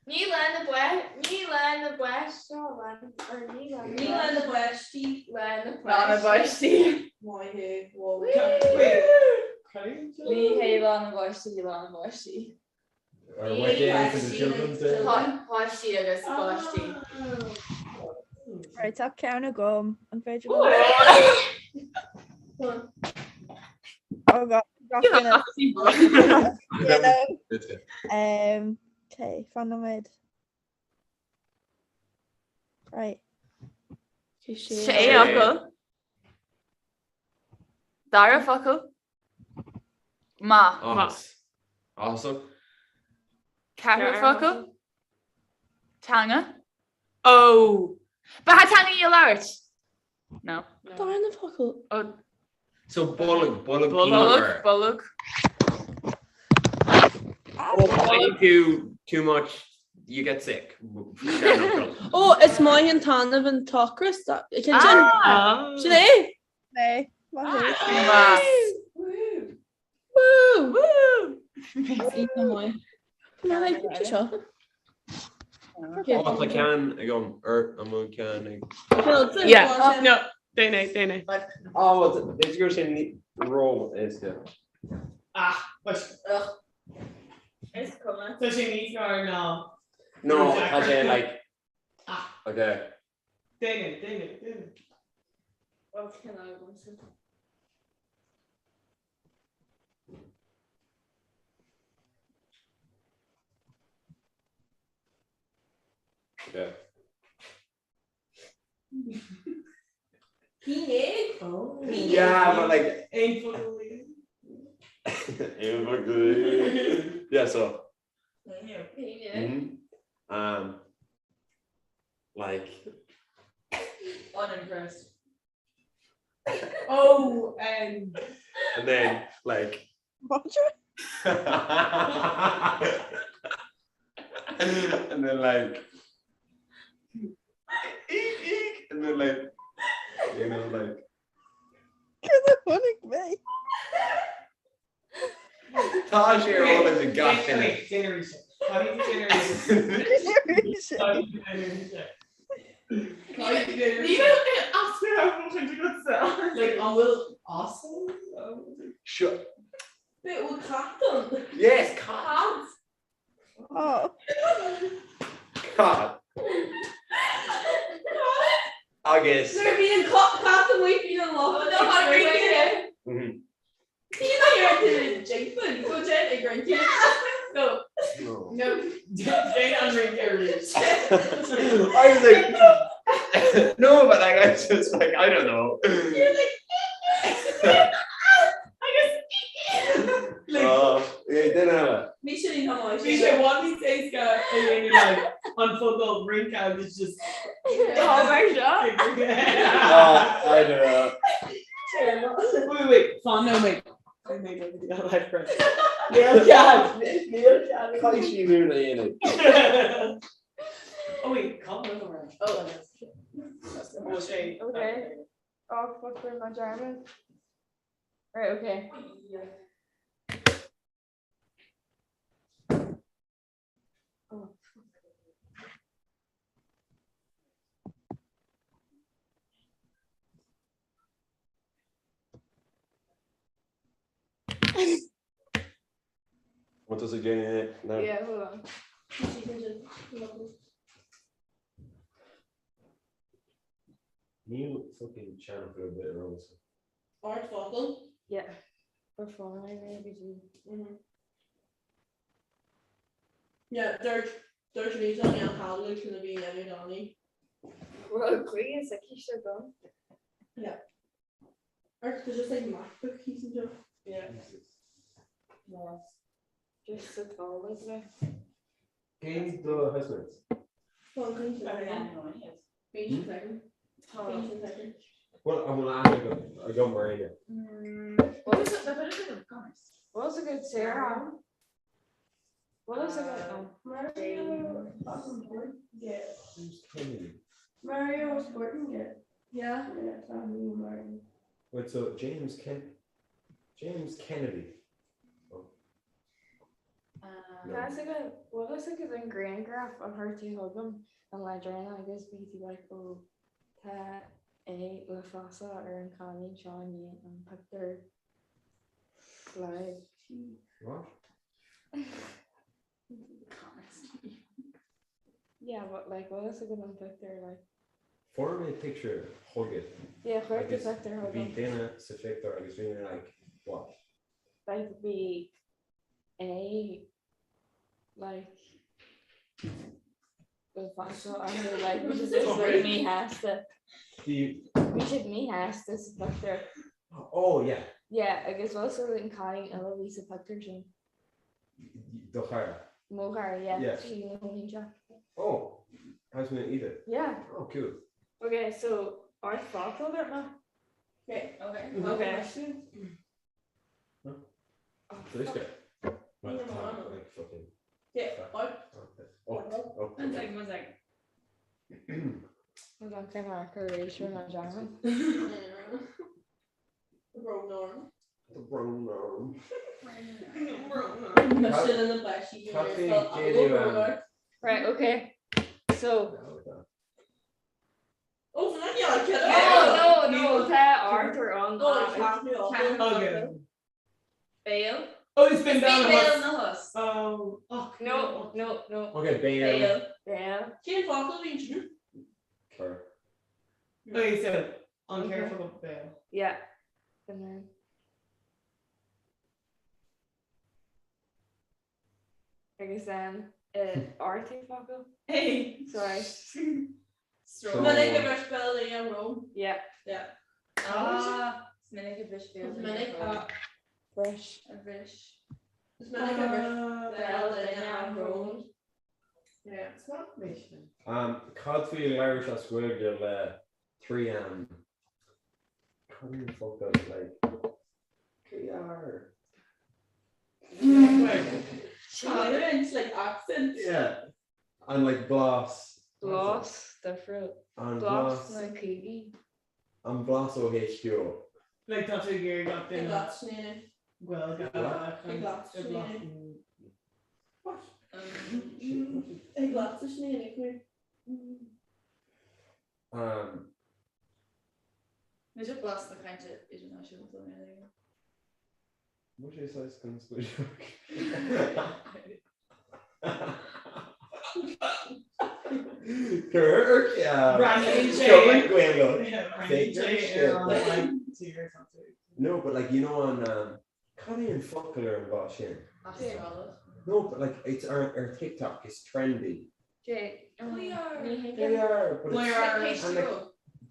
ní lá na bua ní lá na báistí or ní lá Ní lá na báistí. Lá na Lá na báistí. Maith thú. Ní hé lá na báistí lá na báistí. Or wet days and the children's day. Páistí agus báistí. Right, tá ceann agam an féidir Oh God, Um, okay, fan nóiméad. Right. Sé fhocal. Dara focal. Maith. Áthas. Áthasach. Ceathrú focal. Teanga. Ó! Beatha teanga í a labhairt. No. Darna focal. Ó. So bolg, bolg Bolg, bolg. Oh, too, too much, you get sick. Ó, is maith an t-ainm an t-ocras. Cin sin? Ah. Sin é? Mé. Maith thú. Woo! Woo! Maith seo. Ó, tá ceann agam ar an bhfuil ceann ag. Yeah. No, déan é, déan é. Oh, b'fhéidir go sin ró-éasca. Ah, but ugh. Is cuma. Tá sé níos fearr ná. No, tá sé like. Ah. Okay. Déan é, déan é, déan é. Well, ceann agamsa. Yeah. Pínéad? Oh. Yeah, but like. Aon focal. Aon focal. Yeah, so. Pínéad. Mm -hmm. Um, like. Unimpressed. Oh, um. And then like. Roger? and then like. Eek, eek, and then like, you know, like. Cad a chonaic mé? Tá sé ar eolas ag gach duine. Déan arís. Déan arís. Like an bhfuil asal? Seo. Wait, bhfuil cat ann? Yes, cat. Oh. Cat. Agus. Nuair a bhíonn cat amuigh bíonn an lucht ag rince. Bíonn ar tú jinxing, so déan ag rince. No. No. Déan an rince arís. I was like, no, but like, I was just like, I don't know. You're like, Oh, yeah, duine eile. Bhí sé ní hamháin. Bhí sé bhfuil níos éasca a dhéanamh like an focal rince agus just Tá mar seo. Oh, I don't know. Wait, wait, fan no wait. I made everything out life first. Níl cead, níl cead. Caithfidh sí mún a dhéanamh. Oh wait, call me over. Oh. Oh, sé. Okay. Oh, fuck, rinne mé dearmad. Right, okay. Oh, What does it gain now? Yeah, hold on. Níl fucking seanfhocal ar bith ar eolas. Ardfhocal. Yeah. Or fáin mé go dtí. Yeah, dúirt dúirt Lisa ní an chailliúint sin a bhí dhéanamh Donny. Well, gaoth is aici seo dom. Yeah. Or there's just like MacBook thíos anseo. Yeah. Just sa talamh le. Cén do housemates? Well, an bhfuil aithne agam ar éinne? What is it? What is a good Sarah? What is a good oh. Mario Who's Kennedy? Mario Sporting Yeah. Yeah, tá Mario. Wait, so James Ken James Kennedy. Tá bhfuil fhios agat an grianghraf a chuir tú chugam an lá deireanach agus bhí tú like ó tá aghaidh uafásach ar an chailín seo i ndiaidh an pictiúr live. What? Yeah, but like bhfuil fhios agat an pictiúr like. Fuair mé pictiúr chugat. Yeah, chuir tú pictiúr chugam. Bhí duine sa phictiúr agus bhí mé like what? Like bhí a like uafásach orthu like bhí siad just like míshásta. Bhí Bhí siad míshásta sa phictiúr. Oh yeah. Yeah, agus bhfuil fhios agat an cailín eile a bhí sa phictiúr sin. Do chara. Mo chara, yeah. Yeah. Sí ina cónaí anseo. Oh, how's me either? Yeah. Oh, cool. Okay, so ardfhocal dúirt mé? Okay. Okay. One second, one second. Hold on, can I mark her ratio on German? Brón The brón orm. Right, okay. So. Oh, Oh, no, no, tá Arthur on. Okay. Béal. Oh, it's been down Béal na hos. Oh, oh. No, no, no. Okay, béal. Béal. Cén focal bhíonn sin? Cur. Okay, so an careful of béal. Yeah. And then. Agus um, uh, Arthur focal? Hey. Sorry. Minic a bhris béal duine an srón. Yeah. Yeah. Ah, is minic a bhris béal. Is minic a bhris. A bhris. Is minic a bhris béal duine an srón. Yeah. It's not mission. Um, cad faoi labhairt as Gaeilge le 3M? Cad é an focal like 3R? Challenge, like accent. Yeah. And like blas. Blas difriúil. An Blas blas. na cígí. An blas ó HQ. Like tá tú ag iarraidh gach duine. Ag glas snéine. Gaeilge What? a Ag glas ag glas snéine. Ag glas snéine, come here. Um, Mise blas na cainte idirnáisiúnta mé aige. Mo sé saghas conspóideach. Cur Rannaíonn sé- Rannaíonn sé ar an, like, tír tá tú. No, but like you know on um, cad é an focal ar an bhá sin? Astrálach. No, but like it's ar, ar TikTok, it's trendy. Jay. We are. They are, but We it's are. and like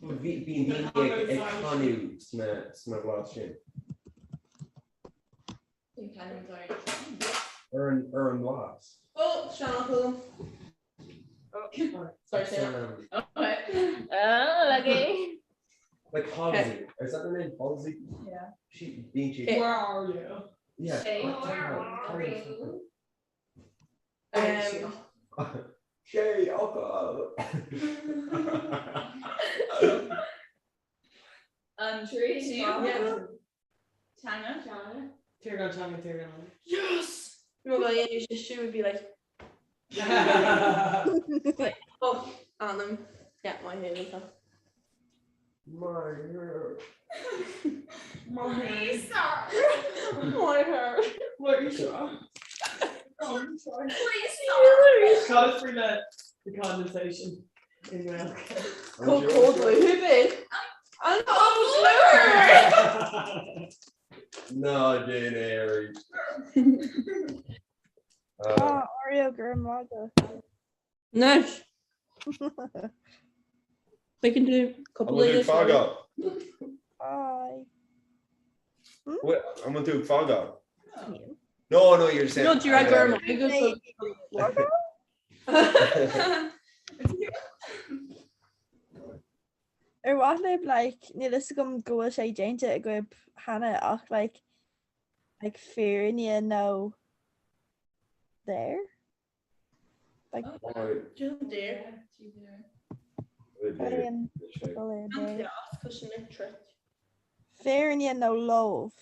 but bhí bíonn daoine ag ag canadh sna sna blas sin. Ar an ar an bhlas. Oh, Sean Coolum. Sorry, It's, Shane. um, Oh, lucky. like Halsey. Is that her name? Halsey? Yeah. She being she. Where are you? Yeah. Shay, what the where hell? are you? Um, Shay, alcohol. An Tree. Yeah. Teanga. Teanga. Tír gan teanga, tír gan yes! Remember, yeah, you should would be like, teanga. oh, Anam. Yeah, my hair is up. My hair. My hair. My hair. What are you sure? Please, Cad faoi le the condensation in milk. Cold, cold blue, babe. I'm cold blue. No, Jane Airy. Oh, Oreo Gurmaga. Nice. We can do a couple of I'm this. gonna do fog Bye. Wait, I'm gonna do fog up. No, no, you're saying. No, do you Okay. reckon Ar mhaith libh like níl fhios agam go bhfuil sé déanta agaibh cheana ach like like fírinne nó daor? Like Daor. Brilliant. Brilliant. Fírinne nó lobh.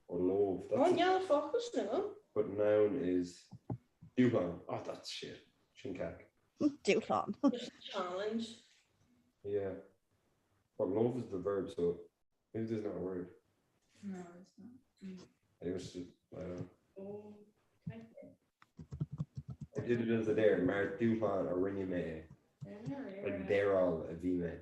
Or lobh. Oh, That's yeah, focus now. But noun is dúshlán. Oh, that's shit. Sin cac. Dúshlán. Challenge. Yeah. But lobh is the verb, so maybe there's not a word. No, it's not. It was just, I don't know. I did it as a dare. Mar dúshlán a rinne mé. Like daoráil a bhí mé.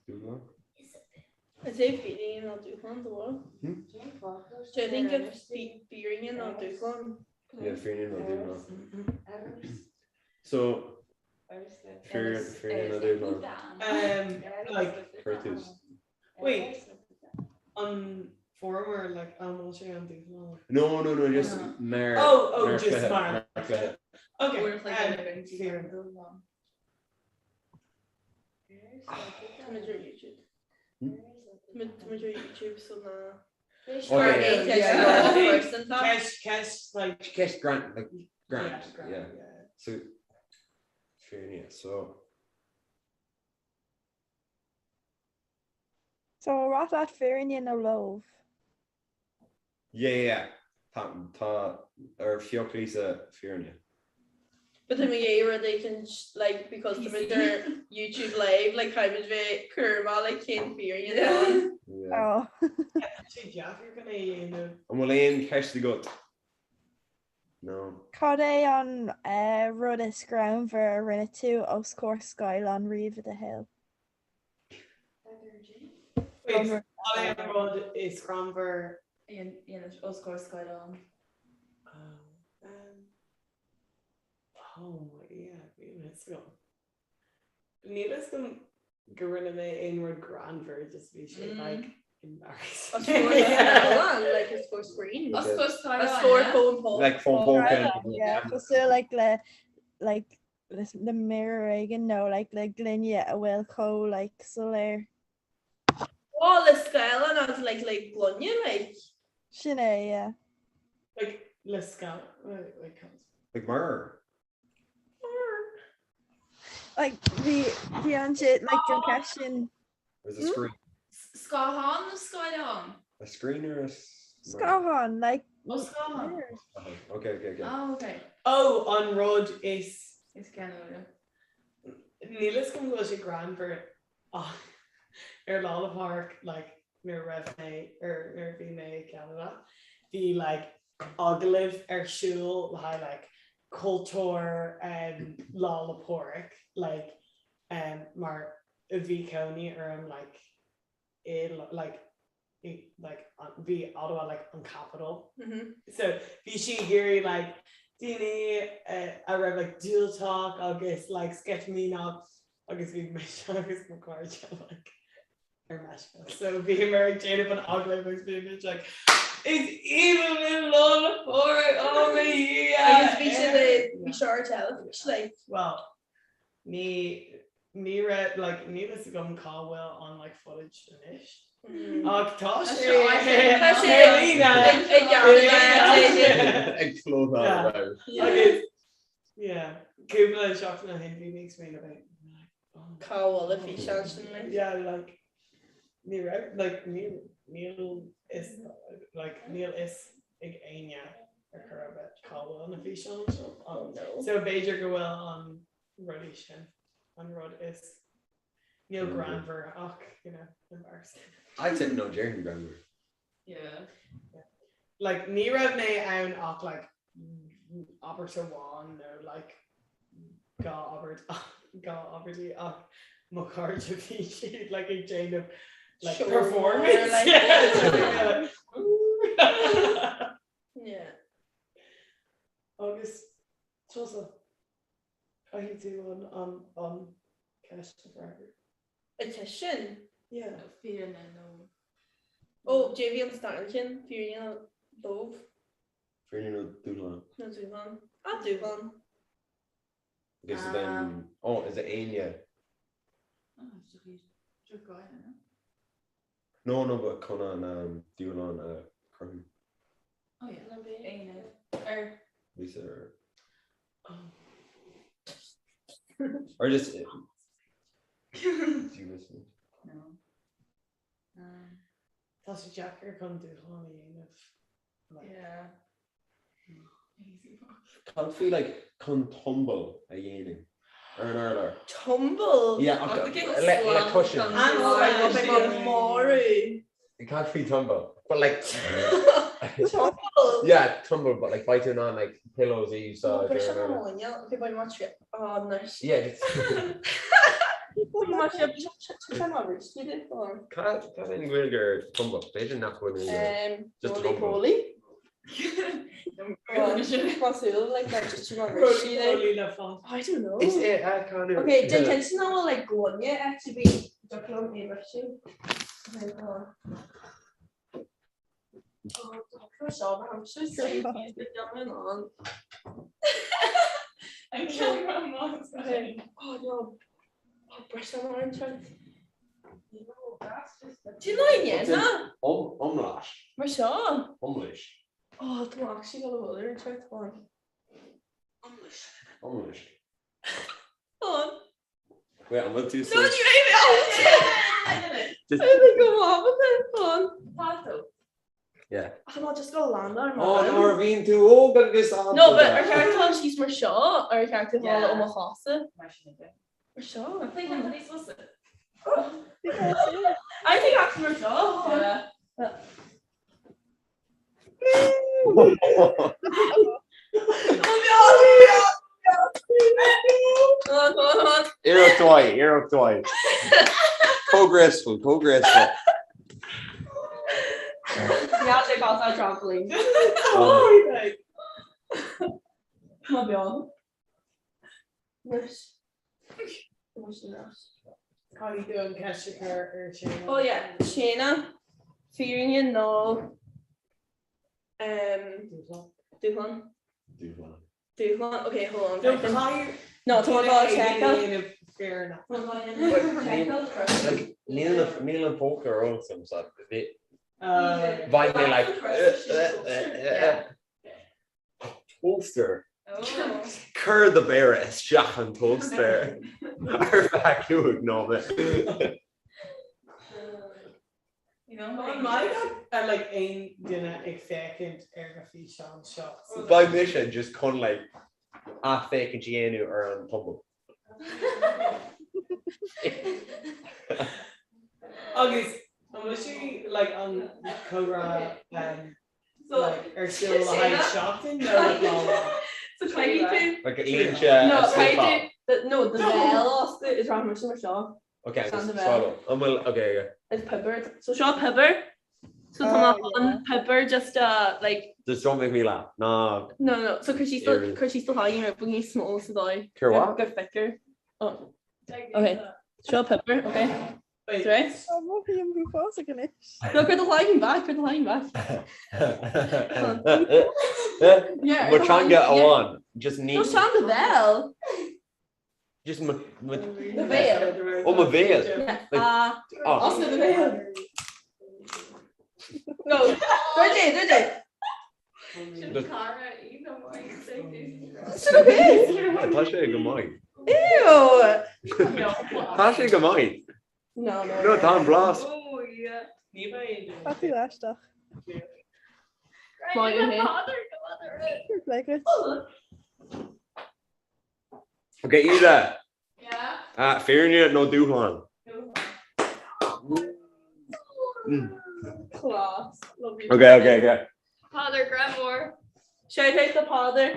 Dúshlán? Is é fírinne nó dúshlán do bhfuil? Hmm? Do you think if fírinne nó dúshlán? Yeah, fírinne nó dúshlán. So, fírinne nó dúshlán. Um, like Curtis. Wait, an Fuaireamar like an bhfuil sé an dúshlán? No, no, no, just mar Oh, oh, mar just chluiche, mar mar chluiche. Okay, Uair a chloig um, eile againn. fírinne. Táimid ar YouTube. Táimid ar YouTube so ná. Okay, yeah. Yeah. Ceist, ceist, like Ceist grand, like grand, Yeah, grand, yeah. yeah. So fírinne, so So ar mhaith leat fírinne nó lobh? Yeah, yeah, yeah. Tá, tá, ar phioc Lisa fírinne. But tá mé ag iarraidh rud éicint like because tá muid ar YouTube live like caithfidh muid bheith cúramach like cén fírinne atá ann. Yeah. Oh. Tá sé deacair chun é a dhéanamh. An bhfuil aon cheist agat? No. Cad é an rud is greannmhar a rinne tú os comhair scáileáin riamh i do shaol? Wait, cad é an rud is greannmhar? Os comhair scáileáin. Oh, um, oh my, yeah, níl a fhios agam. Níl a fhios agam go rinne mé aon rud greannmhar, just bhí sé like embarrassing. Os comhair scáileáin, like os comhair screen. Os comhair scáileáin, Os comhair fón póca. Like fón póca. Yeah, cosúil like le like le mirror éigin nó like le gloine a bhfuil chomh like soiléir. Oh, le scáileán agus like le gloine like. Sin é, yeah. Like le scáileán, like cad? Like mirror. Like bhí bhí an like an ceist sin. There's a screen. Scáthán nó scáileán? A screen or a Scáthán, like. Oh, scáthán. Okay, okay, okay. Oh, okay. Oh, an rud is. Is greannmhaire. Níl a fhios agam go bhfuil sé greannmhar ach ar Lá 'le Pádraig like nuair a raibh mé or nuair a bhí mé i gCeanada bhí like agallamh ar siúl le haghaidh like cultúr um Lá 'le Pádraig like um mar bhí cónaí orm like i like i like bhí Ottawa like an capital so bhí sí ag iarraidh like daoine a raibh like diúltach agus like sceitimíneach agus bhí mise agus mo chairde like ar meisce so bhíomar ag déanamh an agallaimh agus bhí muid like is aoibhinn linn Lá 'le Pádraig oh mo Dhia Agus bhí sé bhí sé ar teilifís like. Well Ní, ní raibh, like, níl fhios agam cá bhfuil an, like, footage anois. Ach tá sé Tá sé ar líne. ag gceann Ag flótáil about. Agus, yeah, cúpla seachtain ó shin bhí mé ag smaoineamh like, oh. Cá bhfuil an físeán sin like? Yeah, like, ní raibh, like, níl, níl fhios, like, níl fhios ag éinne ar chor ar bith cá bhfuil na físeáin seo. Oh no. So b'fhéidir go bhfuil an rudaí sin, an rud is, níl greannmhar ach, you know, embarrassing. I'd say no, déarfainn greannmhar. Yeah. Like, ní raibh mé ann ach like abairt amháin nó like dhá abairt dhá abairtí ach mo chairde bhí siad like ag déanamh like Sure, performance. like- Yeah. Yeah. Agus tusa, caithfidh tú an an an ceist a fhreagairt. An ceist sin? Yeah. Fírinne nó. Ó, cad é bhí an start sin, fírinne nó lobh Fírinne nó dúshlán. nó dúshlán. Ah, dúshlán. Okay, so then, oh, is it Éinne? No, no, but chun an um, dúshlán a chruthú. Oh yeah, Éinne. Ar. Lisa or... Or just... Do you listen? No. Um, Tá sé deacair chun dúshlán a dhéanamh. Yeah. Cad faoi like chun tumble a dhéanamh ar an urlár? Tumble? Yeah, ach le le cushion. Marú. Cad faoi tumble? But like Tumble? Yeah, tumble, but like beidh tú in ann like pillows a úsáid Bris ar an an urlár. amháin, okay, beidh muid sé. Oh, nice. Yeah, just Cad cad é an Ghaeilge ar tumble? B'fhéidir nach bhfuil aon Ghaeilge. Just Roly tumble. poly. I don't know. Is é a canú. Okay, déan cinnte nach bhfuil like gloine actually bhí difriúil é bhriseadh. Iomlais. Mar seo? Iomlais. Ó, tá actually go bhfuil ar an tseo tá. Iomlais. Iomlais. On. Wait, an bhfuil tú No, ní raibh mé ábalta. I think go ábalta. On. Tá tú. Yeah. Ach má just go land ar Ó, nuair a bhíonn tú óg agus ábalta. No, but ar cheart dul síos mar seo ar cheart tú dul ó mo chosa? Mar sin é. Mar seo? I think actually mar seo. Yeah. Iarracht mhaith, iarracht mhaith. Chomh graceful, chomh graceful. Yeah, they got that trampoline. Má beo. Caithfidh tú an ceist a chur ar Shane. Oh yeah, Shane, fírinne nó um, dúshlán? Dúshlán. Dúshlán, okay, hold on. No, caithfidh No, tá mé ag seiceáil. Fair Níl níl an póca ar eolas agam so bheidh mé like Toaster. Cuir do mhéara isteach an toaster ar feadh 5 nóiméad. An mbeidh like aon duine ag féachaint ar na físeáin seo? Beidh mise just chun like athfhéachaint a dhéanamh ar an tumble. Agus an bhfuil sé like an comhrá um, So like ar siúl le haghaidh seachtain nó like lá amháin? So caithfidh tú. Like línte No, a caithfidh tú no, do bhéal a oscailt is rachaidh mise mar seo. Ok, San just do bhéal. swallow. An bhfuil, ok, ok. Is pepper. So seo pepper. So tá mé chun pepper just uh, like Just don't make me laugh. Ná. No, no, so cuir síos Éirí. cuir síos do haghaidh ar níos mó sa dóigh. Cuir what? Gur feictear. Oh. Ok. Seo pepper, ok. Right? Tá mothaím uafásach anois. No, cuir do shloinne back, cuir do shloinne back. Yeah, Mo teanga amháin, just ní. No, sean do bhéal. Just mo. Do bhéal. Ó mo bhéal. Ah, Ah. oscail do bhéal. No, dúirt é, dúirt é. Cara í nó Sin okay. Tá sé go maith. Ew! Tá sé go maith. No, no. No, tá an blas. Ní bheidh Tá tú aisteach. Maith go Like it. Ok, Íde. Ah, fírinne nó dúshlán? Class. Lovely. Ok, ok, ok. Peadar Gremore. Shout out to Peadar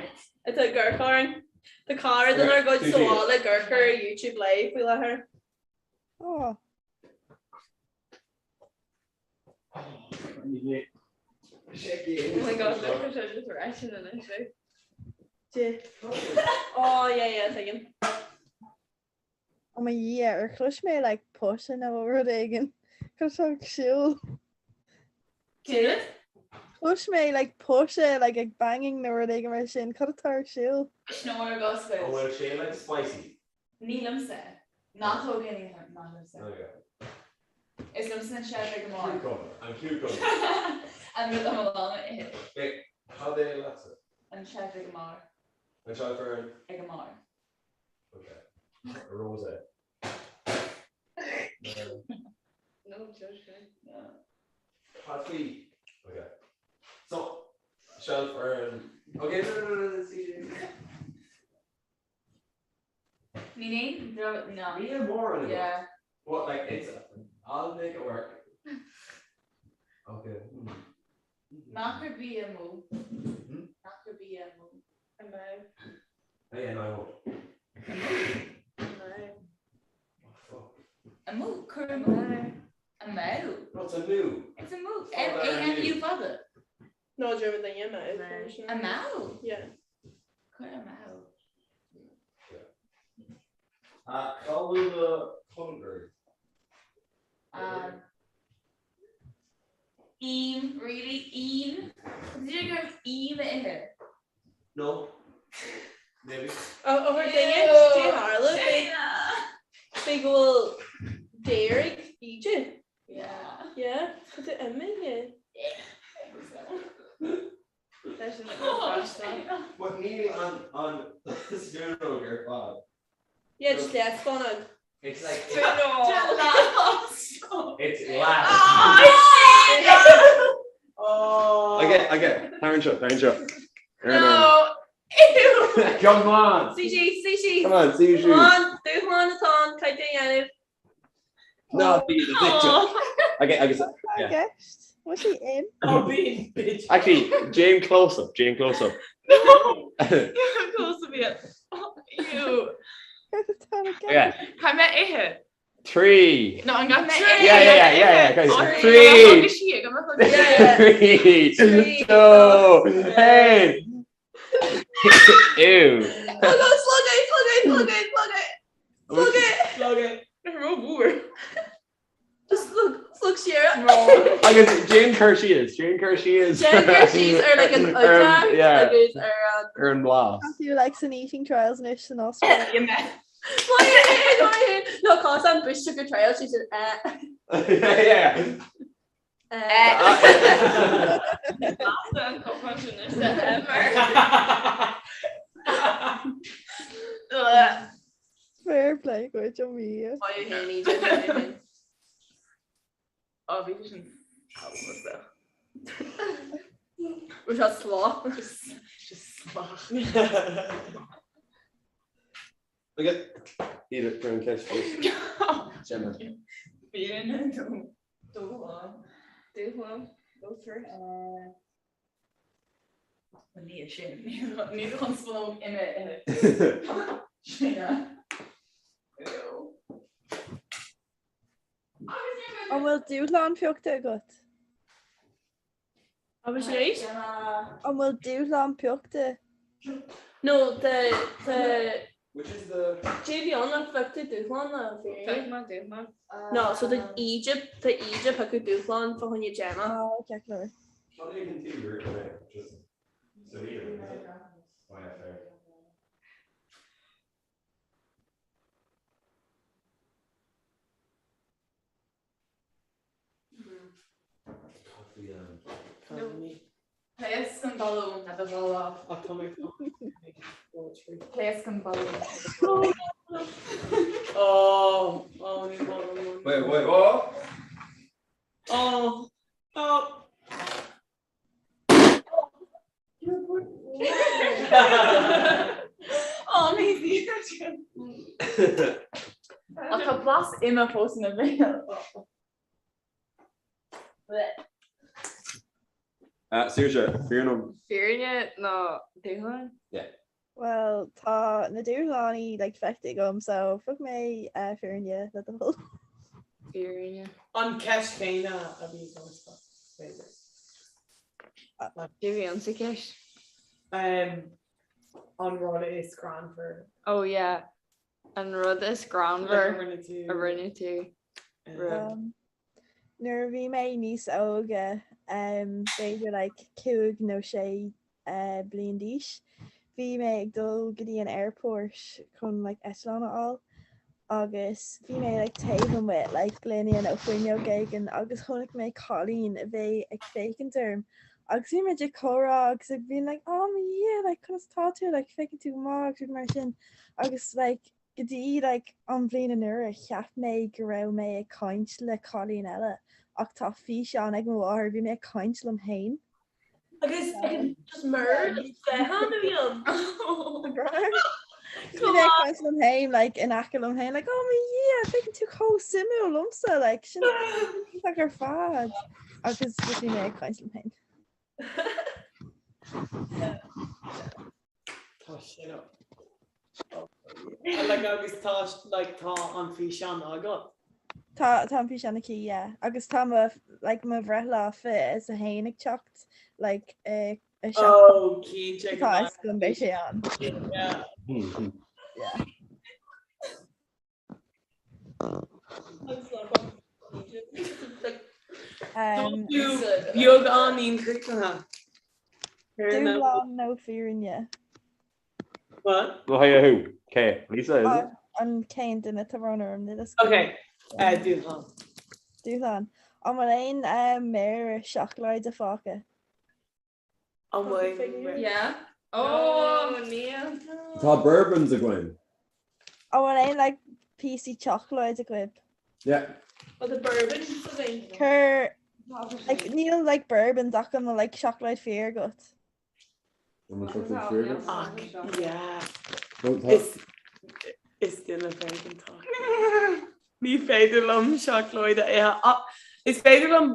atá ag amharc orainn. Tá cara denár gcuid sa bhaile ag amharc ar YouTube Live faoi láthair. Oh. Oh my god, look at her just retching in it. Dé. Oh yeah, yeah, tuigim. Ó mo Dhia, ar chlois mé like póise nó rud éigin? Cad atá ar siúl? Céard? Chlois mé like póise like ag banging nó rud éigin mar sin. Cad atá ar siúl? Snór agus An bhfuil sé like spicy? Ní liomsa. Ná tóg aon ní nach liomsa. Is liomsa an seilbh ag an mbarr. Cucumber, an cucumber. An rud am lán a ithe. Wait, cad é leatsa? An seilbh ag an mbarr. An seilbh ar an? Ag an mbarr. Ok. Rosé. No judgment. No. Cad faoi? Ok. So, seilbh ar an. Ok, no, no, no, no, CJ. Níl aon dro no. Níl mórán agat. Yeah. But like it's I'll make it work. Okay. Hmm. Ná cuir bia amú. Hmm? Ná cuir bia amú. Amú. Hey, and I won't. Amú. Oh, fuck. Amú, cuir amú. Amú. No, it's amú. It's amú. M A M U fada. No, German thing, yeah, Amú. Yeah. Cuir amú. Cá bhfuil na cóngaraí? Im, really? Im? Did you go im a ithe? No. Maybe. Ó thar duine dé tharla b'fhéidir go bhfuil daor ag Íde. Yeah. Yeah, tá tú imithe. But níl an an spúnóg ar fad. Yeah, just leathspúnóg. It's like Spúnóg. It's last. Okay, okay, tar anseo, tar anseo. No. Come on. CG, CG. Come on, CG. Come on, dúshlán atá ann, caithfidh tú a dhéanamh. No, be the victim. Okay, agus yeah. Ceist. What's she in? Oh, bean, bitch. Actually, déan close up, déan close up. Close up yet. Ew. Okay. Caithfidh mé ithe? 3. No, an gcaithfidh mé ithe? Yeah, yeah, yeah, yeah, yeah, guys. 3. 3, 2, 1. Ew. Slug it, slug it, slug it, slug it, slug it. Slug it. Slug it. Rómhór. Just slug, slug siar. Agus déan cur síos, déan cur síos. Déan cur síos ar like an Ar an- oideach yeah, agus ar an ar an mblas. Tá tú like san eating trials anois san Astráil. No, cos an bush sugar trial, she said, eh. Yeah. Eh. An cupán sin is ever. Fair play duit ó mí. Ó bhí sin amhrasach. Was that slaw? Just slaw. Okay. Eat it for an ceist please. Gemma. Fírinne nó dúshlán? Dúshlán? Go first. Ní sin. Ní chun spúnóg ime a ithe. Sin é. An bhfuil dúshlán pioctha agat? Agus arís? An bhfuil dúshlán pioctha? No, the the Which is the Cé bhí ann nach bhfeic tú dúshlán ná Phioc mé dúshlán. No, so the Egypt, the Egypt piocadh dúshlán fá choinne Gemma. Oh, ceart go leor. Cad é an tír just so here, is it? Oh, yeah, fair. Pléasc an balún le do dhá lámh. Pléasc an balún. Oh, oh, ní bhfuil. Wait, wait, oh! Oh, oh. Oh, amazing. Ach tá blas ime fós i mo bhéal. Saoirse, fírinne nó. Fírinne nó dúshlán? Yeah. Well, tá na dúshláin like feicthe agam so phioc mé fírinne le do thoil. Fírinne. An ceist chéanna a bhí agamsa, b'fhéidir. Cé bhí ann sa cheist? Um, an rud is greannmhar. Oh yeah. An rud is greannmhar a rinne tú. Um, Nuair a bhí mé níos óige, b'fhéidir like 5 nó 6 bliain d'aois, bhí mé ag dul go dtí an airport chun like eitleán a fháil agus bhí mé like taobh amuigh like gloine nó fuinneog éigin agus chonaic mé cailín a bhí ag féachaint orm agus bhí muid ag comhrá agus ag bhí like oh mo Dhia like conas tá tú like féachann tú go maith agus mar sin agus like Go dtí like an bhliain anuraidh cheap mé go raibh mé ag caint le cailín eile ach tá físeán ag mo mháthair, bhí mé ag caint liom féin. Agus agus just mur guthán a bhí ann. Bhí mé ag caint liom féin like in aice liom féin like oh mo Dhia féachann tú chomh suimiúil liomsa like sin iontach ar fad agus just bhí mé ag caint liom féin. Tá sin Like agus tá like tá an físeán agat. Tá tá an físeán aici yeah. Agus tá mo like mo bhreithlá 21 ag teacht like i i Oh cinnte Tá is go mbeidh sé ann. Yeah. Yeah. Beagáinín críochnaithe. Dúshlán nó fírinne? What? Well, hey, who? Okay, Lisa, is it? An cén duine tá brón orm níl fhios. Okay, dúshlán. Dúshlán. An bhfuil aon méara seacláide fágtha? An bhfuil? Yeah. Oh, níl. Tá bourbons againn. An bhfuil aon like píosaí seacláide agaibh? Yeah. Well, the bourbons againn. Cur like níl like bourbons ach an bhfuil like seacláid fíor agat? An bhfuil seacláid fíor agat? Ach, yeah. Well, tá- Is is duine éigeantach. Ní féidir liom seacláid a ithe. Ach, Is féidir liom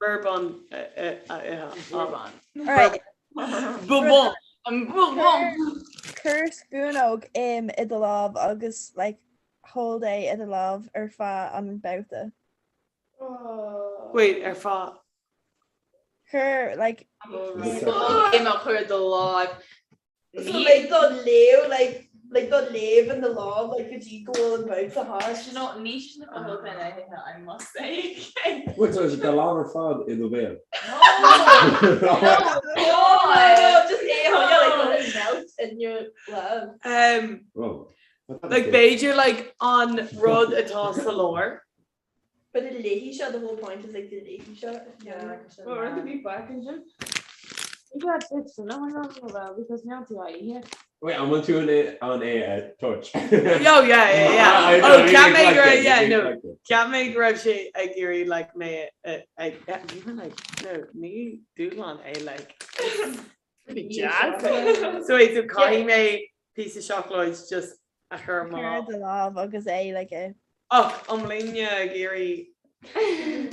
bourbon a ithe. Bourbon. Alright. Bourbon. Bourbon. Cuir spúnóg im i do lámh agus like hold é i do lámh ar feadh an babhta. Wait, ar feadh. Cuir like Im a chur i do lámh. So like do léamh like like do léamh in do lámh like go dtí go bhfuil an babhta thart. You know, ní sin a thug mé le hithe, I must say. Wait, so is it do lámh ar fad i do bhéal? No, no, just é a choinneáil like let it melt in your lámh. Um, Oh. like b'fhéidir like an rud atá sa lár. But the léi seo, the whole point is like the léi seo. Yeah. Well, we're to be back in gym. You got it, so no one knows about because now to I here. Wait, an bhfuil tú in ann é a touch. Oh yeah, yeah, yeah. I know, Oh, you cheap mé like go it, yeah, you no. like it. Cheap mé go raibh sé ag iarraidh like mé ag yeah, even like no, ní dúshlán é like pretty jazz. So wait, so caithfidh mé píosa seacláid just a chur i mo Cuir lámh. do lámh agus é like a Ach an bhfuil éinne ag iarraidh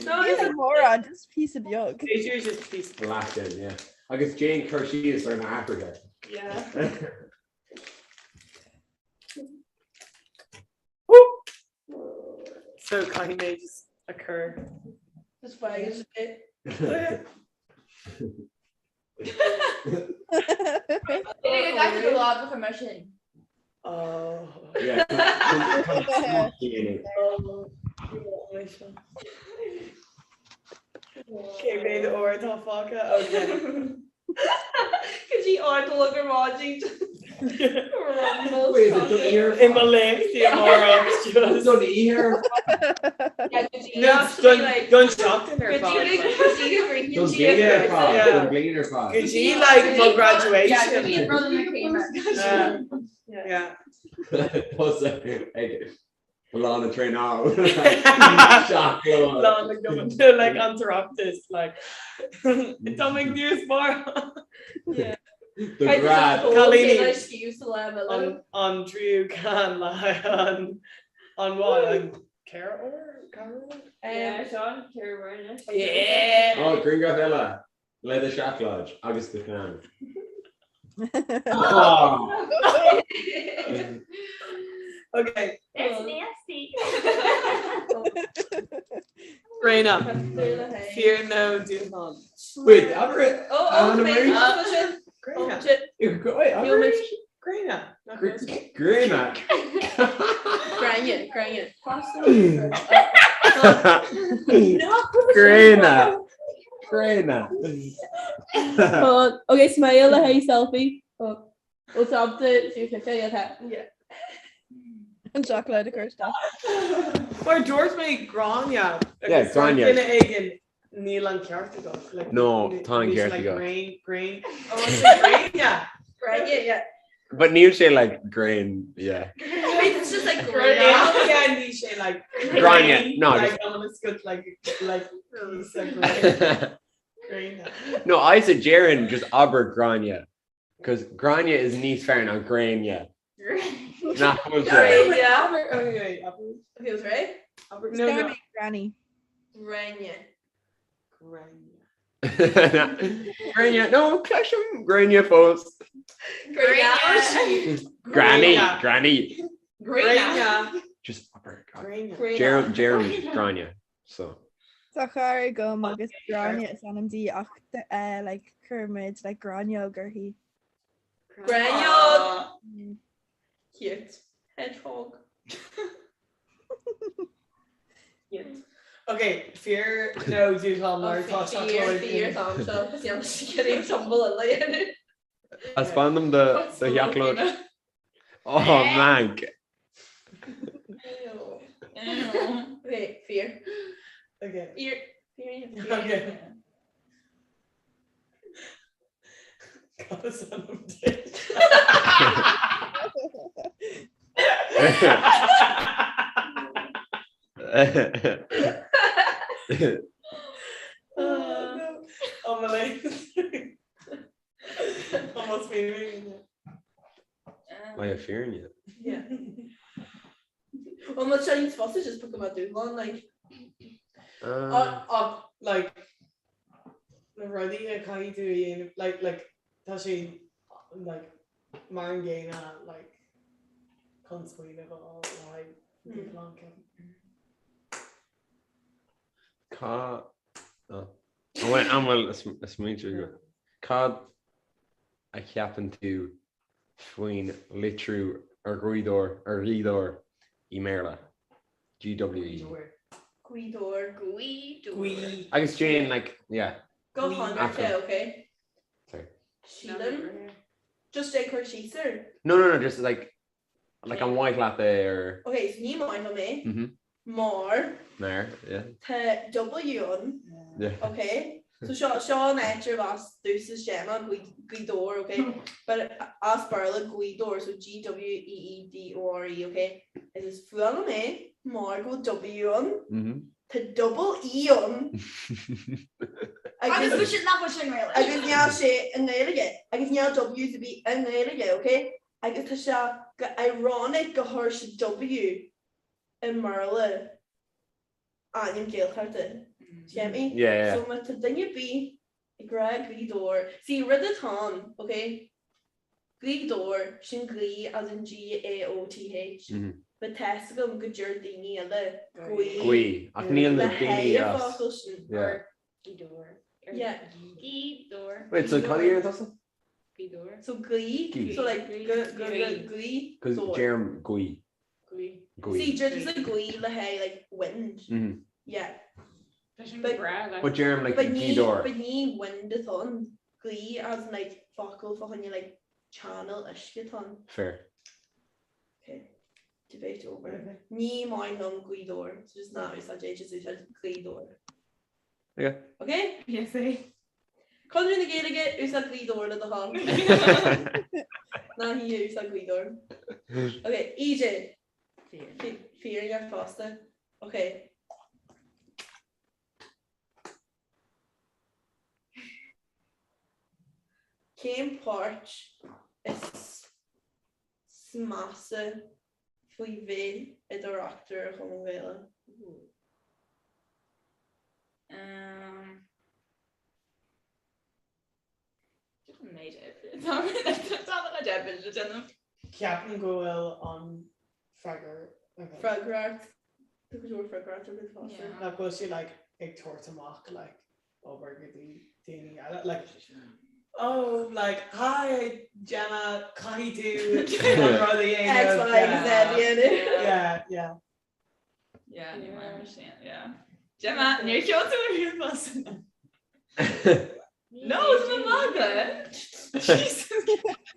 No, it's like mórán, just píosa beag. B'fhéidir just píosa. Leath yeah. Agus déan cur síos ar na hathruithe. Yeah. So caithfidh mé just a chur. Just faigh it. Mar sin. Oh. Yeah. Cé mhéad uair atá fágtha? Okay. Go dtí ardlog ar maidin. Wait, is it don ear? I mo léachtaí amárach just. Don ear? No, don don seachtain ar fad. Don bhliain ar fad. Don bhliain ar fad. Go dtí like mo graduation. Yeah. Yeah. Tusa ag lá na traenála. Seacláid. Lá na go like an tOireachtas like Tá mé níos mar. The grad. Cailíní. An An tríú ceann le an an bhfuil an ceithre uair? Ceithre uair? Yeah, Sean, ceithre uair anois. Yeah. Oh, grianghraf eile le do seacláid agus do cheann. Okay. It's nasty. Gráinne. Fíor nó dúshlán. Wait, abair Oh, oh, Anna Marie? Gráinne. Wait, abair Gráinne. Gráinne. Gráinne, Gráinne. Gráinne. Gráinne. Oh, okay, smile le haghaidh selfie. Oh, What's up to yeah. An seacláid a chur isteach. Mar dúirt mé Gráinne. Yeah, agus Gráinne. Duine éigin níl an ceart agat. Like, No, ní- tá an níl sé ceart like agat. Grain, grain. Oh, is it Gráinne. Gráinne, yeah. But níl sé like grain, yeah. Wait, it's just like Gráinne. Gráinne. Yeah, níl sé like Gráinne, no, Like, just- I'm gonna scoot like like piece of grain. Gráinne. No, I said Jaren just abair Gráinne. Because Gráinne is níos fearr ná Gráinne. Nach bhfuil sé. Yeah. Okay, abair. Okay, was right? Abair. It's No, gonna no. be Granny. Gráinne. Gráinne. Gráinne, no, cloisim Gráinne fós. Gráinne. Granny, Gráinne. Granny. Gráinne. Just abair God. Gráinne. Jeremy, Jeremy, Gráinne. So. Tá cara agam agus Gráinne is ainm di ach eh, like chuir muid like Gráinneog uirthi. Gráinne. Cute. Hedgehog. Cute. Ok, fíor nó dúshlán mar tá Fíor, fíor tá seo tumble a dhéanamh. Taispeáin dom do sheaclóid. Oh, mank. Ok, fíor. Ok. Fíor, fíor, Ok. Cad is ainm duit? Oh, no. Oh, my legs. Almost feeling. Mae fírinne. Yeah. Well, má sé níos fusa just go mbeadh dúshlán like. Ach like na rudaí a caithfidh tú a dhéanamh like like tá sé like mar an gcéanna like chun smaoineamh a fháil le haghaidh dúshlán ceapaim. Cá an bhfuil an bhfuil smaointe agat? Cad a cheapann tú faoin litriú ar Ghaoth Dobhair ar Ghaoth Dobhair i mBéarla? GWE. Gaoth Dobhair. Gaoth Dobhair. Agus Jane like yeah. Go hionraice, ok? Sorry. Sílim. Just déan cur síos air. No no no just like Like an mhaith leat é or. Ok, so ní maith liom é. Mm-hmm. Mar. Mar, yeah. Tá W ann. Yeah. Ok? So seo seo an áit arb as domhsa is Gemma, Gaoth Dobhair, ok? But as Béarla Gaoth Dobhair, so G W E E D O R E, ok? Is is fuath liom é mar go bhfuil W ann. Mm-hmm. Tá double E ann. Agus bhfuil sin nach bhfuil sin Gaeilge. Agus níl sé i nGaeilge. Agus níl Ws ar bith i nGaeilge, ok? Agus tá sé go ironic go chuir siad W i mBéarla ainm Gaeltachta. Do you get me? Yeah, yeah. So má tá duine ar bith ag rá Gaoth Dobhair, see rud atá ann, ok? Gaoth Dobhair, sin gaoth as in G-A-O-T-H. But tá fhios agam go deir daoine eile gaoth. Gaoth. Ach níl na le daoine haghaidh an as. focal sin. Yeah. Gaoth Dobhair. Yeah. Gaoth Dobhair. Wait, so cad a deireann tusa? Gaoth Dobhair. So gaoth, Gaoth. so like g g g gaoth Cos Dobhair. deirim gaoth. Gaoth. Gaoth. See, deir tusa gaoth le haghaidh like wind. Mhm. Yeah. Tá sin But- breá like. But deirim like But ní Gaoth Dobhair. but ní wind atá ann. Gaoth as in like focal fá choinne like channel uisce atá ann. Fair. Okay. Debate over. Ní maith liom Gaoth Dobhair. So just ná úsáid é, just úsáid Gaoth Dobhair. Okay. Okay? Yes, eh. Conradh na Gaeilge, úsáid Gaoth Dobhair le do thoil. Ná hí úsáid Gaoth Dobhair. Ok, EJ. Fírinne fosta. Ok. Cén páirt is measa faoi bheith i do reachtaire ar Chumann Gaelach? Ceapaim go bhfuil an freagra Freagracht Tá go leor freagracht agat fosta. Nach bhfuil sé like ag tabhairt amach like obair go dtí daoine eile like oh like hi Gemma caithfidh tú an rud a dhéanamh. X, Y agus Z a dhéanamh. Yeah, yeah. Yeah, ní maith mar sin, yeah. Gemma, níor sheol tú an ríomhphost. No, tá mé magadh. Jesus.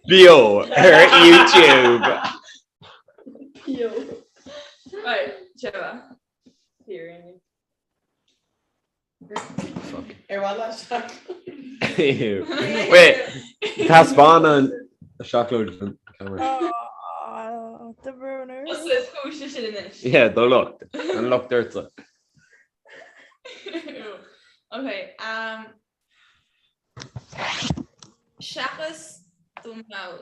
Beo ar YouTube. Beo. Right, Gemma. Fírinne. Fuck. Ar mhaith leat seacláid? Wait, taispeáin an seacláid don camera. Oh, the ruiner. Is is cúis sin anois. Yeah, do lucht. An locht ortsa. Okay, um, seachas Dún na nGall,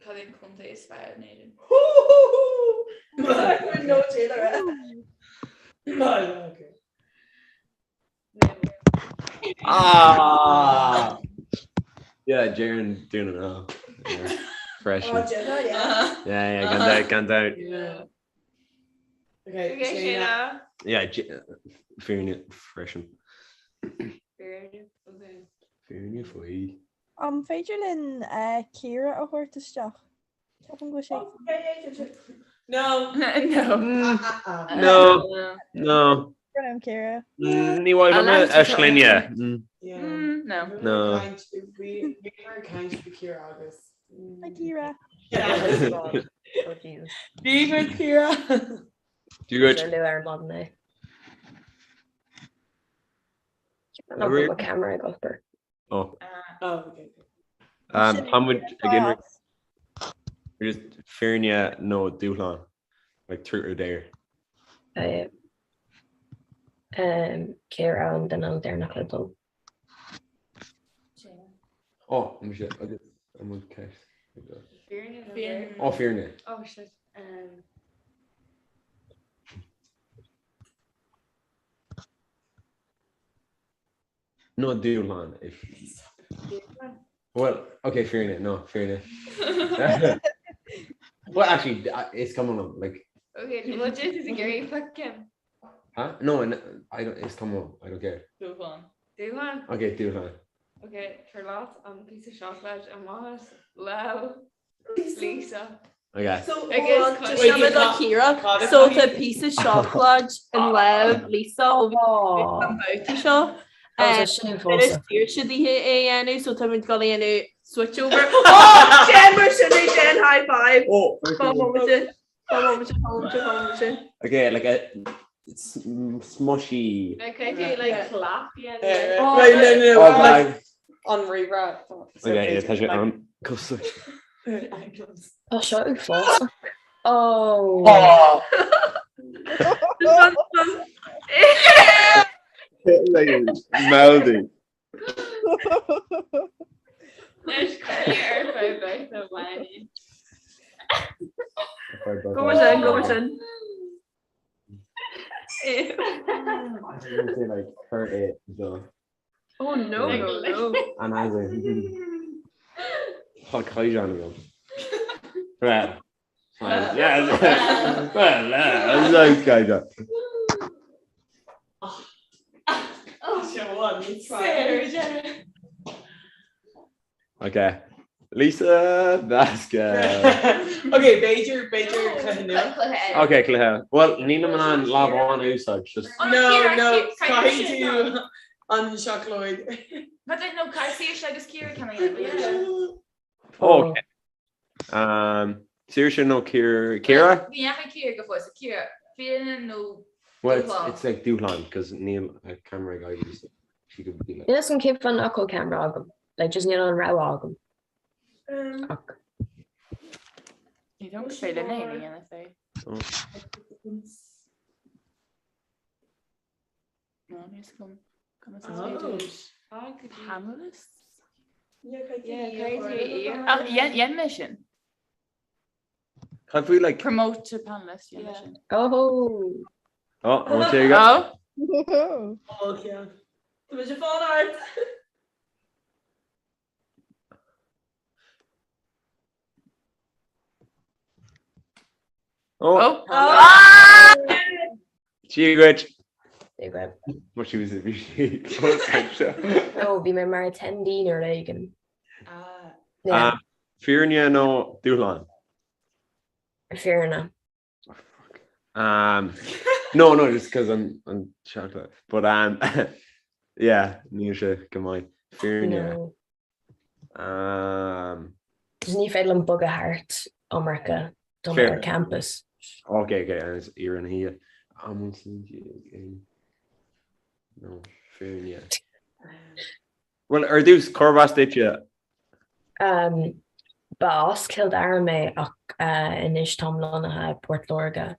cad é an contae is fearr in Éirinn? No Taylor. Okay. Ah! Yeah, deireann Dún na nGall. Yeah, Freisin. Oh, Jenna, yeah. Yeah, yeah, gan doubt, gan doubt. Yeah. Okay, Okay, Shayna. Shayna. Yeah, J- fírinne freisin. Fírinne. Okay. Fírinne faoi. An féidir linn eh, Ciara a thabhairt isteach? Ceapaim go bhfuil sé. No. No. Ah, ah, ah. No, no. Brennan. I'm Ciara. Ní mhaith liom a shloinne. No. No. Bhí ar caint faoi Ciara agus. Hi Ciara. Bí good Ciara. Do good. Lu ar an maidin é. Nach bhfuil mo camera ag obair. Oh. Oh, okay. Um, tá muid ag iarraidh just fírinne nó dúshlán, like truth or dare. Um, cé raibh an duine an deireanach le dul? Oh, I'm sure. I just, I'm okay. Fírinne nó dare? Oh, fírinne. Oh shit. Um, No dúshlán if Well, okay, fírinne, no, fírinne. Well, actually, is cuma liom, like. Okay, well, just is a Gary fucking. Huh? No, I don't, is cuma liom, I don't care. Dúshlán. Dúshlán? Okay, dúshlán. Okay, tabhair leat an píosa seacláid amach as lámh Lisa. Okay. So, just seo do Ciara. So tá píosa seacláid i lámh Lisa ó bhí an babhta seo. Inis Saoirse daoithe é a dhéanamh, so táimid ag dul a dhéanamh switch over. Oh, Jen, mar sin é Jen, high five. Oh, Fá móide, fá móide, fá móide, fá móide. Okay, like a smushy. Like, caithfidh tú like clap dhéanamh. Oh, no, no, no, Oh, like, like- an ríomhaire. Okay, yeah, tá sé an cosúil. Tá seo uafásach. Oh. Melody. Leis cuimhne ar feadh babhta amháin. Go mar sin, go mar sin. Say like her it though. Oh no, no, no. And as a Tá caighdeán agam. Well, fine. Yeah, well, uh, like caighdeán. Sarah. Okay. Lisa Vasquez. Okay, b'fhéidir b'fhéidir cluiche nua. Okay, cluiche. Well, nílim in ann lámh amháin a úsáid, just. No, no, caithfidh tú an seacláid. But then no, caithfidh Saoirse agus Ciara ceann a dhéanamh. Oh, okay. Um, Saoirse nó Ciara? Ciara? Ní dheachaigh Ciara go fóill, so Ciara, fírinne nó Well, it's, dúshlán? it's like dúshlán, because níl a camera ag oibriú, so she could be like. Níl 'fhios agam cén fáth nach bhfuil camera agam. Like, just níl an rogha agam. Ach. Ní dóigh sé le é a dhéanamh é. Oh. No, níl 'fhios agam conas is féidir panelist? Ach dhein mé sin. Cad faoi like Promote to panelist dhein mé sin. Oh! Oh, an bhfuil sé agat? Oh! Oh, yeah. Tá muid ag fáil ort. Oh! Oh! Dia dhuit. Dia dhuit. What she was bhí sí close anseo. No, bhí mé mar attendee nó rud éigin. Yeah. Um, Fírinne nó dúshlán? Fírinne. Um, no, no, just because I'm, I'm chocolate. But um, yeah, níl sé go maith. Fírinne. No. Um, Just ní féidir liom bogadh thart iomarca tá mé Fair. ar campus. Okay, okay, and it's iarrann hia. Am an No, fírinne. Well, ar dtús, cárb as duitse? Um, ba as Cill Dara mé ach uh, anois táim lonnaithe i Port Láirge.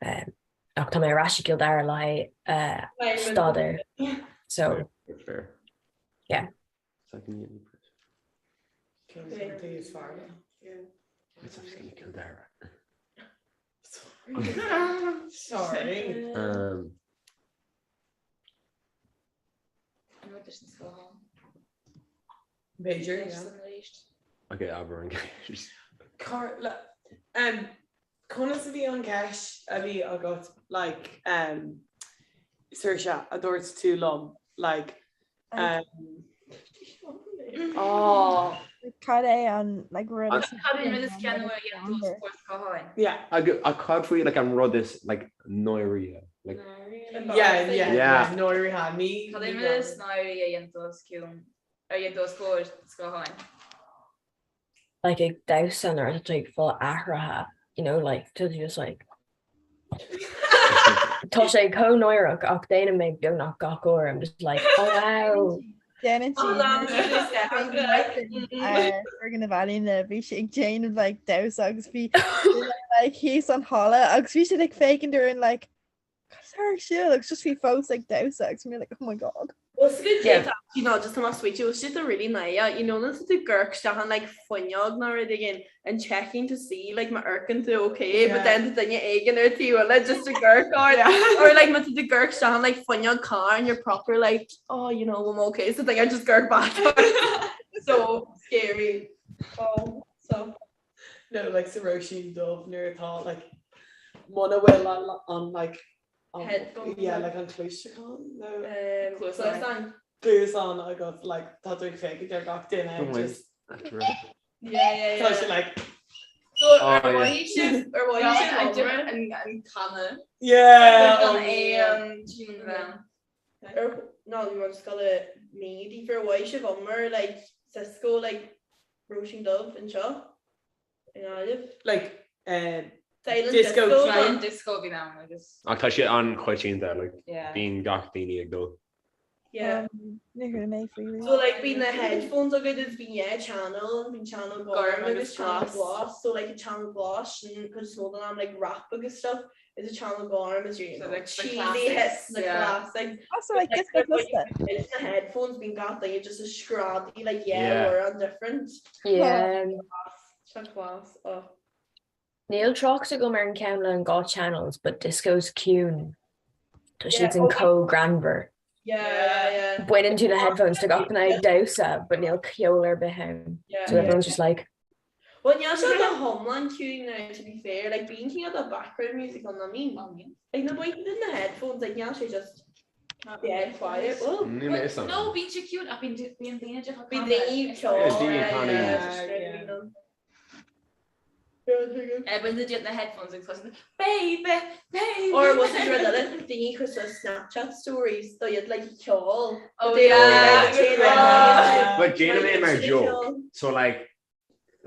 Um, ach tá mé ar ais i gCill Dara le haghaidh uh, staidéar. So, Fair. yeah. Second year. Is fearr. It's obviously Cill Dara. Sorry. Um, An rud leis an scáthán. B'fhéidir, yeah. Okay, abair an ceist. Car le um, conas a bhí an ceist a bhí agat like um, Saoirse a dúirt tú liom like um, oh. Cad é an like rud is Cad é an rud is ceanúla a dhéanann tú os comhair scátháin? Yeah. Ach cad faoi like an rud is like náirí? Like, Yeah, yeah, yeah, náirithe, ní. Cad é an rud is náirí a dhéanann tú os cionn, a dhéanann tú os comhair scátháin? Like ag damhsa nuair atá tú ag fáil athraithe, you know, like tá tú just like Tá sé chomh náireach ach déanaim é beagnach gach uair, I'm just like, oh wow. Déanann sí foirgneamh ealaíne bhí sí ag déanamh like damhsa agus bhí like thíos an halla agus bhí siad ag féachaint orainn like cad atá ar siúl agus just bhí fós ag damhsa agus bhí like oh my god. Well, it's good yeah. you know, just má sweet you just a really nice, you know, nuair tú ag amharc isteach in like fuinneog nó rud éigin and checking to see like má amharcann tú okay, yeah. but then tá duine éigin ar taobh eile just ag amharc ort or like má tú ag amharc isteach in like fuinneog car and you're proper like oh you know I'm okay so then just amharc back so scary oh so No like sa Róisín Dubh nuair atá like muna bhfuil an an like an Headphones yeah like an cluaisteachán nó Um, cluasáin. cluasán agat like tá tú ag féachaint ar gach duine Don't worry. just Yeah, yeah, tá yeah. sé like So Oh, ar yeah. mhaith sibh ar mhaith Yeah, sibh an obair? an an canadh. yeah An oh yeah. é tune an bhean. Ar no we want scoil mí díobh ar mhaith sibh obair like Cisco like Róisín Dubh anseo i nGaillimh. Like eh, Silent disco disco. Silent disco a bhíonn ann agus. Ach tá sé an-choitianta, like, Yeah. bíonn gach daoine ag dul. Yeah. Ní chuir mé faoi So like bíonn na headphones agat is bíonn yeah channel, bíonn channel gorm Gorm agus agus channel glas. glas. So like a channel glas sin cuid is mó den am like rap agus stuff is a channel gorm is your you So, know like, the cheesy classics, hits the yeah. classics. Also like disco cluster. It's the headphones bíonn gach duine just ag screadaíl like yeah Yeah. we're on different. Yeah. Tá class. Oh. Níl trácht agam ar an ceann le an dhá channels, but disco's ciúin. Tá Yeah, siad sin oh, chomh greannmhar. Yeah, yeah, yeah. Baineann tú na headphones tá gach duine ag damhsa, but níl ceol ar bith ann. Yeah. So everyone's just like, Well, níl sé go hiomlán ciúin now, to be fair. Like, bíonn cineál de background music ann, I mean. Like, na baineann tú na headphones, like, níl sé just dead quiet. Well, Níl mé fhios agam. No, bíonn sé ciúin ach bíonn bíonn daoine de bíonn daoine ceol. Yeah, daoine ag canadh. yeah, just screaming ann. Yeah, tuigim. Bíonn siad na headphones ag cloisteáil baby, baby. Or was it rud eile, daoine ag cur suas Snapchat stories do iad like ceol. Oh, They yeah. yeah. But déanaim é mar Like, joke. ceol. So like,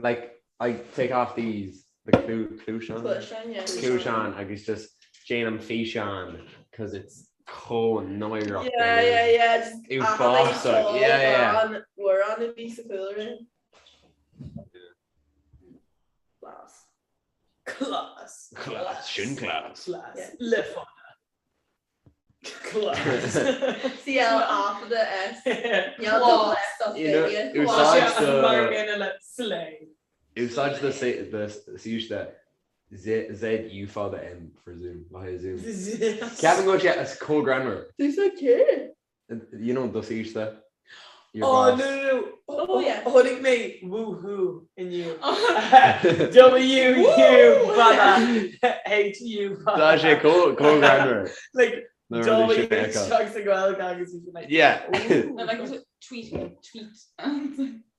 like I take off these, the clu cluasáin? Cluasáin, yeah. Cluasáin agus just déanaim físeán cause it's chomh náireach. Yeah, yeah, yeah. Just Uafásach. Yeah, yeah. An amhrán a bhí sa chúlra. Class. Class. Class. Sin class. Class. Yeah. Le fada. Class. C L A for the S. Níl double S off You know, the úsáid the- Mar gcéanna le slay. Úsáid the sa- the saoiste Z Z U fada M for Zoom. Le haghaidh Zoom. Ceapaim go bhfuil sé as chomh greannmhar. Tú so cute. You know do saoiste. Your Oh boss. no no no. Oh, yeah. Chonaic mé woohoo inniu. W U fada H U fada. Tá sé chomh chomh greannmhar. Like Nuair a bhí W sé acu. agus a Gaeilge agus bhí sé like Yeah. No, like tweet tweet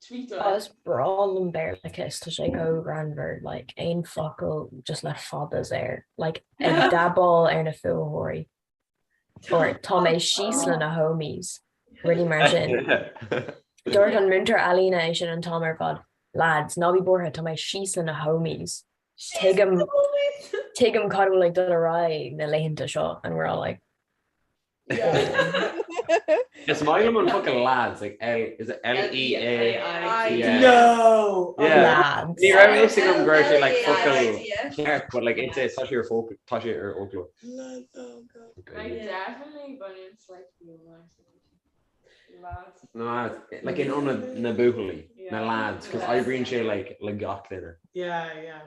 tweet Oh, is breá liom Béarlachas, tá sé chomh greannmhar, like aon focal just le fadas air, like ag dabáil ar na fuathóirí. Or tá mé síos le na homies, rudaí mar sin. Dúirt an múinteoir ealaíne é sin an t-am ar fad, lads, ná bí buartha, tá mé síos le na homies. Tuigim tuigim cad a bhfuil ag dul ar aghaidh na laethanta seo and we're all like Is maith liom an focal lads, like L, is it L E A I S? No! Yeah. Lads. Ní raibh a fhios agam go raibh sé like focal L-E-A-I-D-S. ceart, but like it's a tá sé ar fóclóir, tá sé ar fhoclóir. Lads, oh God. I definitely but it's like you lads. Na lads, like in ionad na buachaillí, na Yeah. lads, cos oibríonn sé like le gach duine. Yeah, yeah.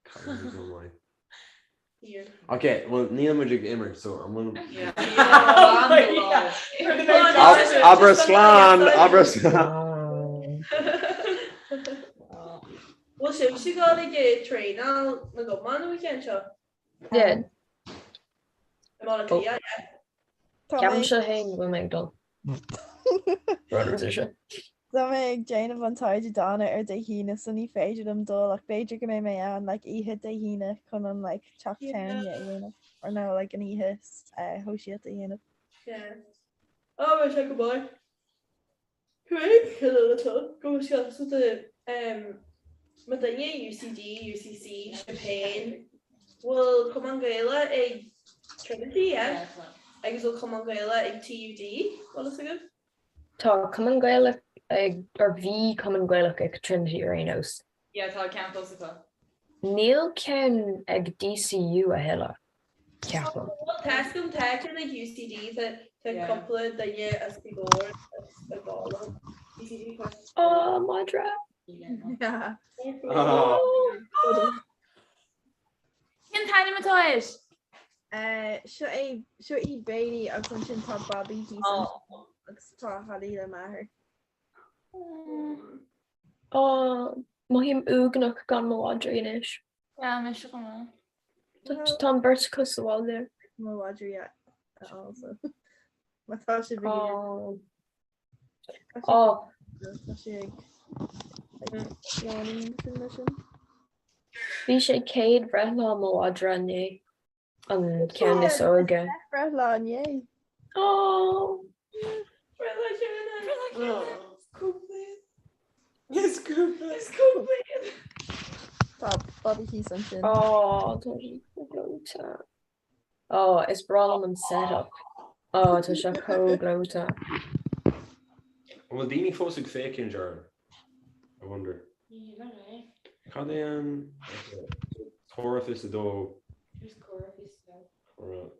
Caithfidh go maith. Here. Ok, well níl muid ag imirt, so an bhfuil Yeah. Yeah. Abair slán, abair slán. Bhfuil sibhse ag dul ag traenáil na gcamán an weekend seo? Yeah. I mBaile Átha Cliath, yeah. Tá mé Ceapaimse féin go bhfuil mé ag dul. Rud é sin. Tá mé ag déanamh an taighde dána ar Dé hAoine so ní féidir liom dul ach b'fhéidir go mbeidh mé ann like oíche Dé hAoine chun an like teach tábhairne a dhéanamh. nó like an oíche shóisialta a dhéanamh. Yeah. Oh, bheadh sé go maith. Cúig chineál atá go seo mo duine UCD, UCC, sibh féin. Bhfuil Cumann Gaelach ag Trinity, yeah? Agus bhfuil Cumann Gaelach ag TUD, bhfuil fhios agaibh? Tá Cumann Gaelach ag, or bhí Cumann Gaelach ag Trinity ar aon nós. Yeah, tá ceann fós acu. Níl ceann ag DCU a thuilleadh, ceapaim. Bhuel, tá fhios agam, tá ceann ag UCD, tá cúpla duine as go leor ag dul ann. UCD tá. Ó, madra! Cén t-ainm atá air? Seo é, seo í Bailey agus ansin tá Bobby thíos agus tá Holly le m'athair. Ó, mothaím uaigneach gan mo mhadraí anois. Yeah, mise chomh maith. Tá an bheirt acu sa bhaile. Mo mhadraí a fháil so. Má tá sibh ag iarraidh. Ó. Tá sé ag yawning sin leis sin. Bhí sé céad bhreithlá mo mhadra inné. An ceann is óige. Breithlá inné. Ó! Breithlá chéanna. Breithlá chéanna. Is cúpla. Is cúpla. Tá Bobby thíos ansin. Ó, tá sí chomh gleoite. Ó, is breá liom an setup. Ó, tá sé chomh gleoite. An bhfuil daoine fós ag féachaint orainn? I wonder. Cad é an 1:45? Just 1:45.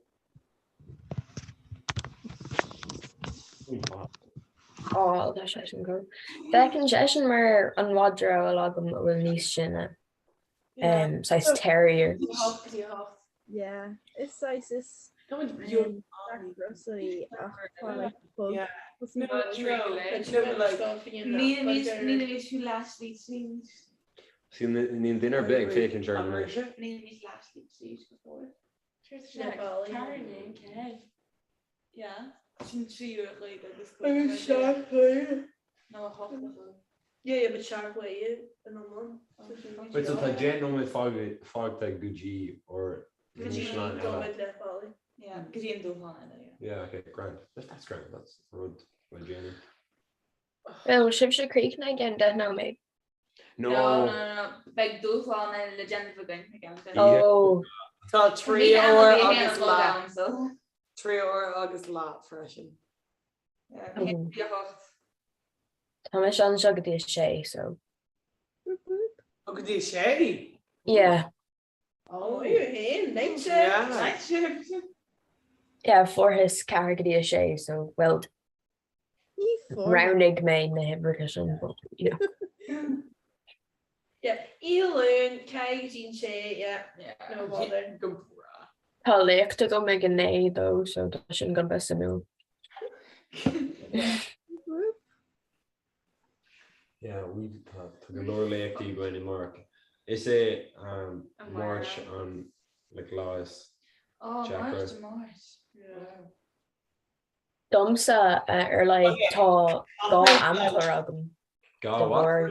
Ó, tá seisean chomh. Feiceann seisean mar an mhadra a bhfuil agam a bhfuil níos sine. Saghas terrier. Yeah, is saghas is Jack Russell í ach tá like pug. See, níl duine ar bith ag féachaint orainn anois. Wait, so tá 10 nóiméad fágtha go dtí ár ndúshlán eile. Yeah, go dtí an dúshlán eile, yeah. Yeah, okay, grand. That's grand, that's rud le déanamh. Bhuel, sibhse críochnaithe i gceann 10 nóiméad. No. No, no, no, no. Beidh dúshlán eile le déanamh againn i gceann 10 Oh. Tá 3 uair agus leath. 3 uair agus leath freisin. Tá mise anseo go dtí a sé, so. Ó, go dtí a sé? Yeah. Oh, you féin, night shift. Night shift. Yeah, fuarthas ceathair go dtí a sé, so, well, roghnaigh mé na huimhreacha sin, but, you know. Yeah, Oíche Luain, ceathair go dtí an sé, yeah, no bother. Go breá. Tá léacht agam ag a naoi though, so tá sin gonna bheith suimiúil. Yeah, we tá tá go leor léachtaí againn amárach. Is é um, Máirt an like, lá is Oh, deacra. Máirt, Máirt. Wow. Domsa ar like tá dhá amchlár agam. Dhá De what? bharr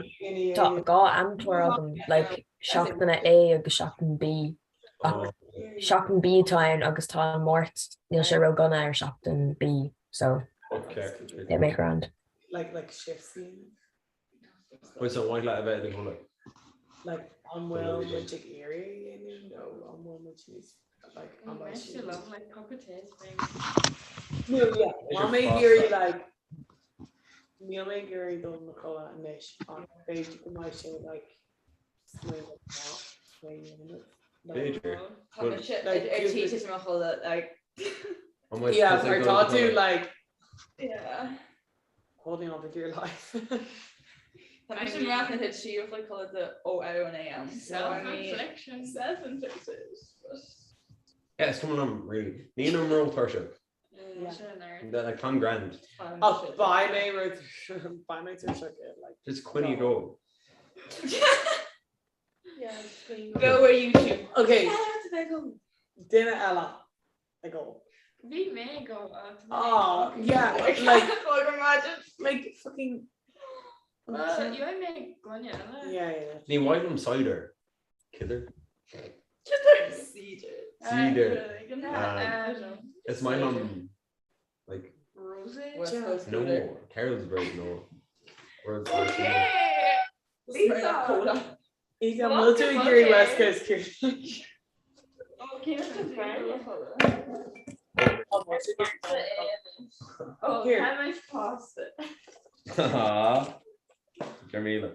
tá dhá amchlár agam like seachtain A agus seachtain B. Ach seachtain B atá ann agus tá an Máirt níl sé ró-dhona ar seachtain B so Okay. beidh mé grand. Like like shifts. Wait, so an mhaith leat a bheith i do chodladh? Like an bhfuil muid ag iarraidh a dhéanamh nó an bhfuil muid níos like an mbeidh Miste siad liom like cuppa tae spring. No yeah, tá mé ag iarraidh like níl mé ag iarraidh dul na chodladh anois ach b'fhéidir go mbeidh sé like smaoineamh maith é a dhéanamh. B'fhéidir. Tá mise ar tí titim i mo chodladh like. An bhfuil Yeah, tusa ag mar dul tá a tú chodladh? like Yeah. Holding on for dear life. Tá mise mar na hit sí with like call the 0 am. So I mean Self-infliction. Self-inflicted. Yeah, is cuma liom really. Nílim ró-tuirseach. Yeah. Like táim grand. Ach beidh mé rud beidh mé tuirseach like. Just coinnigh ag ól. Go ar YouTube. Okay. Duine eile ag ól. Bhí mé ag ól. Oh, yeah, like imagine. Like fucking Well, you mé gloine eile. Yeah, yeah. Ní mhaith liom cider. Cider. Cider. Cider. Cedar. Is maith liom like Rosé? No, Carlsberg nó rud mar sin. An bhfuil tú ag iarraidh West Coast Clear? Go míle.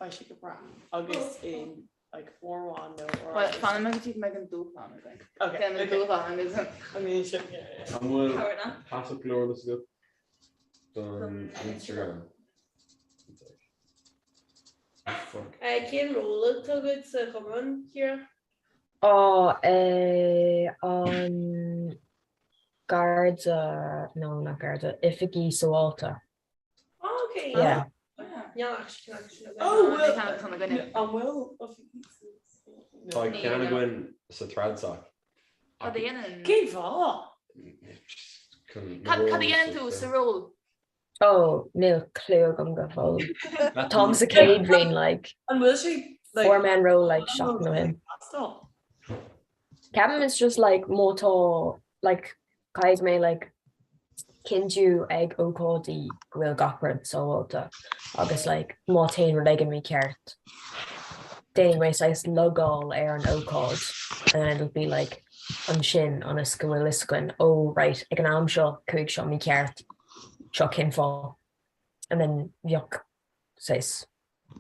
Beidh sé go breá agus in like uair amháin nó uair Well, fanfaidh mé go dtí go mbeidh an dúshlán againn. Okay, Déanfaidh an okay. dúshlán agus an. An mbíonn sin, yeah, yeah. An bhfuil Cabhair na. pasach leorlas agat don Instagram? Fuck. Cén ról atá agat sa chumann, Ciara? Ó, eh, an garda, no, not garda, oifigí sábháilte. Oh, okay. Yeah. Oh, bhfuil an bhfuil Tá ceann againn sa Tradsoc. Cad a dhéanann? Cén fáth? Cad a dhéanann tú sa ról? Oh, níl clue agam go fóill. Táim sa chéad bhliain, like. An bhfuil sé like Fuair mé an ról like seachtain ó shin. Ceapaim it's just like má tá like caithfidh mé like cinntiú ag ócáidí go bhfuil gach rud sábháilte agus like má téann rud éigin mícheart déanfaidh mé saghas logáil ar an ócáid and then it'll be like ansin ionas go bhfuil fhios againn oh right ag an am seo chuaigh seo mícheart seo cén fáth and then bheadh saghas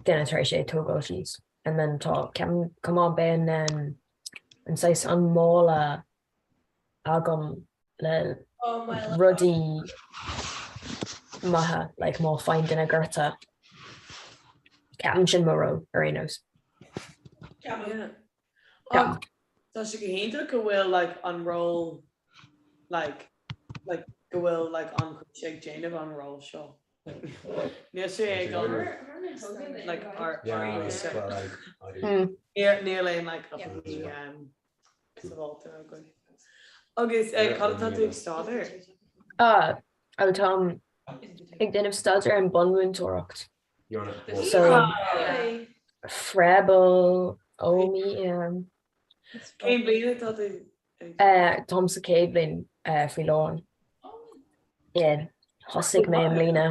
duine tar éis é a tógáil síos and then tá ceapaim chomh maith beidh an um, an saghas an mála agam le rudaí maithe like má faigheann duine gorta ceapaim sin mo ról ar aon nós. Yeah. Ach tá sé go hiontach go bhfuil like an ról like like go bhfuil like an coiste ag déanamh an ról seo. Níl sé ag an like ar Níl aon like sábháilte againn. Agus cad atá tú ag staidéar? Ah, ó táim ag déanamh staidéar an bunmhúinteoireacht. So Froebel ó mí. Cén bliain atá tú Táim sa chéad bhliain faoi láthair. Yeah, thosaigh mé i mbliana,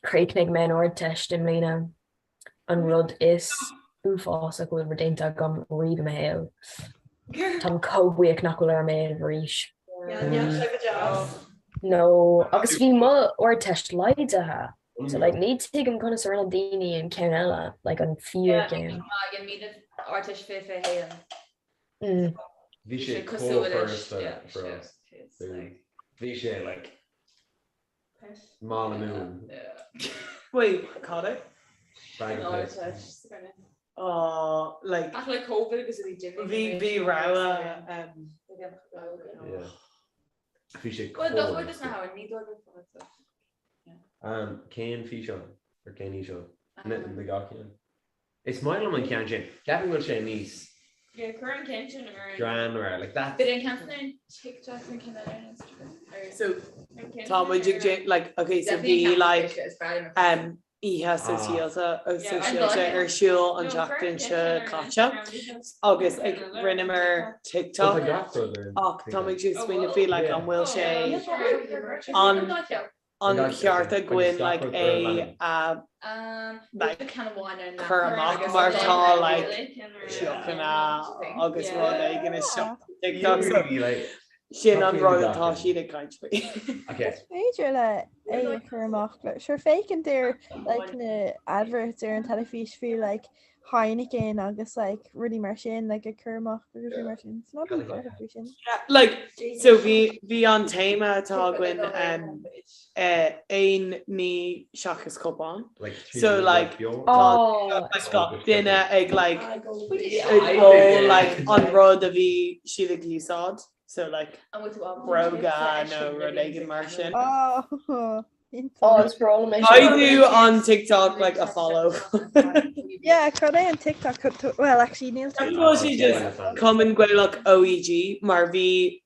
chríochnaigh mé an Ardteist i mbliana, an rud is uafásach a bhfuil déanta agam riamh i mo shaol. Táim chomh buíoch nach bhfuil orm é a dhéanamh arís. No, agus bhí mo Ardteist laghdaithe, so like ní tuigim conas a rinne daoine an ceann eile, like an fíor ceann. Ardteist 2021. Bhí sé chomh furasta for us. Bhí sé like mála mún. Wait, cad é? Bag of piss. Oh, like Ach le Covid agus a bhí Jimmy. Bhí bhí rogha um Yeah. Bhí sé Well, chomh dá chuid na hamhain, ní dóigh go Um, cén físeán or cén fhíseán? Na gach ceann. Is maith liom an ceann sin. Ceapaim go bhfuil sé níos Yeah, cuir an ceann sin ar an. greannmhar, like that. Bit an ceann sin ar an TikTok an ceann eile ar an Instagram. Or- So an ceann tá sin muid ag ar- déan like okay so Definitely bhí an ceann like sin is breá liom. um oíche sóisialta ó Yeah, an sóisialta dóigh. ar siúl an No, cuir an tseachtain ceann seo sin ar an caite Instagram because agus ag rinneamar TikTok Tá gach rud ar an ach tá muid ag TikTok. smaoineamh faoi like an bhfuil sé an an ceart againn like é a like cur amach mar tá like deochanna agus rud éigin isteach TikTok so sin an rud atá siad ag caint faoi. Is féidir le é a chur amach sure féachann ar like na adverts ar an teilifís faoi like Heineken agus like rudaí mar sin like ag cur amach agus rudaí mar sin. So ná bí buartha faoi sin. Yeah, like so bhí bhí an téama atá againn um, eh, aon ní seachas cupán. Like, So like Oh, like gach duine ag like ag ól like an rud a bhí siad ag úsáid. So like bróga nó rud éigin mar sin. Oh, Oh, is breá liom é I sin. do on TikTok like a follow. Yeah, cad é an TikTok well actually níl Ceapaim go bhfuil sé just Cumann Gaelach OEG mar bhí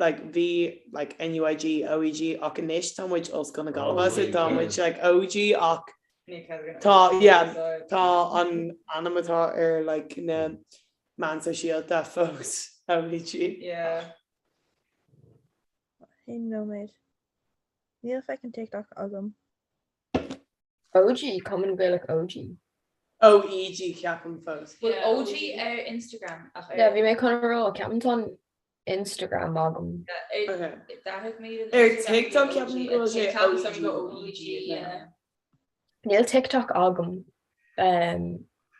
like bhí like NUIG OEG ach anois tá muid Ollscoil na Gaillimhe so tá muid like OG ach tá yeah tá an ainm atá ar like na meán sóisialta fós OEG. Yeah. Haon nóiméad. Níl feckin TikTok agam. OG, Cumann Gaelach OG. OEG ceapaim fós. Bhfuil OG ar Instagram ach ar. Yeah, bhí mé chun a rá, ceapaim tá an Instagram agam. Ar TikTok ceapaim go bhfuil sé OEG. Níl TikTok agam.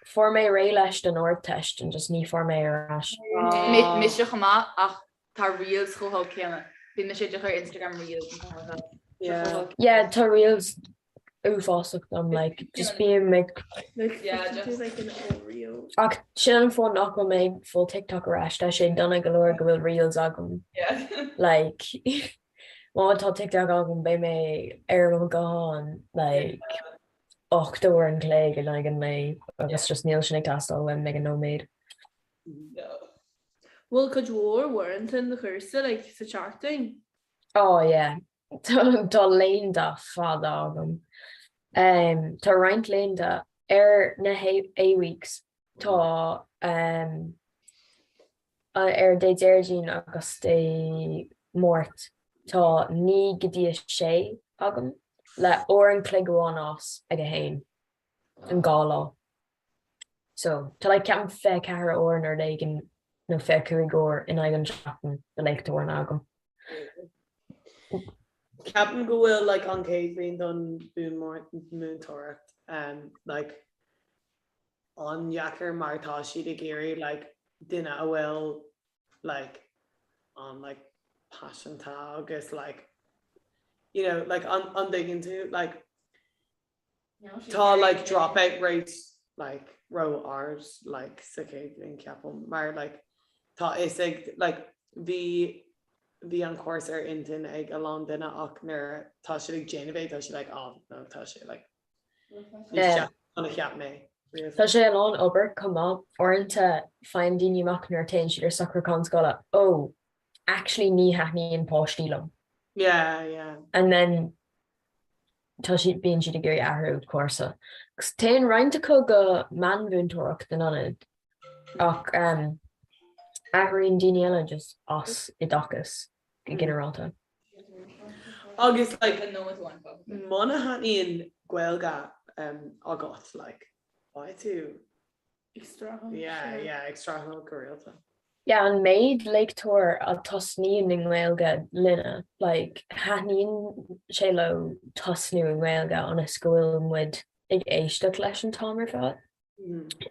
Fuair mé réidh leis don Ardteist and just ní fuair mé ar ais. Mise chomh maith ach tá Reels chomh holc céanna. Bíonn mise ag cur Instagram Reels. Yeah, tá Reels uafásach dom, like, just bím ag. Ach sin an fáth nach bhfuil mé ag fáil TikTok ar ais, tá sé dona go leor go bhfuil Reels agam. Like, má tá TikTok agam beidh mé ar mo ghuthán like 8 uair an chloig in aghaidh an lae agus just níl sin ag teastáil uaim ag an nóiméad. Bhfuil cuid mhór uaireanta in do chúrsa like sa tseachtain? Oh yeah. Tá laethanta fada agam. Tá roinnt laethanta ar na A-weeks tá ar Dé Déardaoin agus Dé Máirt tá 9 go dtí 6 agam le uair an chloig amháin as ag 1 an dhá lá. So tá like ceapaim 24 uair nó rud éigin nó 25 uair in aghaidh an tseachtain de léachtóireacht agam. Ceapaim go bhfuil like an chéad bhliain don mhúinteoireacht um, like an-deacair mar tá siad ag iarraidh like duine a bhfuil like an like paiseanta agus like you know like an an dtuigeann tú like Tá like dropout rate like ró-ard like sa chéad bhliain ceapaim mar like tá fhios ag like bhí bhí an cúrsa ar intinn ag a lán duine ach nuair tá siad ag déanamh é tá siad like oh no tá sé like níos deacra ná a cheap mé riamh. Tá sé a lán obair chomh maith. Uaireanta faigheann daoine amach nuair a téann siad ar socrúchán scoile oh actually ní thaitníonn páistí liom. Yeah yeah. And then tá siad, bíonn siad ag iarraidh athrú cúrsa. Agus téann roinnt acu go meánmhúinteoireacht in ionad ach athraíonn daoine eile just as oideachas go ginearálta. Agus like muna thaitníonn Gaeilge agat like beidh tú Ag streachailt. Yeah, yeah, ag streachailt go rialta. Yeah, an méid léachtóir a tosnaíonn i nGaeilge linne, like, thaitníonn sé leo tosnú i nGaeilge ionas go bhfuil muid ag éisteacht leis an t-am ar fad.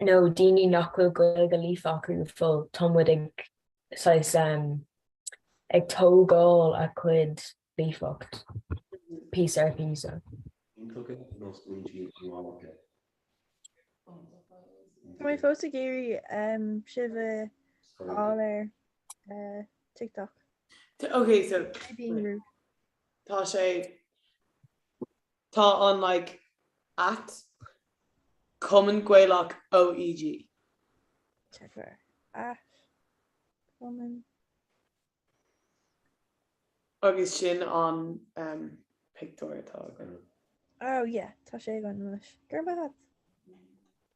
Nó daoine nach bhfuil Gaeilge líofa acu go fóill, tá muid ag saghas um, ag tógáil a cuid líofacht píosa ar phíosa. Iontach é nó smaointí nuálacha. Tá mé fós ag iarraidh sibh a fháil ar TikTok. Ok, so tá sé tá an like at Cumann Gaelach OEG. Check at Cumann. Agus sin an pictiúr atá againn. Oh yeah, tá sé againn anois. Go raibh maith agat.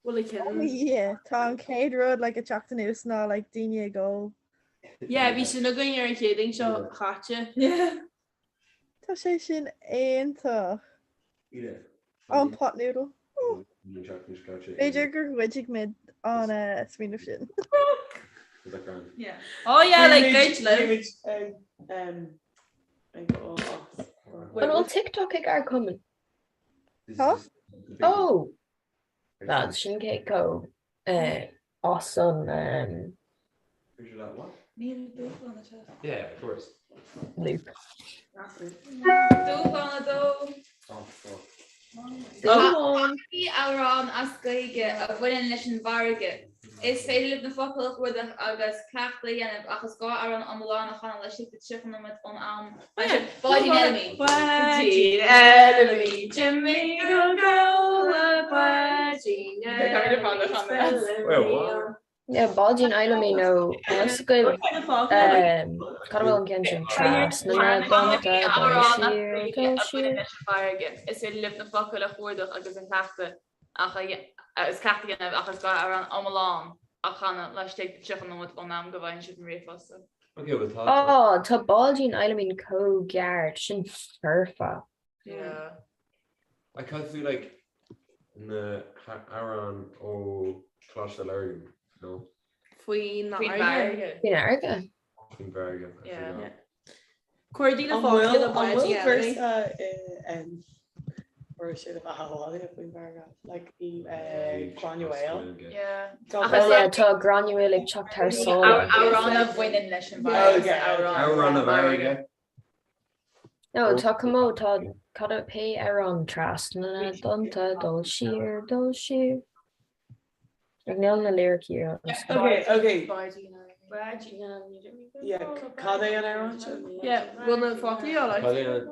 Bhfuil a Oh yeah, tá an chéad rud like ag teacht anuas ná like daoine ag ól. Yeah, bhí sin againn ar an Chéadaoin seo chaite. Yeah. Tá sé sin iontach. Yeah. An pot noodle. Oh. B'fhéidir gur ghoidfidh muid an eh, smaoineamh sin. Is that grand? Yeah. Oh yeah, like goid libh. Ag ól as. An bhfuil TikTok ag ár gcumann? Tá? Oh! Lads, sin cé chomh as an Níl dúshlán a Yeah, of course. loop. Dúshlán 2. Oh, fuck. Canfaidh amhrán as Gaeilge a bhaineann leis an bhfarraige. Is féidir libh na focail a chuardach agus cleachtadh a dhéanamh ach is gá amhrán iomlán a chanadh laistigh de 30 nóiméad ón am. Báidín Fheilimí. Báidín Fheilimí, Jimmy go Gabhla, Báidín Wait, what? Yeah, Báidín Fheilimí nó is go cad bhfuil an ceann sin trasna na dtonnta dul siar dul siar. leis an bhfarraige. Is féidir libh na focail a chuardach agus a chleachtadh ach agus cleachtadh a dhéanamh ach is gá amhrán iomlán. A chanadh laistigh de 30 nóiméad ón am go bhfaigheann sibh an ríomhphost. Ok, bhuel tá. Ó, tá Báidín Fheidhlimín chomh gearr, sin foirfe. Yeah. Like cad faoi like na hamhráin ó Coláiste Lurgan, no? Faoin bhfarraige. Faoin fharraige. Faoin bhfarraige. I Yeah. forgot. Cuardaigh le An fáil bhfuil le an bhfuil báidín véarsa i Fuair siad a bheatha abhaile faoin bhfarraige, like Granuaile. Yeah. Tá tá Granuaile ag teacht thar sáile. Amhrán a bhaineann leis an bhfarraige. Amhrán na bhfarraige. No, tá cumó tá cad a pé amhrán trasna na dtonnta dul siar dul siar. Ag níl na liricí ar an scáileán. Okay, okay. Báidín Báidín Yeah, cad é an amhrán sin? Yeah, bhfuil na foclaí á Cad é an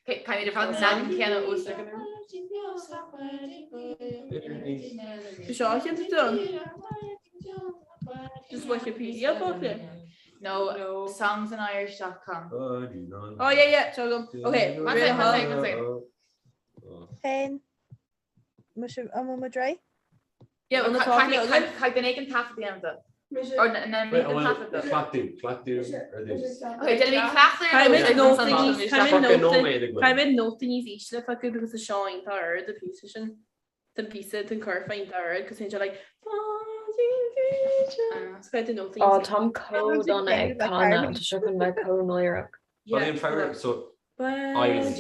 Caithfimid ar fad an leagan céanna a úsáid. Seo a cheann tú an? Just Wikipedia foclaí? No, songsiniris.com. Oh yeah, yeah, seo agam. Okay, One second, one second, one second. Féin. An bhfuil muid réidh? Yeah, bhfuil na foclaí againn? Caithfidh duine éigin taifead a dhéanamh de. Or na na Wait, an bhfuil cleachtadh, cleachtadh ar dtús. Okay, déanfaimid cleachtadh ar dtús Caithfimid agus nótaí ansan níos- caithfimid caithfimid Fucking nótaí- nóiméad againn. caithfimid nótaí níos ísle a phiocadh because tá seo iontach ard an píosa sin. Tá an píosa den curfá iontach ard because tá sé like So caithfidh tú nótaí Á níos táim chomh dona ag canadh, tá seo chun bheith chomh náireach. Cad é an freagra? So, Island.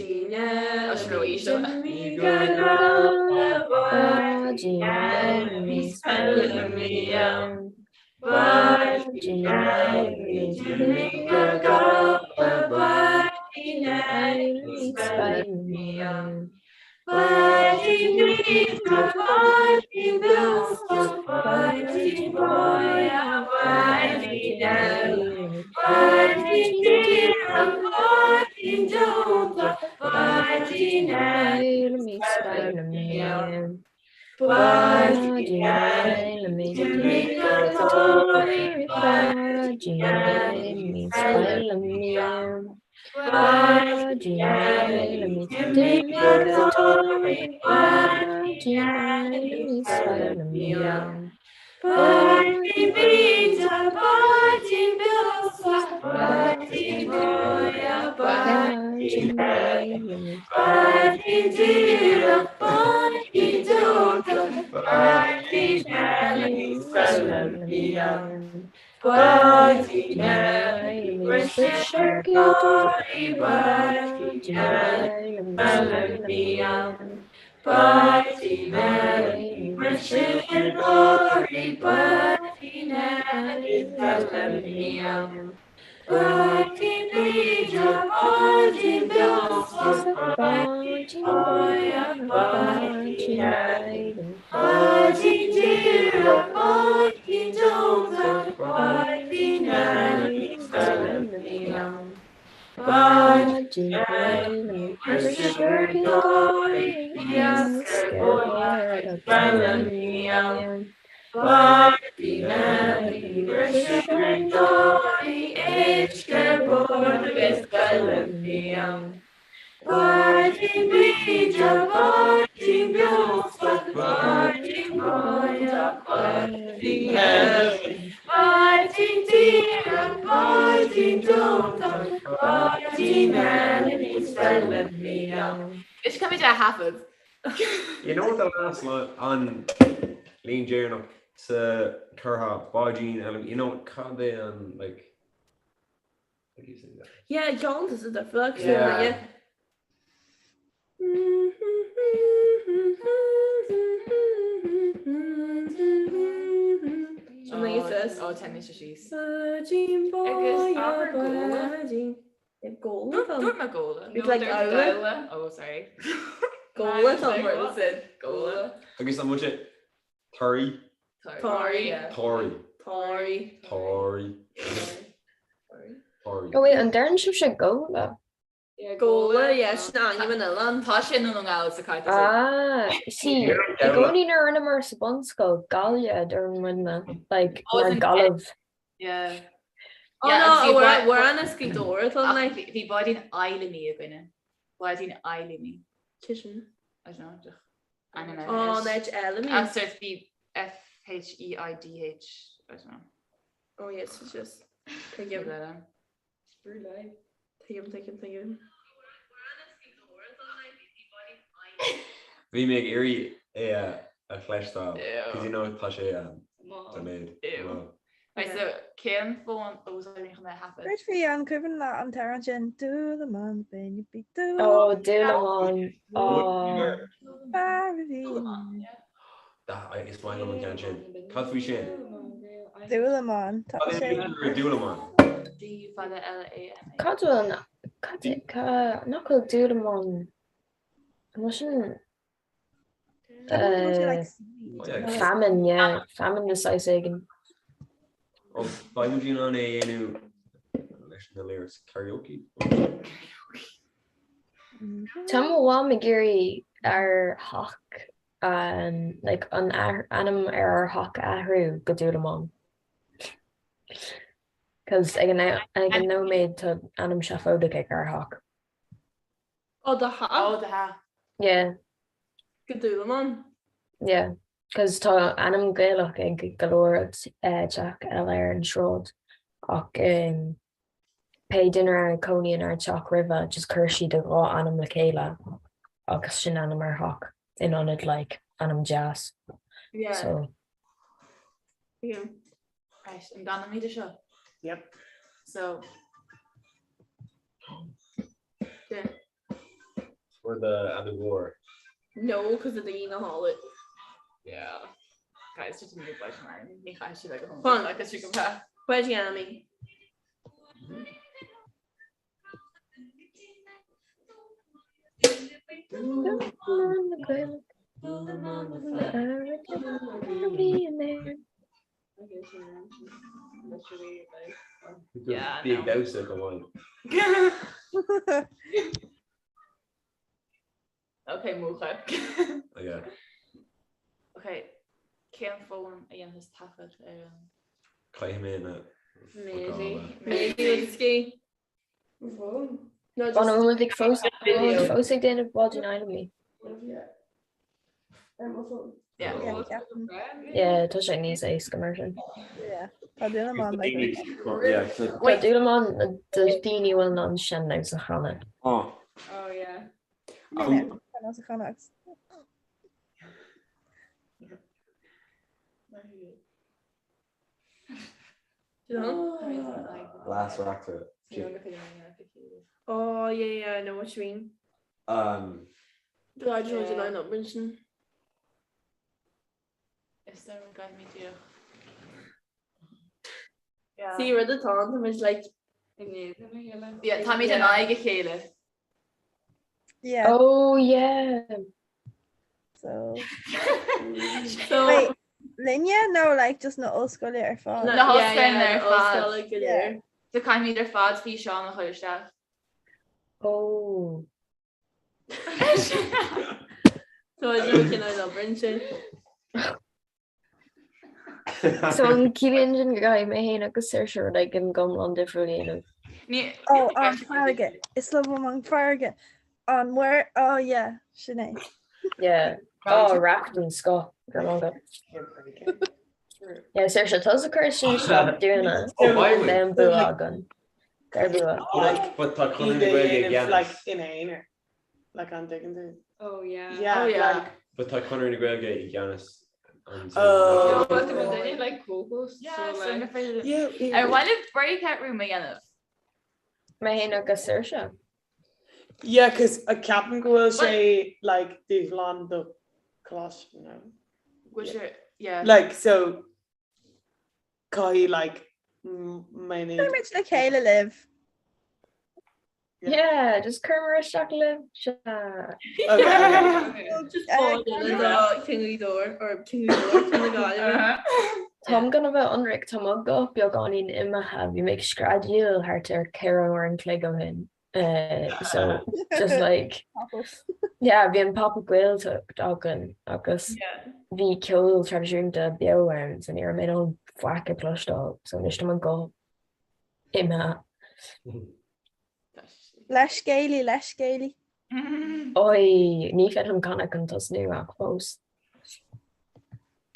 Is caithfimid é a thaifead. You know the last line an líne deireanach sa curfá báidín Fheidhlimí you know cad é an like how do you say that? Yeah, ceann is a difriúil Yeah. yeah. Something it says. Ó, téann sé síos. Báidín Agus báidín abair Gabhla. báidín. Gabhla Dúirt mé Gabhla. It's like Gabhla. Oh, sorry. Gabhla tá mar sin. Gabhla. Agus an bhfuil sé Toraí? Toraí. Toraí. Toraí. Toraí. Toraí. Oh wait, an deireann sibhse Gabhla? Gabhla, yeah, sin ainm an oileáin. Tá sé i nDún na nGall sa cairt. Ah, see, i gcónaí nuair a rinneamar sa bunscoil, Gaille a deireann muidne, like, Oh, mar is in- Gaillimh. Yeah. Oh Yeah, no, agus bhí amhrán báid- as Gaoth Dobhair atá Ach, like. bhí bhí báidín Fheidhlimí againne. Báidín Fheidhlimí. Cé sin? I don't know, just ainm eile. Oh, an áit Fheidhlimí. Agus sort bhí F H E I D H I don't know. Oh yes, it's just tuigim. Tuigim, tuigim, tuigim. Bhí mé ag iarraidh é a chloisteáil, cos you know tá sé doiléir. Right, so cén fón a úsáideann chun é a thaifead? Céard faoi an cuimhin leat an t-amhrán sin Dúlamán féin bí Ó, Dúlamán. Ó. Fear a bhí. Is maith liom an ceann sin. Cad faoi sin? Dúlamán. Tá sé. Dúlamán. D fada L A M A. Cad bhfuil an cad ca nach bhfuil Dúlamán an bhfuil sin Feamainn, yeah, feamainn de saghas éigin. Ó, beidh muid in ann é a dhéanamh leis na lyrics karaoke. Tá mo mham ag iarraidh ár theach, like an ainm ar ár theach a athrú go Dúlamán. Cos ag an nóiméad tá ainm seafóideach ag ár theach. Ó do theach? Ó do theach. Yeah. Go Dúlamán? Yeah, cos tá ainm Gaelach ag go leor teach eile ar an sráid ach pé duine a raibh cónaí inár teach roimhe just chuir siad a dhá ainm le chéile agus sin ainm ár theach in ionad like ainm deas. Yeah. So. Yeah. Right, an gcanfaimid é seo? Yep. So. Yeah. For the Anagor. No, cos of the na hála. Yeah. Guys, just ní leis mar ní chaith si le go Fun. agus si go phe. Where's Yami? Yeah, Bí ag damhsa go maith. Ok, múcha. Oh, yeah. Ok, cén fón a dhéanfas taifead ar an. Caithfidh mé na Maybe. Maybe with ski. No, An bhfuil muid ag fós fós ag déanamh Báidín Fheidhlimí? Yeah. Yeah, tá sé níos éasca mar sin. Yeah, Tá Dúlamán like Tá Dúlamán do daoine a bhfuil in ann sean-nós a chanadh. Oh. Oh yeah. Sean-nós a chanadh. Leas-reachtaire. Oh yeah yeah I know what you mean. Um. Do I just want to line up Brinson? Is there a guy me díreach? See rud atá ann, tá muid like Yeah, táimid in aghaidh a chéile. Yeah. Oh yeah. So. So Wait, linne nó like just na ollscoile ar fad? Na hollscoileanna ar fad. Ollscoile go léir. So caithfimid ar fad físeán a chur isteach. Oh. So I don't know I love Brinson. So an ciallaíonn sin go gcaithfidh mé féin agus Saoirse rud éigin go hiomlán difriúil a dhéanamh? Oh, an farraige. Is liom an farraige. An muir, oh yeah, sin é. Yeah. Oh, rap den scoth. Go raibh maith agat. Yeah, Saoirse, tusa cuir sin isteach dúinne. Beidh an bua againn. Beidh bua. But tá Conradh na Gaeilge i gceannas. Like in aonar. Like an dtuigeann tú? Oh yeah. Yeah, Oh, yeah. like But tá Conradh na Gaeilge i gceannas an Oh. But tá duine like vocals Yeah, so so like gur féidir. yeah, yeah. Ar mhaith libh breakout room a dhéanamh? Mé féin agus Saoirse. Yeah, cos uh, ceapaim go bhfuil sé like dúshlán do choláiste no. Bhfuil sé, yeah. Like so caithfidh like mé Cuir muid le chéile libh. Yeah, just cuireamar isteach libh. Just fáil King or King Gaillimhe. Táim gan a bheith ionraic, tá mo ghuth beagáinín imithe, bhí mé ag screadaíl thart ar 4 uair an chloig ó shin. So just like yeah, bhí an Pop-up Gaeltacht againn agus bhí ceol traidisiúnta beo ann, so ní raibh mé in ann faic a chloisteáil, so anois tá mo ghuth imithe. Leithscéalaí, leithscéalaí. Oi, ní féidir liom canadh chun tosnú ach fós.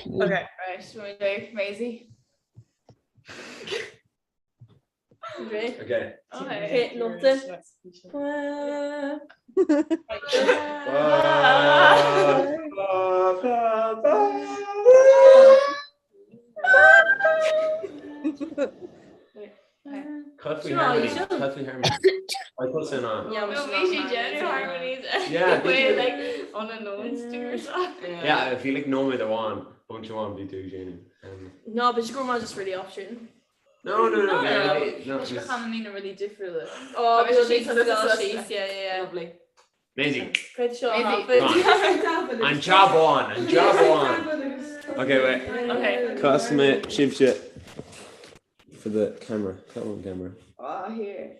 Okay. Right, muid ag Maisie. Okay. Okay, nóta. Cad faoi harmony? Cad faoi harmony? I put sin on. No, bhí sí déanamh harmonies Yeah, way like unannounced or something. Yeah, bhí like nóiméad amháin, bomaite amháin bhí tú ag déanamh. No, but go raibh just really off tune. No, no, no, no, no. Is go chanann na rudaí difriúla. Oh, Tá bhí sí síos, yeah, yeah, yeah. Lovely. Maisie. Cuid seo Come on. An job on, an job on. Okay, wait. Okay. Casfaidh mé sibhse for the camera. That one camera. Oh, here.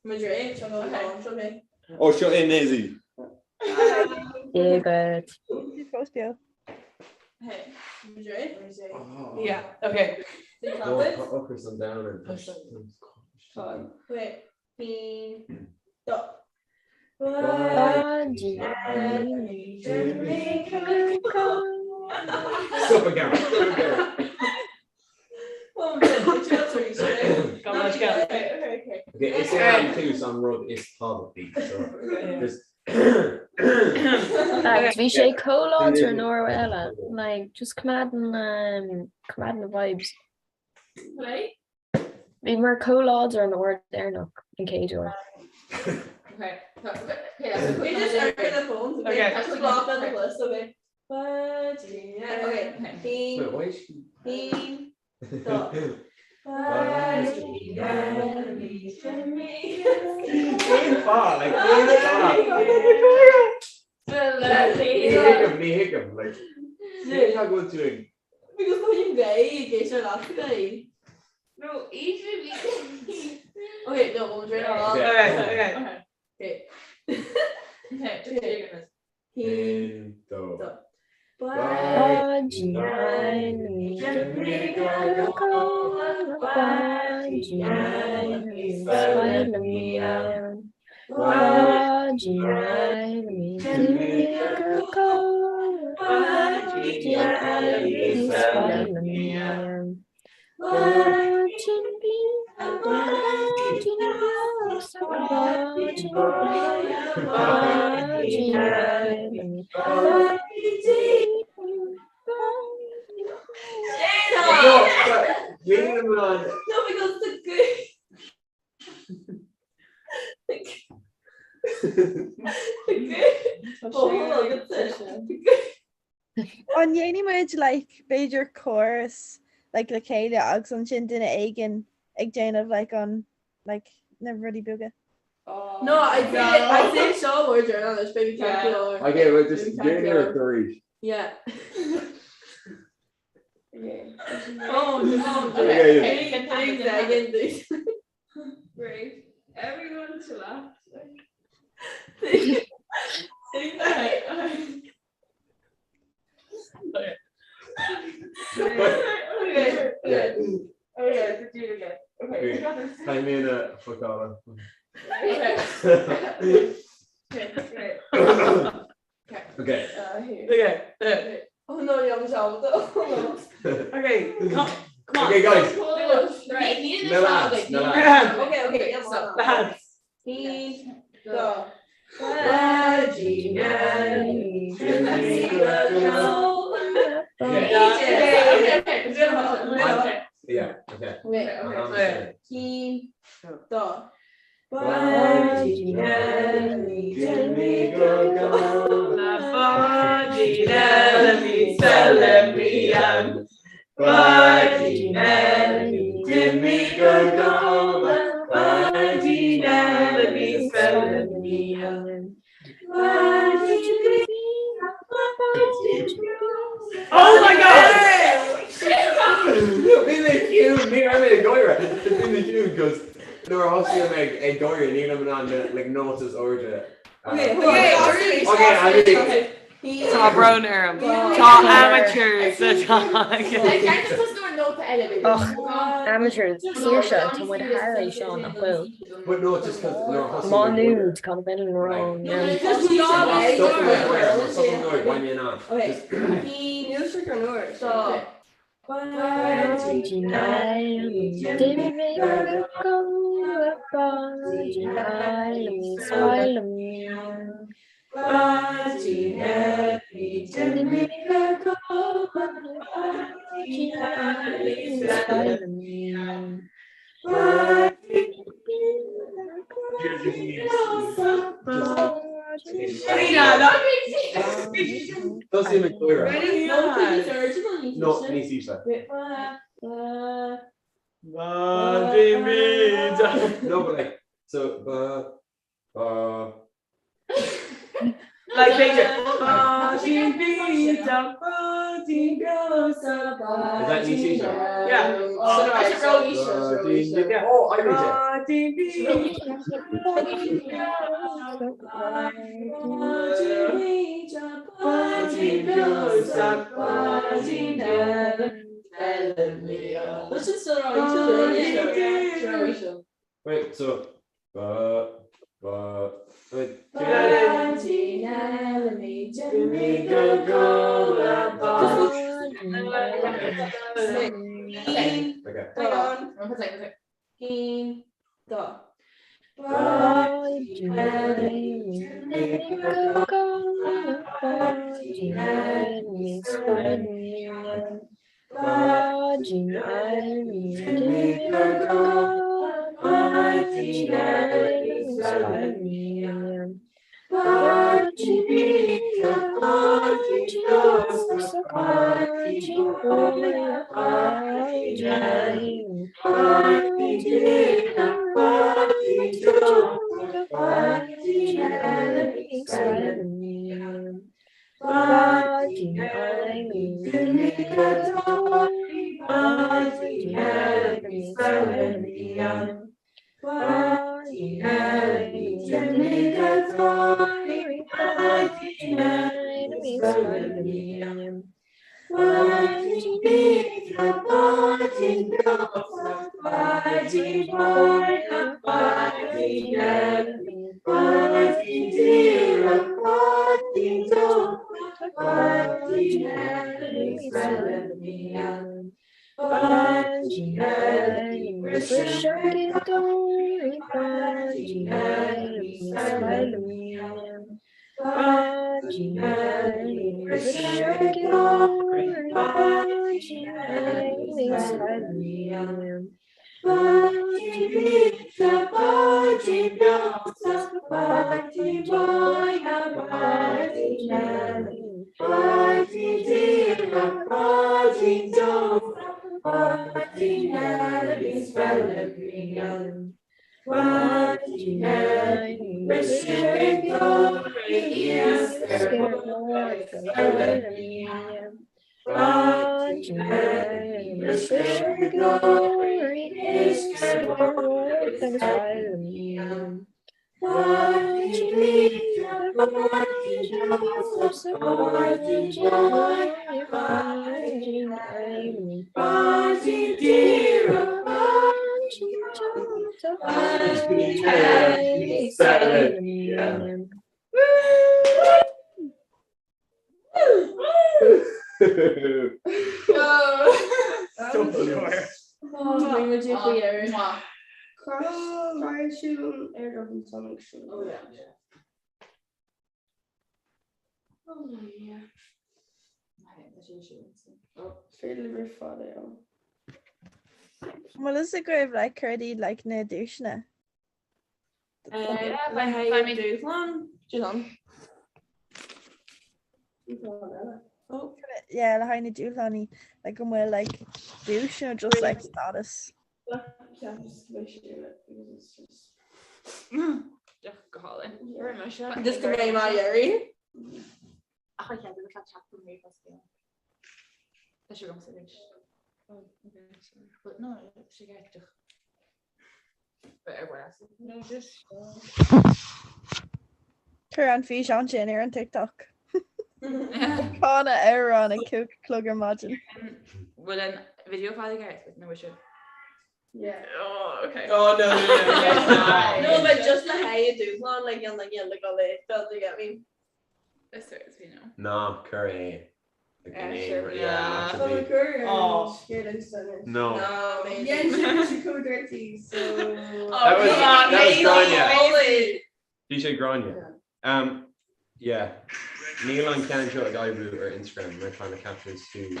Madrid, seo okay. Okay. Oh, seo é Maisie. Yeah, good. Fós beo. Hey, Madrid? Yeah, okay. No, tá ocras an domhain. Wait. Bean. Dó. Stop again. Stop again. Okay, is é an tús an rud is tábhachtaí. So just Agus bhí sé chomh láidir an uair eile, like, just coimeádann um, coimeádann na vibes. Bhí mar chomh láidir an uair deireanach, an chéad uair. Okay. We just started the phones. Okay. Okay. Okay. Wait, why is she? Cén fáth? Like, cén fáth? Ní thuigim, ní thuigim, like, cén fáth go bhfuil tú ag Because tá him gay, gay sé leat gay. No, easily. Okay, no, we'll drink. Okay. Okay, okay. Okay. Okay, just take it. Haon, dó. No, because the good. An ndéanfaidh muid like b'fhéidir chorus like le chéile agus ansin duine éigin ag déanamh like an like na rudaí beaga. No, I'd say I'd say seo word journalist, baby can't do all. Okay, well just déan iarracht arís. Yeah. Oh, no, Okay. Great. Everyone chillax. Okay. Yeah. Okay, do it again. Okay. Tá mé ina focála. Okay. Okay, great. Okay. Okay. Okay. Oh no, yeah, I'm sorry. Okay, come, come on. Okay, guys. Right. Na lads, na lads. Okay, okay, yeah, so. Lads. He, the. Yeah, okay. Wait, I'm okay. sorry. He, the. Oh my god! Bhí mé ciúin, ní raibh mé ag gáire. Bhí mé ciúin because nuair a thosaigh mé ag gáire níl mé in ann like notes is airde. Okay, okay, Okay, I mean, Tá brón orm. Tá amateurs atá. Like, nóta eile b'fhéidir. Och, amateurs, Saoirse, tá muid thar é seo, nach bhfuil? But no, just 'cause nuair a thosaigh Má mé ag gáire. Nuad, cad a bheinn an rá? Má stopann mé ag gáire, má stopann mé ag gáire, beidh mé in ann. Just. Báidín eile, d'imigh go Goa, báidín eile, is maith liom. Báidín eile, d'imigh go Goa, báidín eile, is maith liom. Tosaím ag gáire. No, níos ísle. No, but like, so, ba, ba. Like b'fhéidir, Báidín bídeach, báidín breoite, Is that níos ísle? Yeah. Báidín, oh, I read it. Báidín bídeach, báidín bídeach, báidín breoite, báidín eile, eile liath. Wait, so, ba, ba, wait, Báidín eile d'imigh go Goa, báidín Okay. Haon, dó. Báidín eile, d'imigh go Goa, báidín eile, is maith liom. Báidín eile, d'imigh go Goa, báidín eile, is maith liom. Báidín bídeach, báidín breoite, báidín bóinne, báidín eile, báidín díreach, báidín deonach, báidín eile, is maith liom. Báidín eile, d'imigh go Goa, báidín eile, is maith liom. Báidín eile, d'imigh go Goa, báidín eile, is maith liom. Báidín bídeach, báidín breoite, báidín bóinne, báidín eile, báidín díreach, báidín deonach, báidín eile, is maith liom. Báidín eile, briseadh i dtóirí, báidín eile, is maith liom. Báidín eile, briseadh i dtóirí, báidín eile, is maith liom. Báidín bídeach, báidín breoite, báidín bóinne, báidín eile, báidín díreach, báidín deonach, báidín eile, is maith liom. Báidín eile, briseadh i dtóirí, iasc ar bord, is maith liom. Báidín eile, briseadh i dtóirí, iasc ar bord, is maith liom. Báidín bídeach, báidín breoite, báidín bóinne, báidín eile, báidín díreach, báidín deonach, báidín eile, is maith liom. An bhfuil fhios agaibh like céard iad like na duaiseanna? Beidh dúshlán dúshlán. Yeah, le haghaidh na dúshlánaí like an bhfuil like duais nó just like status. Go hálainn. Just go mbeidh má dhéirí. Ach I can't do it chat from me Tá sé agam arís. Oh, okay, sorry. But no, sé ceart. No, just Cuir an físeán sin ar an TikTok. Canadh amhrán ag 5 a chlog ar maidin. Bhfuil an Video file i nó sé. Yeah. Oh, okay. Oh, no, no, no, no. No, but just le haghaidh dúshlán like an like le go le do you get me? This is you know. Ná cuir é. Yeah, sure. Yeah, Tá cur Oh. No. No, maybe. Yeah, she chomh dirty, so. That was- come on, that was Maisie, Gráinne. Maisie. Bhí sé Gráinne. Um, yeah. Níl an ceann seo ag oibriú ar Instagram mar tá na captions too.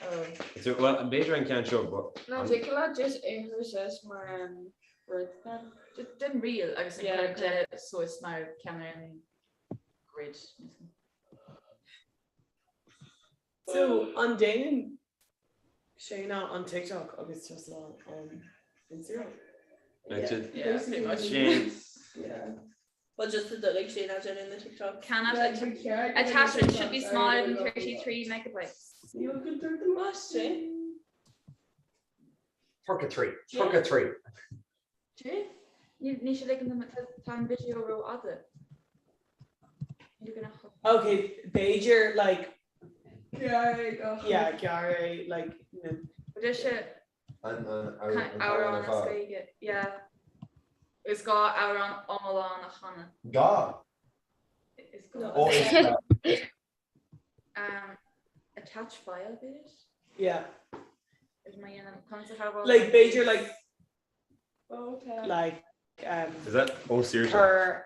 Oh. So, well, b'fhéidir an ceann seo, but No, tig leat just é chur mar um, rud then. Just den reel agus Yeah, an de suas mar ceann ar an grid. So an déanann Shayna on TikTok agus just on um, Instagram. That's it. Yeah, pretty much. Shane. Yeah. Well, just the like Shayna doing the TikTok. Cannot Like, att- attachment attachment should be smaller than 33 megabytes. You could do the mash, eh? 33. 33. Ní ní sé like an tá an video rófhada. You're gonna Okay, b'fhéidir like Yeah, yeah, Gary like na But sé An an an amhrán as Gaeilge. Yeah. Is gá amhrán iomlán a chanadh. Gá. Is gá. Oh, is Um, attach file bit. yeah. Is my dhéanamh conas a shábháil? Like b'fhéidir like Okay. like um Is that oh seriously? cur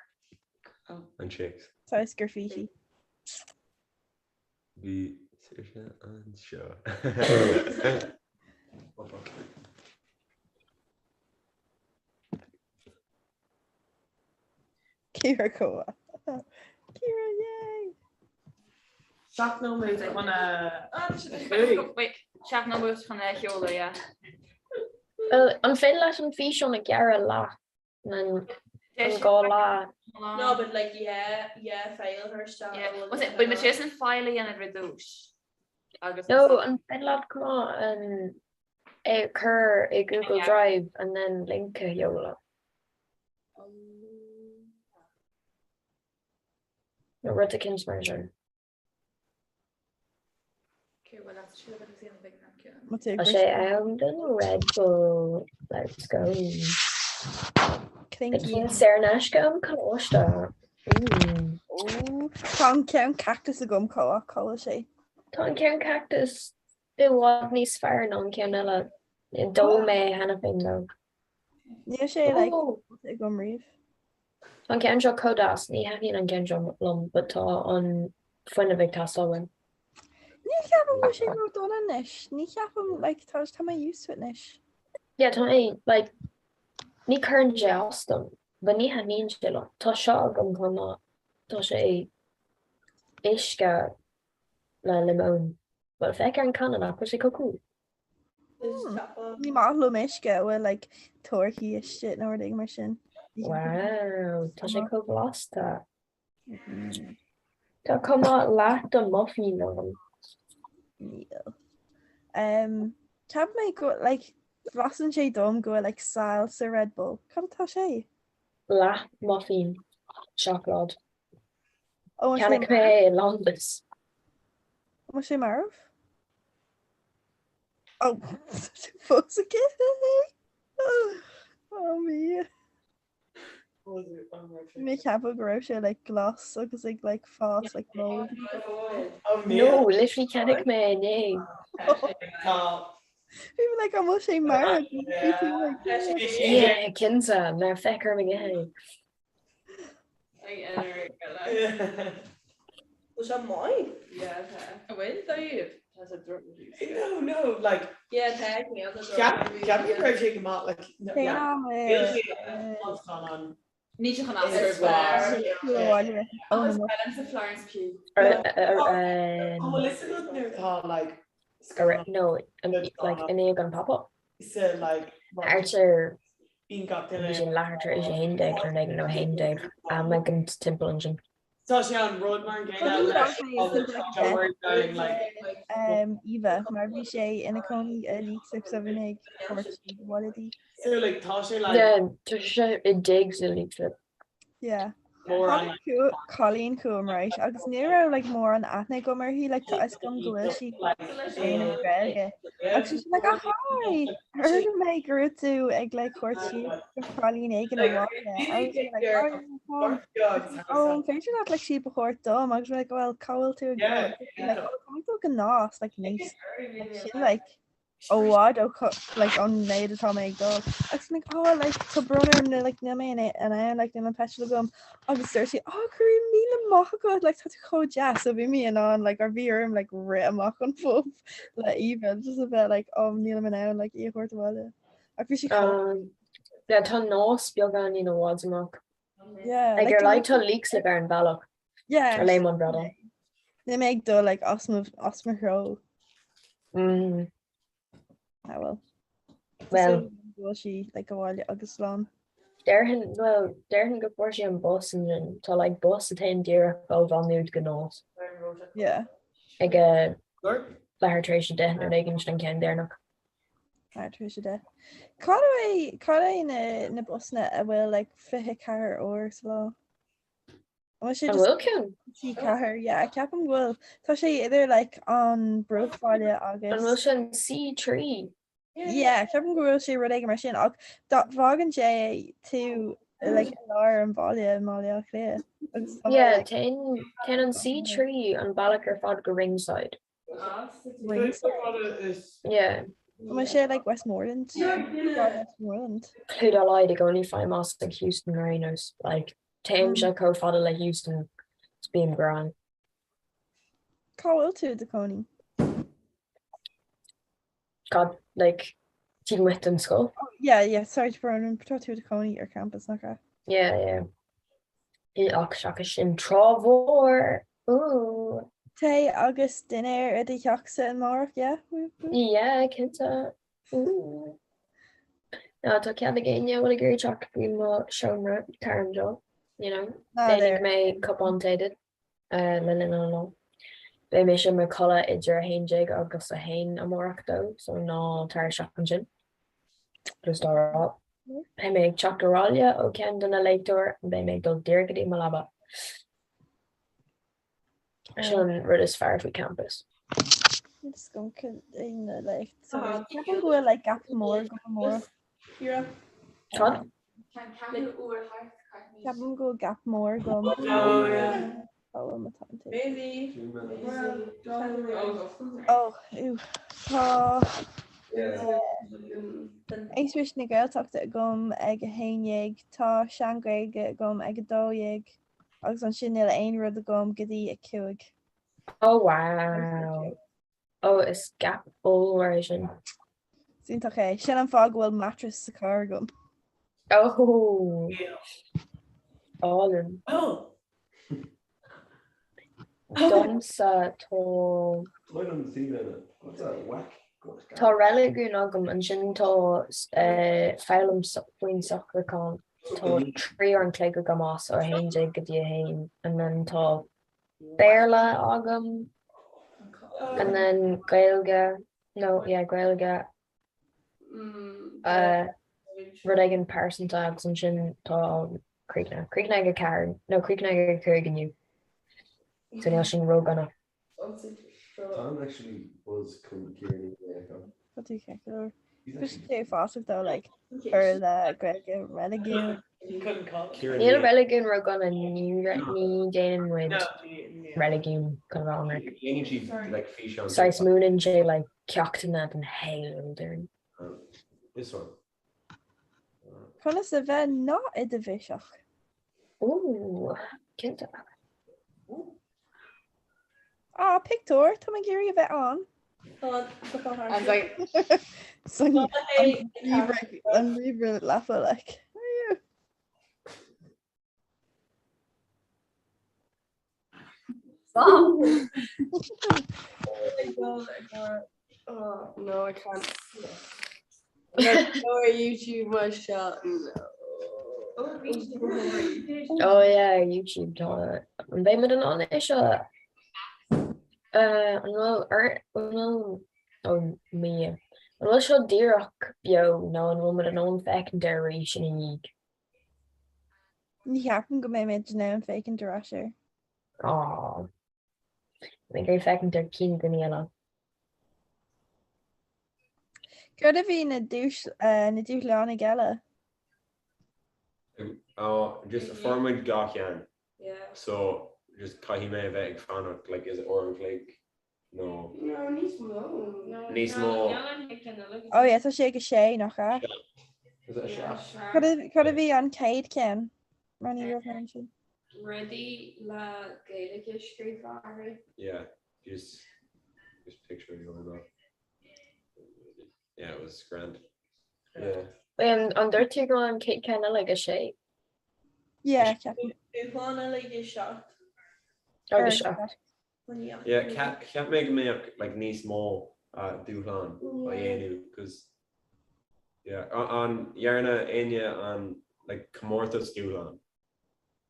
And chicks. Saghas graffiti. Bhí Saoirse anseo. Oh, fuck. Ciara Coa. Ciara, yay! Seacht nóiméad chun a Wait, seacht nóiméad chun a sheoladh, yeah. Well, an féidir leat an físeán a ghearradh leath an an gá leath? No, but like yeah, yeah, file her stuff. Yeah, was it, but ma sé an file a dhéanamh ar dtús. Agus No, an féidir leat come on an é a chur i Google Yeah. Drive and then link a sheoladh. Nó rud eicínt mar sin. Okay, well, that's chill, but it's the big Má tá Tá sé am don Red Bull. Let's go. Clinky. Cinn saor in aisce am coláiste. Mm. Ó, Tá an ceann cactus agam cá cá sé. Tá an ceann cactus i bhfad níos fearr ná an ceann eile. D'ól mé cheana féin though. Níl sé like Oh. agam riamh. Tá an ceann seo chomh deas, ní thaitníonn an ceann seo liom, but tá an fuinneamh ag teastáil uaim. Ní cheapaim go bhfuil sé ró-dona anois. Ní cheapaim like tá tá mé used to it anois. Yeah, tá mé like ní chuireann sé as dom, but ní thaitníonn sé liom. Tá seo agam chomh maith. Tá sé uisce le liomón. But féach ar an canna nach bhfuil sé chomh cool. Ní maith liom uisce a bhfuil like torthaí istigh nó rud éigin mar sin. Wow, tá sé chomh blasta. Tá cuma leath de muffin agam. Níl. Um, Ceap mé go like blasann sé dom go bhfuil like saill sa Red Bull. Cad atá sé? Leath muffin seacláid. Ó, an sé Cheannaigh mé é i Londis. An bhfuil sé marbh? Ó, fós aici? Ó mí. Mé ceapadh go raibh sé like glas agus ag like fás like mold. No, literally cheannaigh mé é inné. Bhí mé like an bhfuil sé marbh? Bhí tú like Yeah, cinnte, mar féach orm ag ithe. Was sé maith? Yeah, tá. An bhfuil daoibh? Tá sé drop No, no, like Yeah, tá mé an Ceap ceap go raibh sé go maith like no, Cén yeah. am é? Níl sé an scannán. Ní sé chun as Is ar bhreá. Agus sa Florence Pugh. An bhfuil fhios agat nuair atá like Ar no, like i ndiaidh an pop-up. sa like Thart ar bíonn gach bhí duine sé leathuair tar éis a 11 nó ag nó 11 am ag timpeall ansin. Tá sé an rud mar an gcéanna leis agus don't worry darling like Um, Eva, mar bhí sé ina cónaí i Leixlip so bhí mé ag tabhairt abhaile di. so like tá sé like Yeah, tá sé i digs i Leixlip. Yeah. Tháinig cailín chugam right agus ní raibh like mórán aithne agam uirthi like tá fhios agam go bhfuil sí ag déanamh Gaeilge agus bhí sí like oh hi chuala mé go raibh tú ag like tabhairt síob do chailín éigin abhaile agus bhí like oh yeah oh an féidir leat like síob a thabhairt dom agus bhí like well cá bhfuil tú ag dul like oh tá mé ag dul go Nás like níos like sin like i bhfad ó like an méid atá mé ag dul. Agus like oh like tá brón orm nó like níl mé in ann like níl an petrol agam agus dúirt sí oh go raibh míle maith agat like tá tú chomh deas so bhí mé in ann like or bhí orm like rith amach an pub le Aoibhe just a bheith like oh nílim in ann like í a thabhairt abhaile. Ach bhí sí chomh Um, yeah, tá Nás beagáinín i bhfad amach. Yeah, Like like, ar a laghad tá Leixlip ar an bhealach. Yeah. Ar Léim an Bhradáin. Níl mé ag dul like as mo as mo threo. Mm. Ah well. Well. Go bhfuil sí like abhaile agus slán. Déarfainn, well, déarfainn go bhfuair sí an bus ansin. Tá like bus a théann díreach ó Mhaigh Nuad go Nás. Yeah. Ag a leathuair tar éis a 10 nó rud éigin sin an ceann deireanach. Leathuair tar éis a 10. Cad é cad é na na busanna a bhfuil like 24 uair sa lá? An bhfuil ceann? C4, yeah, ceapaim go bhfuil. Tá sé idir like an Bruachbhaile agus. An bhfuil sé an C3? Yeah, ceapaim go bhfuil sé rud éigin mar sin ach dá bhfágann sé tú like i lár an bhaile i mBaile Átha Cliath. Agus tá mé, Yeah, like, téann téann an C3 an bealach ar fad go Ringside. Ringside. Yeah. An bhfuil sé like Westmoreland? Westmoreland. Clue dá laghad i gcónaí faighim as ag Heuston ar aon nós. Like, téimse chomh fada le Heuston is bím grand. Cá bhfuil tú i do chónaí? Cad, like, taobh amuigh den scoil? Oh, yeah, yeah, sorry Bronwyn, tá tú i do chónaí ar campus, nach ea? Yeah, yeah. Ach seachas sin Trá Mhór! Ooh! Tae agus dinnéar i do theachsa amárach, yeah? Yeah, cinnte. Ooh. Ná tá cead ag éinne a bhfuil ag iarraidh teacht go mo seomra tar anseo, you know. Déanfaidh mé cupán tae duit le linn an lae. Beidh mise i mo chodladh idir 11 agus 1 amárach though, so ná tar isteach ansin. Just á rá. Beidh mé ag teacht abhaile ó ceann de na léachtóir, beidh mé ag dul díreach go dtí mo leaba. Sin an rud is fearr faoi campus. Ceapaim go bhfuil like gap mór agam amárach. Cad? Ceapaim go bhfuil gap mór agam. Ó, tá Aosrís na Gaeltachta agam ag 11, tá Sean-Ghaeilge agam ag 12. Agus ansin níl aon rud agam go dtí a 5. Oh wow. Oh is gap ollmhór é sin. Is iontach é. Sin an fáth go bhfuil mattress sa charr agam. Oh! Álainn. Domsa tá. Tá reiligiún agam, ansin tá foghlaim faoin socrúchán, tá 3 uair an chloig agam as ó 11 go dtí 1, and then tá Béarla agam, and then Gaeilge, no, yeah, Gaeilge, rud éigin pearsanta agus ansin tá críochnaithe, críochnaithe ag 4, no, críochnaithe ag 5 inniu, so níl sin ródhona. Tá actually buzz chun Ciara Ní É agam. Tá tú ceart go leor. Bhí sé fásamh though like Béarla Gaeilge reiligiún. Níl reiligiún ródhona ní ní déanann muid reiligiún chun a bheith ionraic. Déanann siad like físeán. Saghas múineann sé like ceachtanna den shaol dúinn. This one. Conas a bheith not i do bhiseach? Ooh, cinnte. Ah, pictiúr, tá mé ag iarraidh a bheith ann. An ríomhaire leapa like. Oh, no, I can't. Go ar YouTube mar seo. Oh yeah, YouTube tá an mbeidh muid in ann é seo an bhfuil ar an bhfuil ó mí an bhfuil seo díreach beo nó an bhfuil muid in ann féachaint air arís ina dhiaidh? Ní cheapaim go mbeidh mé in ann féachaint ar ais air. Aww. Mé ag iarraidh féachaint ar cinn daoine eile. Céard a bhí na dúis na dúshlánaigh eile? Oh, just fuair muid dhá cheann. So just caithfidh mé a bheith ag fanacht like is uair an chloig nó No, níos mó. Níos mó. Oh yeah, tá sé ag a sé nach ea? Is it a seacht? Cad a cad a bhí an chéad ceann? Mar ní raibh mé ansin. Rudaí le Gaeilge scríofa orthu. Yeah, just just picture you all Yeah, it was grand. Yeah. Wait, an dúirt tú go bhfuil an chéad ceann eile ag a sé? Yeah, ceapaim. Dúshlán eile ag a seacht. Ag a seacht. Yeah, cheap mé go mbeadh like níos mó dúshlán á dhéanamh cos yeah, an dhearna éinne an like comórtas dúshlán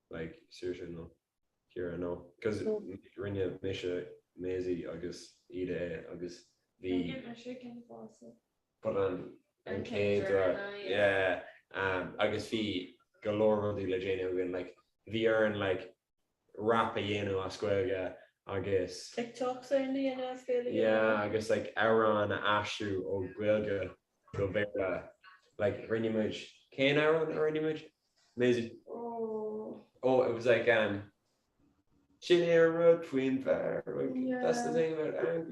like Saoirse nó Ciara no cos rinne mise Maisie agus Íde é agus bhí Rinne mise ceann fosta. but an an chéad yeah um, agus bhí go leor rudaí le déanamh againn like bhí orainn like rap a dhéanamh as Gaeilge agus. TikToks a dhéanamh as Gaeilge. Yeah agus like amhrán a aistriú ó Ghaeilge go Béarla. Like rinne muid, cén amhrán a rinne muid? Maisie? Oh. Oh it was like um Sin é an rud faoin bhfearg, like that's the thing about anger.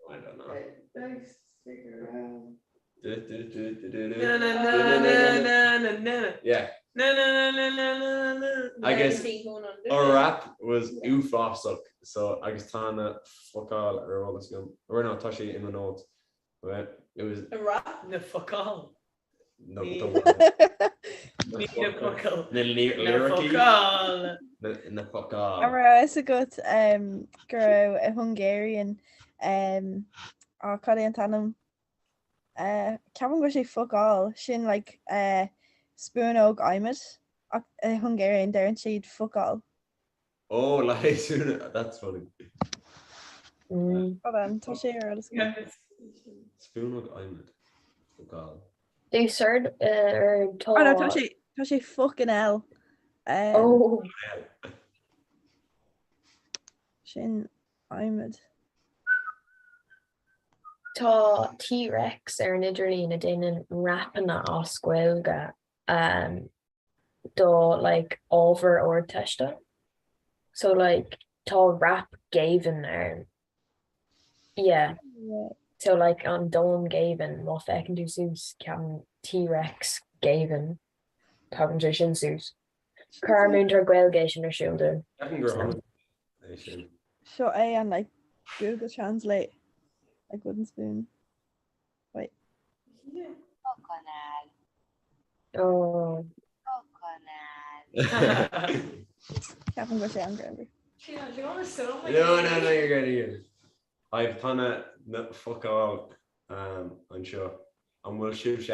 I don't know. Beidh stick around. Na na na na na na. Yeah. Na na na na na na na. Agus our rap was uafásach so agus tá na focail ar eolas agam. Or no, tá sé i mo notes. But it was A rap na focail. No, the word. Ní na focail. Na lyricí. Na focail. Na focail. An raibh a fhios agat um, go raibh a Hungarian um, á cad é an t-ainm Uh, ceapaim go bhfuil sé focal, sin like uh, spúnóg adhmaid ach i Hungarian deireann siad focal. Oh, like, that's funny. Mm. Hold on, tá sé ar eolas agam. Spúnóg adhmaid, focal. Do sir ar tá. Oh no, tá sé tá sé fucking L. Um, Oh. Sin adhmad. Tá T-Rex ar an idirlíon a déanann rapanna as Gaeilge do like ábhar Ardteiste. So like tá rap géibhinn ann. Yeah. So like an domhan géibhinn má féachann tú suas ceapaim T-Rex géibhinn tagann sé sin suas. Chuir ár múinteoir Gaeilge é sin ar siúl dúinn. Ceapaim gur tháinig é sin. Seo é an like Google Translate like wooden spoon. Wait. Oh. Ceapaim go sé an grammar. No, no, no, you're good, you're good. I've tá na na focail um, anseo. An bhfuil sibhse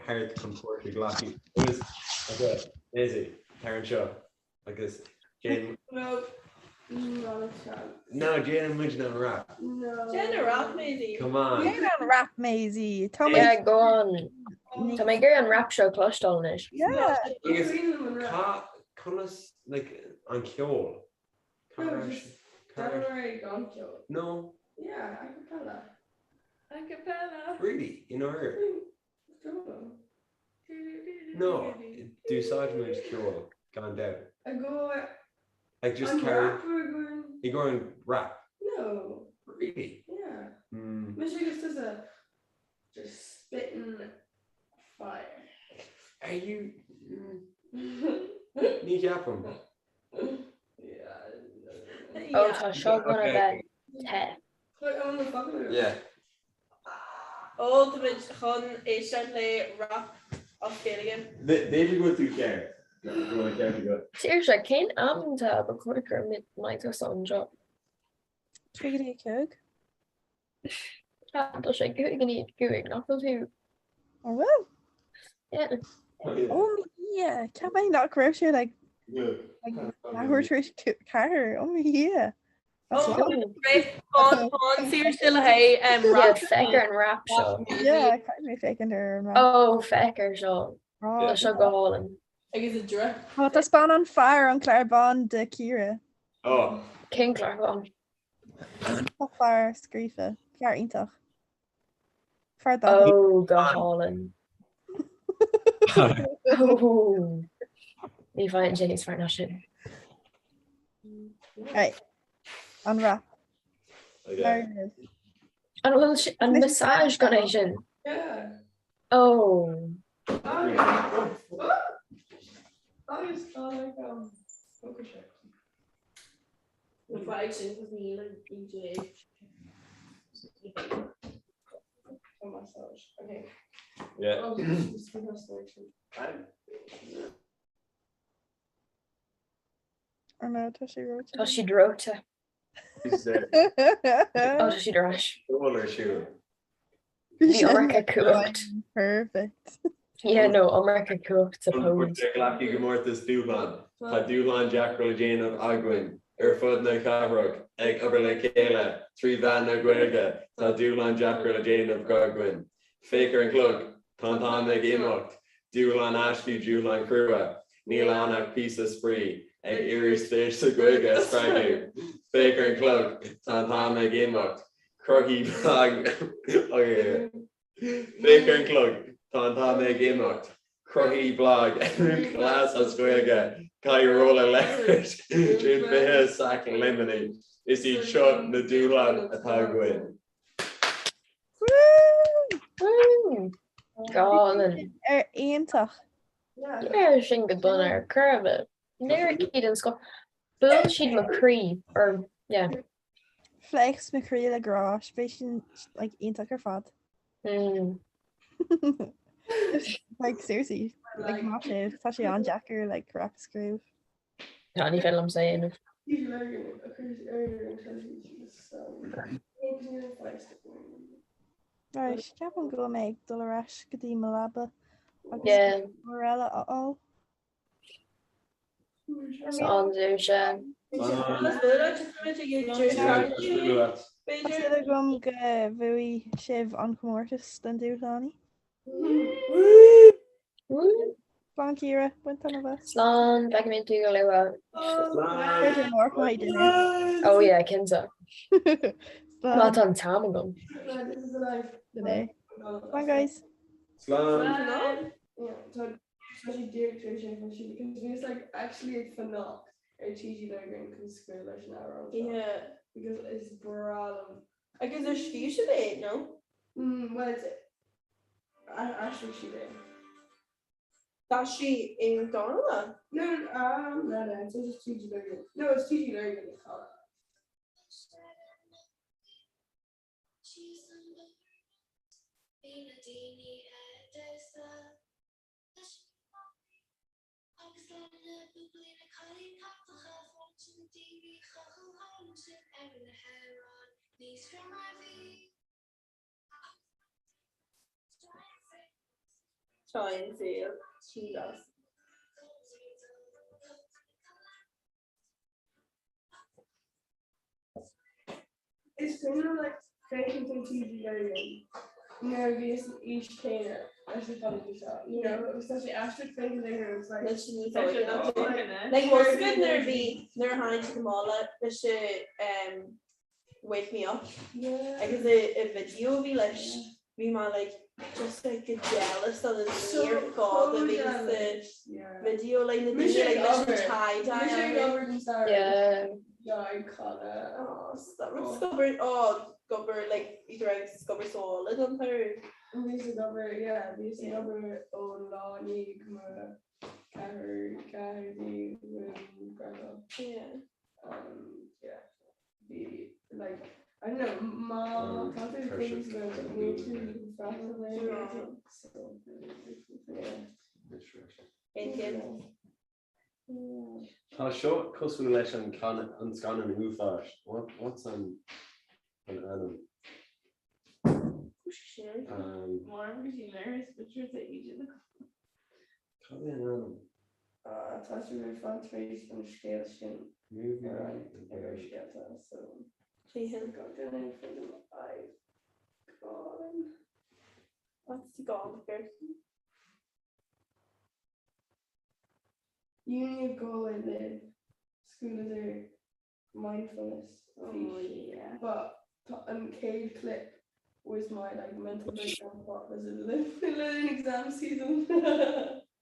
thart chun páirt a ghlacadh? Agus okay, Maisie, tar anseo agus déan No. No, No, déanann muid an rap. No. Déan an rap, Maisie. Come on. Déan an rap, Maisie. Tá mé Yeah, go on. Tá mé ag iarraidh an rap seo a chloisteáil anois. Yeah. Agus cá conas like an ceol? Cá No, raibh just sé- cá raibh- Don't gan ceol. No, Yeah, a cappella. A cappella. really, in order. Don't know. No, d'úsáid muid ceol gan dabht. I go Like just an carry rap we're going. i gcomhair an rap. No. Really? Yeah. Mm. Mise agus tusa just spitting fire. Are you mm, Ní cheapaim. Yeah. Ó tá seo gonna bheith te. Put on the fucking Yeah. Ó tá muid chun éisteacht le rap as Gaeilge. B'fhéidir go bhfuil tú ceart. Go bhfuil an ceart agat. Saoirse, cén am tá ba chóir go mbeidh tusa anseo? 35. Tá sé 4:55, nach bhfuil tú? An bhfuil? Yeah. Oh mo Dhia, cheap mé nach raibh sé like leathuair tar éis 4. Oh mo Dhia. Saoirse le haghaidh rap. Féach ar an rap seo. Yeah, caithfidh mé féachaint ar an rap. Oh, féach ar seo. Tá seo go hálainn. Agus a druth. Tá taispeáin an fear an clár bán do Ciara. Oh. Cén clár bán? Tá fear scríofa. Fear iontach. Fear Dáithí. Ó, go hálainn. Ó. Ní bhfaigheann sé níos fearr ná sin. Right. An rap. An bhfuil an massage gun é sin? Yeah. Oh. Agus tá like um focus sé. Na fáidh sin cos níl an DJ. Tá massage. Okay. Yeah. Oh, just give us like some. Or no, tá sé reoite. Tá siad reoite. Ó tá siad ar ais. Ceol ar siúl. Bhí iomarca cumhacht. Perfect. Yeah, no, iomarca cumhacht sa pose. Glacadh i gcomórtas dúshlán. Tá dúshlán deacair le déanamh againn ar fud na cathrach ag obair le chéile trí mheán na Gaeilge. Tá dúshlán deacair le déanamh againn. Féach ar an chlog, tá an t-am ag imeacht. Dúshlán aisteach, dúshlán crua. Níl ann ach píosa spraoi, ag iarraidh spéis sa Ghaeilge a spreagadh. Féach ar an chlog, tá an t-am ag imeacht. Cruthaigh blag Féach ar an chlog, tá an t-am ag imeacht. Cruthaigh blag glas as Gaeilge, caith rolla leithris, déan 20 sac Luimnigh. Is iad seo na dúshláin atá againn. Ar iontach. Yeah, sin go dona ar chor ar bith. Liricí den scoth. Bhuail siad mo chroí or yeah. Phléasc mo chroí le grá, bhí sin like iontach ar fad. Mm. Like seriously, like maith sibh, tá sé an-deacair like rap a scríobh. Tá ní féidir liomsa é a dhéanamh. Right, ceapaim go bhfuil mé ag dul ar ais go dtí mo leaba agus Yeah. uair eile a fháil. Slán Saoirse. Tá súil agam go bhuafaidh sibh an comórtas den dúshlánaí. Slán Ciara, bain taitneamh as. Slán, feicfidh mé tú go luath. B'fhéidir amárach le haghaidh dinnéar. Oh yeah, cinnte. Má tá an t-am agam. Sin é. Slán guys. Slán. Tá sé díreach tar éis é freisin because bhíos like actually ag fanacht ar TG Lurgan chun scaoileadh leis an amhrán seo. Yeah. Because is breá liom. Agus ar scríobh siad é, no? Mm, well it's aistrigh siad é. D'aistrigh Aodh Mac Donncha? No, um, no, no, it's just TG Lurgan. No, it's TG Lurgan it's called. Agus lena buachaillí na cailíní cachtacha fáilte na daoine chucu ansin ar na hamhráin níos fearr mar bhí. Trying to cheat us. Is cuimhin like féachaint ar TG Lurgan nuair a bhíos san aois chéanna leis na cailíní seo, you know, agus tá sé aisteach féachaint orthu agus like Leis an níos óige. Like was good nuair a bhí nuair a tháinig siad amach leis um, Wake Me Up agus an video a bhí leis bhí mé like just like go jealous do na daoine ar fad a bhí sa video like na daoine like leis an tie dye Scobar oh gobar like bhí tú ag scobar sála don toir. Bhí sa gobar yeah bhí sa gobar ón lá ní go ceathair ceathair dí Yeah. Um, yeah. Bhí like I don't know má tá tú ag féachaint go níl tú freastal air so yeah. Tá seo cosúil leis an an scannán uafáis. What, what's an an ainm? Um, Cad é an ainm? Tá sé ar fad tar éis an scéal sin ar an ar scéalta so gach duine faoi I've gone. What's the gone person? Uni of Galway linn scaoileadar mindfulness Oh yeah. But tá an chéad clip was my like mental breakdown part was in linn exam season.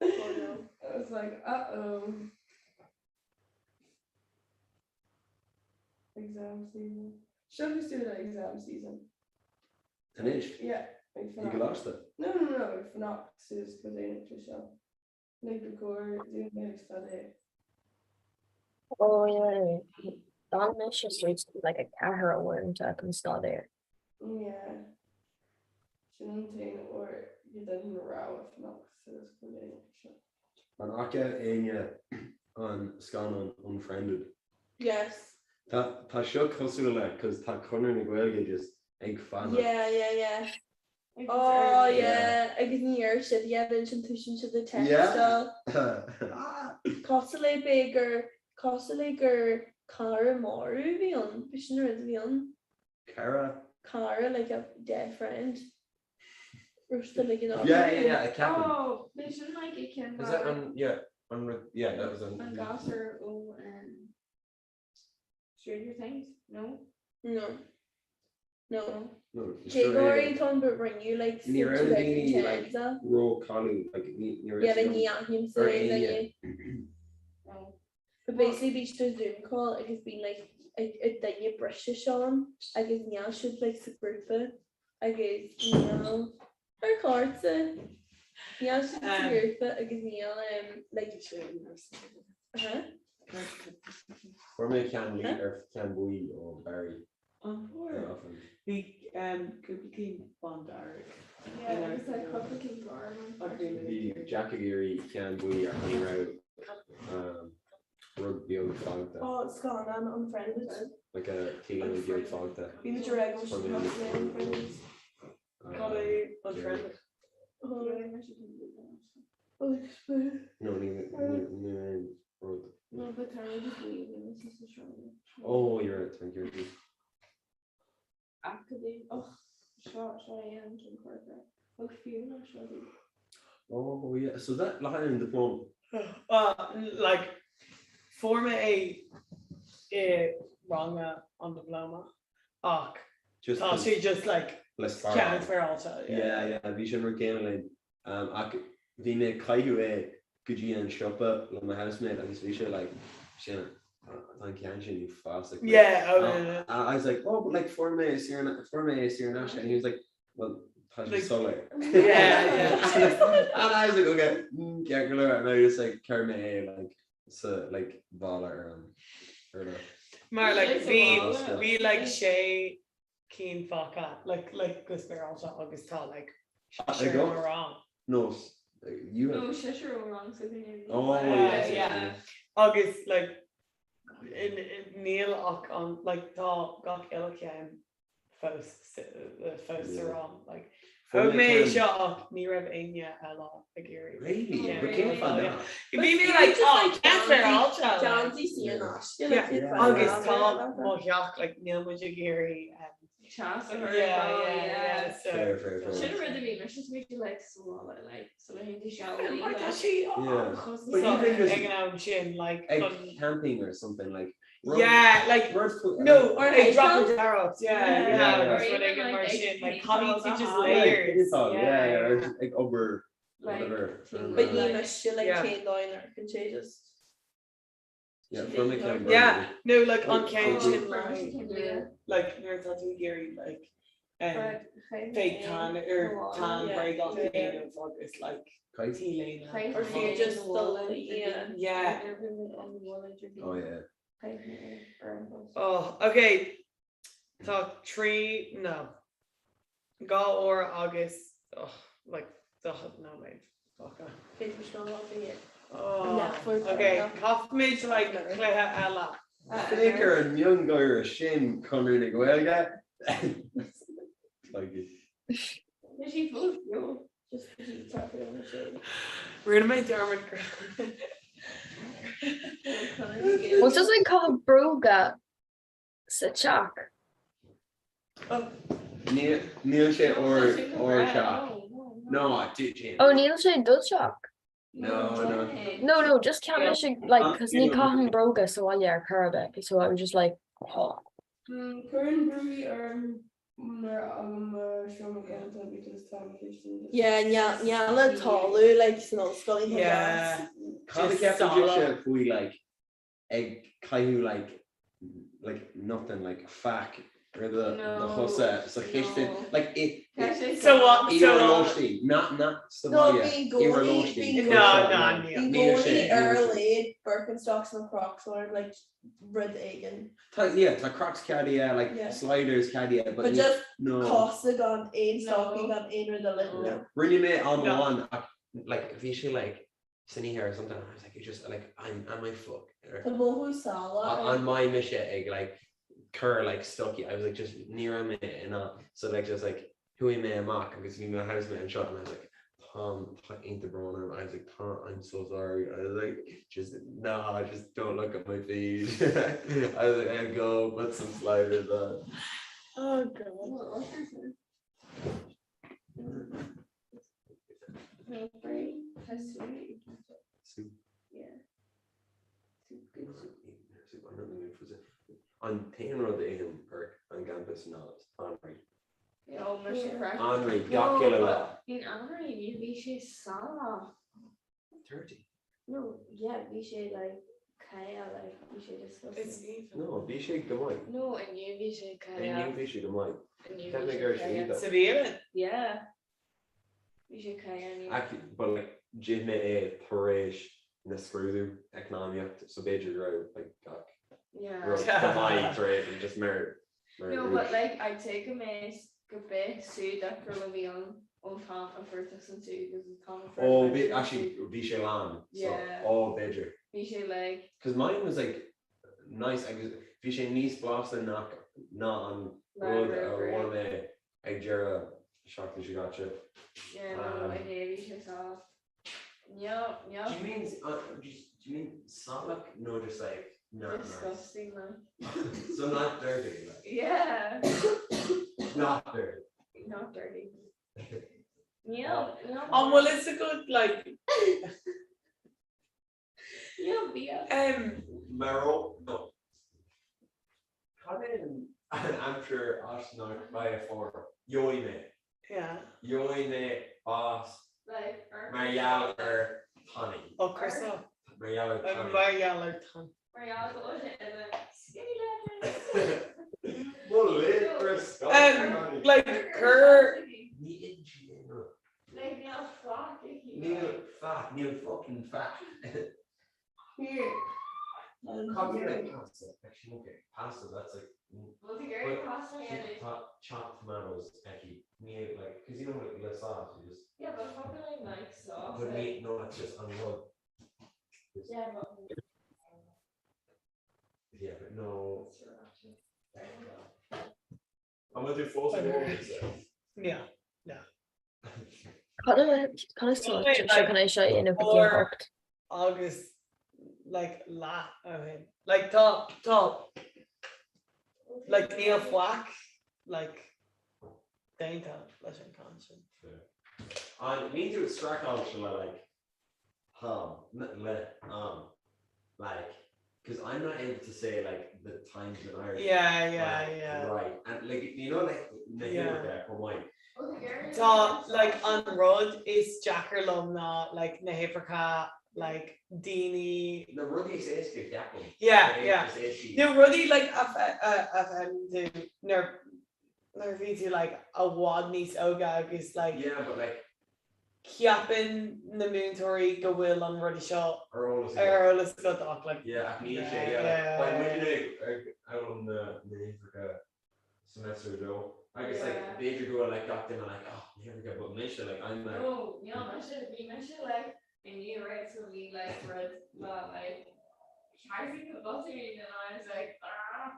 Oh no. I was like, uh-oh. Exam season. Seo cosúil le exam season. Anois? Yeah. Ag I fanacht. gcoláiste? No, no, no, ag fanacht suas go déanach le seo. Like ba chóir dúinn bheith ag staidéar. Oh yeah. D'fhan mise suas like 4 uaireanta chun staidéar. Yeah. Sin an t-aon uair go ndéanfainn rogha fanacht suas go déanach seo. An fhaca éinne an scannán Unfriended? Yes. Tá tá seo cosúil le cos tá Conradh na Gaeilge just ag fanacht. Yeah, yeah, yeah. Oh yeah, agus ní ar siad yeah bíonn sin tuiseann siad ag textáil. Cosúil le b'é gur cosúil le gur cara marbh a bhí ann, b'shin an rud a bhí ann. Cara? Cara like a dead friend. Rusta like an Yeah, yeah, yeah, ceapaim. Oh, b'é sin like a ceann Is that an yeah, an rud yeah, that was an. An gasúr ó um, Stranger Things? No? No. No. No, Cé go raibh Tom but rinneadh like Ní raibh na daoine like ró-cháiliúil like ní ní raibh Yeah, like ní aithním ar sa éinne. duine. But basically bhí siad ar Zoom call agus bíonn like ag ag duine briseadh seo ann agus níl siad like sa grúpa agus níl ar cárta níl siad sa grúpa agus níl um like Huh? Fuair mé ceann liath ar cheann buí ó Barry. An bhfuair? Bhí cúpla cinn bándearg. Yeah, agus like cúpla cinn gorm. Bhí Jack ag iarraidh ceann buí ach ní raibh rud beag fágtha. Oh, scannán Unfriended. Like a t-léine beag fágtha. Bhí muid ar ag Unfriended. Cad é Unfriended? No, ní ní rud. No, but tá rud buí agus is seo. Oh, you're right, thank you. Academy, och, seo seo é an cinn corcra. Ach fiú ná seo í. Oh, yeah, so that le haghaidh an diploma. Uh, like, fuair mé é i ranga an diploma ach Just tá 'cause sé just like le ceann spáráil. spáráilte, yeah. Yeah, yeah, bhí sin rud céanna linn. Um, ach bhí mé ag caitheamh é go dtí an siopa le mo housemate agus bhí sé like, sin, tá an ceann sin uafásach. Yeah, oh, yeah, yeah. I was like, oh, but like fuair mé saor in- fuair mé é saor in aisce and he was like, well, tá sé Like- soiléir. Yeah, yeah. And I was like, okay, mm, ceart go leor. And I was like, chuir mé é like sa like mhála ar an urlár. Mar like bhí Bosca. bhí like sé cinn fágtha like like go spéireáilte agus tá like seisear Ag ó rang. No, you have. No, seisear ó rang s'againne. Oh, Yeah, yes, yes, yeah. yes. Agus like in, in, níl ach an like tá gach uile cheann fós fós sa rang. Like Fuair thóg mé mé é ceann- seo ach ní raibh éinne eile ag iarraidh. Really? Yeah. But cén fáth ná? Bhí mé like oh ceann spéireáilte. Geansaí saor in aisce, like, Yeah. cén fáth Agus ná? tá mo theach like níl muid ag iarraidh um, Teas a chur Yeah, ar fáil, yeah, yeah. yeah, so- Fair, fair, fair. Sin rud a bhí mise to make like sula like sula théann tú seal Mar tá sé Yeah. an-chostasach But even just- ag an am sin like Ag chun- camping or something like. rud- Yeah, like rud fu- no, Or ag drop paintball. the arrows, yeah, Yeah. yeah, Yeah. agus Or rud even, éigin like, mar ag sin, like paintball caithfidh tú just the Yeah, layers. paintball, yeah, yeah, or yeah. just ag obair, Like, whatever. thing. But ní Like- mise like Yeah. cén dóigh ar an sé just. Yeah, fuair mé ceann Yeah, no, like an Oh, ceann oh, sin oh, like yeah. like nuair atá tú ag iarraidh like um, But fake tan or tan Yeah. bréagach a Yeah. dhéanamh agus like Kite? t-léine. Or fiú just the yeah. Yeah. Oh yeah. Oh, okay. Tá trí no. 2 uair agus oh, like 40 nóiméad fágtha. Féadfaidh sé lá bhí. Oh, okay, caithfimid like cluiche eile. Féach ar an miongháire sin Conradh na Gaeilge. Like it. Tá sí fós beo. Just go dtí ceapadh an sé. Rinne mé dearmad gur. Bhfuil tusa ag caitheamh bróga sa teach? Níl sé ár teach. No, did Ó níl sé do theach. No, no. No, no, just cheap mise like, cos ní chaithim bróga sa bhaile ar chor ar bith, so I was just like, oh. Cuireann brú orm nuair a fhágaim mo seomra déanta because tá mo chistin just. Yeah, níl le tarlú like san ollscoil Yeah. Cad a cheapann sibhse faoi like ag caitheamh like like nothing like faic ar do do chosa sa chistin like i So what i so ar lóistín not not sa No, bhaile bíonn i ar gcónaí lóistín bíonn No, gcónaí no, níl. bíonn Níl sé, gcónaí ar níl a sé. laghad Birkenstocks nó Crocs orm like rud éigin. Tá yeah tá Crocs ceadaithe like Yeah. sliders ceadaithe but But ní just no. cosa gan aon stocaí No. gan aon rud eile no. Rinne mé am No. amháin ach like bhí sé like san oíche or something and I was like, you just like I'm am I fuck Tá mothú salach an mbeidh mise ag like cur like stocaí I was like just ní raibh mé in ann so like just like chuaigh mé amach agus bhí mo housemate anseo and I was like Tom tá iontach brón orm I was like Tom I'm so sorry I was like just nah just don't look at my feet I was like I'll go put some sliders on Oh God. Soup. An t-aon rud a ithim ar an gcampas ná anraith. Anraith gach uile lá. Bhí anraith, bhí sé salach. Dirty. No, yeah, bhí sé like caol, like bhí sé disgusting. No, bhí sé go maith. No, inniu bhí sé caol. Inniu bhí sé go maith. Inniu Cheap bhí mé sé go raibh sé caol. iontach. Sa bhialann? Yeah. Bhí sé caol inniu. Actually, but like d'ith mé é tar éis na scrúdú eacnamaíocht, so b'fhéidir go raibh like gach Yeah. rud go maith tar éis and just mar mar No, but like I'd say go mbeidh go mbeidh sú difriúil a bhí ann ón t-am a fuair tusa an sú agus an t-am a fuair Oh, mise bhí, an actually, sú. bhí sé lán, so, Yeah. oh, b'fhéidir. Bhí sé like. Cos mine was like nice agus bhí sé níos blasta ná ná an Ná rud roimh a ré. bhain mé ag deireadh seachtain seo caite. Yeah, no, Um, inné bhí sé salach. Níl, níl. Do you mean, uh, do you, do you mean salach? No, just like not nice. Disgusting, like. So not dirty, like. Yeah. Not dirty. Not dirty. Níl, níl. An bhfuil fhios agat like Níl bia. Um, Maro, no. Cad é an aimsir as nach mbeidh fuar? Gheobhaidh mé. Yeah. Gheobhaidh mé bás Like, ar- mar gheall ar tanaí. Ó, croissant. Mar gheall ar tanaí. Mar gheall ar tanaí. Mar gheall go bhfuil sé ina skinny letters. Mo léir scoth Um, tanaí. like cur Ní itheann sí aon rud. Like, níl faic aici. Níl faic, níl fucking faic. Here. Cad é like pasta? Actually, okay, pasta, that's like Bhfuil tú ag iarraidh pasta a dhéanamh? Tá chopped tomatoes aici. Ní like, cause you know like le sauce, you just Yeah, but fucking like nice sauce. But like- ní, no, it's just an rud. Yeah, but Yeah, but no. An bhfuil tú fós ag ól, Lisa? Yeah, yeah. Conas tá seo chun é seo a dhéanamh go dtí a hocht? Agus like leath ó shin. Like tá tá like níl faic like déanta leis an gcaint sin. An mbíonn tú ag streachailt le like ham le am like because I'm not able to say like the times in Irish. Yeah, yeah, like, yeah. Right. And like you know like na Yeah. huimhreacha chomh maith. Tá like an rud is deacair liom ná like na huimhreacha like daoine. Na rudaí is éasca ceapaim. Yeah, Na yeah. is éasca. Na rudaí like a a fheiceann tú nuair nuair a bhí tú like i bhfad níos óga agus like Yeah, but like ceapann na múinteoirí go bhfuil an rud seo ar eolas ar eolas agat ach like Yeah, ach níl sé, yeah. Yeah. Beidh muidne ag foghlaim na n-uimhreacha semester 2 agus like Yeah. b'fhéidir go bhfuil like gach duine like oh na huimhreacha but mise like I'm like No, níl mise, bhí mise like inniu right so bhí like rud le like ceartaí na botúin and I was like ah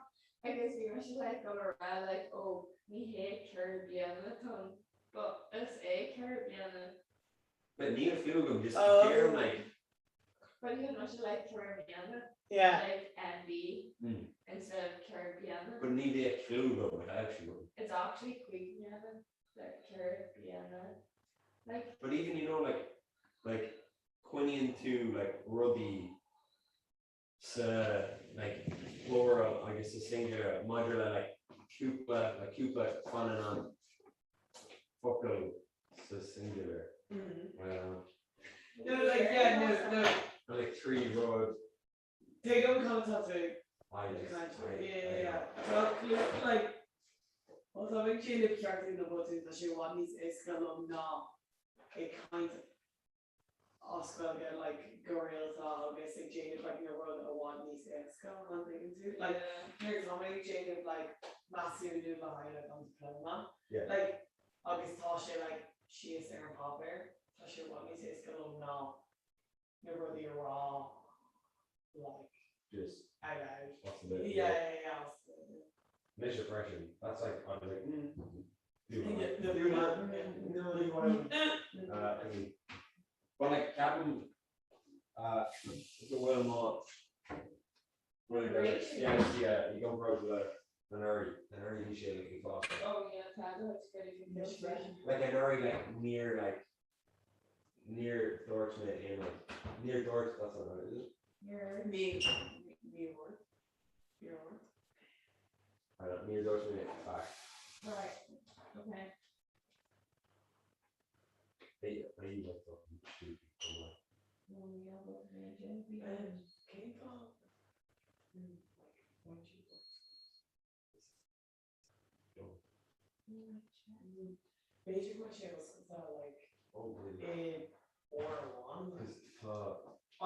agus bhí mise like ag rá like oh ní hé 4 bliana atá ann but is é 4 bliana. But níl clue agam just Oh. deirim like But bhí mise like 4 bliana Yeah. like MB mm. instead of 4 bliana. But ní bheadh clue agam like I actually wouldn't. It's actually 5 bliana like 4 bliana like But even you know like like coinníonn like rudaí sa like plural agus sa singular maidir le like cúpla like cúpla fanann an focal sa singular. Well, No, like, yeah, no, no. Like 3 rud. Tuigim cad atá tú I just, ag caint I, faoi. Yeah, yeah, I, yeah. Tá clú- like, má tá mé ag déanamh ceartú na botún, tá sé i bhfad níos éasca liom ná ag caint as Gaeilge like go rialta agus ag déanamh like na rud i bhfad níos éasca, an dtuigeann tú? Like nuair atá mé ag déanamh like measúnú le haghaidh like an diploma, Yeah. like agus tá sé like síos ar an páipéar, tá sé i bhfad níos éasca liom ná na rudaí a rá like Just out loud. What's the bit? Yeah, yeah, yeah, yeah. Mise freisin. That's like I was like mm, do Yeah, that. no, Do that. yeah. No, do what I I mean, but like ceapaim uh, go bhfuil mo yeah, yeah, i gcomparáid le anuraidh, anuraidh bhí sé like uafásach. Oh yeah, tá that's great. Like anuraidh like níor like níor dúirt mé aon like níor dúirt that's not right, is it? Níor. Ní ní dúirt. Níor dúirt. I don't níor dúirt mé faic. Right. Okay. Hey, are you like fucking stupid? No, yeah, but Um, cén fáth like why do you B'fhéidir go bhfuil sé oscailte like Oh, really? i uair amháin Cos tá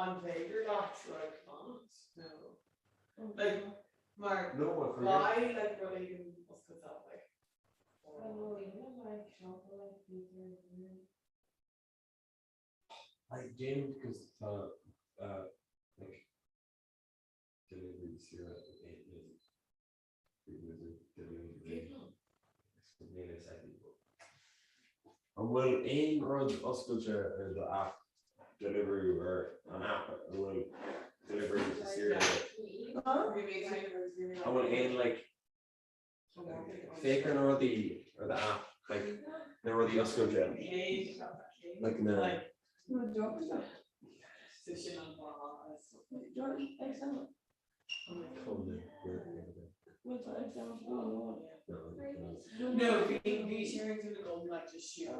An féidir leat like fanacht nó like mar No, I forget. beidh like rud éigin oscailte like uair amháin. I didn't because tá uh, like delivery saor An bhfuil aon rud oscailte ar do aip Deliveroo ar an aip a bhfuil Deliveroo saor air? An bhfuil aon like féach ar na rudaí ar do aip like na rudaí oscailte like na No, bhí bhí sé ar dúil agam like just siúl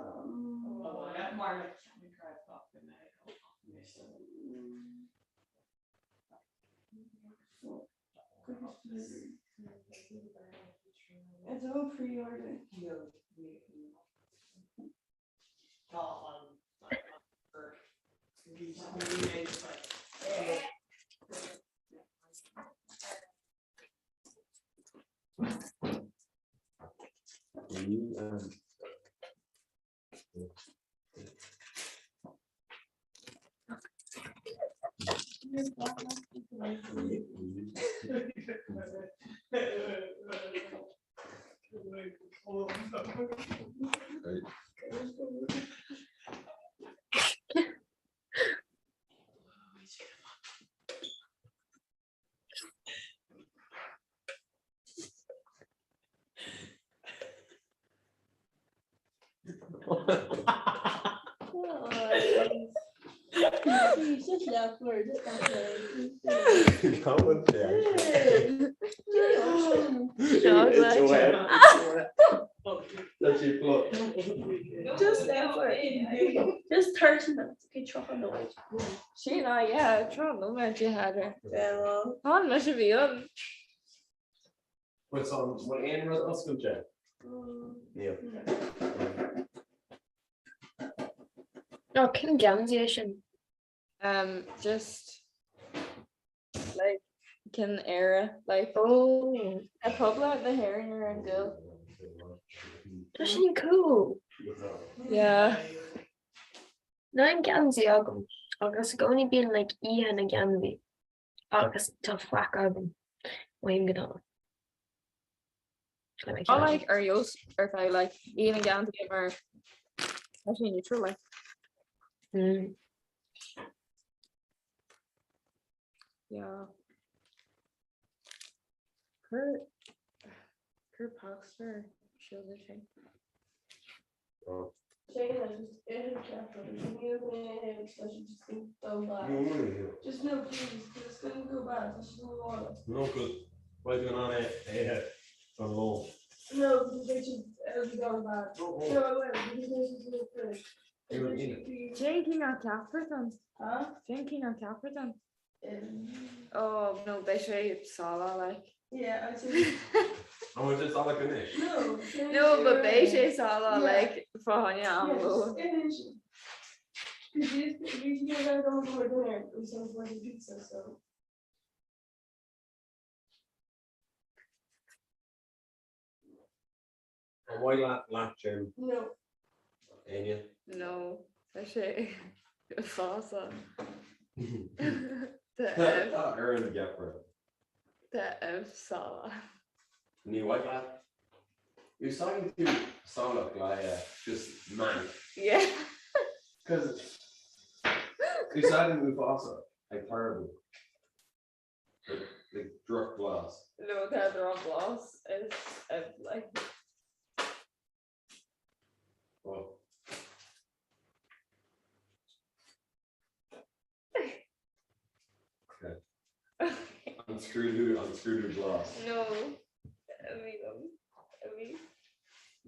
abhaile mar like cheap mé go raibh gach duine ag dul It's all pre-order. No, Tá an bhí bhí mé just like Were you um Just Just 30 minutes. Okay, 30 nóiméad. Sin á yeah, 30 nóiméad you had her. Tá leis a bhí an. Bhfuil san bhfuil aon rud oscailte? Níl. Ó, cén geansaí é sin? Um, just like cinn Éire like oh. Tá Poblacht na hÉireann ar an gcúl. Tá sin cool. Yeah. Níl aon geansaí agam agus i gcónaí bíonn like oíche na geansaí agus tá faic agam. Mothaím go dona. Tá like ar fheabhas ar feadh like oíche na geansaí mar tá sé neutral like. Mm. Yeah. Cuir cuir pastor siúl sin. Oh. No, cos beidh tú in ann é a ithe don lón. Cén cineál ceapaire atá ann? Cén cineál ceapaire atá ann? Oh no, beidh sé salach like. Yeah, I see. An bhfuil sé salach anois? No. No, but beidh sé salach like fá choinne am lóin. An mhaith leat leat Jim? No. Éinne? No, tá sé uafásach. Tá ar an gceapaire. Tá ubh salach. Ní mhaith leat? Úsáideann tú salach le just mank. Yeah. Cos úsáideann uafásach like terrible. Like drochbhlas. No tá drochbhlas is ubh like. Oh. Okay. An scrúdú an scrúdú blas. No. A bhí liom. A bhí.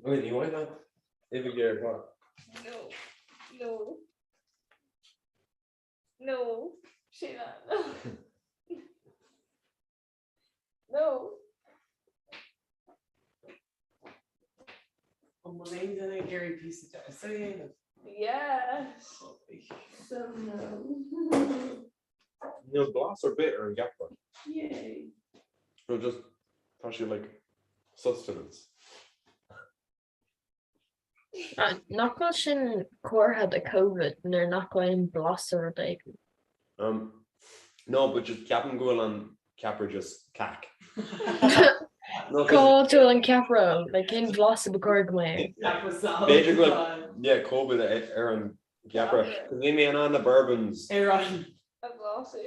Wait, ní mhaith leat uibhe géar what? No. No. No, Sheila, no. No. An bhfuil aon duine ag iarraidh píosa damhsa a dhéanamh? Yeah. So no. Níl blas ar bith ar an gceapaire. Yay. No, just tá sé like sustenance. Nach bhfuil sin comhartha de Covid nuair nach bhfuil aon blas ar rud éigin? Um, no, but just ceapaim go bhfuil an ceapaire just cac. No, Cá háit a bhfuil an ceapaire ann? Like, cén bhlas a ba chóir go mbeadh air? B'fhéidir go bhfuil, yeah, Covid ar an gceapaire. Cos bhí mé in ann na bourbons. Ar an. A bhlasú.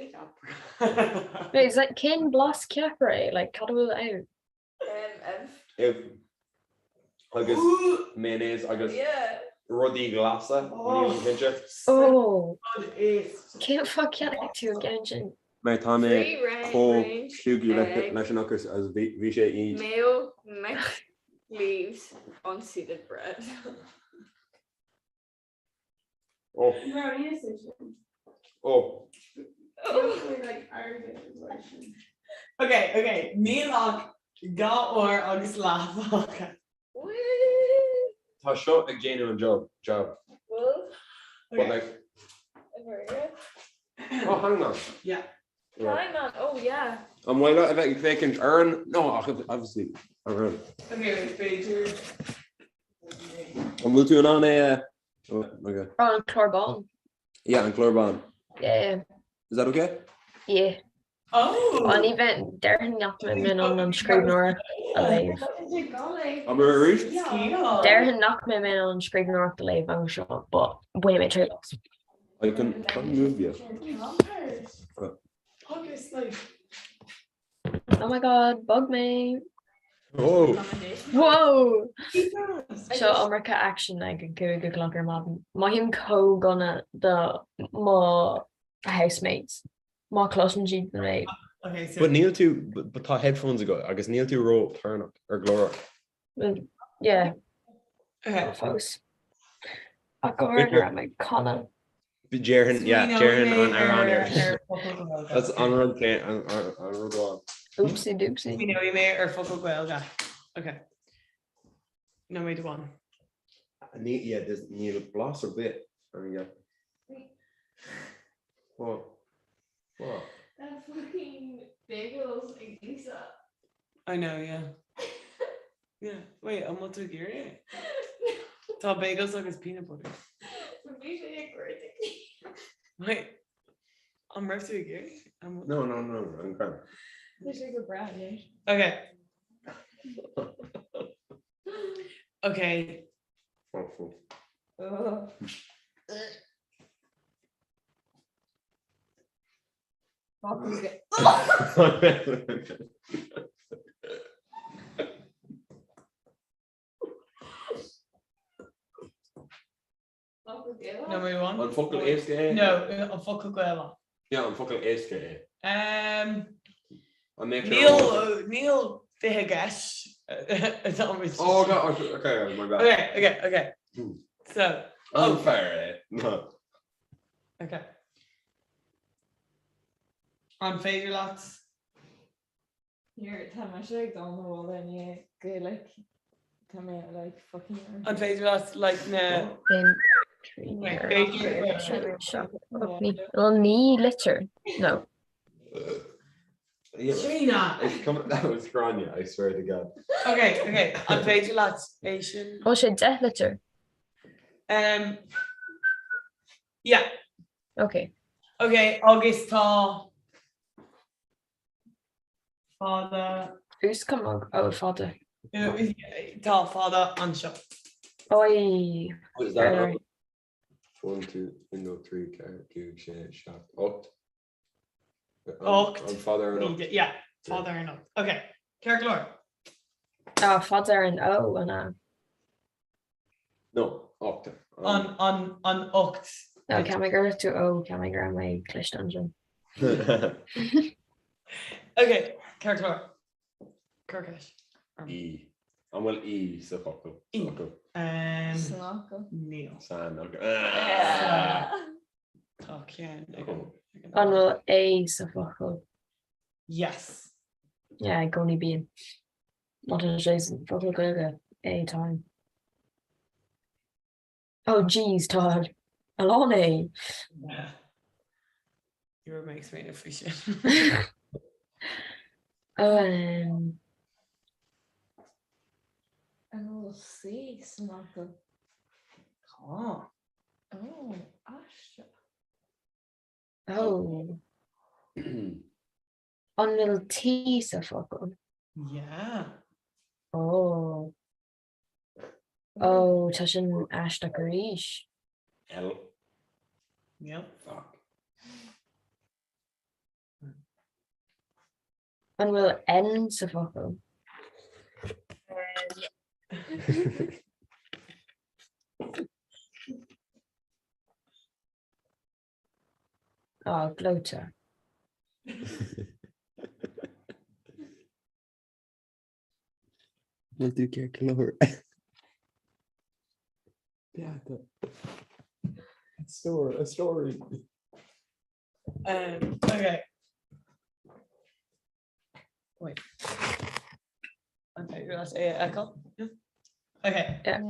Wait, is that cén blas ceapaire é? Like, cad a bhfuil ann? Ubh agus mayonnaise agus rudaí glasa, nílim cinnte. Oh! Cén fáth cheannaigh tú an ceann sin? Mar tá mé chomh suggy leis an ocras agus bhí sé iontach. Mayo mixed leaves on seeded bread. Oh. Oh. Okay, okay, níl ach 2 uair agus leath fágtha. Tá seo ag déanamh an job, job. Bhfuil? But like. Oh, hang on. Yeah. Hang on, oh yeah. An mhaith leat a bheith ag féachaint ar an, no, ach obviously, ar an. Okay, wait, b'fhéidir. An bhfuil tú in ann é a, okay. Oh, an clár bán. Yeah, an clár bán. Yeah. Is that okay? Yeah. Oh! Well, ní bheinn, déarfainn nach mbeinn in ann an scríbhneoireacht a léamh. Abair arís? Déarfainn nach mbeinn in ann an scríbhneoireacht a léamh anseo, but bainfidh mé triail as. I can move you. Agus like. Oh my god, bhog mé. Whoa! Whoa! Seo iomarca action ag an 5 a chlog ar maidin. Mothaím chomh dona do mo housemates má chloiseann siad mé. But níl tú, but tá headphones agat agus níl tú ró-toranach ar glórach. Yeah. Fós. Ach go háirithe nuair atá mé ag canadh. Déarfainn, yeah, déarfainn an amhrán air. That's an rud cé, an rud amháin. Oopsie doopsie. Smaoineoidh mé ar focal Gaeilge. Ok. Nóiméad amháin. Ní, yeah, there's, níl blas ar bith ar an gceap. What? What? That fucking bagels ag Lisa. I know, yeah. Yeah. Wait, an bhfuil tú ag iarraidh é? Tá bagels agus peanut butter. Bhí sé ag cuartú. Wait, an raibh tú ag iarraidh? An bhfuil- No, no, no, I'm grand. Tá sé go breá anois. Okay. Okay. Oh, oh. Oh. Gaelach? No, we want. An focal éasca é? No, an focal Gaelach. Yeah, an focal éasca é. Um, An mbeadh sé Níl ró- níl 20 gceist. Oh, okay, okay, my bad. Okay, okay, okay. So, An fear é. No. okay. An féidir leat? Here, tá mise ag dul na bhile inné Gaelic. Tá mé like fucking An féidir leat like na Well, ní litir. No. Trina! It's coming, that was Gráinne, I swear to God. Okay, okay, an féidir leat é sin? Ó sé 10 litir. Um, yeah. Okay. Okay, agus tá fada. Úscamog ó fada. Tá fada anseo. Oi. What is that? 1, 2, 1, 3, 4, 5, 6, 7, 8. 8. An fada ar an ocht. Yeah, fada ar an ocht. Okay, ceart go leor. Tá fada ar an O an ea? No, 8. An, an, an 8. No, cheap mé gur tú O, cheap mé go raibh mé cliste ansin. Okay, ceart go leor. Cuir ceist. E. An bhfuil E sa focal? E. Um, San fhocal. Níl. San fhocal. Tá ceann ag an. An bhfuil A sa focal? Yes. Yeah, i gcónaí bíonn. Má tá sé sa focal Gaeilge, A time. Oh jeez, tá a lán A. Yeah. You were makes me faoi sin. Um, An bhfuil C san fhocal? Tá. Oh, aisteach. Oh. An bhfuil T sa focal? Yeah. Oh. Oh, tá sin aisteach arís. L. Yep. Fuck. An bhfuil N sa focal? Á, gleoite. Bhfuil tú ceart go leor? Beata. Story, a story. Um, okay. Wait. An féidir leat é a fheiceáil? Yeah. Okay. Yeah.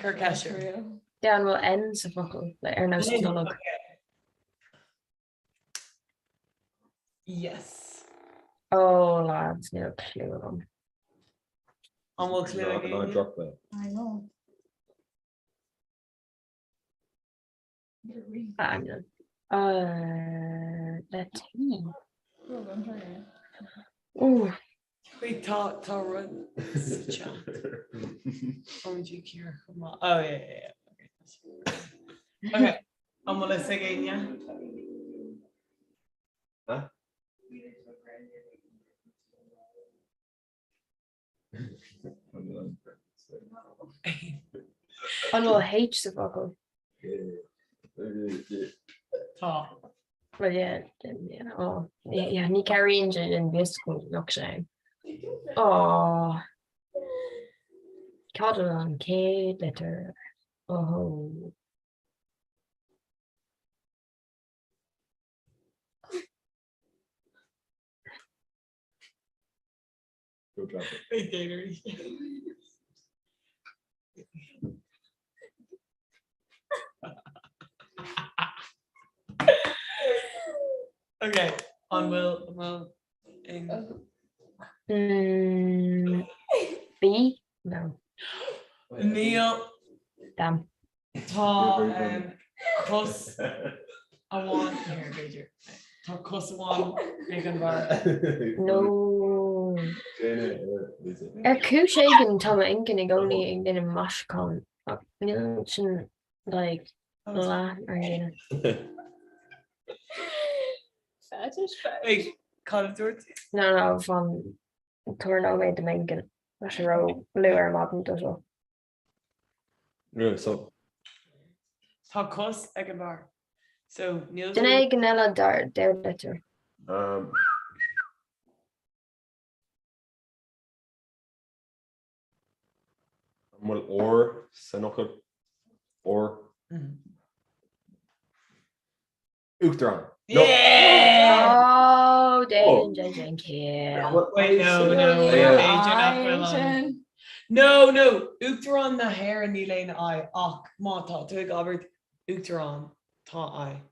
Cuir ceist orm. Yeah, an bhfuil N sa focal le ar nós Nollag. Yes. Oh lads, níl clue agam. An bhfuil clue Ná ag ná éinne? drop it. I know. Ah, níl. Uh, le T. Ooh. Wait, tá tá rud sa chat. Táimid ceart chomh maith. Oh, yeah, yeah, yeah. Okay. Okay. An bhfuil fhios ag éinne? Huh? An bhfuil H sa bhfocal? Tá. Well, yeah, yeah, oh, yeah, ní cabhraíonn sé linn bhí go mbeadh sé. Oh. Cad é an chéad litir? Oh. Go drop it. Wait, déan arís. Okay, an bhfuil an bhfuil in Mm, B? No. Níl Damn. Tá um, cos amháin here, b'fhéidir. Tá cos amháin ag an bhfear. No. Ar chúis éigin tá m'intinn i gcónaí ag déanamh maisiúchán ach níl sin like leath ar an gcéanna. Wait, cad a dúirt tú? No, no, fan tabhair nóiméad do m'intinn. Tá sé ró luath ar maidin do seo. Yeah, so. Tá cos ag an bhfear. So níl. Duine éigin eile dara litir. Um. An bhfuil ór san fhocal? Ór? Uachtarán. No. Oh, Déan, déan, déan, céal. Wait, no, no, b'fhéidir nach bhfuil an. No, no, Uachtarán na hÉireann níl aon I ach má tá tú ag abairt Uachtarán tá I.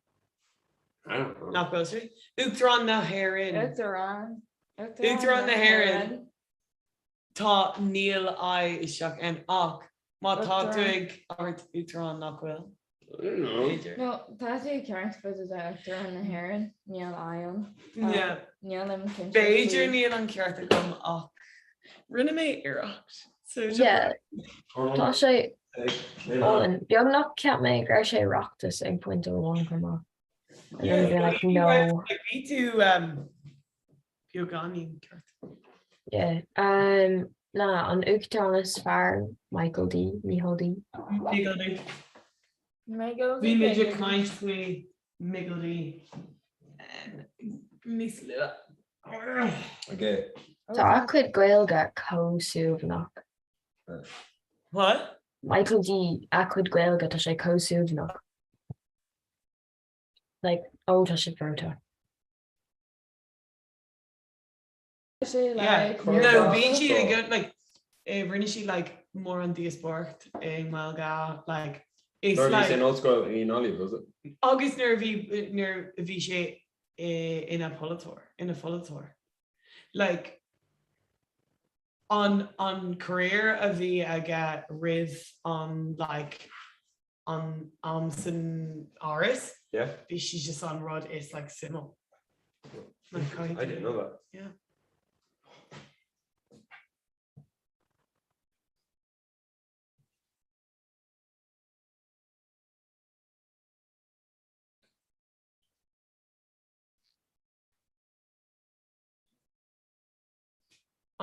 Nach bhfuil sé? Uachtarán na hÉireann. Uachtarán. Uachtarán na hÉireann. Tá níl I isteach ann ach má tá tú ag abairt Uachtarán nach bhfuil? B'fhéidir. No, tá tú ceart fud de Uachtarán na hÉireann, níl I ann. Yeah. Nílim cinnte. B'fhéidir níl an ceart agam ach rinne mé iarracht. So Yeah, tá sé álainn. Beagnach cheap mé go raibh sé Oireachtas ag pointe amháin chomh maith. And then be like, no. Bhí tú um, beagáinín ceart. Yeah. Um, na, an Uachtarán is fearr, Michael D. Micheál D. Michael D. Michael Bhí muid ag caint faoi Michael D. Níos luaithe. Okay. Tá a chuid Gaeilge chomh suaimhneach. What? Michael D. A chuid Gaeilge tá sé chomh suaimhneach. Like, ó tá sé breoite. Yeah. No, bíonn siad ag go like eh, rinne siad like mórán díospóireacht i nGaeilge like is Nuair a bhí like sé in ollscoil i nGaillimh, was it? agus nuair a bhí nuair a bhí sé i- ina pholaiteoir ina pholaiteoir like an an career a bhí aige roimh an like an am san Áras Yeah. bhí sé just an rud is like suimiúil. Like, I didn't know that. Yeah.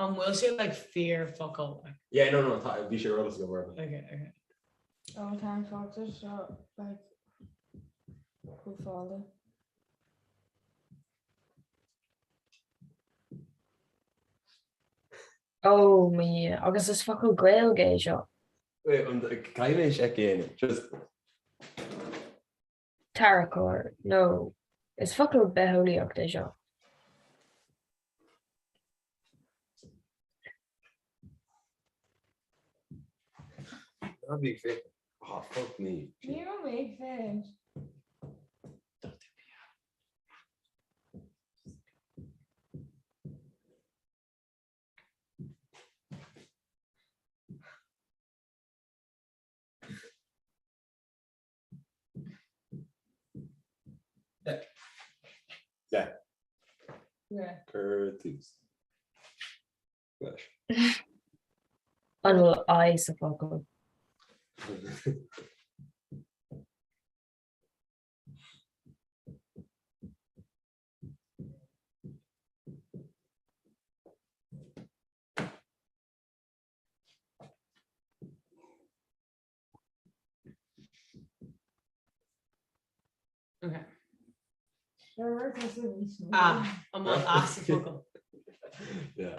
An bhfuil sé like fíor focal? Yeah, no, no, tá, bhí sé ar eolas agam roimhe. Okay, okay. Ó tá an focal seo like chomh fada. Ó mo Dhia, agus is focal Gaeilge é seo. Wait, an, caithfidh mé seic a dhéanamh, just. Tarracóir, nó is focal bitheolaíocht é seo. Ná bí ag féachaint. Oh, fuck me. Ní raibh mé ag féachaint. Yeah. Yeah. Cuir tús leis. An bhfuil I sa focal? Okay. Ah, an bhfuil A sa focal. Yeah.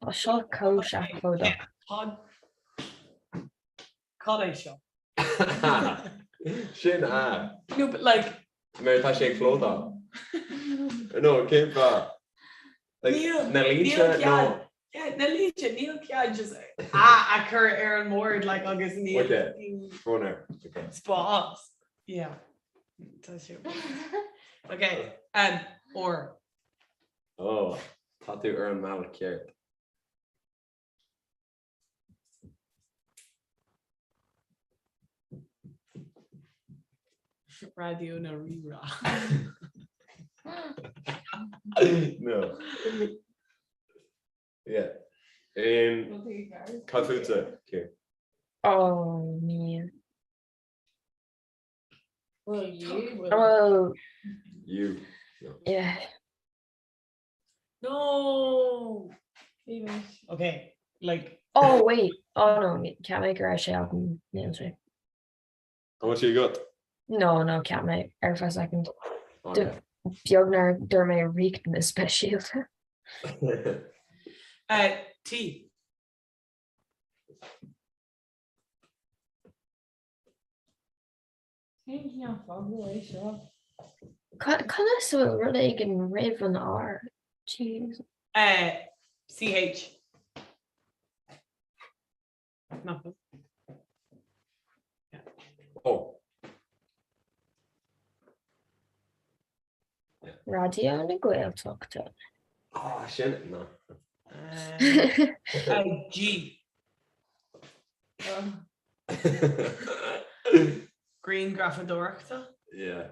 Tá seo chomh seafóideach. Cad Cad é seo? Sin A. No, but like. Mar tá sé ag flótáil. No, cén fáth? Like, Níl na níl línte cead nó. Yeah, na línte, níl cead just A a chur ar an mbord like agus níl Okay, phone air. Okay. spás. Yeah. Tá sé. Okay, um, or. Ó, tá tú ar an mbealach ceart. Raidió na Rí-Rá. No. Yeah. Um, cad fútsa, Ciar? Ó, níl. Well, you. Well, You. No. yeah. No! Okay, like. Oh, wait. Oh, no, cheap mé go raibh sé agam níl sé. An bhfuil sé agat? No, no, cheap mé ar feadh second. Okay. Beag nár dúirt mé riachtanas speisialta. Uh, T. Cén cineál focal é seo? Conas a bhfuil rud éigin roimh an R? Jeez. Uh, CH. Nothing. Oh. Raidió na Gaeltachta. Ah, sin no. Uh, G. Grianghrafadóireachta? Yeah.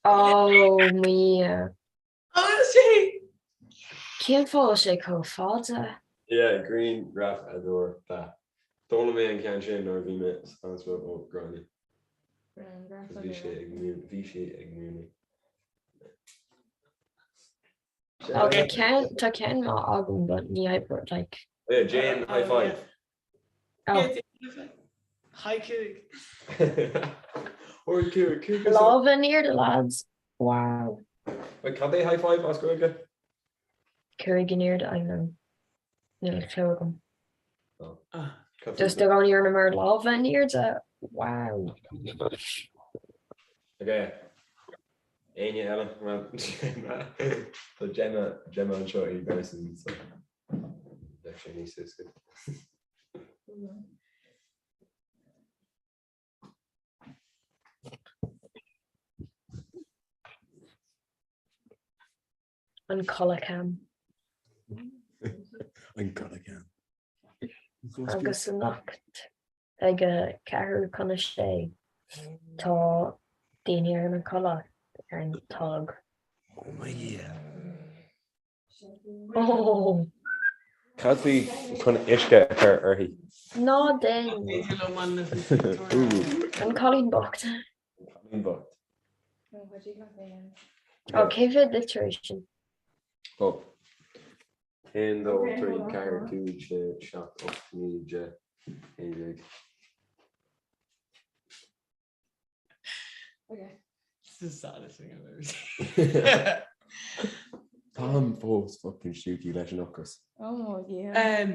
Oh, me. Oh, sé! Cén fáth sé chomh fada? Yeah, grianghrafadóireachta. D'fhoghlaim mé an ceann sin nuair a bhí mé sa mheánscoil ó Gráinne. Bhí sé ag bhí sí ag múineadh. Oh, tá ceann tá ceann maith agam, but ní oibreoidh like. Yeah, Jane, high five. Oh. High cúig. Or cúig, cúig. Lámha in airde lads. Wow. Wait, cad é high five as Gaeilge? Cúig in airde, I don't know. Níl clue agam. Cad Just i gcónaí orm mar lámha in airde. Wow. Okay. Éinne eile? Well, Tá Gemma Gemma anseo i Garrison, so bheadh sé níos éasca. An Codladh An Codladh Agus anocht ag a ceathrú chun a sé tá daoine ar an codladh ar an tolg. Oh my Dhia. Oh! Cad faoi chun uisce a chur uirthi? Ná déan! An cailín bocht. An cailín bocht. Ó, cé mhéad litir é sin? Ó. 1, 2, 3, 4, 5, 6, 7, 8, 9, 10, 11. Okay. This is the saddest thing I've ever seen. Táim fós fucking stiúgtha leis an ocras. Oh my Dhia. Um,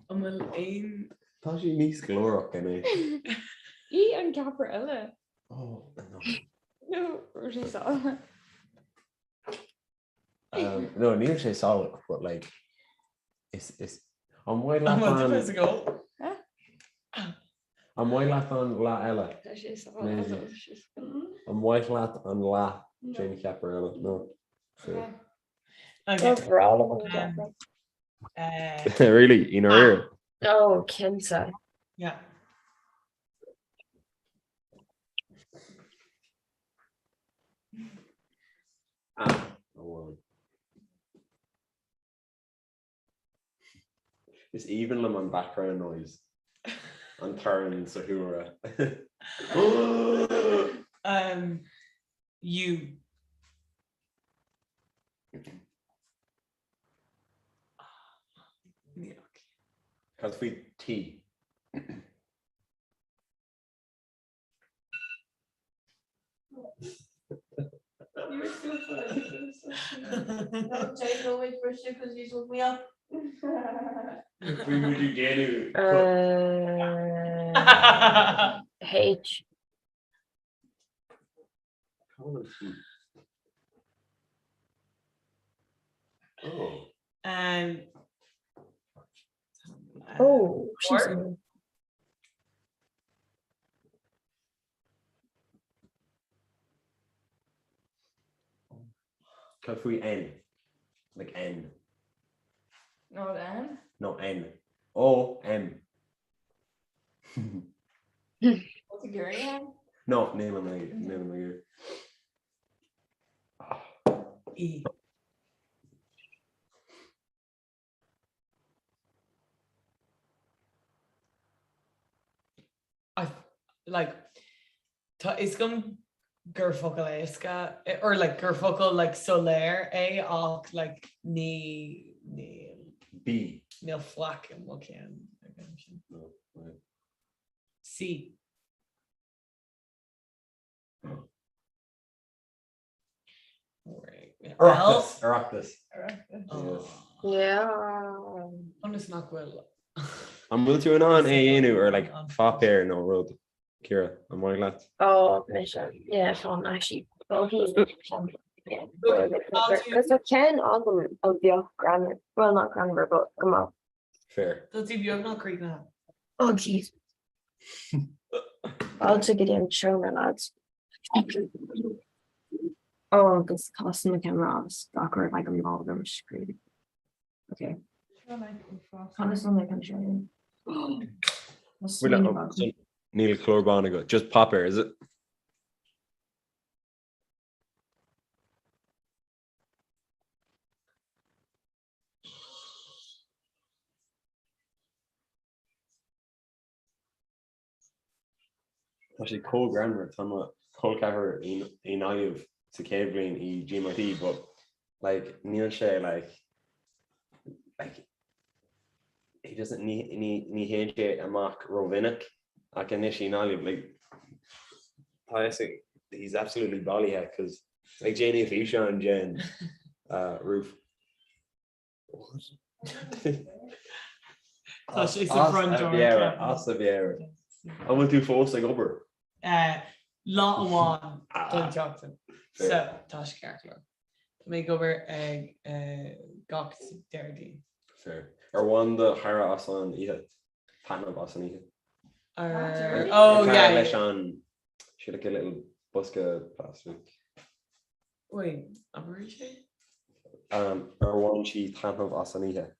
an bhfuil aon Tá sé níos glórach anois. Í an ceapaire eile. Oh, no. No, raibh sé salach. Um, no, níl sé salach, but like, is, is, an mhaith leat an, an mhaith leat an leath eile? Tá sé salach. An mhaith leat an leath den cheapaire eile? No. So. Okay. Bhreá liom an ceapaire. Uh, Really, in our ear. Oh, cinnte. yeah. Ah, amháin. Is aoibhinn liom an background noise. An torann sa chúlra. Um, you. Cad faoi T? You're so funny. You're so funny. No, Jake, no wait for shit because you woke me up. Bhí muid ag déanamh Uh, H. Cá bhfuil an T? Oh. Um, Oh, she's Or- Cad faoi N? Like N. Not N? No, N. O, M. What's a girl N? No, níl an níl an gur. E. I like tá is gom gur focal éasca or like gur focal like soiléir é ach like ní níl B. Níl faic i mo cheann agam sin. No, right. C. Oireachtas, Oireachtas. Yeah. Conas nach bhfuil? An bhfuil tú in ann é a dhéanamh ar like pháipéar nó rud, Ciara, an maith leat? Oh, mise. Yeah, fán actually. Cos tá ceann agam a bheadh greannmhar, well not greannmhar, but go maith. Fair. Tá tú beagnach críochnaithe. Oh jeez. Fáilte go dtí an seomra lads. Oh agus casann mo ceamara agus gach rud like an lá agam scríobh. Ok. Conas an like an seo? Níl clár bán agat, just páipéar, is it? Tá sé chomh greannmhar, tá mo chol ceathrar i nGaillimh sa chéad bhliain i GMIT but like níl sé like like he doesn't ní ní ní théann sé amach rómhinic ach anois i nGaillimh like tá a fhios ag he's absolutely bailithe cause ag déanamh físeán den uh roof. Tá sé sa front door. As a mhéara. An bhfuil tú fós ag obair? Lá amháin don tseachtain. So tá sé ceart go leor. Tá mé ag obair ag gach Déardaoin. Fair. Ar bhain do chara as an oíche? Taitneamh as an oíche? Oh yeah. Leis an she like a little bosca plastic. Wait, abair arís é? Ar bhain sí taitneamh as an oíche,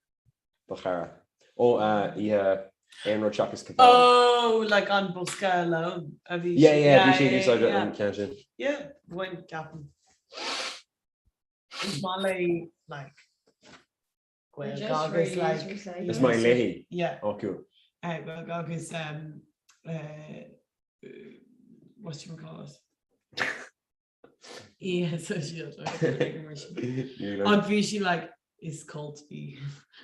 do chara? Ó, oíche aon rud seachas cupán. Oh, like an bosca lóin a bhí Yeah, yeah, bhí sí ag úsáid an ceann sin. Yeah, bhain, ceapaim. Is maith léi, like, Gaeilge agus like. Is maith léi? Yeah. Oh, cool. Gaeilge agus um, uh, what you call it? Oíche sóisialta An bhí sí like is cult í.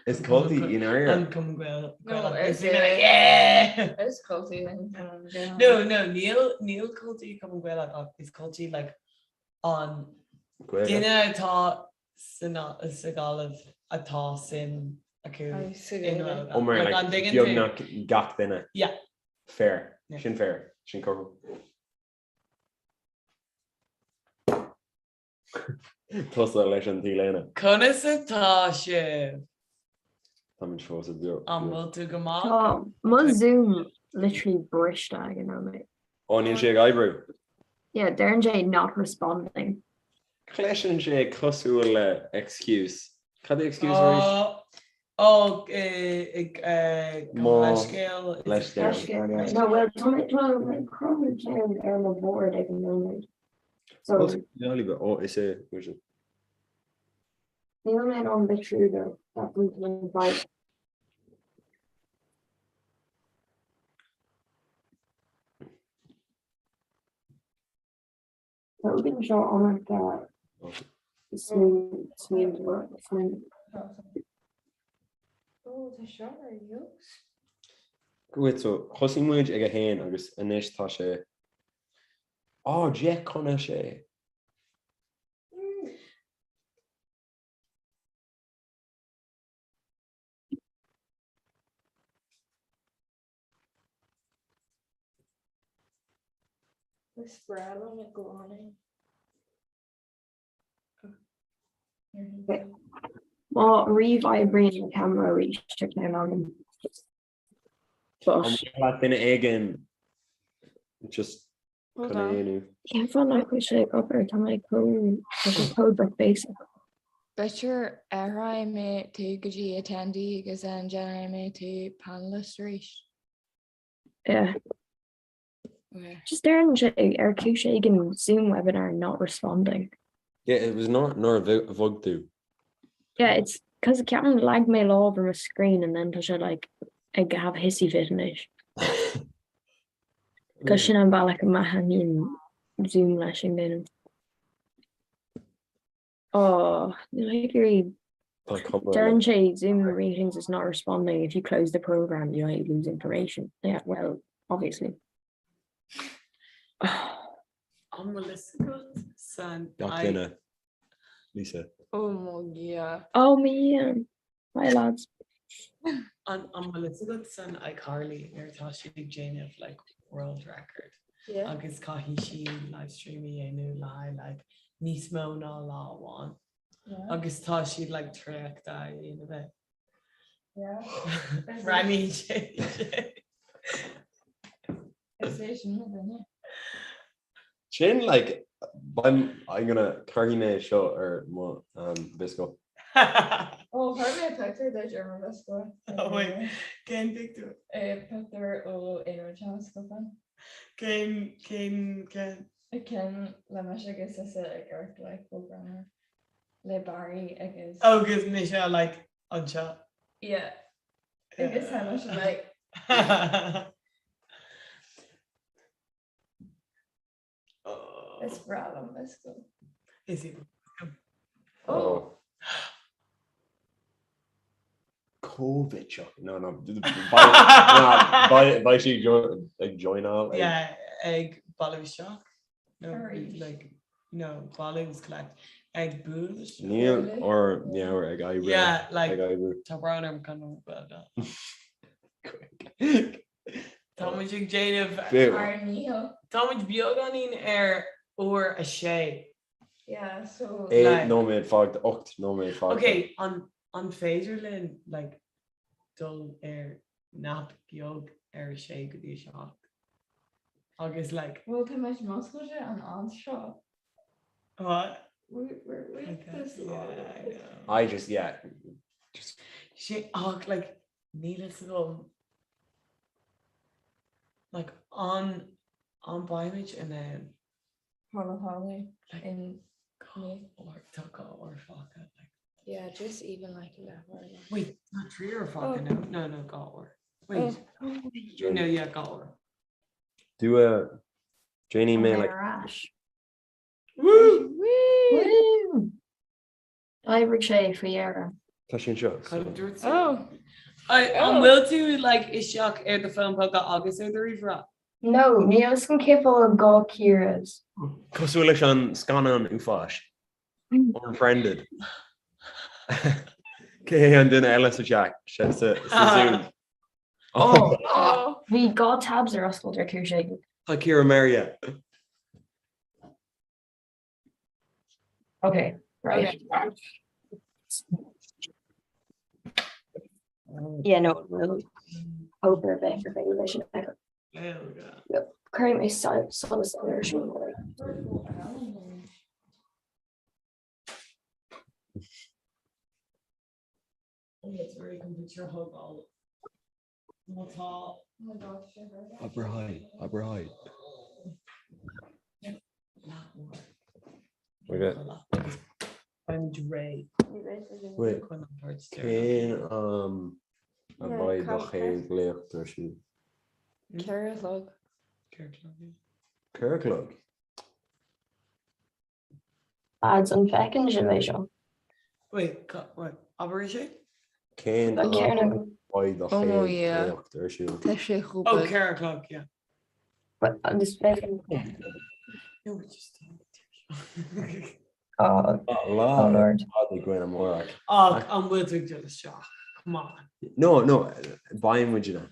Is cult í in air. An Cumann Gael. No, is yeah! Is cult í an Cumann Gael. No, no, níl níl cult í Cumann Gaelach ach is cult í like an duine atá sa Ghaillimh atá suim acu i nGaeilge. Ó mar like beagnach gach duine. Yeah. Fair. Sin fair. Sin cothrom. Tusa leis an T-léine. Conas atá sibh? Táimid fós ag beo. An bhfuil tú go maith? Tá mo Zoom literally briste ag an nóiméad. Ó, níl sé ag oibriú? Yeah, deireann sé not responding. Cloiseann sé cosúil le excuse. Cad é excuse arís? Ó, ag Mo leithscéal. leithscéal. No, well, tá mé tá mé ag cruthú ceann ar mo bhord ag an nóiméad. So, Ó, is é, is é. Níl mé in ann litriú do that invite. Tógann seo iomarca smaointe. Ó, tá seo ar fheabhas. Wait, so thosaigh muid ag a haon agus anois tá sé Á, 6 chun a sé. Is breá liom i gcónaí. Má ríomhoibríonn an ceamara arís tá ceann agam. An bhfuil duine éigin just chun é a dhéanamh? Cén fáth nach bhfuil sé ag obair? Tá mé chomh tá sé chomh like basic. B'fhéidir athróidh mé tú go dtí attendee agus then déanfaidh mé tú panelist arís. Yeah. Okay. Just deireann sé ar chúis éigin Zoom webinar not responding. Yeah, it was not nuair a bhog tú. Yeah, it's cos ceapaim leag mé lámh ar mo screen and then tá sé like ag have a hissy fit anois. Cos sin an bealach a mbeathaíonn. Zoom leis an duine. Oh, níl ag iarraidh. Tá cuma Deireann sé Zoom meetings is not responding. If you close the program, you might lose information. Yeah, well, obviously. An bhfuil fhios agat san Gach duine. Lisa. Oh mo Dhia. Oh me. Hi lads. An an bhfuil fhios agat san iCarly nuair atá siad ag déanamh like world record Yeah. agus caithfidh sí livestream a dhéanamh le haghaidh like níos mó ná lá amháin Yeah. agus tá siad like traochta a dhéanamh é. Yeah. Breathnaíonn sé sé. Is é sin mo dhuine. Sin like I'm I'm gonna cuirfidh mé seo ar mo um, bhiosca. Ó chuir mé pictiúr duit ar mo bhiosca. Oh wait, cén pictiúr? Pictiúr ó Aonad Teascópa. Cén cén cén? Ceann le mise agus tusa ag amharc like chomh greannmhar le Barry agus. Agus mise like anseo. Yeah. Agus tá mise like. Is breá liom bhiosca. Is í. Oh. Covid seo. No, no. Beidh sí ag joináil. Yeah, ag bailiú isteach. No, like, no, bailiú is collect. Ag bualadh isteach. Níl ár meabhair ag oibriú. Yeah, like, Ag oibriú. tá brón orm gan well done. Tá muid ag déanamh Ár ndícheall. Tá muid beagáinín ar uair a sé. Yeah, so. 8 nóiméad fágtha, 8 nóiméad fágtha. Ok, an an féidir linn like dul ar nap beag ar a sé go dtí a 7? Agus like. Bhuel, tá muid múscailte an fhad seo. What? We're we're with this long. I just, yeah. Just. Sé ach like Níl fhios agam like an an mbeimid in ann Tharla like in uair tá 2 uair fágtha like Yeah, just even like a leathuair like. Wait, tá 3 uair fágtha no no no 2 uair. Wait. Oh. No yeah 2 uair. Do a déanfaidh mé like Ar ais. Woo! Woo! D'oibrigh sé faoi dheireadh. Tá sé anseo. Cad a dúirt tú? Oh. An bhfuil tú like isteach ar do fón póca agus ar do ríomhaire? No, níl fhios agam cén fáth a bhfuil 2 Ciaras. Cosúil leis an scannán uafáis. Unfriended. Cé hé an duine eile sa teach? Sa Zoom. Oh! Bhí 2 tabs ar oscailt ar chúis éigin. Tá Ciara maraithe. Okay, right. Yeah, no, we'll hope ar bith gur féidir leis an echo. Yep, Cuirfidh mé solas ar sin. Má tá. Abair hi, abair hi. Beimid réidh. Wait, cén am a bheidh do chéad léacht ar siúl? 4 a chlog. 4 a chlog. 4 a chlog? Lads, an bhfeiceann sibh é seo? Wait, wait, abair arís é? Cén Tá am ceann a agam. bheidh do Oh chéad yeah. léacht ar siúl? Tá sé chomh Oh, beag. 4 a chlog, yeah. But agus feiceann. No, it's just Oh, Lá oh Lord. fada againn amárach. Ach, an bhfuil tú ag dul isteach? Come on. No, no, beidh muid in ann.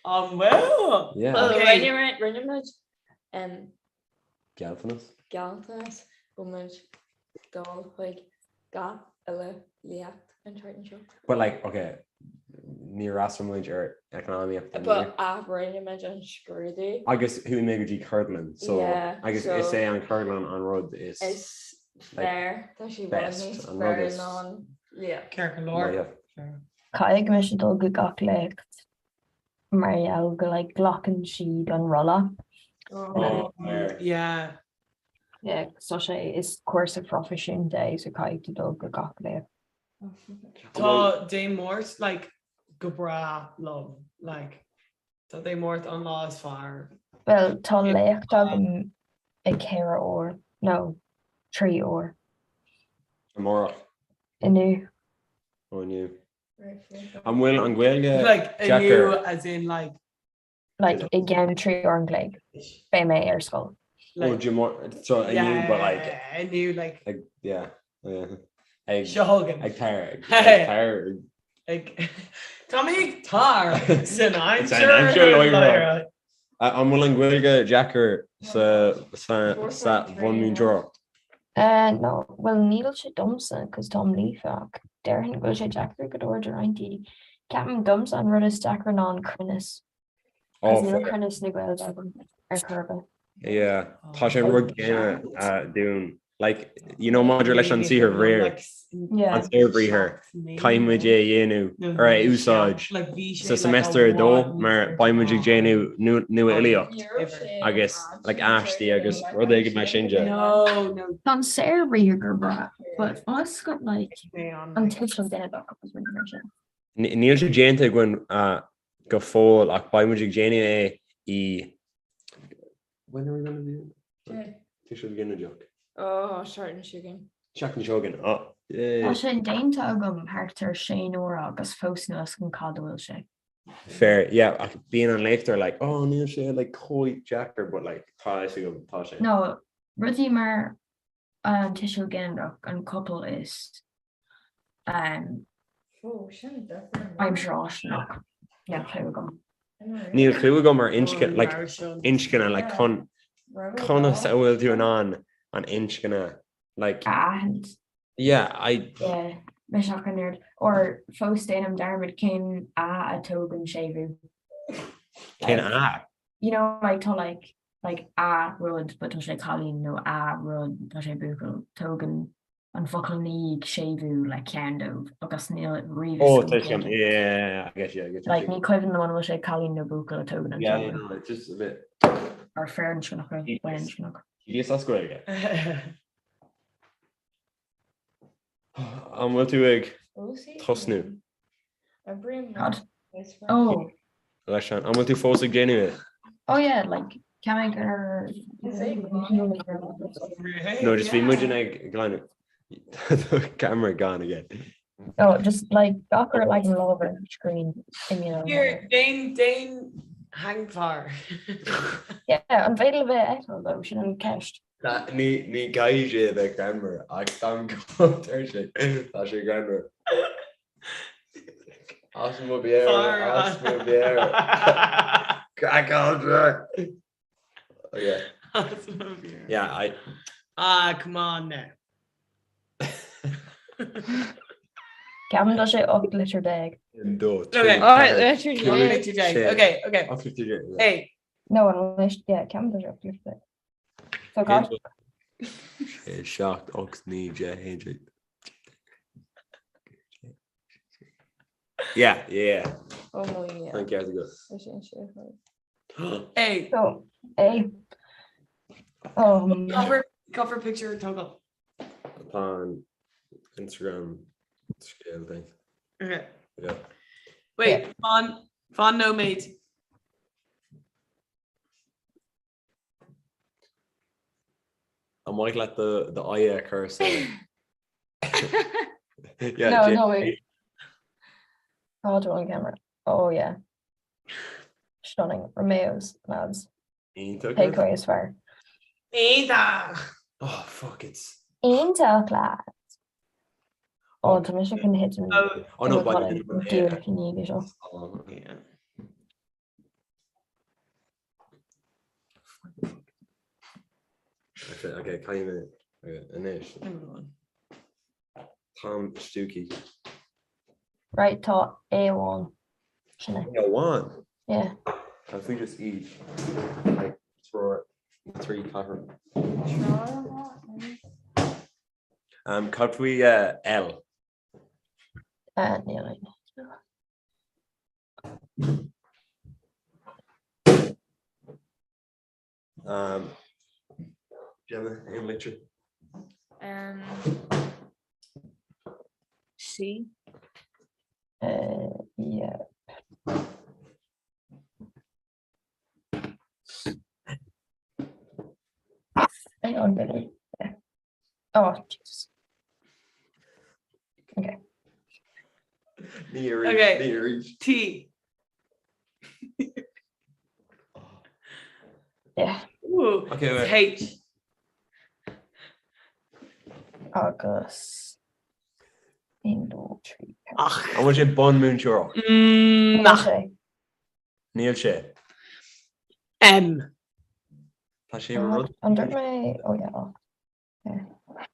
An bhfuil? Yeah. Well, Okay. rinne rinne muid um, Gealltanas? Gealltanas go muid dul chuig gach uile léacht an tseachtain seo. But like, okay, níor fhreastail muid ar eacnamaíocht But ach rinne muid an scrúdú. Agus chuaigh mé go dtí ceardlann, so Yeah, agus so is é an ceardlann an rud is is like, fearr, tá sé bhfuil best, níos an rud fearr is ná an léacht. Ceart go leor. Yeah. Caithfidh mise dul go gach léacht. mar gheall go like glacann siad an rolla. Oh, yeah. Yeah, so sé is cúrsa proifisiúnta é so caithfidh tú dul go gach léacht. Tá Dé Máirt like go breá liom like tá Dé Máirt an lá is fearr. Well tá léacht agam. Ag 4 uair nó 3 uair. Amárach. Inniu. Ó inniu. An bhfuil an Ghaeilge Like deacair? inniu as in like. Like i gceann 3 uair an chloig beidh mé ar scoil. Ó do mo so inniu but like. Yeah, inniu like. Ag yeah yeah. Ag Seo chugainn. Ag tar ag tar. Ag Tá mé ag tar san aimsir. San aimsir An bhfuil an Ghaeilge deacair sa sa bhunmhúinteoireacht? No, bhuel níl sé domsa cos táim líofa ach déarfainn go bhfuil sé deacair go leor do roinnt daoine. Ceapaim domsa an rud is deacra ná an cruinneas. Cos níl cruinneas na Gaeilge agam ar chor ar bith. Yeah, tá sé an rud céanna dúinn. Like, you know, maidir leis an saorbhriathar, an saorbhriathar, caithfidh muid é a dhéanamh ar a úsáid sa semester 2 mar beidh muid ag déanamh nua-fhilíocht agus like aistí agus rud éigin mar sin de. Tá an saorbhriathar go breá, but us got like an tuiseal ginideach agus rudaí mar sin. Níl sé déanta againn go fóill ach beidh muid ag déanamh é i When are we gonna do it? Tuiseal ginideach. Oh, seachtain seo chugainn. Seachtain seo chugainn. Oh, yay. Tá sé déanta agam thart ar sé n-uaire agus fós níl fhios agam cad a bhfuil sé. Fair, yeah, ach bíonn an léachtóir like, oh, níl sé like chomh deacair, but like, tá fhios agam, tá sé. No, rudaí mar an tuiseal ginideach, an copail is aimsir fháistineach, níl clue agam. Níl clue agam ar inscne, like, inscne, like, chun, conas a bhfuil tú in ann an inscne, like. A aithint. Yeah, I. Yeah, mise ach an oiread. Or fós déanaim dearmad cén a a tógann séimhiú. Cén a? You know, like, tá like, like a rud but tá sé cailín nó a rud tá sé buachaill, tógann an focal ina dhiaidh séimhiú le ceann dóibh agus níl riamh Oh, tá sé, yeah, yeah, I get you, I get you. Like ní cuimhin liom an bhfuil sé cailín nó buachaill a tógann an Yeah, séimhiú. yeah, no, it's just a bit. Or firinscneach or baininscneach. Tedious as Gaeilge. An bhfuil tú ag tosnú? Cad? Oh. Leis an, an bhfuil tú fós ag déanamh é? Oh yeah, like ceapaim gur No, just bhí muid ag glanadh camera gone again. Oh, just like gach ar like an lámh ar an screen in you know. Here, déan déan hangfar. Yeah, an féidir le bheith etal though, sin an ceist. Ní ní gcaithfidh sé a bheith greannmhar ach táim go ar sé tá sé greannmhar. As mo mhéar as mo mhéar. Craiceáilte! Okay. As mo mhéar. Yeah, I Ah, come on now. Ceapaim tá sé 18 litir. 1, 2, 3, Okay. 4, Litir déag. Okay, okay. 8 litir déag. Hey. No, an leis, yeah, ceapaim tá sé 18 litir. So gach. 6, 7, 8, 9, 10, 11. Yeah, yeah. Oh my yeah. Thank you, go. Sin sé. A. So, A. Um, Cover cover picture tógáil. Tá an Instagram scéal thing. Okay. Yeah. Wait, fan fan nóiméad. An mhaith leat do do aghaidh a chur sa Yeah, No, Jane. no, wait. Oh, do on camera. Oh, yeah. Stunning. Romeo's, lads. Iontach. Pé chaoi is fearr. Iontach! Oh, fuck, it's... Iontach, lads. Oh, tá mise chun thitim. Oh, no, but... Díreach i ndiaidh seo. Yeah. Okay, caithfidh mé okay, anois. Táim stiúcaí. Right, tá A amháin. Sin é. A amháin? Yeah. Tá faoi just í like treoir trí cathair. Um, cad faoi uh, L? Uh, níl aon. Um, Gemma, aon litir? Um, C. Uh, yeah. Hang on, baby. Yeah. Oh, Jesus. Okay. Ní arís, Okay. ní arís. T. Yeah. Ooh. Okay, wait. H. Agus 1, 2, 3, Ach. An bhfuil sé bunmhúinteoireacht? Mm, Níl sé. Níl sé. M. Tá sé rud. An dúirt mé, oh yeah, oh. Yeah.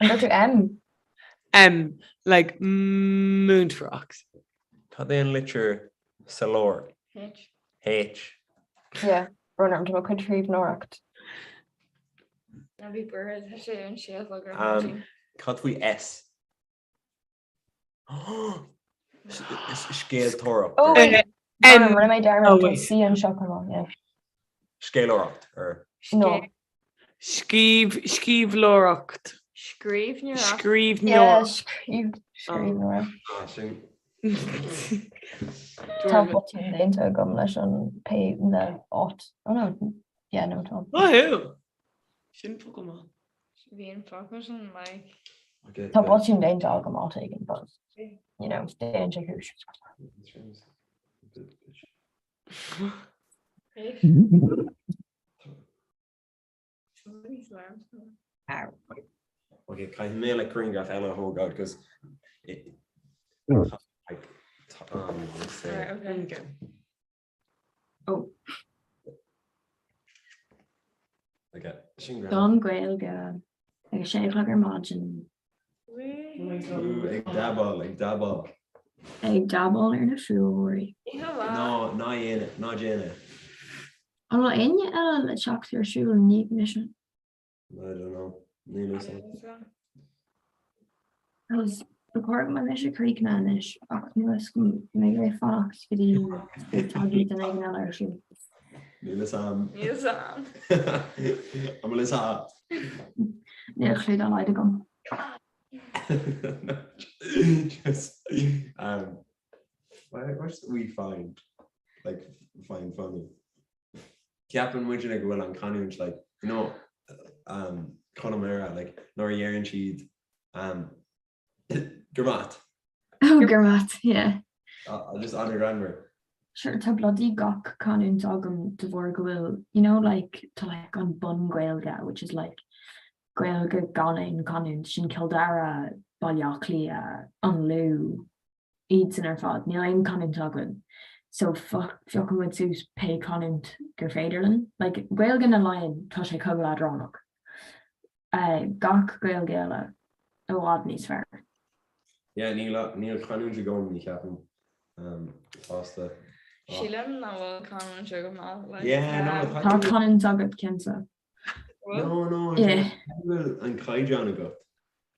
An dúirt tú M? M, like múinteoireacht. Cad é an litir sa lár? H. H. Yeah, brón orm, tá mo chuid scríbhneoireacht. Ná bí buartha, tá sé an sé a chlog ar Um, maidin. cad faoi S? Scéaltóireacht. Oh, wait. M. Rinne mé dearmad Oh, tá wait. C anseo chomh maith, yeah. Scéalóireacht or No. Scríb, scríbhleoireacht. Scríbhneoireacht. Yeah, Scríbhneoireacht. scríb, scríbhneoireacht. Ah, sin. Tá botún déanta agam leis an pé na áit. Oh no, yeah, no, tá. Maith thú! Sin focal maith. Bhí an focal sin like. Okay. Tá botún déanta agam áit éigin, but, you know, déanann sé cúis. H. Okay, caithfidh mé like grianghraf eile a thógáil because it like um, let's say Right, okay. Okay. Oh. Okay, sin greann. Don Gaeilge ag a sé a chlog ar maidin. Ooh, ag dabáil, ag dabáil. Ag dabáil ar na fuathóirí. Ná, ná dhéana, ná déana. An bhfuil éinne eile le teacht ar siúl i ndiaidh mise? I don't know. Níl fhios agam. Because ba chóir go mbeadh mise críochnaithe anois ach níl fhios agam an mbeidh mé ag fanacht go dtí go dtagfaidh duine éigin eile ar siúl. Níl fhios agam. Níl fhios agam. An bhfuil fhios agat? Níl clue dá laghad agam. Just, um, what we find, like, find funny. Ceapann muidne go bhfuil an canúint like, you know, um, Conamara, like, nuair a dheireann siad um, grmad. Oh, grmad, yeah. Uh, just an-ghreannmhar. Sure, tá bloody gach canúint agam de bharr go bhfuil, you know, like, tá like an bun-Ghaeilge, which is like Gaeilge gan aon canúint, sin Cill Dara, Baile Átha Cliath, an Lú, iadsan ar fad, níl aon canúint againn so phiocann muid suas pé canúint gur féidir linn. Like, Gaeilge na Laighean, tá sé chomh leadránach. Gach Gaeilge eile, i bhfad níos fearr. Yeah, níl, níl canúint agam, ní cheapaim, fosta. Sílim nach bhfuil canúint agam ná, like, Yeah, no, Tá canúint agat, cinnte. No, no, Yeah. bhfuil an caighdeán agat.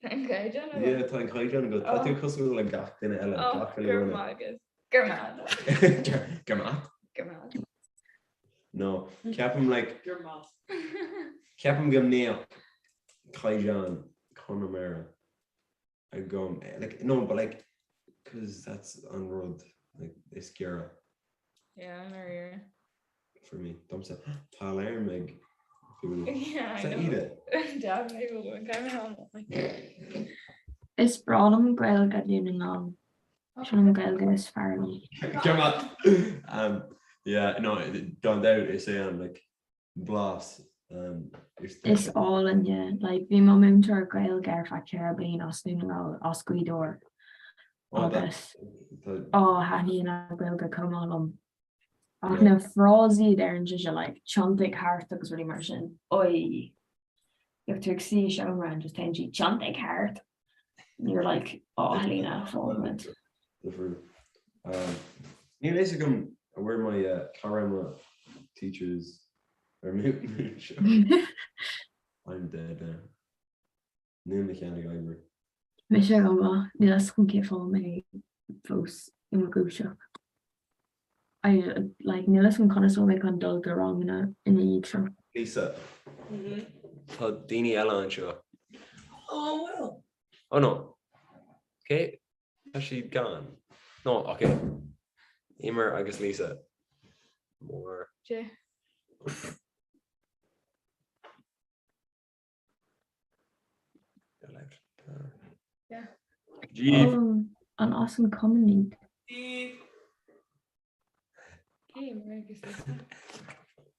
Tá an caighdeán agat? Yeah, tá an caighdeán agat. Tá tú cosúil le gach duine eile, Oh, gach uile go dhuine. maith agat. Go maith. Go maith? Go maith. No, ceapaim like, Go maith. ceapaim go mbeadh caighdeán Conamara agam. Like, no, but like, cause that's an rud like, is giorra. Yeah, ndáiríre. For me, domsa, tá alarm ag Yeah, I know. Definitely will do. Kind of how Is breá liom Gaeilge Dhún na nGall. Sin an Gaeilge is fearr liom. Go maith. Um, yeah, no, gan dabht is é an like, blas um, is Is álainn, yeah. Like, bhí mo múinteoir Gaeilge ar feadh 4 bliain as Dún na nGall, as Gaoth Dobhair. Oh, that- Agus tá- ó, thaitníonn an Ghaeilge chomh maith liom. Ach na frásaí a deireann sise, like, tiontaigh thart agus rudaí mar sin. Oi. Bheadh tú ag suí i seomra and just téann sí tiontaigh thart. And you're like, oh Helena, fág muid. Difriúil. Um, Níl fhios agam where my uh, cá raibh mo teachers ar mú I'm dead now. Níl mo cheann ag oibriú. Mise go maith, níl fhios agam cén fáth mé fós i mo dhúiseacht. I, like, níl fhios agam conas bhfuil mé chun dul go ranganna ina dhiaidh seo. Lisa, Tá daoine eile anseo. Oh, bhfuil? Oh no. Okay, tá siad gan. No, okay. Emer agus Lisa. Mór. Dé. Yeah. An as an cumann iad?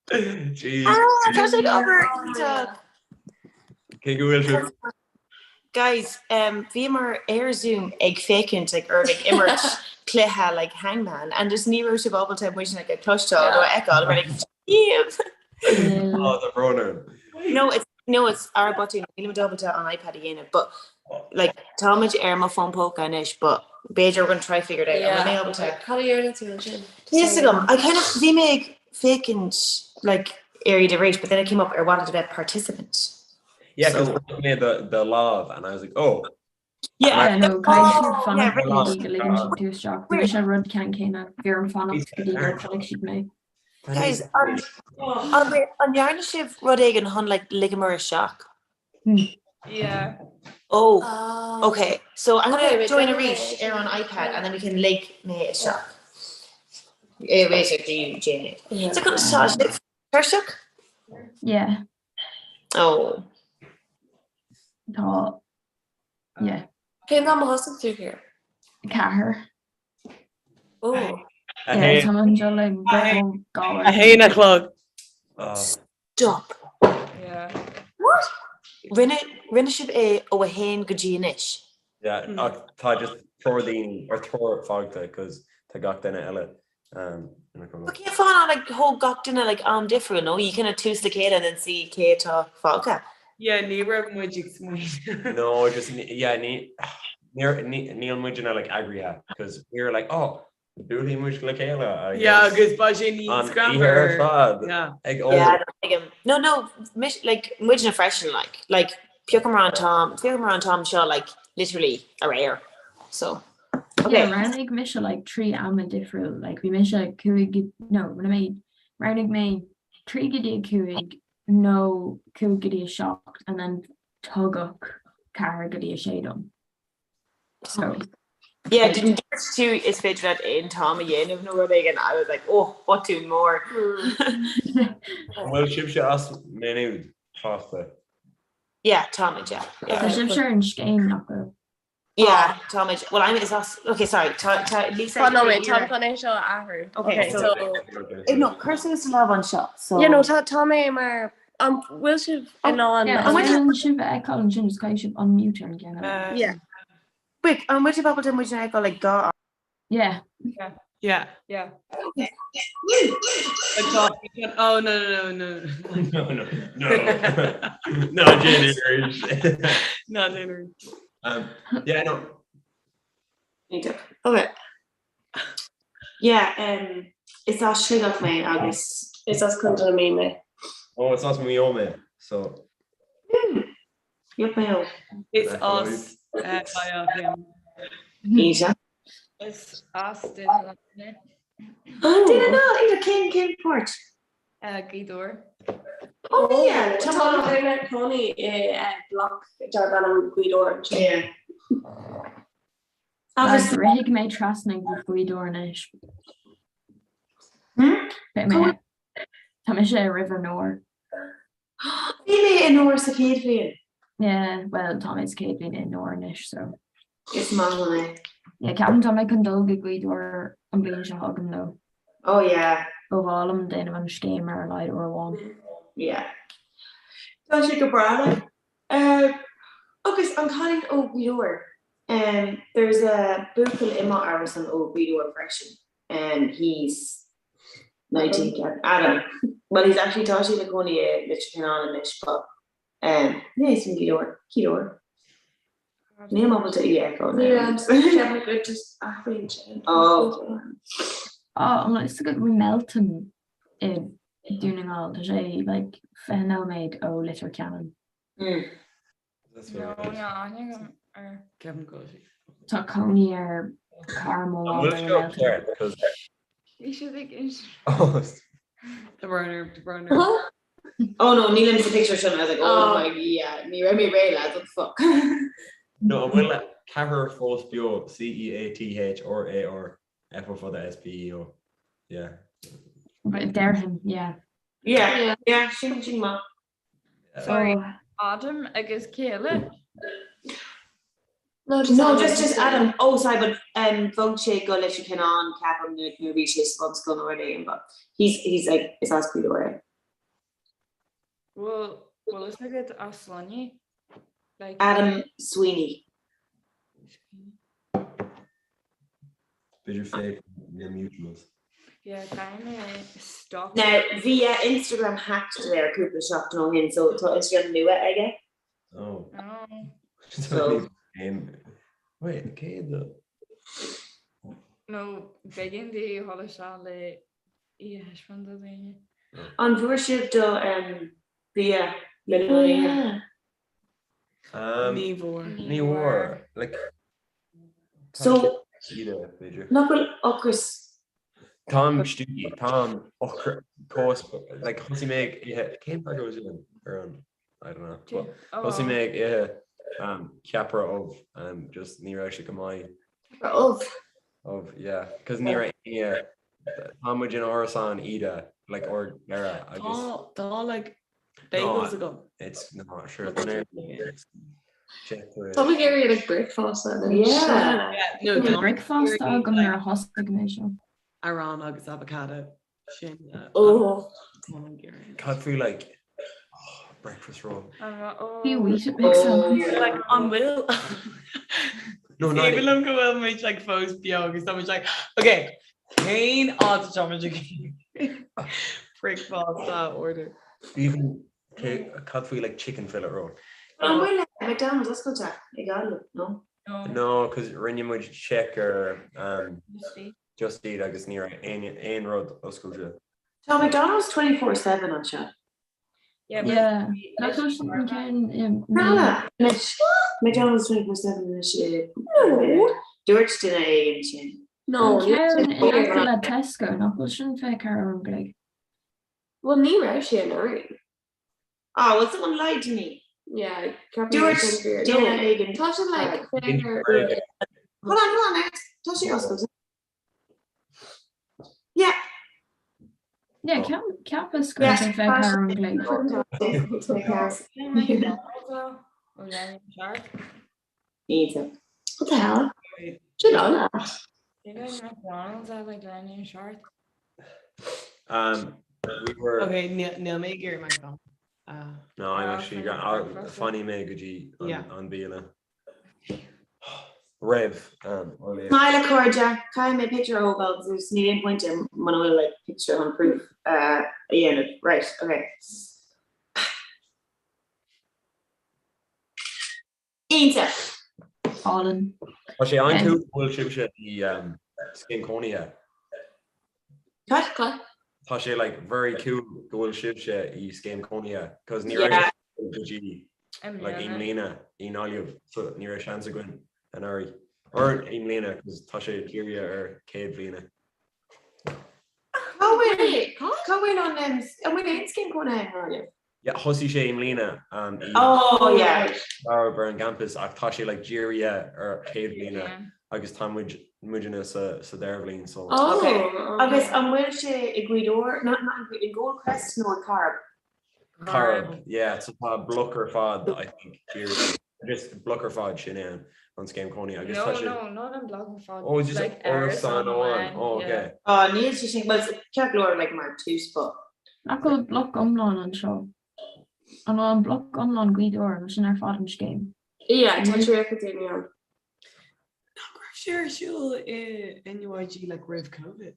Tá sé ag obair iontach. Cé go bhfuil sibh? Guys, um, bhíomar ar Zoom ag féachaint ag oraibh ag imirt cluiche like Hangman and just ní raibh sibh ábalta muid like, a cloisteáil nó a fheiceáil we're like "Díobh!" Oh, tá brón orm. No, it's no, it's ár botún nílimid ábalta an iPad a dhéanamh, but like táimid ar mo fón póca anois, but b'fhéidir we're gonna try figure it out. An bhfuil mé ábalta? Cad a dhearna tú ansin? Níl agam. I kind of bhí mé ag féachaint like ar iad arís, but then it came up ar mhaith leat a bheith participant. Yeah, because so, mé the, the lámh and I was like, oh. Yeah, no, caithfidh siad fanacht go dtí go ligeann siad tú isteach. Bhí sé rud ceann céanna, bhí orm fanacht go dtí gur chonaic siad mé. Guys, an an ndearna sibh rud éigin chun like ligeamar isteach? Yeah. Oh, okay. So I'm gonna okay, join arís ar an iPad and then we can lig mé isteach. Eh, wait, do you, Jane? So conas tá sibh? Tuirseach? Yeah. Oh. Tá. Yeah. Cén am a thosaigh tú here? 4. Oh. Yeah, tá an dul le go A haon a chlog. Stop. Yeah. What? Rinne rinne sibh é ó 1 go dtí anois? Yeah, ach tá just triúr daoine or triúr fágtha cos tá gach duine eile ina codladh. But cén fáth nár like thóg gach duine like am difriúil no? You kind of tús le chéile and then see cé atá fágtha. Yeah, ní raibh muid ag smaoineamh. No, just yeah, ní níor níl muidne like eagraithe cos we were like oh buailfidh muid le chéile agus Yeah, agus beidh sé níos an oíche ar fad Yeah. ag ól. Yeah, tuigim. No, no, mis, like, muidne freisin, like, like, phiocamar an t-am, phiocamar an t-am seo, like, literally aréir. So, okay. Yeah, roghnaigh mise like 3 ama difriúil, like bhí mise 5 no, rinne mé, roghnaigh mé 3 go dtí 5 nó 5 go dtí 7 and then tugadh 4 go dtí 6 dom. So. Yeah, didn't dúirt tú is féidir leat aon t-am a dhéanamh nó rud éigin, I was like, oh, botún mór. An bhfuil sibhse as Maigh Nuad fosta? Yeah, táimid, yeah. Yeah. Tá sibhse ar an scéim nach bhfuil? Yeah, táimid. Well, I'm is as okay, sorry. Tá tá Lisa. Tá no wait, tá chun é seo a athrú. Okay, so eh, no, cuir suas do lámh anseo. So Yeah, no, tá tá mé mar an bhfuil sibh in ann Yeah, an bhfuil sibh a fheiceáil ansin just caithfidh sibh unmute ar an gceann eile. Yeah. Wait, an bhfuil sibh ábalta muid a fheiceáil like gá Yeah. Yeah. Yeah. Yeah. Okay. Oh no no no no. No no no. No Jane arís. No Jane arís. Um, yeah, no. Okay. Yeah, um, is as Sligeach mé agus Is as Contae na Mí mé. Oh, is as Maigh Eo mé, so. Hmm. Yep, Maigh Eo. Is as uh, Baile Átha Cliath. Aoise. Is as Dún na nGall mé. Dún na nGall, Ida, cén cén páirt? Uh, Gaoth Dobhair. Oh, yeah, Tá duine ag cónaí i eh, bloc darb ainm Gaoth Dobhair ansin. Yeah. Agus rithfidh mé trasna go Gaoth Dobhair anois. Hmm? Beidh mé Tá mise i River Nore. Bhí mé i Nore sa chéad bhliain. Yeah, well tá mé sa chéad bhliain i Nore anois so. Is maith liom é. Yeah, ceapaim tá mé chun dul go Gaoth Dobhair an bhliain seo chugainn though. Oh yeah. Ba mhaith liom déanamh an scéim ar a laghad uair amháin. Yeah. Tá sé go breá like. Uh, agus an cailín ó Ghaoth Dobhair, um, there's a buachaill i m'árasán ó Ghaoth Dobhair freisin. Um, he's 19, Adam. Well, he's actually tá sé ina chónaí i Leitir Ceanainn anois, but um, yeah, he's from Gaoth Dobhair. Gaoth Dobhair. Níl mé ábalta í a fheiceáil. Yeah, ceapaim go just athraíonn sé. Oh. Oh, an bhfuil fhios agat bhfuil Melton i Dún na nGall, tá sé like 20 nóiméad ó Leitir Ceanainn. Mm. No, níl aithne agam air. Ceapaim go bhfuil sé. Tá cónaí ar cara mo An bhfuil mháthar i seo Melton. ceart? Because Bhí siad ag ins. Oh, Tá brón orm, tá brón orm. Oh no, nílim sa picture sin, I was like, oh my, yeah, ní raibh mé réidh lads, what the fuck. No, an bhfuil ceathrar fós beo C E A T H R A R F O fada S B E O. Yeah. Déarfainn, yeah. Yeah, yeah, sin sin maith. Sorry, Adam agus céile. No, just no, just just Adam. Oh, sorry, but um, bhog sé go Leitir Ceanainn ceapaim nuair nuair bhí sé sa bhunscoil nó rud éigin, but he's he's like is as Gaoth Dobhair é. Bhfuil bhfuil fhios agat a shloinne? Like Adam Sweeney. B'fhéidir féach na mutuals. Yeah, caithfidh mé stop. Now, bhí a Instagram hacked there cúpla seachtain ó shin, so tá Instagram nua aige. Oh. Oh. So. Wait, cé do? No, b'éigean di a dhul isteach le í a thaispeáint do dhaoine. An bhfuair sibh do um, bia le Oh, yeah. Um, Ní bhfuair. Ní bhfuair. Like, So, b'fhéidir. nach bhfuil ocras Táim stiúgtha, táim ocrach, like, thosaigh mé ag ithe, cén fáth go bhfuil sin ar an, I don't know, but thosaigh mé ag ithe um, ceapaire ubh, um, just ní raibh sé go maith. Ceapaire ubh? Ubh, yeah, cos ní raibh éinne, tá muid in árasán Íde, like, ár gceithre, agus. Tá, tá, like, bagels agam. It's not sure. Tá Tá mé ag iarraidh like bricfeasta anois. Yeah. No, Bhí bricfeasta agam nuair a thosaigh mé seo. Arán agus avocado sin. Oh. Cad faoi like oh, breakfast roll. Bhí Weetabix agam. Like an bhfuil No, Is aoibhinn liom go bhfuil muid like fós beo agus tá muid like okay cén áit atá muid ag bricfeasta a order. Even cad faoi like chicken fillet roll. An bhfuil McDonald's oscailte i Gaillimh, no? No, cos rinne muid check ar um, Just Eat agus ní raibh aon aon rud oscailte. Tá McDonald's 24/7 anseo. Yeah, nach bhfuil sin an ceann i Nala, anois McDonald's 24/7 anois i No. Dúirt duine éigin sin. No, An ceann in aice le Tesco, nach bhfuil sin 24 uair an chloig. Well, ní raibh sé anuraidh. Ah, well someone lied to me. Yeah, ceapaim Dúirt sin fíor. duine éigin. Tá sé like 24 uair. Hold on, hold on, tá sé oscailte. Yeah. Yeah, cheapas go raibh sé 24 uair an chloig. Iontach. What the hell? Sin an McDonald's at like leathuair théis 7. Um, we were Okay, níl mé ag iarraidh McDonald's. Uh, No, I'm actually fanfaidh mé go dtí Yeah. an béile. Roimh um, an Maith a chairde, caithfidh mé picture a thógáil because níl aon pointe muna bhfuil like picture on proof uh, a dhéanamh. Right, okay. Iontach! Álainn. Tá sé an-cool go bhfuil sibhse i um, scéim cónaithe. Cad? Cad? Tá sé like very cool go bhfuil sibhse i scéim cónaithe cos ní raibh go dtí like i mbliana i nGaillimh so ní raibh seans againn anuraidh. Or i mbliana cos tá sé dírithe ar chéad bhliana. Cá bhfuil cá bhfuil an um, an bhfuil aon scéim cónaithe i nGaillimh? Yeah, thosaigh sé i mbliana i Oh yeah. Scairbh ar an gcampas ach tá sé like dírithe ar chéad bhliana agus tá muid muidne sa sa dara bhliain so. Oh, okay. Agus an bhfuil sé i Gaoth Dobhair, not not i Goldcrest nó i Corrib? Corrib, yeah, so tá bloc ar fad I think dírithe just bloc ar fad sin é an an scéim cónaithe agus tá sé No, no, not an bloc ar fad. Oh, just like árasán amháin. Oh, okay. Oh, níl sé sin, well, ceart go leor like mar tús but. Nach bhfuil bloc iomlán anseo? An bhfuil an bloc iomlán Gaoth Dobhair, nó sin ar fad an scéim? Yeah, tá 30 daoine ann. Nach raibh sé ar siúl i NUIG like roimh Covid?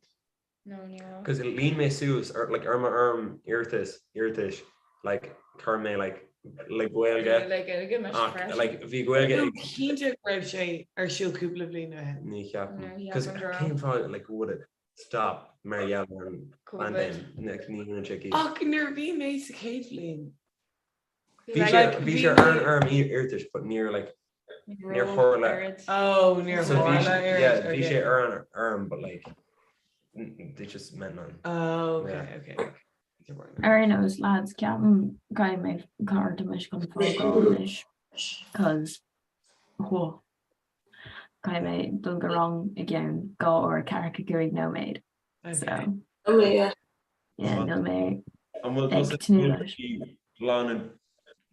No, ní raibh. Cos líon mé suas ar like ar mo fhoirm iarratais iarratais like chuir mé like le Gaeilge Le Gaeilge mise ach freisin. like bhí Gaeilge No, ag cinnte go raibh sé ar siúl cúpla bliain ó shin. ní cheapaim. No, Cos cheapaim go raibh. cén fáth like would it stop mar gheall ar an Covid. pandéim like ní dhéanann sé ciall. Ach nuair a bhí mé sa chéad bhliain, Bhí sé bhí sé ar an fhoirm iarratais but níor like níor tharla. Oh, níor So bhí tharla sé oiread, yeah bhí okay. sé ar an fhoirm but like they just meant none. Oh, okay, Yeah. okay, okay. Ar aon nós, lads, ceapaim caithfidh mé caithfidh mise chun fágáil anois, cos whoa, caithfidh mé dul go rang i gceann 2 uair 45 nóiméad. So, Oh yeah. yeah, níl mé An bhfuil ag tusa tnúth leis. Lá na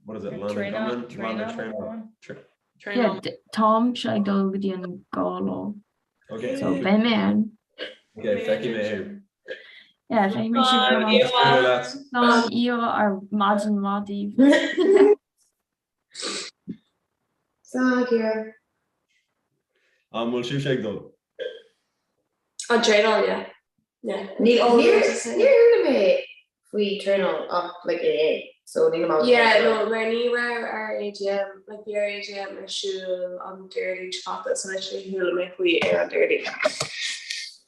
what is it? Lá na Traenáil- Lá na traenáil traenáil. Yeah, táimse ag dul go dtí an dá lá. Okay. So beidh mé ann. Okay, feicfidh mé thú. Yeah, feicfidh mé sibh go maith. Slán, Aoibhe ar maidin mhaith daoibh. Slán, Ciara. An bhfuil sibhse ag dul? An traenáil, yeah. Yeah. Níl níor níor chuala mé faoi traenáil ach like inné so níl mé Yeah, no, mar ní raibh ar AGM, like bhí ar AGM ar siúl an Déardaoin seo caite, so literally chuala mé faoi ar an Déardaoin.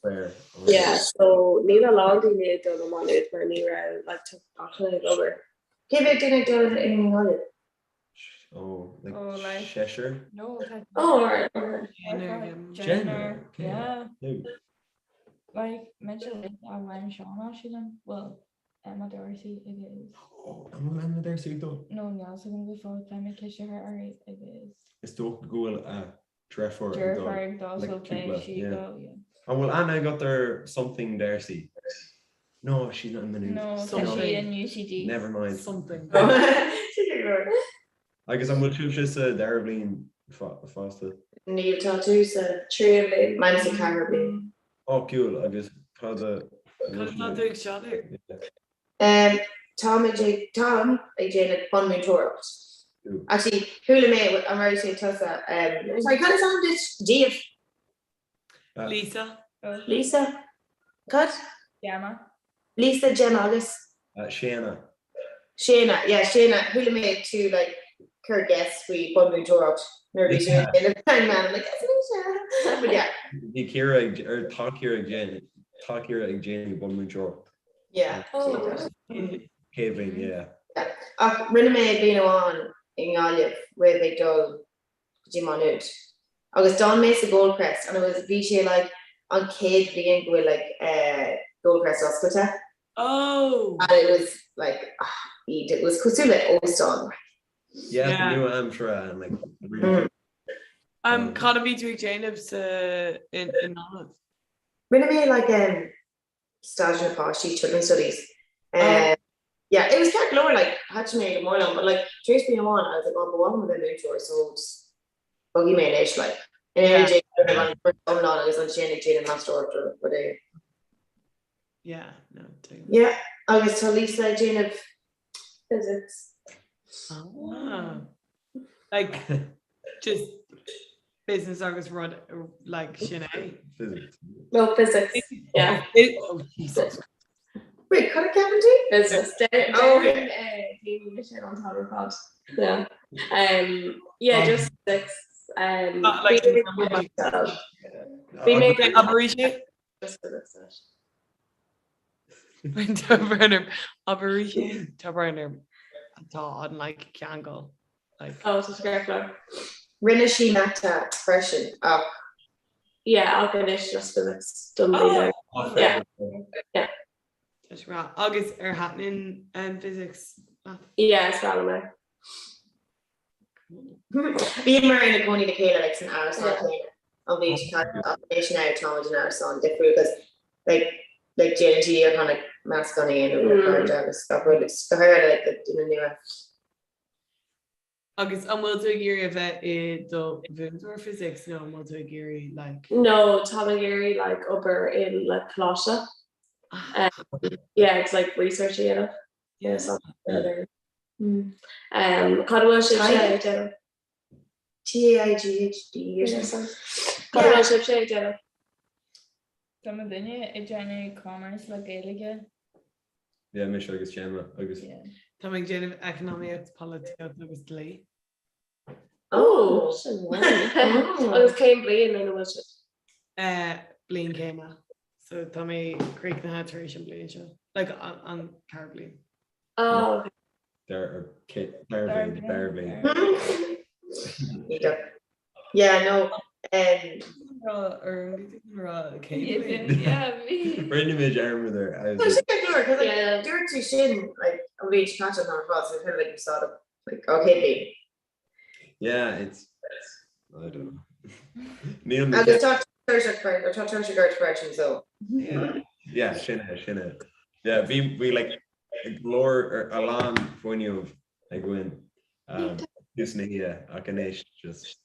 Fair. Yeah, so níl a lán daoine ag dul i Maigh Nuad mar ní raibh like tá gach duine ag obair. Cé mhéad duine ag dul i nGaillimh? Oh, like Oh, like seisear? No, tá Oh, alright, okay. Deichniúr, okay. Yeah. Who? Like mise amháin Seán sílim, well Emma D'Arcy agus Oh, an bhfuil Emma D'Arcy ag dul? No, níl a fhios agam go fóill, tá mé ceistithe uirthi agus Is dócha go bhfuil a deirfiúr ag dul. Deirfiúr ag dul, Like so beidh cúpla, sí ag yeah. dul, yeah. An bhfuil Anna ag dul something D'Arcy? No, she's not in Maynooth. No, tá sí in UCD. Never mind. Something. Agus an bhfuil sibhse sa dara bliain fosta? Níl, tá tú sa tríú bliain. Mine sa ceathrú bliain. Oh, cool. Agus cad a. Cad atá tú ag staidéar? Um, táimid ag, táim ag déanamh bunmhúinteoireacht. Actually, chuala mé an raibh sé tusa, um, sorry, cad is ainm duit? Díobh. Lisa. Lisa. Cad? Gemma. Lisa, Gemma agus? Séanna. Séanna, yeah, Séanna, chuala mé tú like cur guess faoi bunmhúinteoireacht nuair a bhí sé ag déanamh Hangman, I'm like, it's Lisa! But yeah. Bhí Ciara ag, or tá Ciara ag déanamh, tá Ciara ag déanamh bunmhúinteoireacht. Yeah. Céad bliain, yeah. Yeah. Ach rinne mé bliain amháin i nGaillimh roimh ag dul go dtí Maigh Nuad. Agus d'fhan mé sa Goldcrest and it was, bhí sé like an chéad bhliain go bhfuil like eh Goldcrest oscailte. Oh! And it was like, ah, it was cosúil le óstán. Yeah, yeah. nua-aimseartha and like really mm. Um, cad a bhí tú ag déanamh sa in in Gaillimh? Rinne mé like um, Staidéar na bPáistí, Children's Studies. Um, yeah, it was ceart go leor, like, thaitin mé go mór liom, but like, tar éis bliain amháin, I was like, oh, ba mhaith liom a bheith múinteoir, so just bogfaidh mé anois, like, in aon yeah. an iomlán agus ansin ag déanamh meastóireacht or whatever. Yeah, no, tuigim. Yeah, agus tá Lisa ag déanamh physics. Ah. Like, just business agus rud like sin é. Physics. No, physics. Yeah. Oh, Jesus. Wait, cad a ceapann tú? Business. Oh, Daoine sin an t-am ar fad. Yeah. Um, yeah, just physics. Um, Not like Bhí mé Abair just physics. Abair Tá brón orm atá an like ceangal like. Oh, tá sé ceart go leor. Rinne sí mata freisin ach. Yeah, ach anois just physics don bhliain. Oh! Yeah. Yeah. Tá sé breá. Agus ar thaitin um, physics leat? Yeah, is breá liom é. Bhíomar ina gcónaí le chéile like san árasán céanna an bhliain seo caite ach anois now táimid in árasán difriúil because like like déanann tú iarracht chun like meascán a dhéanamh le cairde agus gach rud is go háirithe like le duine nua. Agus an bhfuil tú ag iarraidh a bheith i do mhúinteoir physics nó an bhfuil tú ag iarraidh like. No, táim ag iarraidh like obair in like coláiste. Um, yeah, it's like research a dhéanamh. Yeah, so Um, cad a bhfuil sibhse ag déanamh? T-A-I-G-H-D or something. Cad a bhfuil sibhse ag déanamh? Tá mo duine ag déanamh commerce le Gaeilge. Yeah, mise agus Gemma agus. Tá mé ag déanamh eacnamaíocht, polaitíocht agus dlí. Oh, sin maith. Agus cén bliain ina bhfuil sibh? Eh, bliain céime. So tá mé críochnaithe tar éis an bliain seo. Like an, an ceathrú bliain. Oh, okay. Dara bliain, dara bliain. Yeah, no. Um, Rinne mé dearmad ar. No, sin go leor, 'cause, like, dúirt tú sin like, an bhliain seo caite ar fad, so kind of like you sort of like okay bliain. Yeah, it's I don't know. Níl mé Agus tá tuirseach or tá tuirseach ort freisin so. Yeah, sin é, sin é. Yeah, bhí bhí like go leor ar a lán fuinneamh againn. Um, Tús na hoíche ach anois just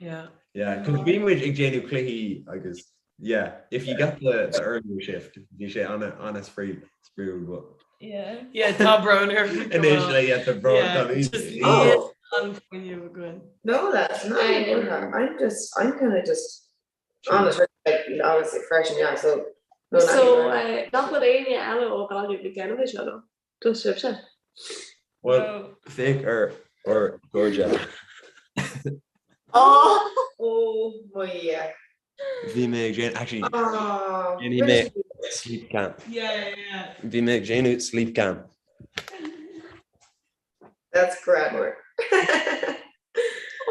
Yeah. Yeah, cos bhí muid ag déanamh cluichí agus yeah, if you get the, the earlier shift, bhí sé ana ana spraíúil but Yeah. Yeah, tá brón orm. Anois le yeah, tá brón Yeah, tá mí- just Oh. an fuinneamh againn. No, that's not. I'm just, I'm kind of just honest, like, honestly, fresh and yeah, so. No, not So even. eh, nach bhfuil éinne eile ó Ghaillimh ag déanamh é seo nó? Just sibhse. Well, féach ar ár gcairde. Oh, oh my yeah. Bhí mé ag déanamh, actually, Oh, déanfaidh mé sleep cam. Yeah, yeah. Bhí mé ag déanamh sleep cam. That's grammar.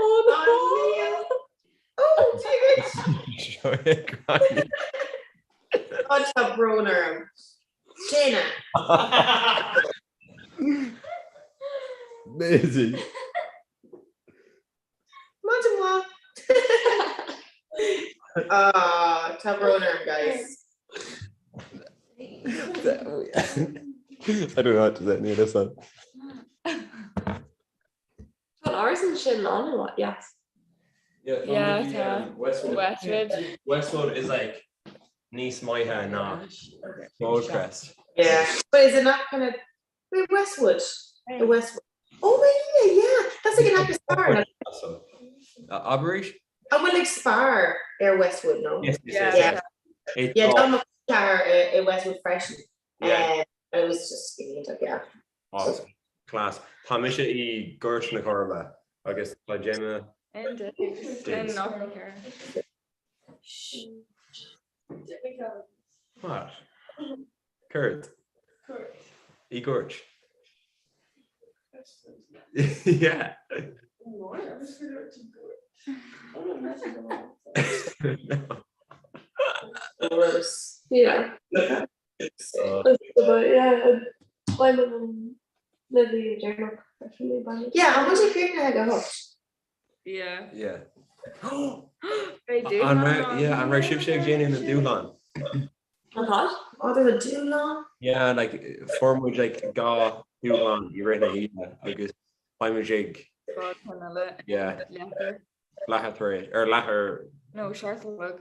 Oh no! Oh, David! Seo é Gráinne. Oh, tá brón orm. Déana. Amazing. Maidin mhaith. Ah, tá brón orm, guys. I don't know what to say near this one. Tá an árasán sin an-mhaith, yes. Yeah, Yeah, tá. Westwood. Westwood. Westwood is like níos maithe ná Goldcrest. Yeah, but is it not kind of wait Westwood? The Westwood. Oh my yeah, yeah. That's like an active spar. So, Abair? An bhfuil like Spar ar Westwood, no? Yes, yes, yes, Yeah. yes. It's Yeah, all- Don McCarr i Westwood freisin. Yeah. Um, it was just iontach, yeah. Awesome. Class. Tá mise i gCúirt na Coiribe agus tá Gemma In Diggs. In Knocknacarra. What? Cúirt. I gCúirt. Yeah. Yeah. But yeah, I'm in living in Journal professionally. Yeah, an bhfuil sé críochnaithe ag a hocht? Yeah. Yeah. Beidh An dúshlán raibh ann. yeah, an raibh sibhse ag déanamh na dúshlán? An cad? Oh, there's a dúshlán? Yeah, like fuair muid like dhá dúshlán i rith na hoíche agus beidh muid ag Fág ceann eile yeah, leathuair. leathuair tar éis ar leathuair No, seacht a chlog.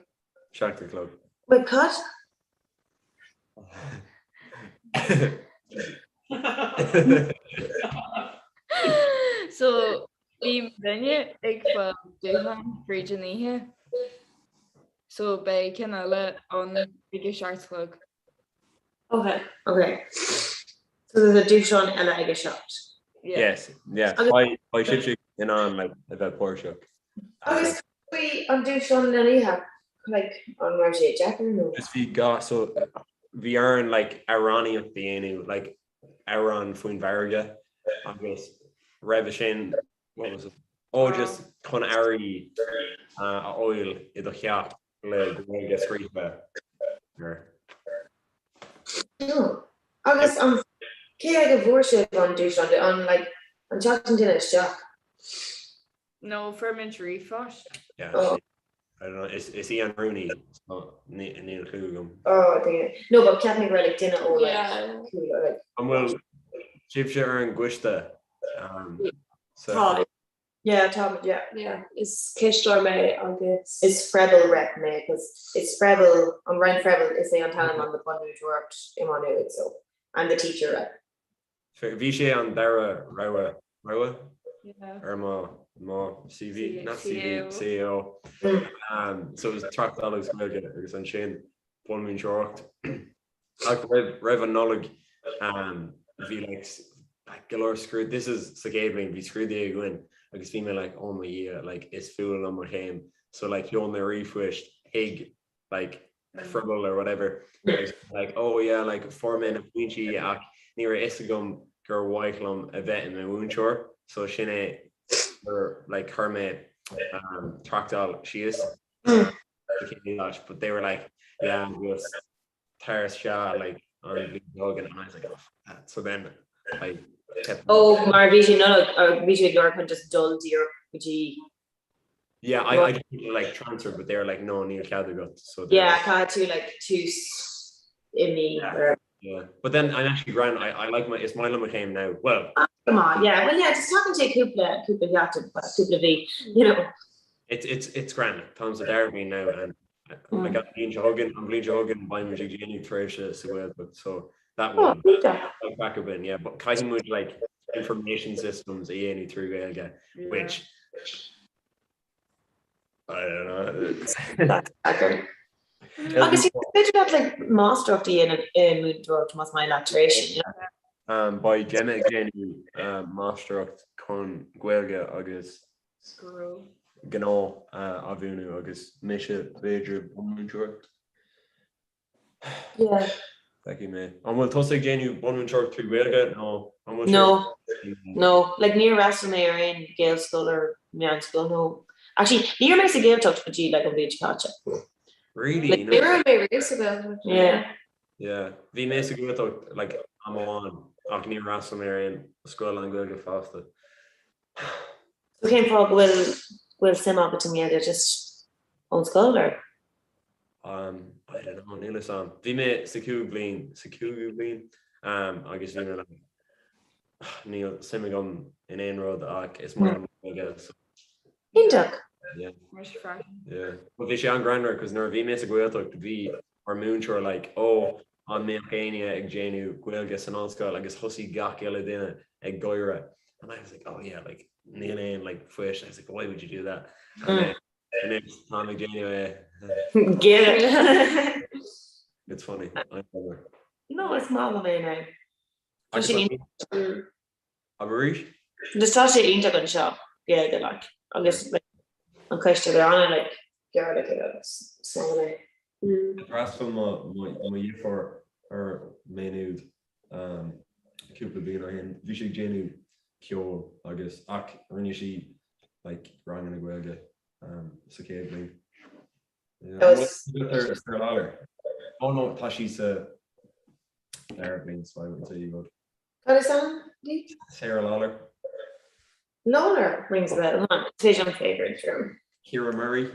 seacht a chlog. Wait, cad? So bhí duine ag fáil dúshlán fríd an oíche. So beidh ceann eile ann ag a seacht a chlog. Okay. Okay. So there's a dúshlán eile ag a seacht. Yes, yeah. Agus- Beidh beidh sibhse in ann like a bheith páirteach. Agus faoi an dúshlán an oíche, like, an raibh sé deacair nó? Just bhí gá so bhí orainn like amhránaíocht a dhéanamh like amhrán faoin bhfarraige agus roimhe sin what was it? Oh just chun earraí a fháil i do theach le Gaeilge scríofa air. Oh. Agus an cé aige a bhfuair sibh an dúshlán an like an teacht an duine isteach? No, fuair muid ríomhphost. Yeah, Oh. I don't know, is is í an rúnaí so ní níl clue agam. Oh, duine. No, but cheap mé go raibh like duine ó like Yeah. cúl like An bhfuil sibhse ar an gcoiste? Um, so Tá. Yeah, tá yeah. Yeah, is cisteoir mé agus Is Froebel rep mé because it's Froebel an Roinn Froebel is é an t-ainm an the bunmhúinteoireacht i Má Nuad so I'm the teacher rep. Bhí sé an dara rogha, rogha? Ar mo, mo CV, not CV, CAO. So it was tráchtáil agus Gaeilge agus ansin bunmhúinteoireacht. Ach roimh, roimh an Nollaig bhí like, like go leor scrúd, this is sa gcéad bhliain, bhí scrúduithe againn agus bhí mé like oh mo Dhia, like is fuath liom mo chéim. So like sheol mé ríomhphoist chuig like Froebel or whatever agus like oh yeah like fuair mé na pointí ach ní raibh fhios agam gur mhaith liom a bheith i mo mhúinteoir so sin é gur like chuir mé um, tráchtáil síos but they were like yeah just tar isteach like an bhliain seo chugainn and I was like oh fuck that so then I kept Oh mar bhí sé Nollaig bhí sé ag lorg chun just dul díreach go dtí Yeah, I, I just like transfer, but they're like, no, níl cead agat. So they're Yeah, like, caithfidh tú like tús i mí or yeah. But then I'm actually grand. I, I like my, is maith liom mo chéim now. Well, Go maith, yeah. Well, yeah, just tagann sé cúpla, cúpla sheachtain, well, cúpla mhí, you know. It's, it's, it's grand. Táim sa dara bliain now and like an bhliain seo chugainn, an bhliain seo chugainn beidh muid ag déanamh tréimhse sa Ghaeltacht, so that Oh, will iontach. craic againn, yeah, but caithfidh muid like information systems a dhéanamh trí Ghaeilge, which I don't know. Agus is féidir leat like máistreacht a dhéanamh i múinteoireacht más maith leat tar éis sin, you know? Um, beidh Gemma ag déanamh uh, máistreacht chun Gaeilge agus gnó uh, a mhúineadh agus mise b'fhéidir bunmhúinteoireacht. Yeah. Feicfidh mé. An bhfuil tusa ag déanamh bunmhúinteoireacht trí Ghaeilge nó an bhfuil sé? No. No. Like níor fhreastail mé ar aon Ghaelscoil or meánscoil nó actually ní raibh mé sa Ghaeltacht go dtí like an bhliain seo caite. Really? Like, ní raibh mé riamh sa Ghaeltacht. Yeah. Yeah. Bhí mé sa Ghaeltacht like am amháin ach níor fhreastail mé ar aon scoil lán-Ghaeilge fosta. So cén fáth go bhfuil go bhfuil suim agat i nGaeilge just ón scoil or? Um, I don't know, níl fhios a'm. Bhí mé sa cúig bliain, sa cúigiú bliain, um, agus bhí mé like, níl suim agam in aon rud ach is maith liom Gaeilge, so. Iontach! Yeah. Yeah. But bhí sé an-ghreannmhar, cos nuair a bhí mé sa Ghaeltacht, bhí ár múinteoir like, oh, an mbeadh éinne ag déanamh Gaeilge san ollscoil agus thosaigh gach uile duine ag gáire. And I was like, oh yeah, like, níl aon like phoist. I was like, why would you do that? And then Anois táim ag déanamh é. Get it. It's funny. I love her. No, is maith liom é now. Tá sé iontach. Abair arís? Just tá sé iontach anseo, Gaeilge like, agus like, an coiste they're ana like gearr le chéile agus is maith liom é. D'fhreastail mo dheirfiúr ar Maigh Nuad cúpla bliain ó shin. Bhí sí ag déanamh ceoil agus ach rinne sí like ranganna Gaeilge sa chéad bhliain. Sarah Lawlor. Oh no, tá sí sa dara bliain so I wouldn't say you would. Cad is ainm di? Sarah Lawlor. Lawlor rings a bell. Hold on, is an favourite room. Ciara Murray.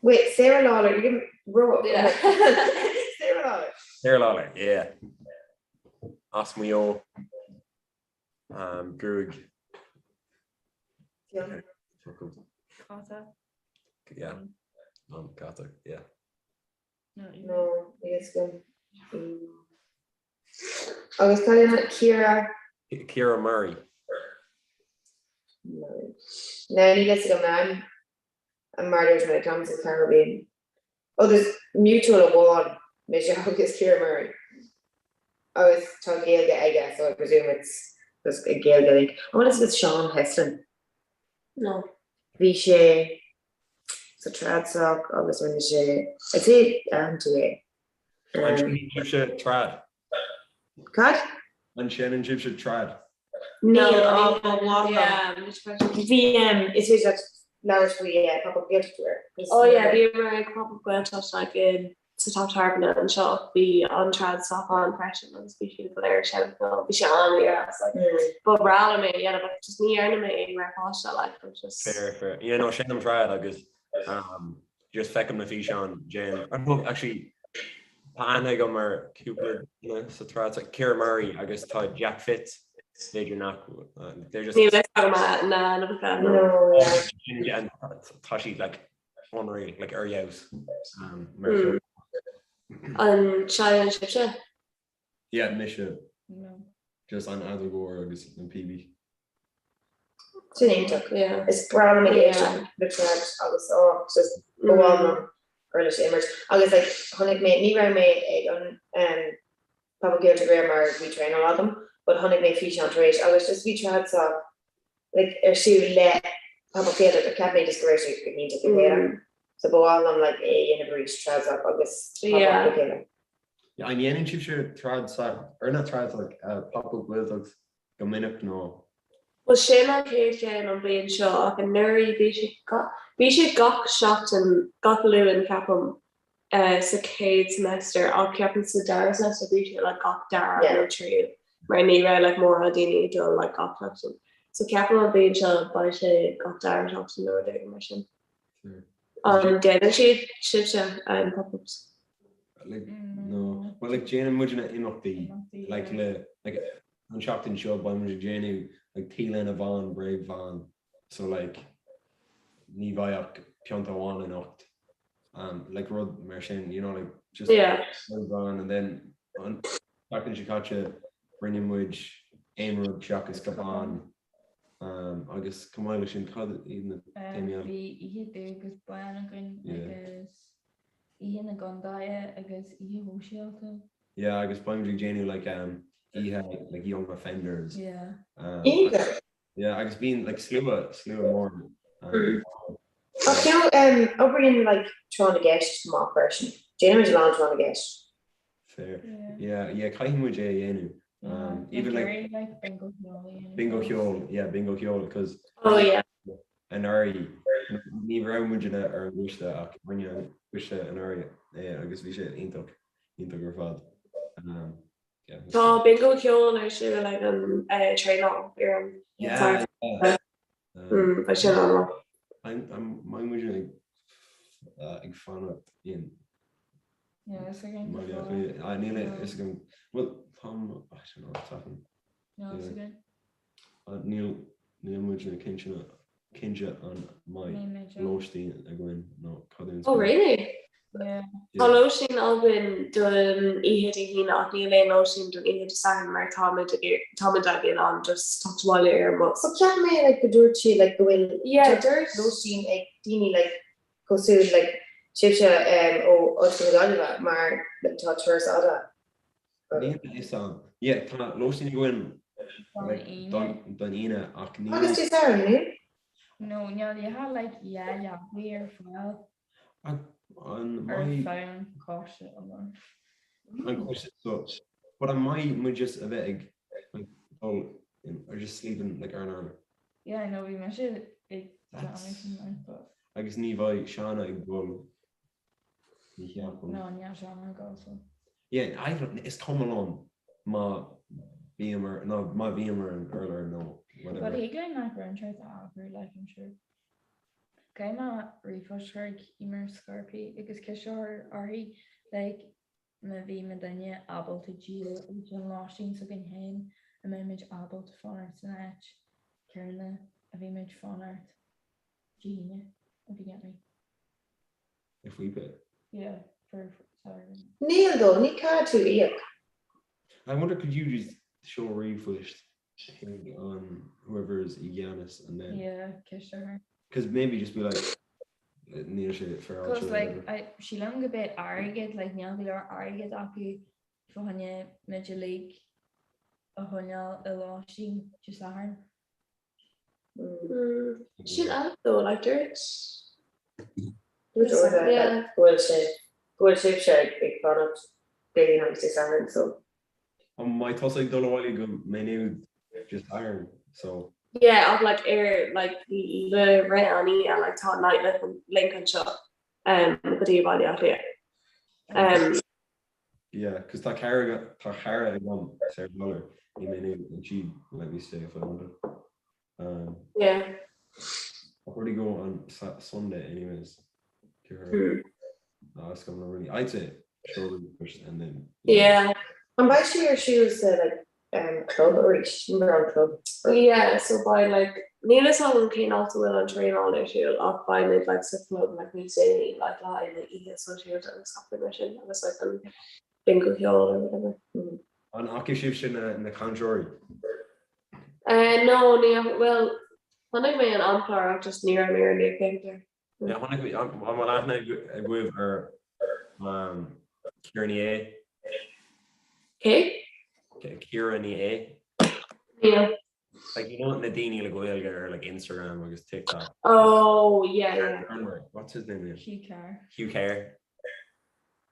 Wait, Sarah Lawlor, you can row up. Yeah. Sarah Lawlor. Sarah Lawlor, yeah. As Maigh Eo. Gruaig. Cata. Yeah. Um, Cata, yeah. No, yes, Agus cad é Ciara? Ciara Murray. No, níl fhios agam I'm murdered when it comes to Caribbean. Oh, there's mutual amháin, mise agus Ciara Murray. Agus tá Gaeilge aige, so I presume it's just a Gaeilge link. An bhfuil fhios agat Seán Heslin? No. Bhí sé sa Tradsoc agus rinne sé, I'd say aithníonn tú é. An seinneann sibhse trad? Cad? An seinneann sibhse trad? Níl, á, ba mhaith liom. Bhí, is féidir leat labhairt faoi Pop-Up Gaeltacht aréir. Oh yeah, bhíomar ag Pop-Up Gaeltacht like in sa Teach Tábhairne anseo, bhí an Tradsoc ann freisin agus bhí siad go léir ag seinm ceoil, bhí sé an-deas like ba bhreá liom é a dhéanamh ach just ní dhearna mé é mar pháiste like but just. Fair, fair. Yeah, no, seinnim trad agus um, Just feicim na físeáin Jen. I don't know, actually, tá aithne agam ar cúpla duine sa trad, like Ciara Murray agus tá Jack Fitz, b'fhéidir nach, they're just... Níl fhios agam a na na na. No, yeah. And tá siad like unreal, like ar fheabhas. Um, mar mm. An seinneann sibhse? Yeah, mise. No. Just an fheadóg agus na píobaí. Sin iontach. Yeah. Is breá liom ag éisteacht le trad agus oh, just ba mhaith liom uirlis a imirt. Agus like chonaic mé, ní raibh mé ag an um, Pop-Up Gaeltacht aréir mar bhí traenáil agam, but chonaic mé físeán tar éis agus just bhí Tradsoc like ar siúl le Pop-Up Gaeltacht a cheap mé just go raibh sé go hiontach le chéile. So ba mhaith liom like é a dhéanamh arís Tradsoc agus Pop-Up le chéile. Yeah, an ndéanann sibhse Tradsoc, or not Tradsoc, uh, Pop-Up Gaeltacht go minic nó? Bhuel sin an chéad cheann an bhliain seo ach anuraidh bhí sé bhí sé gach seachtain, gach Luan ceapaim sa chéad semester ach ceapaim sa dara semester bhí sé like gach dara nó tríú mar ní raibh like mórán daoine ag dul like gach seachtain. So ceapaim an bhliain seo beidh sé gach dara seachtain nó rud éigin mar sin. An déanann siad sibhse um, pop-ups? Like, no. Well, like, déanann muidne imeachtaí, like, le, like, An seachtain seo beidh muid ag déanamh like t-léine bhán bréag bhán so like ní bheidh ach pionta amháin anocht um like rud mar sin you know like just Yeah. bréag bhán and then an seachtain seo caite rinne muid aon rud seachas cupán um agus chomh maith leis sin cad iad na téamaí eile? Bhí oíche dubh agus bán againn Yeah. agus oíche na gcondaetha agus oíche shóisialta. Yeah agus beidh muid ag déanamh like um oíche like young offenders. Yeah. Um, Iontach. yeah agus bíonn like slua slua mór um, Ach you know, um, oibríonn like tráth na gceist go maith freisin. Déanaimid a lán tráth na gceist. Fair. Yeah, yeah, caithfidh muid é a dhéanamh. Um, even like like bingo ceol a dhéanamh. bingo ceol, yeah, bingo ceol, cos Oh yeah. anuraidh ní raibh muidne ar an gcoiste ach rinne an coiste anuraidh é agus bhí sé iontach, iontach ar fad. Um, yeah. Tá bingo ceol ar siúl ag an eh, traenáil ar an Yeah, Satharn. yeah. Um, Mm, Beidh sin an-mhaith. An mbeidh muid ag uh, ag fanacht in Yeah, is againn go Baile Átha fóill. Cliath? Ah, níl a fhios agam. Well, táim, I don't know, Satharn. Níl a fhios againn. Níl níl muidne cinnte cinnte an mbeidh lóistín againn nó cad é an Oh scéal. really? Yeah. Tá lóistín againn don oíche Dé hAoine ach níl aon lóistín don oíche Dé Sathairn mar táimid ag táimid ag in ann just teacht abhaile ar an mbus. But cheap mé like go dúirt siad like go bhfuil Yeah, dúirt lóistín ag daoine like cosúil like sibhse um, ó Ollscoil na Gaillimhe mar like tá turas fhada. Níl a fhios agam. Yeah, tá lóistín againn like don don Aoine ach níl. Agus Dé Sathairn, níl? No, níl leatha like dhá leabaidh ar fáil An ar mbeidh feadh an choiste iomlán. an coiste so but an mbeidh muid just a bheith ag like dul in or just sleeping like ar an urlár? Yeah, I know, bhí mise ag déanamh sin like but. Agus ní bheidh Shauna ag dul Ní cheapaim. No, níl Shauna ag dul so. Yeah, I don't, is cuma liom má bím ar, nó má bhím ar an urlár nó whatever. But thig linn like room chat a eagrú like I'm sure. Caithfidh mé ríomhphost a chur ag Eimear Scorpy agus ceist a chur uirthi like má bhí muidinne ábalta díol den lóistín s'againn féin an mbeidh muid ábalta fanacht san áit céanna a bhí muid fanacht Dé hAoine, if you get me. If we pay. Yeah, for Saturday. Níl though, ní caithfidh tú íoc. I wonder could you just seol ríomhphost chuig an whoever is i gceannas and then Yeah, ceist orthu. Cause maybe just be like níl sé fair Cause like I sílim go beidh airgead like níl go leor airgead acu fá choinne muid uilig a choinneáil i lóistín Dé Sathairn. Sin eile though, like dúirt. Dúirt Orla go bhfuil sé go bhfuil sibhse ag fanacht Dé hAoine agus Dé Sathairn so. An mbeidh tusa ag dul abhaile go Maigh Nuad Dé Sathairn so. Yeah, ach like ar like le rith an oíche like tá Nitelink anseo um, go dtí Baile Átha Cliath. Um, Yeah, cos tá cara tá cara agam Sarah Miller i Maigh Nuad and she'd let me stay if I wanted. Um, yeah. I'll probably go on Sa Sunday anyways to her. Hmm. Ask them really. I'd say show them first and then. Yeah. An mbeidh sé ar siúl sa like um, club arís, an club? Yeah, so beidh like níl a fhios agam cén áit a bhfuil an traenáil ar siúl ach beidh muid like sa club like níos déanaí like le haghaidh na oíche sóisialta agus gach rud mar sin agus like an bingo ceol or whatever. An bhfaca sibhse na na cainteoirí? Uh, no, ní well chonaic mé an amchlár ach just ní raibh mé ar an féachaint air. Yeah, chonaic mé an bhfuil aithne agaibh ar um, Ciara Ní É? Cé? Ciara Ní É? Níl. Like, you know na daoine le Gaeilge ar like Instagram agus TikTok. Oh, yeah, yeah. What's his name? Hugh Carr. Hugh Carr.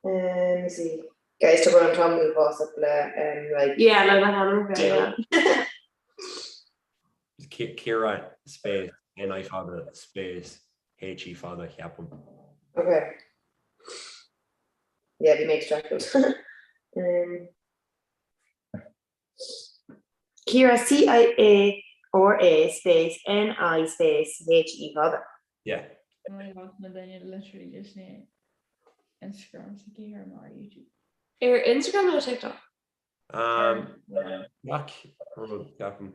Um, see. Guys, tá an tom uafásach le um, like Yeah, le na hanam yeah. Ciara space N I fada space H E fada ceapaim. Okay. Yeah, bhí mé distracted. um, Ciara C I A R A space N I space H E fada. Yeah. Oh my god, na duine literally just ní Instagram s'aici ar mar YouTube. Ar Instagram nó TikTok? Gach rud, ceapaim.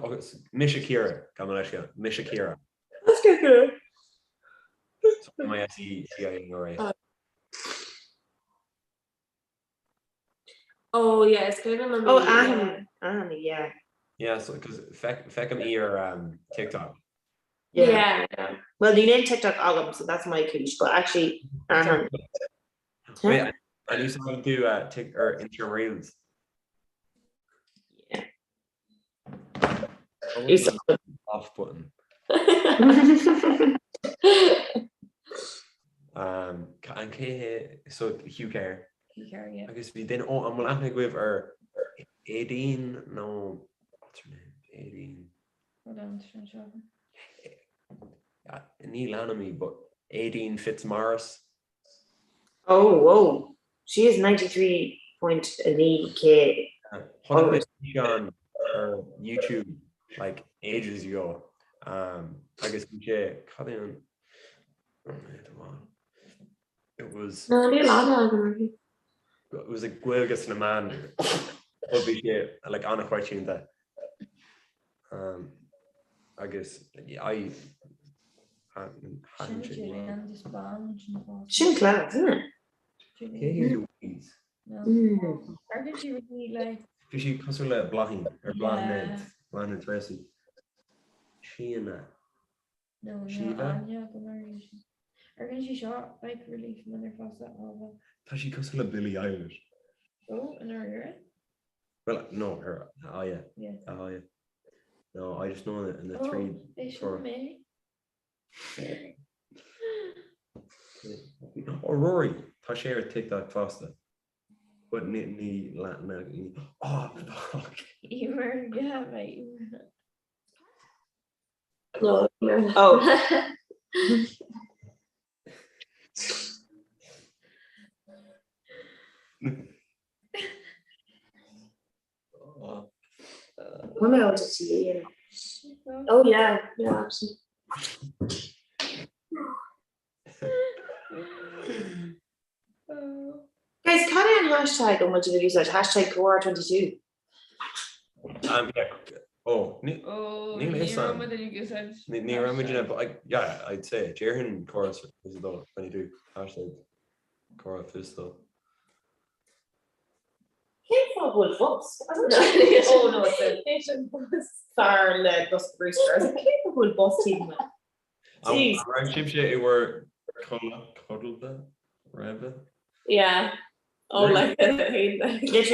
Agus Mise Ciara, gabh mo leithscéal, Mise Ciara. M-I-S-E-C-I-A-R-A. Oh yeah, is cuimhin liom Oh, ahem, ahem, yeah. Yeah, so cos feicim í ar um, TikTok. Yeah. yeah. Well, níl aon TikTok agam, so that's my cúis, but actually, ahem. Wait, an úsáideann tú uh, Tik or Instagram Reels? Yeah. Off button. Um, an cé hé so Hugh Kerr. Hugh Kerr, yeah. Agus bhí duine ó an bhfuil aithne agaibh ar Aideen nó what's her name? Aideen. Hold on, sin seo. Ní leanaim í, but Aideen Fitzmaurice. Oh, whoa. She is 93.9k. Chonaic mé físeán ar YouTube like ages ago um, agus bhí sé cad é an it was No, níl aithne agam uirthi. it was like Gaeilge sna meáin but bhí sé like an-choitianta um, agus I Sin Julian just ban sin fásta. Sin class, isn't it? Cé hí Louise? Ar sí really like Bhí sí cosúil le Bláithín ar Bláthnaid Bláthnaid Treasaí. Síona. No, níl Síle? aithne agam uirthi sin. Ar sí seo like really familiar fosta Alba. Tá sí cosúil le Billie Eilish. Oh, in her Well, no, her, oh yeah. Yeah. Oh yeah. No, I just know that in the Oh, 3 é sin mé. Oh, Rory, tá sé ar TikTok fosta. But ní ní na ní oh fuck. Emer, yeah, mate. Emer. No. Oh. Bhfuil mé ábalta sí a dhéanamh? Oh yeah, yeah, absolutely. Guys, cad é an hashtag an bhfuil sibh ag úsáid? Hashtag Comhrá 22. Um, yeah, oh, ní Oh, Níl ní fhios raibh agam. muid ag úsáid ní ní raibh muid in but I, yeah, I'd say déarfainn Comhrá 22 22 hashtag Comhrá 22. Cén fáth go bhfuil bos? Oh no, it's a É sin bus. fear le bosca bruscair. Cén fáth go bhfuil bos taobh amuigh? Jeez. An raibh sibhse i bhur codlata roimhe? Yeah. Oh, like Literally,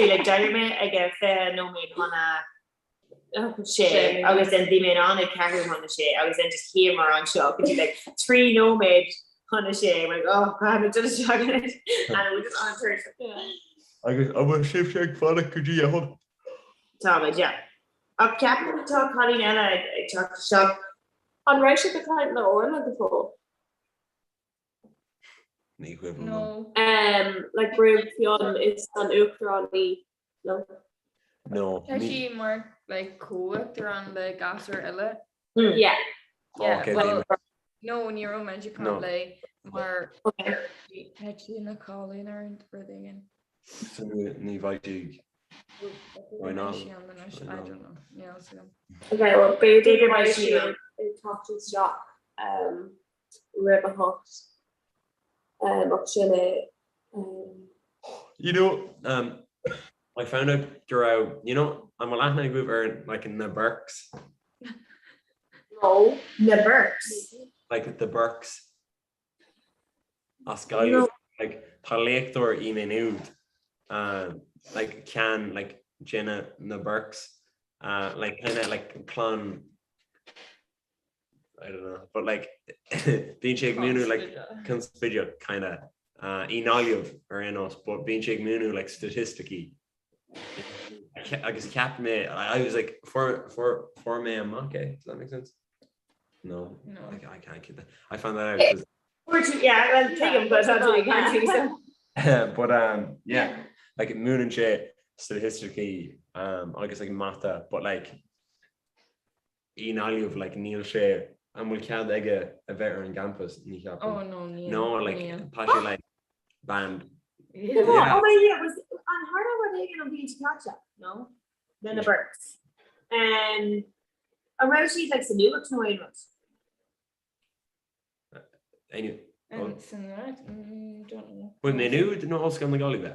like d'éirigh mé ag a 20 nóiméad chun a sé agus then bhí mé in ann ag ceathrú chun a sé agus then just shuíomar anseo go dtí like 3 nóiméad chun a sé like oh God, I'm just and we just on a Agus an bhfuil sibhse ag fanacht go dtí a hocht? Táimid, yeah. Ach ceapaim tá cailín eile ag teacht isteach. An raibh sibh ag caint le Orla go fóill? Ní cuimhin liom. No. Um, like roimh Fionn is an uachtarán í, no? No. Tá sí mar like comh-uachtarán le gasúr eile. Yeah. Yeah, Okay, well, bhí no, ní raibh muid ag No. caint léi mar Okay. tá sí ina codladh ar an rud éigin. So ní bheidh sí Why not? Sí an anois, Why I not? don't know. Níl a fhios agam. Okay, well, b'fhéidir go mbeidh B'fhéidir sí sí ag teacht isteach um, roimh a hocht. Um, ach sin é. Um, You know, um, I found out go raibh, you know, an bhfuil aithne agaibh ar like na Burkes, no. Na Burkes. like the Burkes as Gaillimh, like tá léachtóir i Maigh Nuad, uh, like ceann like de na na Burkes, uh, like kind of like clann I don't know, but like bíonn sé ag múineadh like conspidioch kind of uh, i nGaillimh ar aon nós, but bíonn sé ag múineadh like staitisticí. Agus cheap mé, I was like fuair fuair fuair mé amach é, does that make sense? No, No. I, I can't keep that. I found that out 'cause Yeah, well, tuigim, but that's what you can't see, so. but um, yeah, like múineann sé staitisticí um, agus like mata, but like i nGaillimh like níl sé an bhfuil cead aige a bheith ar an gcampas ní cheapaim. Oh no, níl. No, like Níl. tá sé like banned. Yeah. Oh my yeah, was an hard rud éigin an bhliain seo caite, no? Le na Burkes. Um, an raibh siad like sa nuacht nó aon rud? Aon Um, sa nuacht? Mm, don't know. Bhfuil Maigh Nuad nó Ollscoil na Gaillimhe?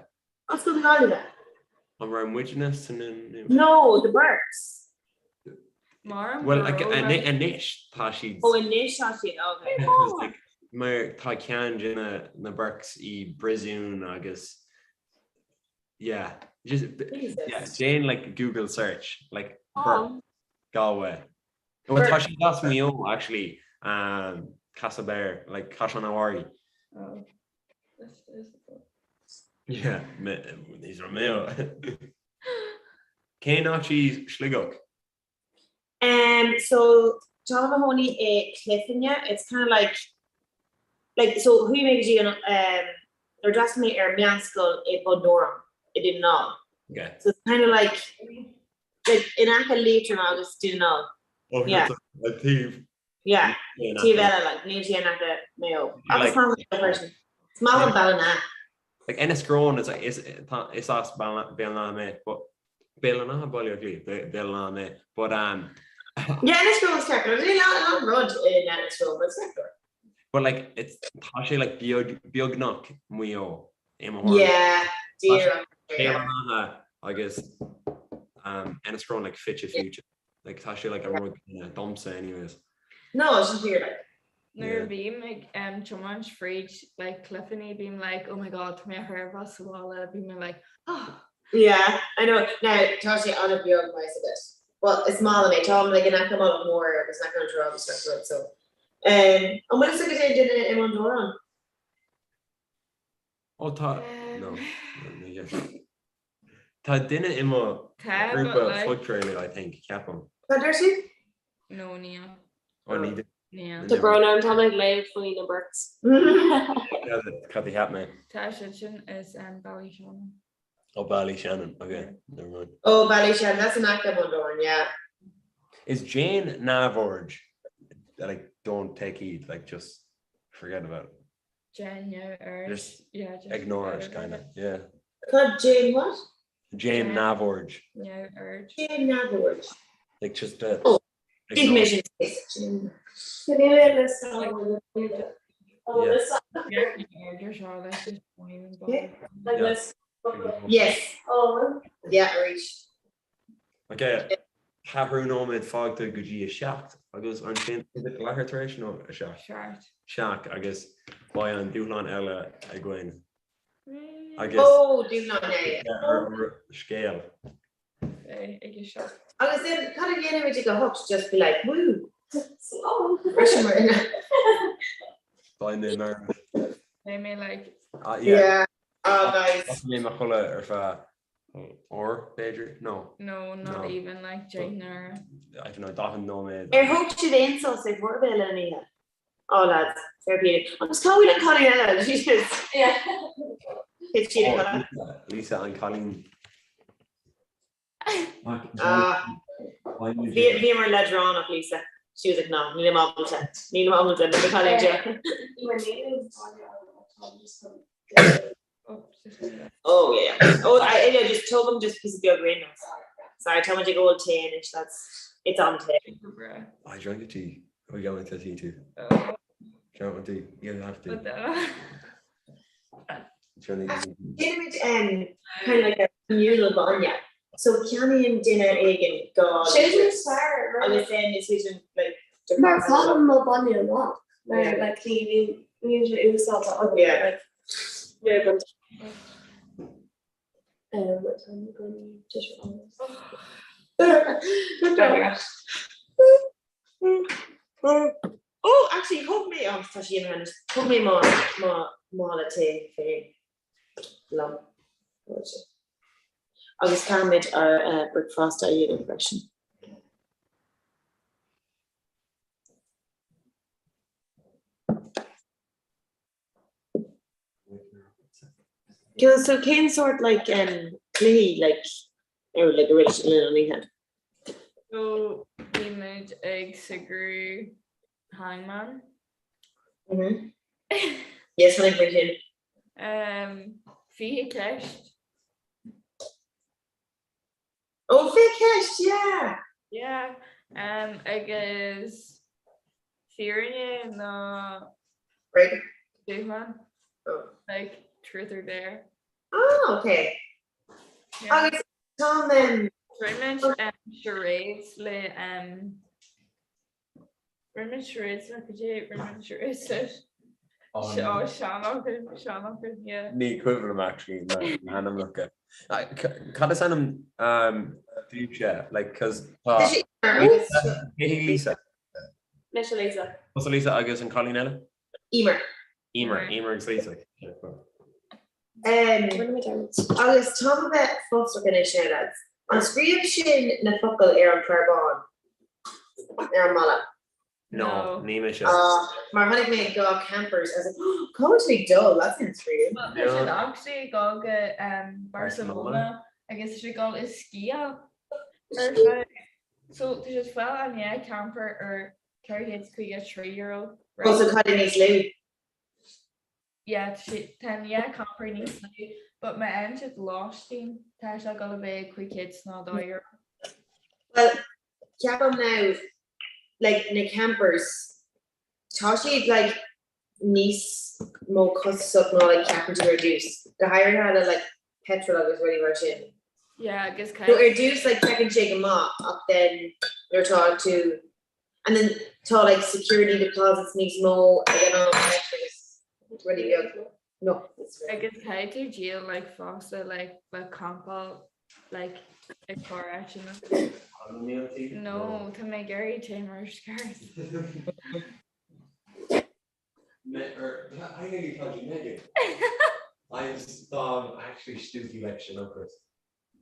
Ollscoil na Gaillimhe. An raibh muidne sa nuacht? No, the Burkes. Mar Well, like, anois tá siad. Oh, anois tá siad, okay. Because, like, mar tá ceann de na na Burkes i bpríosún agus yeah, just yeah, déan like Google search like Burke Galway. Well, tá siad as Maigh Eo actually, um, Castle Bear, like Caisleán an Bharraigh. Oh, this is Yeah, he's from Mayo. Cén áit í Sligeach? Um, so tá mé i mo chónaí i Cliffoney, it's kind of like, like, so chuaigh mé go dtí an, um, nuair d'fhreastail mé ar meánscoil i Bun Dobhráin i Dún na nGall. Okay. So it's kind of like, like in aice Liatroma agus Dún na nGall. Oh, Yeah. An taobh. Yeah, taobh eile, like, níl sé in aice Maigh Eo. Agus maith liom freisin. Is maith liom Ballina. Like Enniscrone is is tá is as Béal an Átha mé, but Béal an Átha Baile Átha Cliath, Béal an Átha mé, but um Yeah, Enniscrone is ceart. Níl an rud in Enniscrone, but it's ceart. But like it's tá sé like beag beagnach Maigh Eo i mo thuairim. Yeah, díreach. Béal an Átha agus um Enniscrone like fite fuaite. Like tá sé like a rud domsa anyways. No, sin fíor like. Nuair a bhím ag um, tiomáint fríd like Cliffoney bím like oh my god tá mé chóir a bheith sa bhaile bím mé like oh. Yeah, I know. Now tá sé an-bheag mar a bit. Well, is maith liom é táim like in aice Mullach Mór agus in aice an trá agus rud so. Um, an bhfuil fhios agat aon duine i mBun Dobhráin? Ó tá no. Tá duine i mo ghrúpa podchraoladh I think, ceapaim. Cad deir tú? No, níl. Ó ní Níl. Tá brón orm, tá mé ag léamh faoi na Burkes. Cad a cheap mé? Tá siad sin as Ballyshannon. Ó Ballyshannon, ok, never mind. Ó Ballyshannon, that's in aice Bun Dobhráin, yeah. Is déan neamhaird, like don't take heed, like just forget about it. Jane neamhaird. Just Yeah, just ignore forget it, about kind of, it. yeah. Cad Jane what? Jane neamhaird. Neamhaird. Jane neamhaird. Like just uh, Oh, ignore. Give me space. Can you list on Yeah. Yeah, you're sure that's just won't even bother. Like Yeah. this. Yes. Oh. Yeah, arís. Ok, ceathrú nóiméad fágtha go dtí a 7 agus ansin leathuair tar éis nó a 7? 7. 7 agus beidh an dúshlán eile againn agus Ó, dúshlán é. ar scéal. Beidh ag a 7. Agus then cad a dhéanaimid ag a 8 just be like woo. Slán. Briseamar ina. Beidh mé marbh. Beidh mé like. Ah, yeah. Yeah. Oh, guys. Beidh mé i mo chodladh ar feadh uair, b'fhéidir? No. No, not No. even like Jane I don't know, 40 nóiméad. Ar thóg sibh aon sos ar chor ar bith le an oíche? Oh lads, fair play. Agus cá bhfuil an cailín eile? Jesus. Yeah. Thit siad a chodladh. Lisa, Lisa an cailín. Ah. Bhí bhíomar leadránach Lisa. She was like, no, nílim ábalta. Nílim ábalta na cailín seo. Oh yeah. Oh, I, yeah, just told them just piece of beag rain. Sorry, tell me to go tae anois. That's it's on tae. I drank a tea. We got into tea too. Oh. Drink a tea. You have to. But the Déanaimid um, kind of like a communal bainne. So ceannaíonn duine éigin go Sin is fearr, right? Agus then is féidir like Mar caithim mo bainne amach mar like ní bhíonn sé úsáidte agam Yeah. like roimh an um what time are we going to Oh, actually, thóg mé oh, tá sí in anois. Thóg mé mo mo mála tae féin liom. Agus caithfimid ár uh, bricfeasta a dhéanamh freisin. Cool, so cén sórt like um, cluichí like or like a bhfuil linn an oíche? So bhí muid ag socrú Hangman. Mhm. Yes, chonaic mé sin. Um, 20 ceist. Ó, fé ceist, yeah! Yeah, um, agus fírinne nó Bréag. Dúshlán. Like, truth or dare. Ah, okay. Yeah. Agus tá um, Rinne muid um, charades le um, Rinne muid charades le cad é rinne muid charades le Oh, oh, Sean Sean yeah. Ní cuimhin liom actually na hainmneacha. Cad is ainm um, daoibhse like cause tá Cé hí Lisa? Mise Lisa. Tusa Lisa agus an cailín eile? Emer. Emer, Emer agus Lisa. Um, agus tá mé bheith fiosrach anois now lads. An scríobh sinn na focail ar an clár bán? Ar an mballa? No, ní mise. Ah, mar chonaic mé go campers I was like, oh, cá bhfuil tú ag dul? That's an scríobh. Well, tá siad actually ag dul go um, Barcelona agus tá siad ag dul ag sciáil ar feadh So tá siad fáil an yeah camper ar €453. Oh, so cad é níos lú? Yeah, tá sé tá an yeah camper níos lú, but má fhaigheann siad lóistín tá sé ag dul a bheith €502. Well, ceapaim now, like, na campers, tá siad like níos mó costasach ná like ceapann tú ar dtús, go háirithe le like petrol agus rudaí mar sin. Yeah, agus So ar dtús like feiceann sé go maith ach then nuair atá tú and then tá like security deposits níos mó ag an am leis agus rudaí beag. No. Agus caithfidh tú díol like fosta like le campáil like ag cur áiteanna. No, tá mé ag iarraidh téim ar scaird. I nearly called you Megan. I'm um, actually stupid leis an ocras.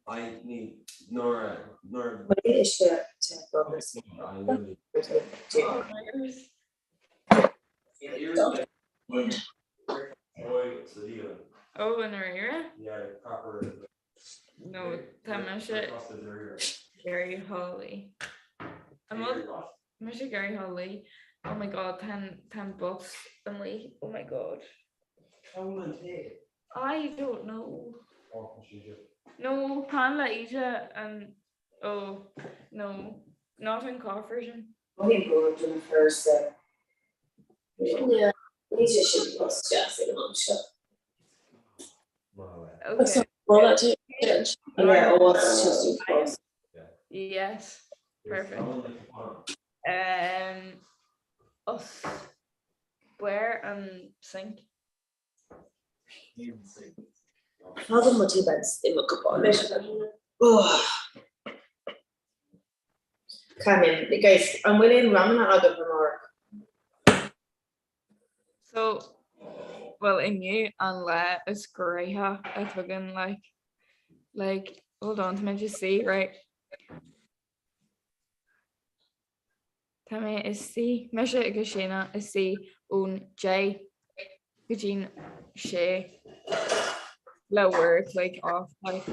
I ní nuair nuair uisce te agus I literally Ó, i ndáiríre? Yeah, proper. No, tá mise Gary Holly. Mise Gary Holly. Oh my god, tá an bus amuigh. Oh my god. I don't know. No, pan le Íde an oh no, not an coffer sin. Mothaím go bhfuil first Yeah, ní sé sin bus deas ag an am seo. Okay. Yeah, oh, it's just too close. Yes, perfect. Um, os where an sink? Fágann mo tí bed i mo cupán. Oh. Caithfidh mé, guys, an bhfuil aon ranganna agaibh amárach? So, well inniu an lá is gnoithí atá againn like, like, hold on, tá mé just see, right. Tá mé ag suí, mise agus Séanna ag suí ón 10 go dtí'n 6 le uair a chloig off like.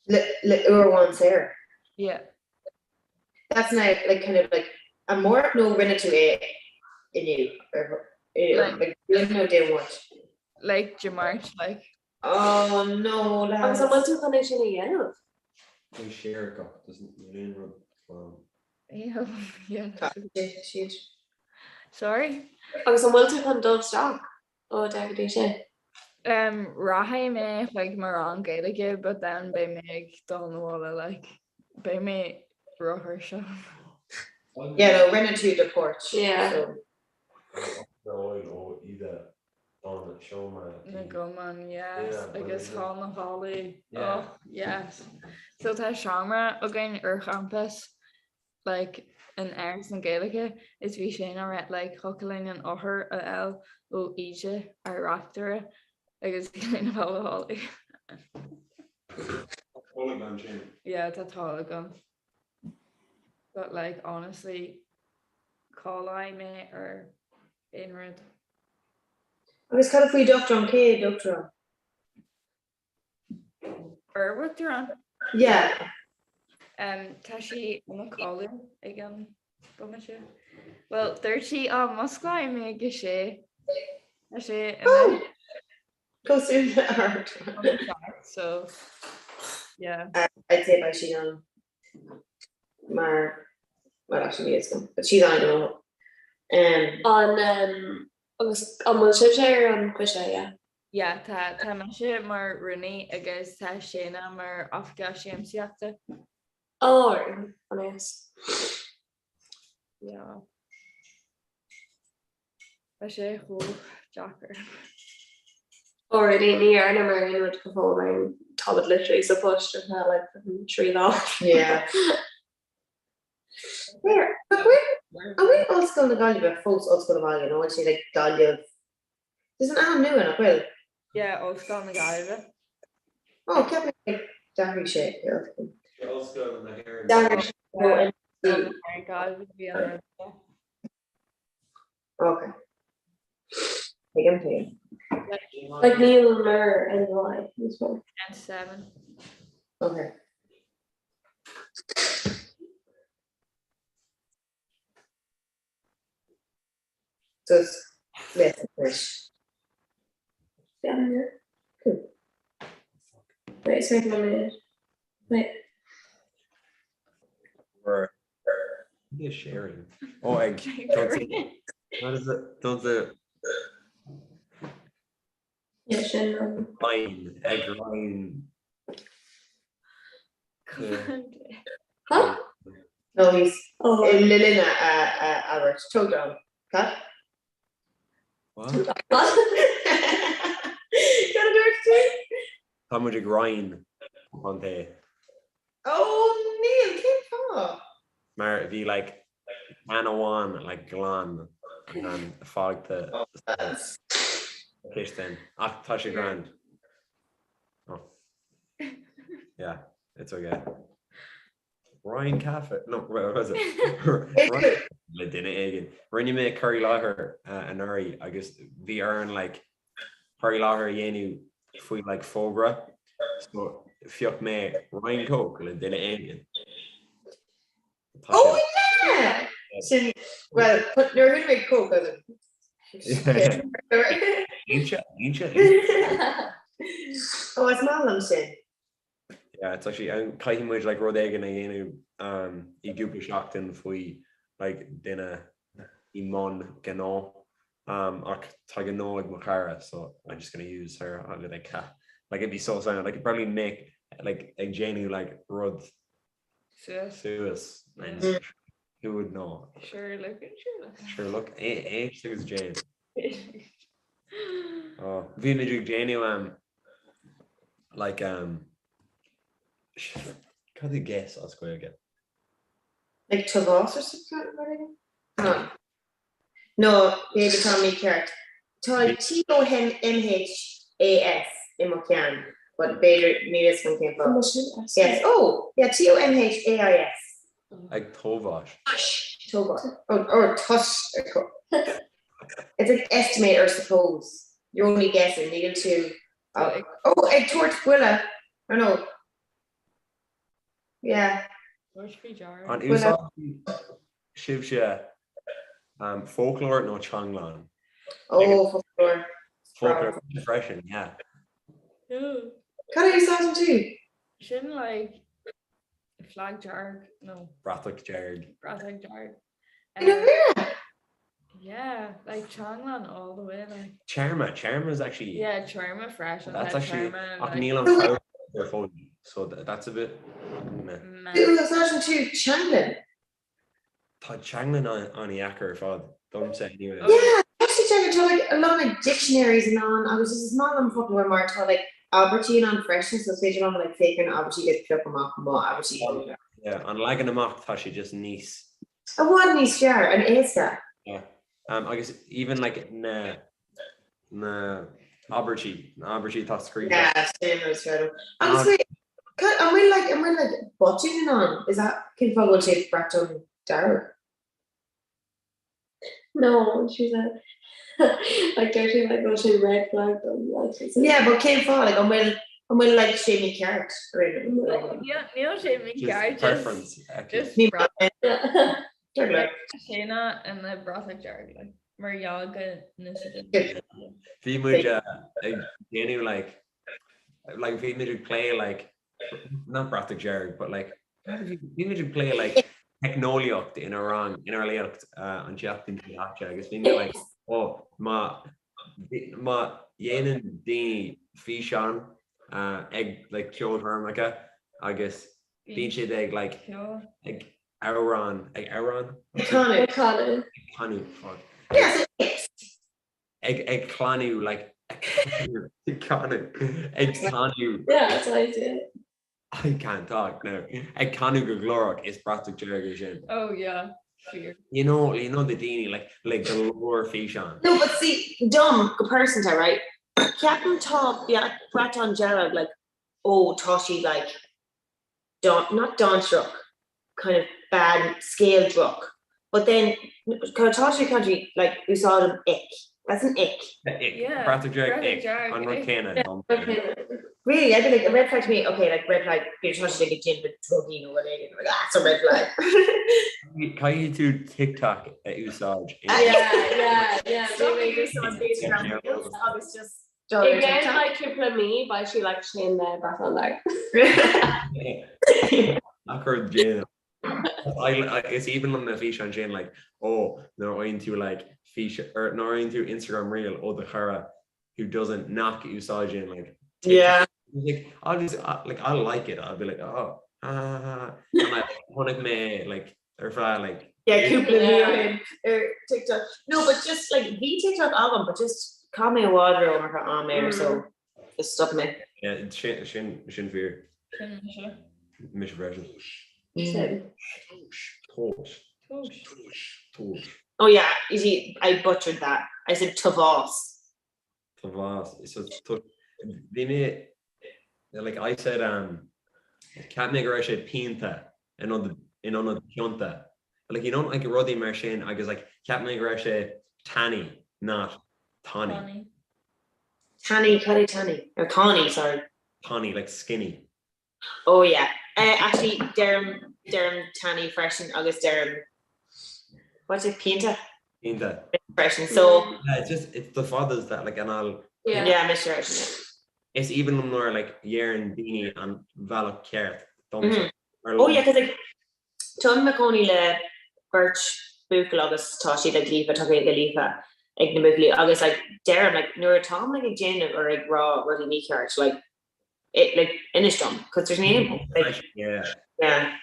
Le le uair amháin saor? Yeah. That's now like kind of like amárach nó rinne tú é inniu or like like nó Dé Máirt? Like Dé Máirt like. Oh no Agus an bhfuil tú chun é sin a dhéanamh? Tá share agat, doesn't níl aon rud slán. Yeah. Siad. Sorry? Agus an bhfuil tú chun dul isteach ó 10 go dtí 6? Um, rachaidh mé chuig mo rang Gaeilge but then beidh mé ag dul 'na bhaile like beidh mé róthuirseach. Yeah, no, rinne tú do pháirt. Yeah. So. Ó Íde don seomra Na gCumann, yes, agus Hall na Holly, oh, yes. So tá seomra againn ar champas, like, in Áras na Gaeilge, is bhí sé ina rá, like, thiocfadh linn an eochair a fháil ó Íde, ár reachtaire, agus thig linn Hall na Holly. Tá tolg ansin. Yeah, tá tolg ann. But like, honestly, codlóidh mé ar aon rud. Agus cad faoi d'uachtarán? Cé é d'uachtarán? Ár n-uachtarán? Yeah. Um, tá sí ina codladh ag an bomaite. Well, dúirt sí á musclóidh mé ag a sé. Tá sé ina Cosúil le ár So. Yeah. I'd say beidh sí ann mar well actually níl a fhios agam but she's on go. Um, An um, agus an bhfuil sibhse ar an choiste, yeah? Yeah, tá tá mise mar rúnaí agus tá Séanna mar oifigeach siamsaíochta. Oh, right. Oh, nice. Yeah. Tá sé chomh deacair. Already ní dhearnamar aon rud go fóill mar táimid literally sa post ar feadh like 3 lá. Yeah. Where? But where? An bhfuil Ollscoil na Gaillimhe fós Ollscoil na Gaillimhe nó bhfuil sé like Gaillimh? There's an ainm nua nach bhfuil? Yeah, Ollscoil na Gaillimhe. Oh, ceap mé like d'athraigh sé. Ollscoil na hÉireann. D'athraigh sé ó Gaillimhe bhí an rud. Ok. Tuigim, tuigim. Like níl mar NY níos mó. N7. Ok. So it's less anois. Yeah. Cool. Wait, it's making a minute. Wait. We're is sharing. Oh, ag don't say what is it? Don't say Yeah, sin um, line ag line. Huh? No, he's Oh. le linn a abairt. Tóg ann. Cad? What? What? Cad a dúirt tú? Tá muid ag roinn an tae. Oh níl, cén fáth? Mar bhí like can amháin like glan an fágtha sa chistin ach tá sé grand. Oh. Yeah, it's okay. Roinn caife, no, what was it? Le duine éigin. Rinne mé cur i láthair anuraidh agus bhí orainn like cur i láthair a dhéanamh faoi like fógra so phioc mé roinn Coke le duine éigin. Oh yeah! Sin, well, nuair a rinne mé Coke, I was like, Inse, inse. Oh, is maith liom sin. Yeah, it's actually an caithfidh muid like rud éigin a dhéanamh um, i gcúpla seachtain faoi like duine i mbun gnó um, ach tá gnó ag mo chara so I'm just gonna use her and be like ha like it'd be so sound like it'd probably make like ag déanamh like rud Suas. suas and Mm. who would know Sure look and sure look. Sure look éist agus déan Oh, bhí muid ag déanamh um, like um, cad é guess as Gaeilge? Like tomhas or something mar éigin? No. No, b'fhéidir tá mícheart. Tá T-O-M-H-A-S i mo cheann, but b'fhéidir níl fhios agam cén fáth. Yes, oh, yeah, T-O-M-H-A-I-S. Ag tomhas. Tomhas. Oh, or tush. It's like estimate or suppose. You're only guessing, níl tú. Oh, oh, ag tabhairt buille. Or no. Yeah. An úsáideann sibhse um, foclóir nó teanglann? Oh, foclóir. Foclóir freisin, yeah. Cad a úsáideann tú? Sin like flag dearg no. Bratach dearg. Bratach dearg. I know Yeah, like teanglann all the way like. Téarma, téarma is actually. Yeah, téarma freisin. That's actually ach like... níl an fabhar ar fón, so that's a bit meh. Úsáideann tú teanglann? Tá teanglann an-deacair ar fad domsa anyway. Yeah, actually teanglann tá like a lot of dictionaries in ann agus is maith liom foclóir mar tá like abairtí in ann freisin so is féidir liom like féach ar na abairtí agus piocadh amach mo abairtí. Yeah, an leagan amach tá sé just níos I bhfad níos fearr, an éasca. Yeah. Um, agus even like na na abairtí, na abairtí atá scríofa. Yeah, sin rud is fearr liom. Agus wait, an bhfuil like, an bhfuil like botún in ann? Is that cén fáth go bhfuil sé bratach dearg? No, she's a like deir sí like bhfuil sé red flag dom like she's a Yeah, but cén fáth like an bhfuil an bhfuil like sé mícheart ar aon Níl níl sé mícheart Just preference aici. just Ní brat like Séanna ina bratach dearg like mar gheall go n-úsáideann Bhí muid uh, ag déanamh like like bhí muid ag plé like not bratach dearg but like bhí muid ag plé like teicneolaíocht inár rang inár léacht an tseachtain seo caite agus bhí mé like oh má má dhéanann daoine físeán ag like ceolchoirmeacha agus bíonn siad ag like ag amhrán ag amhrán? Ag canadh. Ag canadh. Ag canadh fuck. Yeah so it's. Ag ag clanú like ag canadh ag canadh. Yeah that's what I did. I can't talk now. Ag canadh go glórach is bratach dearg é sin. Oh yeah fíor. You know you know the daoine like like go leor físeán. No but see dom go pearsanta right ceapaim tá bratán dearg like oh tá sí like not dainséarach, kind of bad scéal droch. But then tá sé country like úsáidim ick. That's an ick. Ick. Bratach dearg ick. An rud céanna. Really, I'd be like a red flag to me, okay, like red flag, b'fhéidir tá sé ag déanamh drugaí nó rud éigin, like that's a red flag. Caithfidh tú TikTok a úsáid. Yeah, yeah, yeah. Stop using Instagram reels agus just I gceann like cúpla mí beidh sí like sin le bratán dearg. Nach raibh déanamh. Is aoibhinn liom na físeáin sin like oh nuair a fhaigheann tú like fís or nuair a fhaigheann tú Instagram reel ó do chara who doesn't nach úsáideann like Yeah. Like I'll just like I'll like it I'll be like oh ha ha ha and I chonaic mé like ar feadh like Yeah, cúpla mí ó shin ar TikTok. No, but just like bhí TikTok agam, but just chaith mé i bhfad ró-iomarca am air, so just stop mé. Yeah, sin sin sin fíor. Sin mise. Mise freisin. Sin. Tomhas. Tomhas. Tomhas. Oh yeah, you see, I butchered that. I said tomhas. Tomhas. So bhí mé like I said um cheap mé go raibh sé pionta in ionad in ionad pionta. Like you know like rudaí mar sin agus like cheap mé go raibh sé tanaí not tanaí. Tanaí, cad é tanaí? Or tanaí, sorry. Tanaí, like skinny. Oh yeah. Uh, actually, deirim, deirim tanaí freisin agus deirim, what's it, pionta? Pionta. Freisin, so. Yeah, it's just, it's the fadas that like an I'll. Yeah, yeah mise freisin. Is aoibhinn liom nuair like deireann daoine an bealach ceart domsa. Mm. Oh yeah, cause like, táim i mo chónaí le beirt buachaill agus tá siad like líofa, tá Gaeilge líofa ag na buachaillí agus like deirim like nuair atáim like ag déanamh or ag rá rudaí mícheart like it like inis dom cos there's name like yeah yeah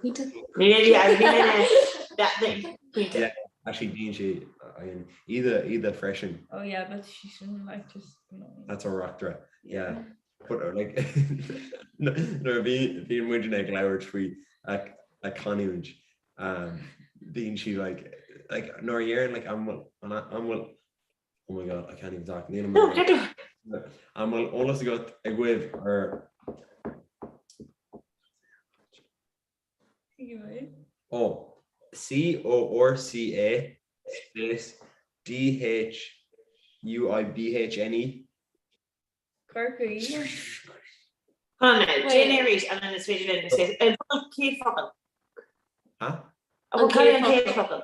Pointe yeah yeah that thing pointe yeah actually bíonn sé iad iad freisin oh yeah but she shouldn't like just that's a reachtaire yeah but uh, like nuair a bhí bhí muidne ag labhairt faoi a canúint um, bíonn sí like like nuair a deireann like an bhfuil an bhfuil Oh my god, I can't even talk. Níl No, get An bhfuil eolas agat agaibh ar Oh, C O R C A space D H U I B H N E. Corca Dhuibhne. Hold on now, déan é arís and then is féidir linn is féidir an bhfuil céad focal. Huh? An bhfuil cad é an chéad focal?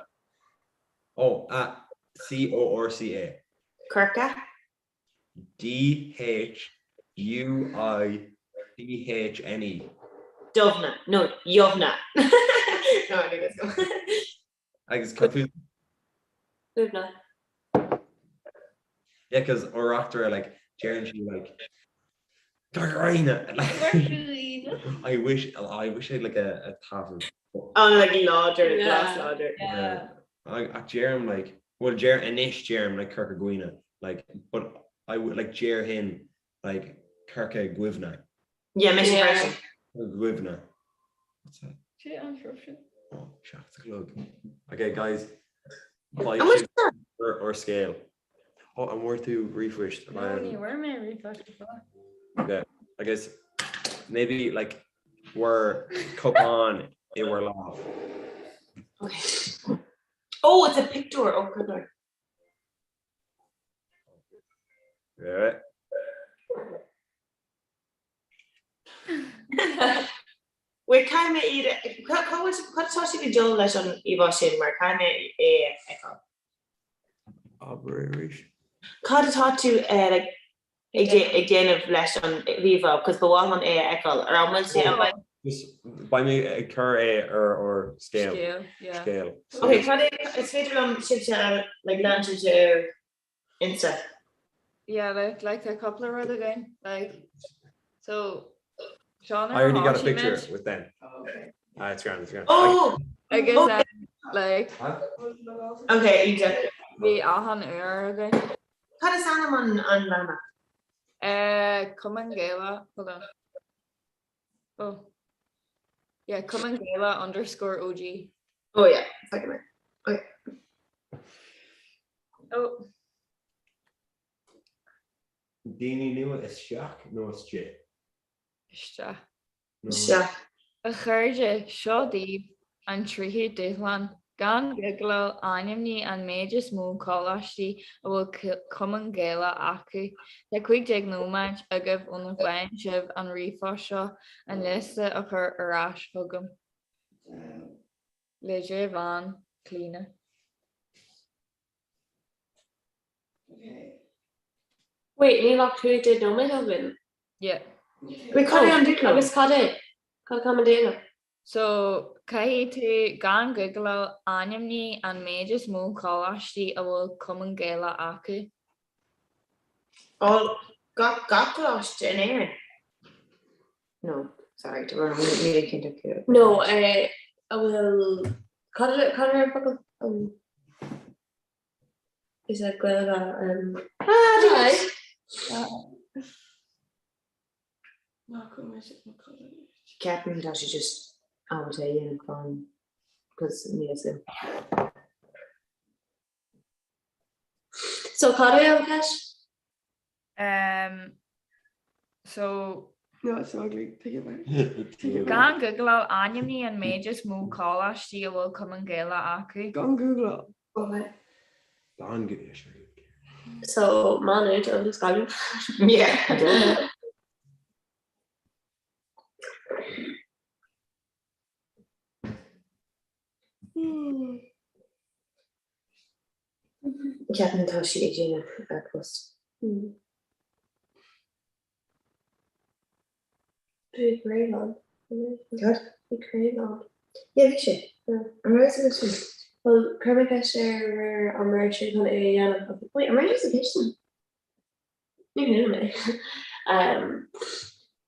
Oh, uh, C O R C A. Corca? D H U I B H N E. Dubhna, no, Dhuibhne. No, I knew this. Agus cad tú? Dhuibhne. Yeah, cause ár reachtaire like deireann sí like Garina I wish I wish I had like a a taifead. Oh, like láidir, glas láidir. Yeah. Ach deirim like well deir anois deirim like Corca Dhuibhne like but I would like déarfainn like Corca Dhuibhne. Yeah, mise freisin. Corca Dhuibhne. What's that? Sé an freisin. Oh, 7 a chlog. Okay guys, Beidh sibh ar ár scéal. Oh, an bhfuair tú ríomhphost? No, ní bhfuair mé ríomhphost go fóill. Okay, agus maybe like bhur cupán i bhur lámh. Okay. Oh, it's a picture. Oh, good lord. Yeah. Wait, caithfidh mé iad a, cad atá siad ag dul leis an íomhá sin mar caithfidh mé é a fheiceáil. Abair arís. Cad atá tú like. Ag déanamh leis an íomhá cos ba mhaith liom é a fheiceáil. Ar an bhfuil sé an bhfuil. Beidh mé ag cur é ar ár scéal. Scéal, yeah. Scéal. Ok, cad é, is féidir liom sibhse a, like, lean sibhse ar Insta? Yeah, like, like tá cúpla rud againn, like, so, Seán I already got a picture with them. Ah, it's grand, it's grand. Oh! Agus, um, like, Ok, iontach. Bhí achan uair againn. Cad is ainm an an leathanach? Eh, Cumann Gaelach, hold on. Oh. Yeah, Cumann Gaelach underscore OG. Oh yeah, feicim é. Ok. Oh. Daoine nua isteach nó istigh? Isteach. Isteach. A chairde, seo daoibh an tríú dúshlán. Gan gúgláil, ainmnigh an méid is mó coláistí a bhfuil Cumann Gaelach acu. Tá 15 nóiméad agaibh óna bhfaigheann sibh an ríomhphost seo an liosta a chur ar ais chugam. Le dea-bhean, Clíona. Wait, níl ach 15 nóiméad againn? Yeah. Wait, cad é an dúshlán? Agus cad é? Cad tá muid a dhéanamh? So, caithfidh tú gan gúgláil ainmnigh an méid is mó coláistí a bhfuil Cumann Gaelach acu. All, gach, gach coláiste in Éirinn? No, sorry, de réir níl mé cinnte cé. No, eh, a bhfuil, cad é, cad é an focal? Um, Is é Gaeilge an. Ceapaim tá sé just ábalta a dhéanamh fan cos níl a fhios agam. So cad é an cheist? Um, so. No, it's ugly. Take it back. Gan gúgláil ainmnigh an méid is mó coláistí a bhfuil Cumann Gaelach acu. Gan gúgláil. Okay. Gan gúgláil. So, Má Nuad agus Gaillimh. Yeah. Ceapaim tá sí ag déanamh ar post. Bhí craobh ann. Cad? Bhí craobh ann. Yeah, bhí sé. An raibh sé sin? Well, chuir mé ceist air an raibh sé chun é a dhéanamh. Wait, an raibh sé sa chistin? Ní chuala mé.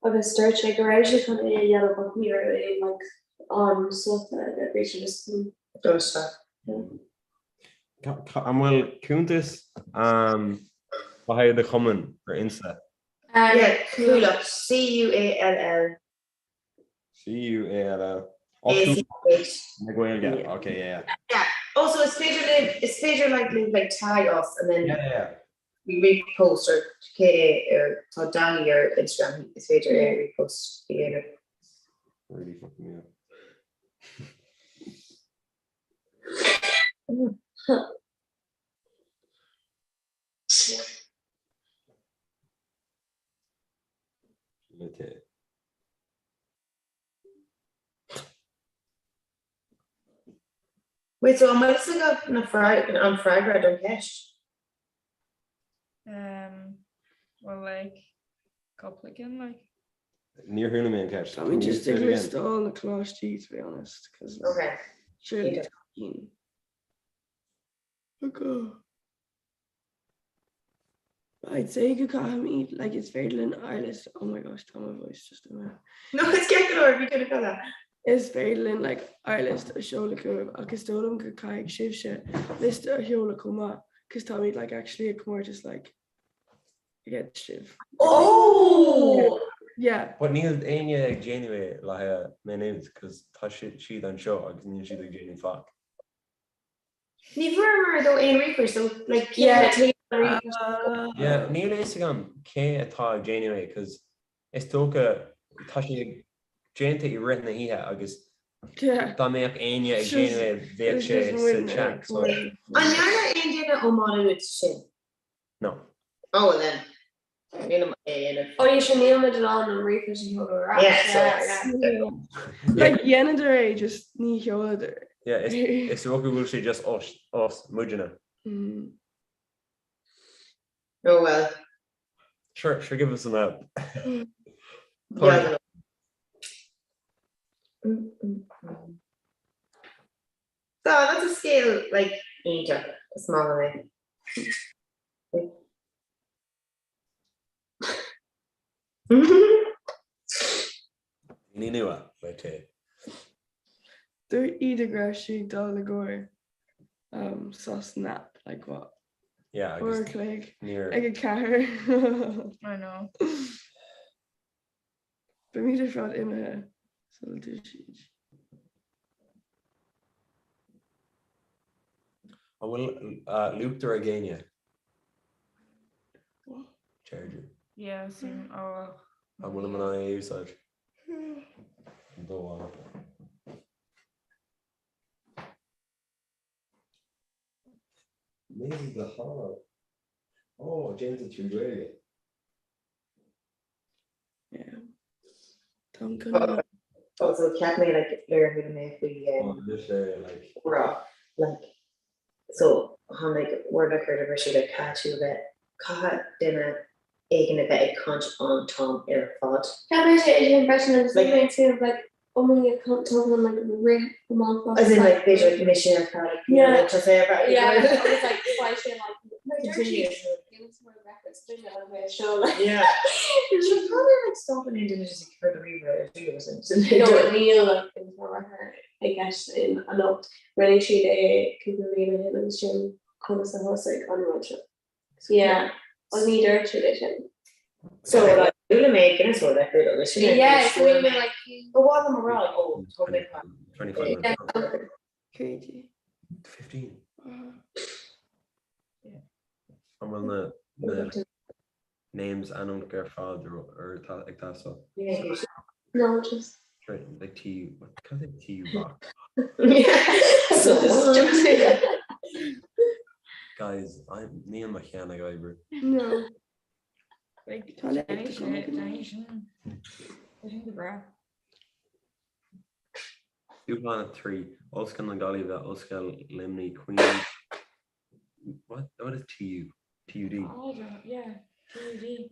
Agus dúirt sé go raibh sé chun é a dhéanamh ach ní raibh aon like am slota aige, bhí sé just chun dul isteach. An bhfuil cuntas le haghaidh do chumann ar Insta? Yeah, Cuallacht, C-U-A-L-L. C-U-A-L-L. A-C-H. Na Gaeilge, ok, yeah. Yeah, also is féidir libh, is féidir like libh like tag us and then Yeah, yeah. we repost or K ar tá Danny ar Instagram is féidir é repost a dhéanamh. Really fucking me up. Le te. Wait, so an bhfuil fhios agaibh na freag- an freagra don cheist? Um, well like, cúpla ceann like. Níor chuala mé an ceist. Tá mé just ag liostáil na coláistí to be honest, cos like, Okay. surely tá cinn. Okay. I'd say go caithfimid, like is féidir linn ár list, oh my gosh, tá my voice just imithe. No, is ceart go leor, bhí tú ag dul. Is féidir linn like ár list a sheoladh chugaibh ach is dóigh liom go caithfidh sibhse liosta a sheoladh chomh maith cos táimid like actually ag comórtas like against sibh. Oh! Yeah. But níl éinne ag déanamh é le haghaidh Maynooth cos tá siad anseo agus níl siad ag déanamh faic. Ní bhfuaireamar though aon ríomhphost so like cé Yeah, atá ag ríomhphost? Yeah, níl a fhios agam cé atá ag déanamh é cos is dócha tá sé déanta i rith na hoíche agus dá mbeadh éinne ag déanamh é bheadh sé sa chat so. An ndearna aon duine ó Má Nuad sin? No. Oh well then. Níl é a dhéanamh. Oh yeah, sure, níl muid in ann an ríomhphost a sheoladh ar ais. Yeah, so it's. Like dhéanadar é just ní sheoladar. Yeah, is is dócha go bhfuil sé just us, us, muidne. Oh well. Sure, sure give us some help. Yeah. So that's a scéal like iontach is maith liom é. Daoine nua le tae. Dúirt Íde go raibh sí ag dul i gcomhair um, sos nap, like what? Yeah, Uair agus a chloig níor ag a ceathair. I know. Beimid ar fad imithe sula dúisíd. An bhfuil luachtar ag éinne? Charger. Yeah, sin oh. An bhfuil in ann é a úsáid? Dó Maisie the Hall. Oh, déanta trí Ghaeilge. Yeah. Táim chun Also cheap mé like nuair a chuala mé faoi Oh, anois é like. rá like so tháinig world record a bhriseadh like caithfidh tú a bheith caithfidh duine éigin a bheith ag caint an t-am ar fad. Cheap mé sé sin freisin agus Like- bhí mé ag smaoineamh like oh my god tá like rith amach As in like b'fhéidir like mise ar fad like Yeah. like tá sé ar fad Yeah, agus like why sé like Continuous. Guinness World Records duine an bheith seo like Yeah. Should probably like stop and duine just like for the reverb do or something. No, níl like Guinness World Record i gceist in anocht. Rinne siad é cúpla bliain ó shin agus sin conas a thosaigh an rud seo. Yeah, agus ní dúirt siad é sin. So like chuala mé Guinness World Record agus sin Yeah, so we were like Ba mhaith liom a rá like oh tá mé 25 minutes. Crazy. 15. An bhfuil na na names ainmneacha ar fad ar ar ag teastáil? No, just Right, like T, what kind of T rock? So Guys, I'm níl mo cheann ag oibriú. No. Like, Tá le Danny sin, Danny sin. Tá sin go breá. Dúshlán 3, Ollscoil na Gaillimhe, Ollscoil Luimnigh, Queen What what is TU? TUD? Oh, I don't, yeah, TUD.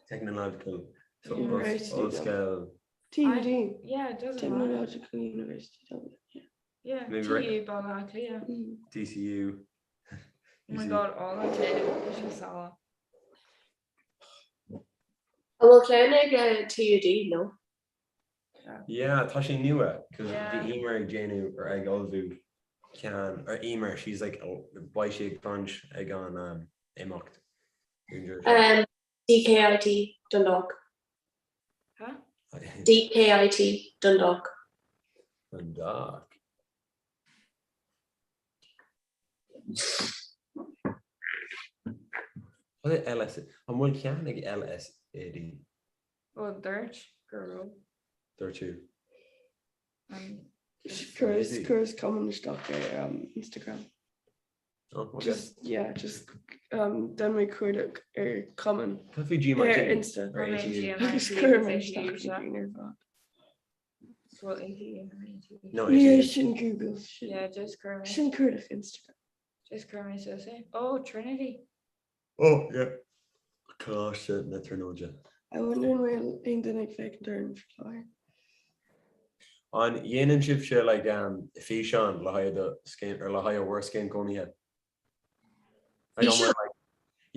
Technological so University Ollscoil TUD. Yeah, it doesn't matter. Technological University Dublin. Yeah. Yeah, Maybe TU right. Baile Átha Cliath. DCU. Oh my god, all that day, sin sala. An bhfuil ceann ag TUD no? Yeah, tá sé nua, cos Yeah. bhí Emer ag déanamh or ag ullmhú ceann, or Emer, she's like, oh, beidh sí ag caint ag an um, imeacht. Um, DKIT Dundalk. Huh? DKIT Dundalk. Dundalk. What is LS? An bhfuil ceann ag LSAD? Well, dúirt go raibh. Dúirt tú. Chuireas chuireas cumann isteach ar um, Instagram. Oh, okay. Just yeah, just um, déan mé cuardach ar cumann Cad faoi GMIT? ar Insta. Or ATU? Agus chuir mé isteach na daoine ar fad. Well, ATU or ATU. No, Ní ATU. sin Google sin. Yeah, just chuir mé. Sin cuardach Instagram. Just chuir mé suas é. Oh, Trinity. Oh, yeah. Coláiste na Tríonóide. I wonder an bhfuil aon duine ag féachaint orainn faoi láthair. An dhéanann sibhse like um, físeán le haghaidh do scéim or le haghaidh bhur scéim cónaithe? Like, an bhfuil, like,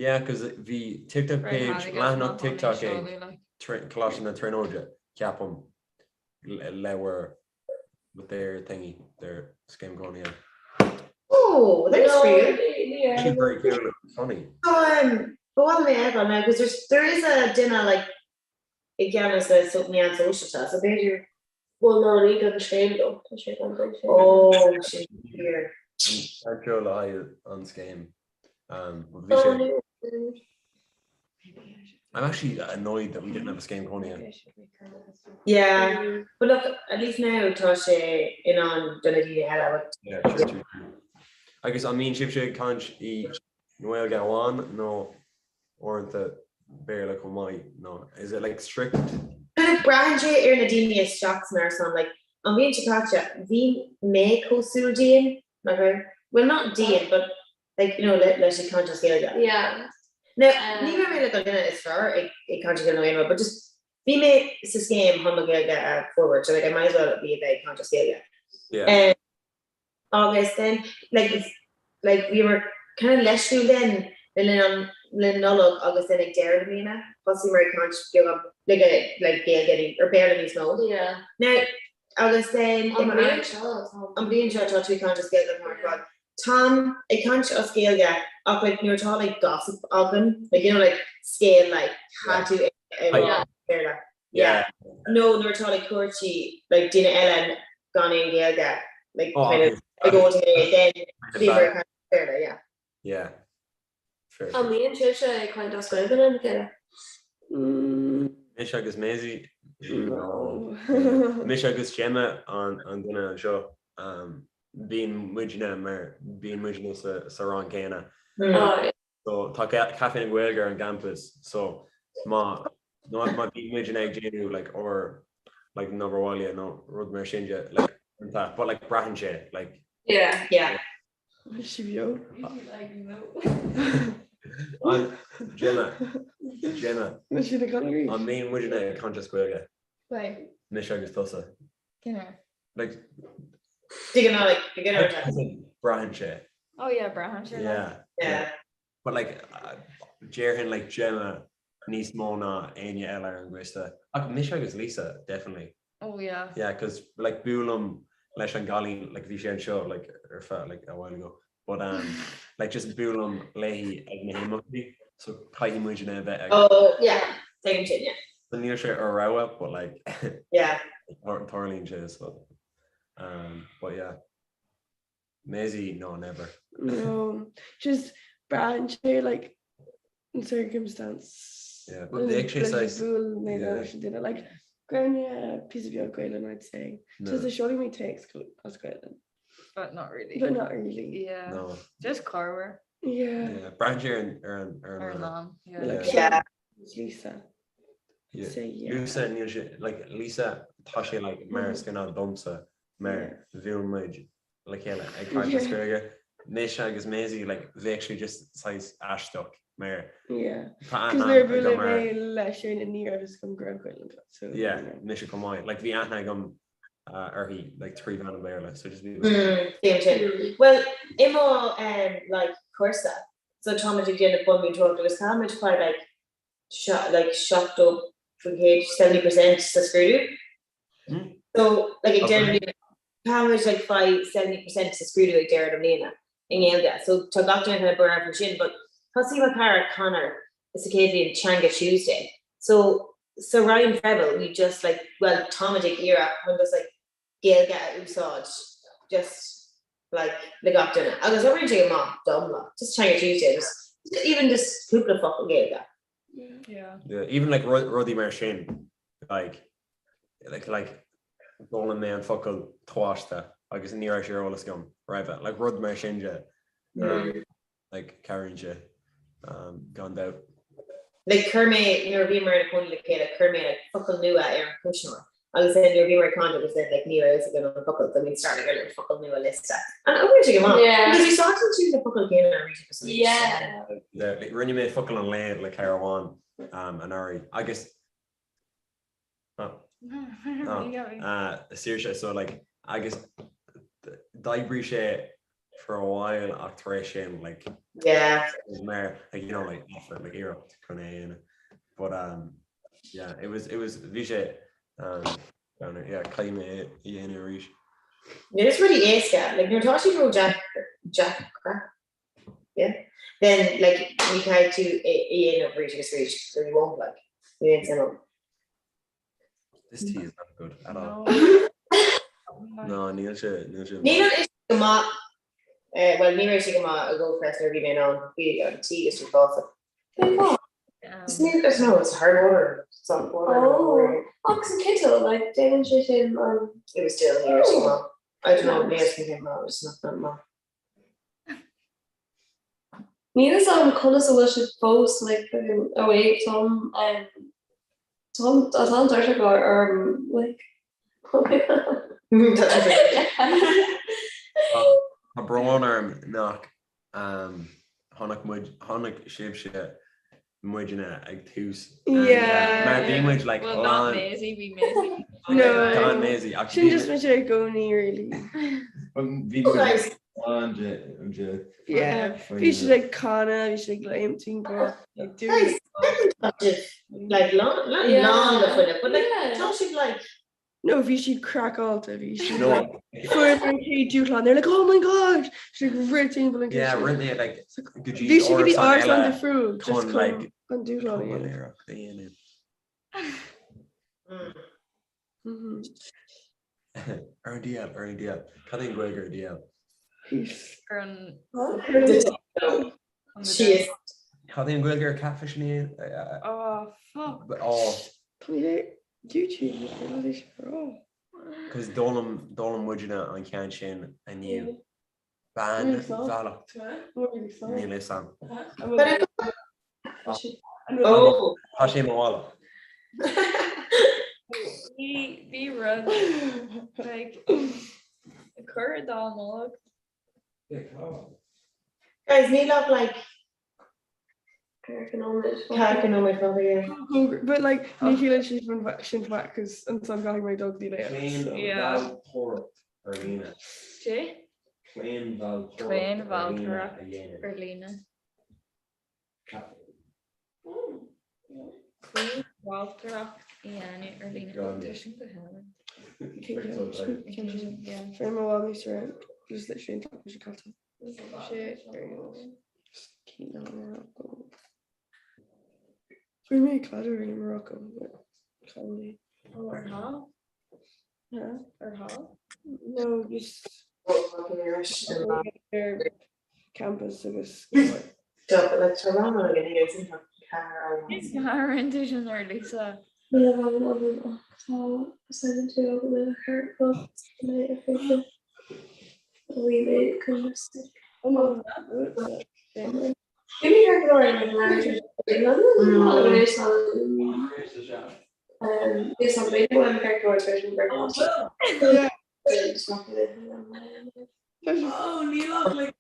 yeah, cos bhí TikTok Right, page, tháinig leathanach an TikTok tháinig ag seoladh, like. Tr- Coláiste na Tríonóide, ceapaim, le le bhur with their thingy, their scéim cónaithe. Oh, that's No, weird. yeah. Actually very cool and funny. Um, but what am I ever now? Because there's there is a duine like i gceannas le so meán sóisialta, so b'fhéidir Well, no, ní don scéim dó. Tá sé gan don scéim. oh sin fíor. An seo le haghaidh an scéim. Um, bhí sé I'm actually annoyed that we didn't have a scéim cónaithe. Yeah, but look, at least now tá sé in ann do na daoine eile. but- Yeah, true, true, true. Agus an mbíonn sibhse ag caint i nGaeilge amháin nó uaireanta Béarla chomh maith nó is it like strict? Kind of braitheann sé ar na daoine isteach san árasán, like an bhliain seo caite bhí mé cosúil dian, nach raibh? Well not dian, but like you know le leis ag caint as Gaeilge. Yeah. Now, ní raibh mé like an duine is fearr ag ag caint as Gaeilge nó aon rud, but just bhí mé sa scéim chun mo Ghaeilge a forbairt, so like I might as well be a bheith ag caint as Gaeilge. Yeah. Um, agus then like like bhíomar kind of leisciúil then le linn an le Nollag agus then ag deireadh na bliana thosaíomar ag caint beagán like a like Gaeilge ní- or Béarla níos mó. Yeah. Now agus then An bhliain seo tá an bhliain seo tá tú ag caint as Gaeilge an t-am ar fad. Táim ag caint as Gaeilge ach like nuair atá like gossip againn like you know like scéal like caithfidh tú é a rá Béarla. Yeah. Nó nuair atá like cuairtí like duine eile gan aon Ghaeilge like Oh, kind of ag ól tae then bíomar ag caint Béarla yeah. Yeah. Fair. An mbíonn sibhse ag caint as Gaeilge lena chéile? Mise agus Maisie? No. Mise agus Gemma an an duine anseo. Um, bíonn muidne mar bíonn muidne sa sa rang céanna. So tá Caife na Gaeilge ar an gcampus so má má má bíonn muidne ag déanamh like or like an obair bhaile nó rud mar sin de like tá but like braitheann sé like Yeah. Yeah. Bhfuil sí beo? An Gemma Gemma Bhfuil siad ag caint an mbíonn muidne ag caint as Gaeilge? Like, Mise agus tusa. Cinneadh. Like De ghnáth like de ghnáth. Braitheann sé. Oh yeah, braitheann sé. Yeah. Yeah. But like déarfainn like Gemma níos mó ná éinne eile ar an gcoiste. Ach mise agus Lisa definitely. Oh yeah. Yeah, cos like buailim leis an gcailín like bhí sé anseo like ar feadh like a while ago. But um like just buailim léi ag na himeachtaí so caithfidh muidne a bheith ag Oh yeah, tuigim sin yeah. So níl sé ar rogha but like Yeah. tarlaíonn sé so um but yeah. Maisie no never. No, just braitheann sé like an circumstance. Yeah, but bheadh sé saghas Buail mé yeah. leis an duine like Gráinne píosa beag Gaelainn I'd say. No. Just a seolfaidh mé téacs as Gaelainn. But not really. But not really. Yeah. No. Just corruair. Yeah. Yeah, braitheann sé ar an ar an ar Ar an an am. am. Yeah. Like, Yeah. Lisa. Yeah. Say yeah. Lisa níl sé like Lisa tá sé like mar is gnáth domsa mar bhuail muid le chéile ag caint as Gaeilge. Mise agus Maisie like bheadh sé just saghas aisteach mar Yeah. tá Cos aithne nuair a agam bualadh ar mé leis sin ní raibh fhios agam go raibh Gaelainn agat so yeah mise chomh maith like bhí aithne agam uh, uirthi like trí mheán an Bhéarla so just bhí Mm, tuigim sin. Well, i mo um, like cúrsa, so táimid ag déanamh bunmhúinteoireacht agus táimid quite like like 70%, 70% sa scrúdú. So like ag deireadh na bliana, táimid like 5, 70% sa scrúdú ag deireadh na bliana i nGaeilge. So tá gach duine kind of buartha faoi sin, but thosaigh mo chara Conor sa chéad bhliain Teanga Tuesday. So sa Roinn Freible we just like, well táimid ag iarraidh chun just like Gaeilge a úsáid just like le gach duine. Agus oibríonn sé go maith dom like just Teanga Tuesday just even just cúpla focal Gaeilge. Yeah. Yeah, even like rudaí mar sin like like like d'fhoghlaim mé an focal tomhaiste agus ní raibh sé ar eolas agam roimhe like rud mar sin de. Um, like cabhraíonn sé gan dabht. Like chuir mé, nuair a bhíomar ina cónaí le chéile, chuir mé like focal nua ar an chuisneoir agus then nuair a bhíomar ag caint agus then like ní raibh fhios againn an focal so we'd start like a little focal nua liosta. And oibríonn sé go maith. Yeah. Because úsáideann tú na focail céanna arís agus arís. Yeah. Yeah, like rinne mé focal an lae le cara amháin um, anuraidh agus Saoirse so like agus d'oibrigh sé for a while ach tar éis sin like Yeah. mar like you know like effort like iarracht chun é a dhéanamh but um yeah it was it was bhí sé um down yeah caithfidh mé é a dhéanamh arís. Yeah, it's really éasca like nuair atá siad ró deacra yeah then like ní caithfidh tú é a dhéanamh arís agus arís so you won't like ní aon suim This tea is not good at all. No, níl sé níl sé Níl an uisce go maith eh, well ní raibh sé go maith i GoFest nuair a bhí mé in ann bhí an tea is uafásach. Is ní I don't know, it's hard water, soft water. Oh, agus an citeal, like, déanann sé sin an. It was still ní raibh sé go maith. I don't know, ní raibh sé go maith, it was not that maith. Níl fhios agam conas a bhfuil siad fós like fucking awake táim um táim tá an tuirse go orm like Tá brón orm nach um, chonaic muid chonaic sibhse. muidne ag tús Yeah. mar bhí muid like Well, not lán Maisie, bhí Maisie. No. Gan Maisie ach Sin just muid i gcónaí really. bhí muid lán de de Yeah. Bhí siad ag canadh, bhí siad ag léim timpeall, like doing Like lán lán Yeah. lán le fuinneamh, but like Yeah. tá sibh like No, bhí siad craiceáilte, bhí siad No. like fuair an chéad dúshlán, they're like oh my gosh, siad ag rith timpeall an Yeah, kitchen. rinne mé like go dtí Bhí siad go dtí árasán árasán eile difriúil just chun chun like an dúshlán a dhéanamh. caimiléireacht a dhéanamh. Mhm. Ar an DL, ar an DL. Cad é an Ghaeilge ar DL? Peace. Ar an Síos. Cad é an Ghaeilge ar catfish in é? Oh, fuck. Oh, Tá mé YouTube ar leis rá. cos d'fhoghlaim d'fhoghlaim muidne an ceann sin inniu. Bean mhallacht. Níl fhios a'm. Oh. Tá sé mo mhallacht. Bhí bhí rud like cur dá mbolg. Guys, níl ach like Ceathracha nóiméad fágtha, yeah. But like ní shíleann sí sin faic cos ansan caithfidh mé dul go dtí léacht. Claonmhealltóireacht ar líne. Sé? Claonmhealltóireacht ar líne a dhéanamh. Ar líne. Claonmhealltóireacht a dhéanamh ar líne. Tá sin go hálainn. Fuair mo mhamaí sa just literally an tseachtain seo caite. Sé Morocco. Fuair mé cladhaire i Morocco but cailíní. Oh, ar thá? Huh? Ar thá? No, just ar campus agus Karen tú sin ar Lisa. Níl a bhean agam ach tá assignment agam le cur mé ar féidir bhí mé chun Oh, níl ach like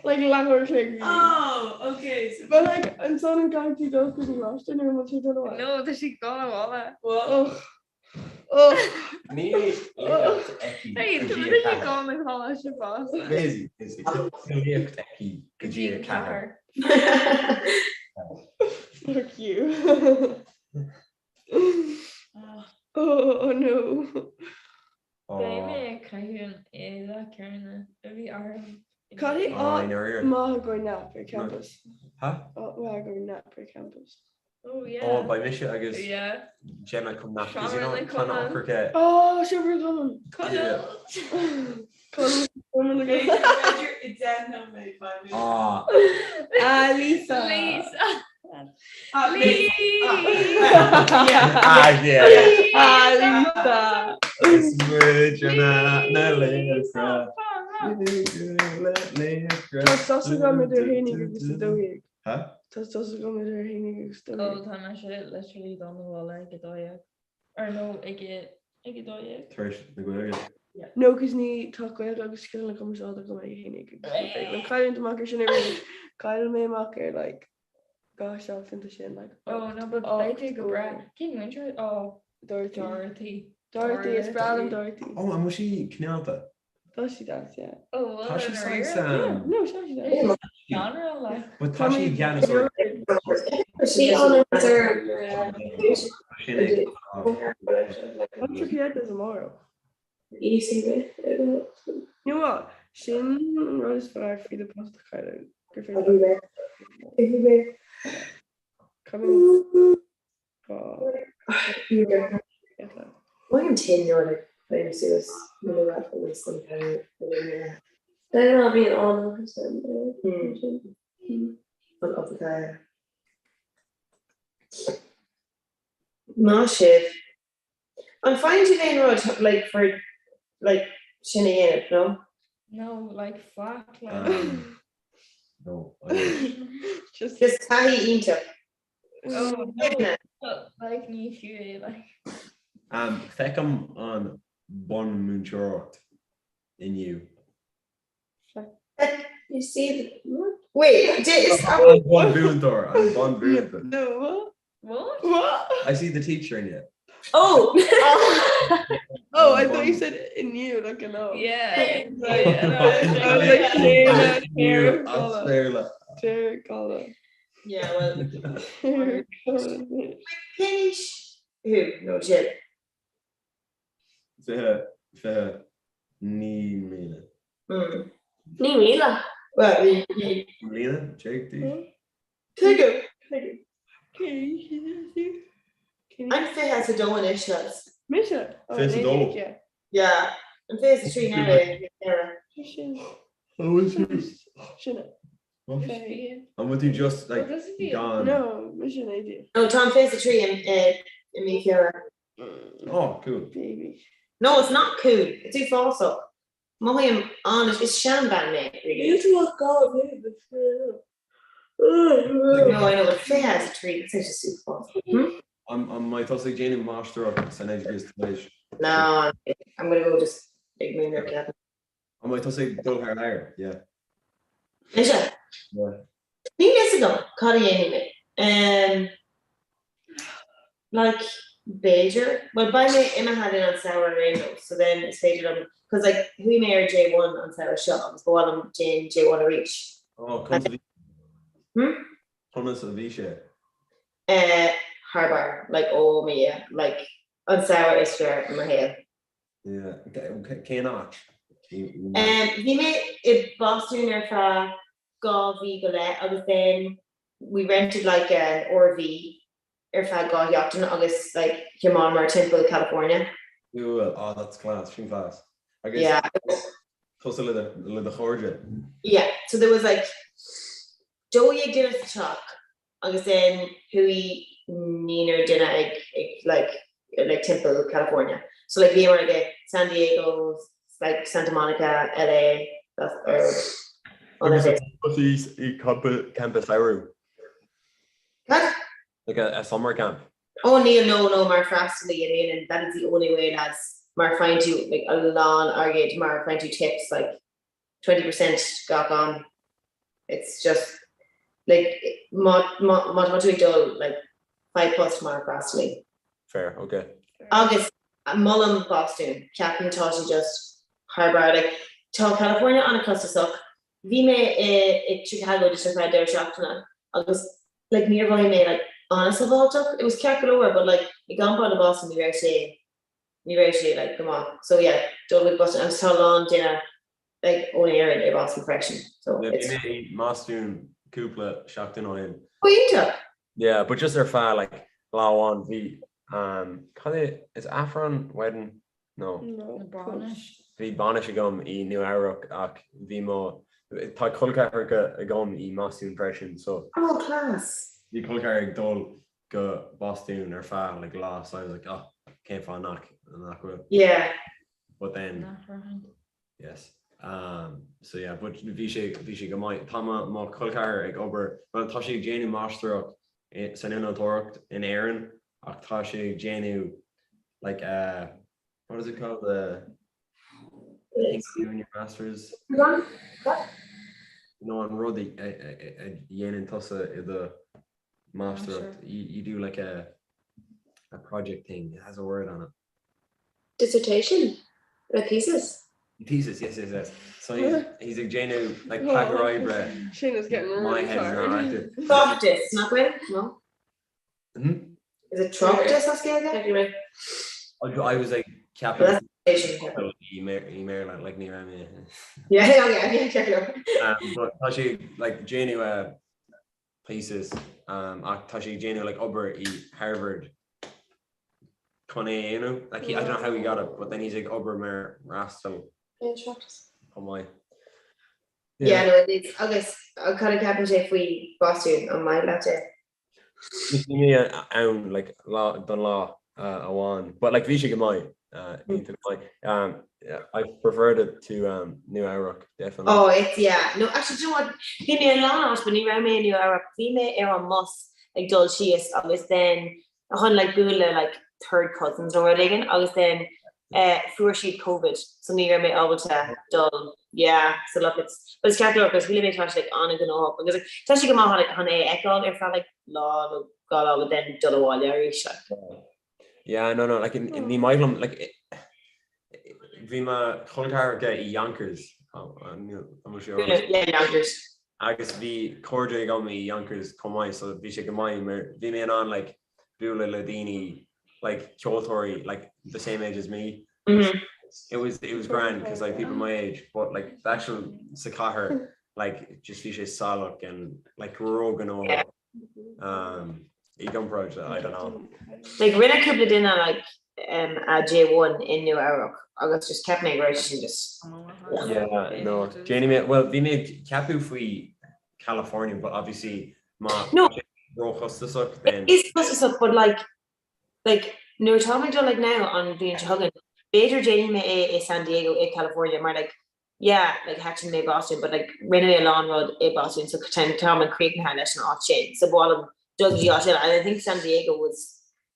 Like leathuair a chloig. Oh, okay. So But like ansan an gcaithfidh tú dul go dtí coláiste nó an bhfuil tú dul abhaile? No, tá sí ag dul abhaile. Ugh. Ugh. Níl léacht aici Hey, go tá dtí muid a ag 4. dul na coláiste fosta. Maisie, Maisie. Níl léacht aici go dtí a 4. Fuck you. Oh no. Beidh mé ag caitheamh an éadaigh céanna a bhí orm. Cad é Oh, áit i ndáiríre. maith i gcomhair nap ar campus? Ha? Áit maith i gcomhair nap ar campus. Oh yeah. Oh, beidh mise agus Yeah. Gemma chun nap, because you Seomra know, na tá na Cumann. ocracha Oh, Seomra na gCumann. Yeah. Cumann Cumann na Beidir gCumann. i deich nóiméad beidh mé. Ah. Ah, Lisa. Lisa. Ah, Ah, yeah. Ah, Lisa. Is muid na na laochra. Tá sos agam idir a haon déag agus a dó dhéag. Ha? Tá sos agam idir a haon déag agus a dó Oh, dhéag. tá mise literally dul abhaile ag a dó dhéag. Or no, ag a ag a dó dhéag. Tar éis na Gaeilge. No, cos ní tá Gaeilge agus scileanna cumarsáide agam ag a haon déag agus ní féidir liom cailliúint amach ar sin arís. Caillfidh mé amach ar like dhá seachtain sin like Oh no, but beidh tú go breá. Cén múinteoir? Oh, Dorothy. Dorothy. Dorothy, is breá liom Dorothy. Oh, an bhfuil sí cineálta? Tá sí deas, yeah. Oh, well, Tá sí saghas, um, No, tá sí deas. Genre like. But tá sí i gceannas ar Sí an sin é. What's your pieta tomorrow? You know what? Sin an rud is fearr faoi do post a chailleadh gur féidir leat Coming Bhain tinn nuair a bheinn suas mo luath agus an Then bhíonn an an obair. Maith sibh. An faigheann sibh aon rud like for like sin a dhéanamh, no? No, like faic like. Um, no, I don't. Just Just taithí iontach. Oh no, but like ní fiú é like. Um, feicim an bunmhúinteoireacht inniu. You see the what? Wait, is An bunmhúinteoir, an bunmhúinteoir. No, what? What? What? I see the teacher in you. Oh! Oh, I thought you said in you, like a no. Yeah. Right. I was like, Sarah, Sarah, As Béarla. Sarah, Cala. Yeah, well. Sarah, Cala. Finish. Who? No, Jill. 29 mbliana. 9,000? Well, Mbliana? Déag d'aois? Tuigim. Tuigim. I'm 22 anois, lads. Mise? Oh, 22. yeah. Yeah, I'm 23 now. eh, Sin. How is you? Sin. An bhfuil tú just like gone? No, mise an idea. No, tá 23 in i mí Feabhra. Oh, cool. Baby. No, it's not cool. It's uafásach. Mothaím an is seanbhean mé, really. You do not go, baby. No, I know, but 23, that's just uafásach. Hmm? An mbeidh tusa ag déanamh máistreacht san oideachas tar éis? No, I'm gonna go just ag múineadh ceapaim. An mbeidh tusa ag dul thar lear? Yeah. Mise? Yeah. Níl fhios agam cad a dhéanfaidh mé. Um, like, b'fhéidir. Well, beidh mé imithe in an samhradh ar aon nós, so then is féidir liom, cos like, chuaigh mé ar J1 an samhradh seo agus ba mhaith liom déan J1 arís. Oh, conas a bhí? Hmm? Conas a bhí sé? Eh, thar barr. Like, oh my yeah. Like, an samhradh is fearr i mo shaol. Yeah. Cén áit? Um, bhí mé i Boston ar feadh 2 mhí go leith agus then we rented like an RV ar feadh 2 sheachtain agus like thiomáineamar timpeall California. Cool. Oh, that's class. Sin class. Agus Yeah. tusa le do le do chairde? Yeah, so there was like 12 duine sa teach agus then chuaigh naonúr duine ag ag like like timpeall California. So like bhíomar ag San Diego, like Santa Monica, LA, that's or other Agus bits. tusa i campa campa samhraidh? Cad? Like a, a summer camp? Oh níl no no mar freastalaí in Éirinn that is the only way lads mar faigheann tú like a lán airgid mar faigheann tú tips like 20% gach am. It's just like má má má tá tú ag dul like faigh post mar freastalaí. Fair, okay. Agus molaim Boston, ceapaim tá sé just thar barr like tá California an-chostasach. Bhí mé i i Chicago just ar feadh deireadh seachtaine agus like níor mhothaigh mé like an-sábháilteach. It was ceart go leor but like i gcomparáid le Boston ní raibh sé ní raibh sé like go maith. So yeah, dul chuig Boston agus tá a lán duine like ón Éirinn i Boston freisin. So Yeah, it's bhí mé i mBostún cúpla seachtain ó shin. Oh iontach! Yeah, but just ar feadh like lá amháin bhí um cad é is Aifreann wedding? No. No. Bainis. Bhí bainis agam i Nua Eabhrac ach bhí mo tá col ceathracha agam i mBostún freisin so Oh class! bhí col ceathar ag dul go Bostún ar feadh like lá so I was like oh cén fáth nach nach bhfuil Yeah. but then Nach raibh. Yes. Um, so yeah, but bhí sé bhí sé go maith. Tá mo mo chol ceathar ag obair, well tá sé ag déanamh máistreacht i- san innealtóireacht in Éirinn ach tá sé ag déanamh like uh, what is it called the thing you do in your masters? No an rud a a a a dhéanann tusa i do máistreacht. You, you do like a a project thing. It has a word on it. Dissertation? A thesis? Thesis, yes, yes, yes. So he's, he's ag déanamh like páipéar oibre. Shane is getting My really head is not tired. active. Tráchtas, nach bhfuil? No? Hmm? Is it tráchtas as Gaeilge? I I was like ceapaim Dissertation. i mBéarla like ní raibh mé. Yeah, yeah, yeah, yeah, yeah. Um, but tá sé like déanamh a thesis um, ach tá sé ag déanamh like obair i Harvard chun é a dhéanamh. Like he, I don't know how he got it, but then he's ag obair mar fhreastal chomh maith. Yeah, no, it is. Agus cad a ceapann sé faoi Boston an maith leat é? Bhí mé ann like lá don lá amháin, but like bhí sé go maith, iontach go maith. Um, I preferred it to um, Nua Eabhrac, definitely. Oh, it's yeah. No, actually, do you know what? Bhí mé i lán áit, but ní raibh mé i Nua Eabhrac. Bhí mé ar an mbus ag dul síos agus then chun like bualadh le like third cousins nó rud éigin agus then eh, fuair siad COVID so ní raibh mé ábalta dul. Yeah, so look it's but is ceart go leor because shíl mé tá sé like an-ghnóthach agus like tá sé go maith like chun é a fheiceáil ar feadh like lá nó dhá lá but then dul abhaile arís like. Yeah, no, no, like ní maith liom like bhí mo chol ceathracha i Yonkers Yeah, Yonkers. Agus bhí cairde agam i Yonkers chomh maith so bhí sé go maith mar bhí mé in ann like bualadh le daoine like ceoltóirí like the same age as me. Mm -hmm. It was it was grand because like people my age but like the actual sa chathair like just bhí sé salach and like róghnóthach um, i gcomparáid I don't know. Like rinne cúpla duine like um, a J1 in Nua Eabhrac agus just cheap mé go raibh sin just Yeah, no. Déanfaidh mé well bhí mé ag ceapadh faoi California but obviously má No. róchostasach then Is costasach but like like nuair atá mé ag dul like now an bhliain seo chugainn b'fhéidir déanfaidh mé é i San Diego i California mar like yeah like thaitin mé Boston but like rinne mé a lán rud i Boston so tá tá mé críochnaithe leis an áit sin so ba mhaith liom dul go dtí áit eile and I think San Diego was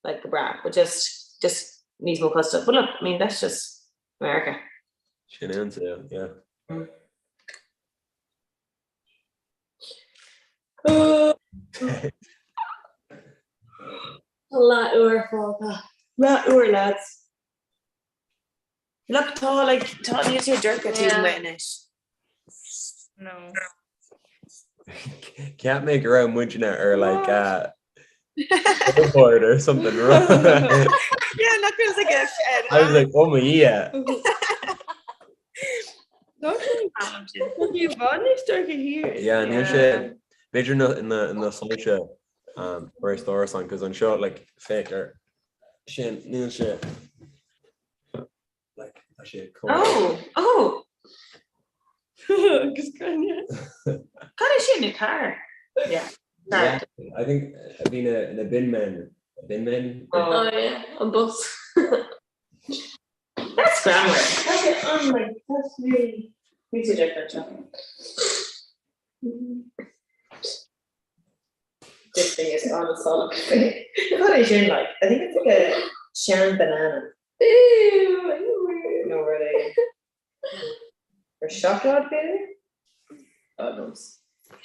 like go breá but just just níos mó costasach but look I mean that's just America. Sin é an saol, yeah. Leathuair fágtha. Leathuair lads. Look tá like tá níl sé dorcha taobh amuigh anois. No. Cheap mé go raibh muidne ar like uh, billboard or something. Yeah, nach bhfuil like a I was like, oh my yeah. Bhí bhfad níos dorcha thiar. Yeah, níl sé b'fhéidir na na na soilse um, tar éis d'árasán, cos anseo like féach ar sin níl sé like tá sé chomh Oh, oh! Agus cruinne. Cad é sin, a car? Yeah. Yeah, I think bhí na na bin men bin men Oh yeah, an bus. That's grammar. That's it, I'm like, that's really... Ní sé deacair seo. This thing is on a solid. Cad é sin like? I think it's like a sean banana. Ew, No rud é. Or seacláid b'fhéidir? God knows.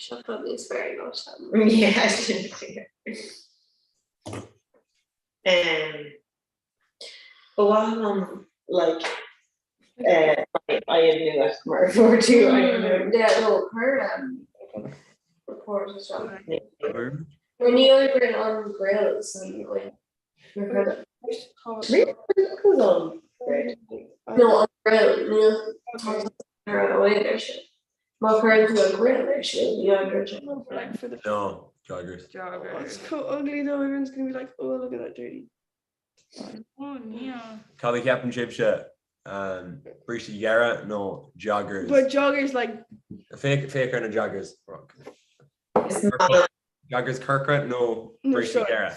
Seacláid níos fearr ná sean. Yeah, sin clear. Um, Ba mhaith liom like eh I nua mar a fuair tú I nua. Yeah, no, cuir um, report isteach. Mar ní oibríonn an grill san like Really? Who's on grid? No, an grill, níl ar an oil ar sin. Má chuireann tú an grill ar sin, ní oibríonn sé. Like for the No, joggers. Oh, it's so ugly though. Everyone's gonna be like, oh, look at that dirty. Oh, yeah. Cad a cheapann sibhse um, brístí gearra nó joggers? But joggers like Féach féach ar na joggers. Is maith Joggers corcra nó No brístí shorts. gearra?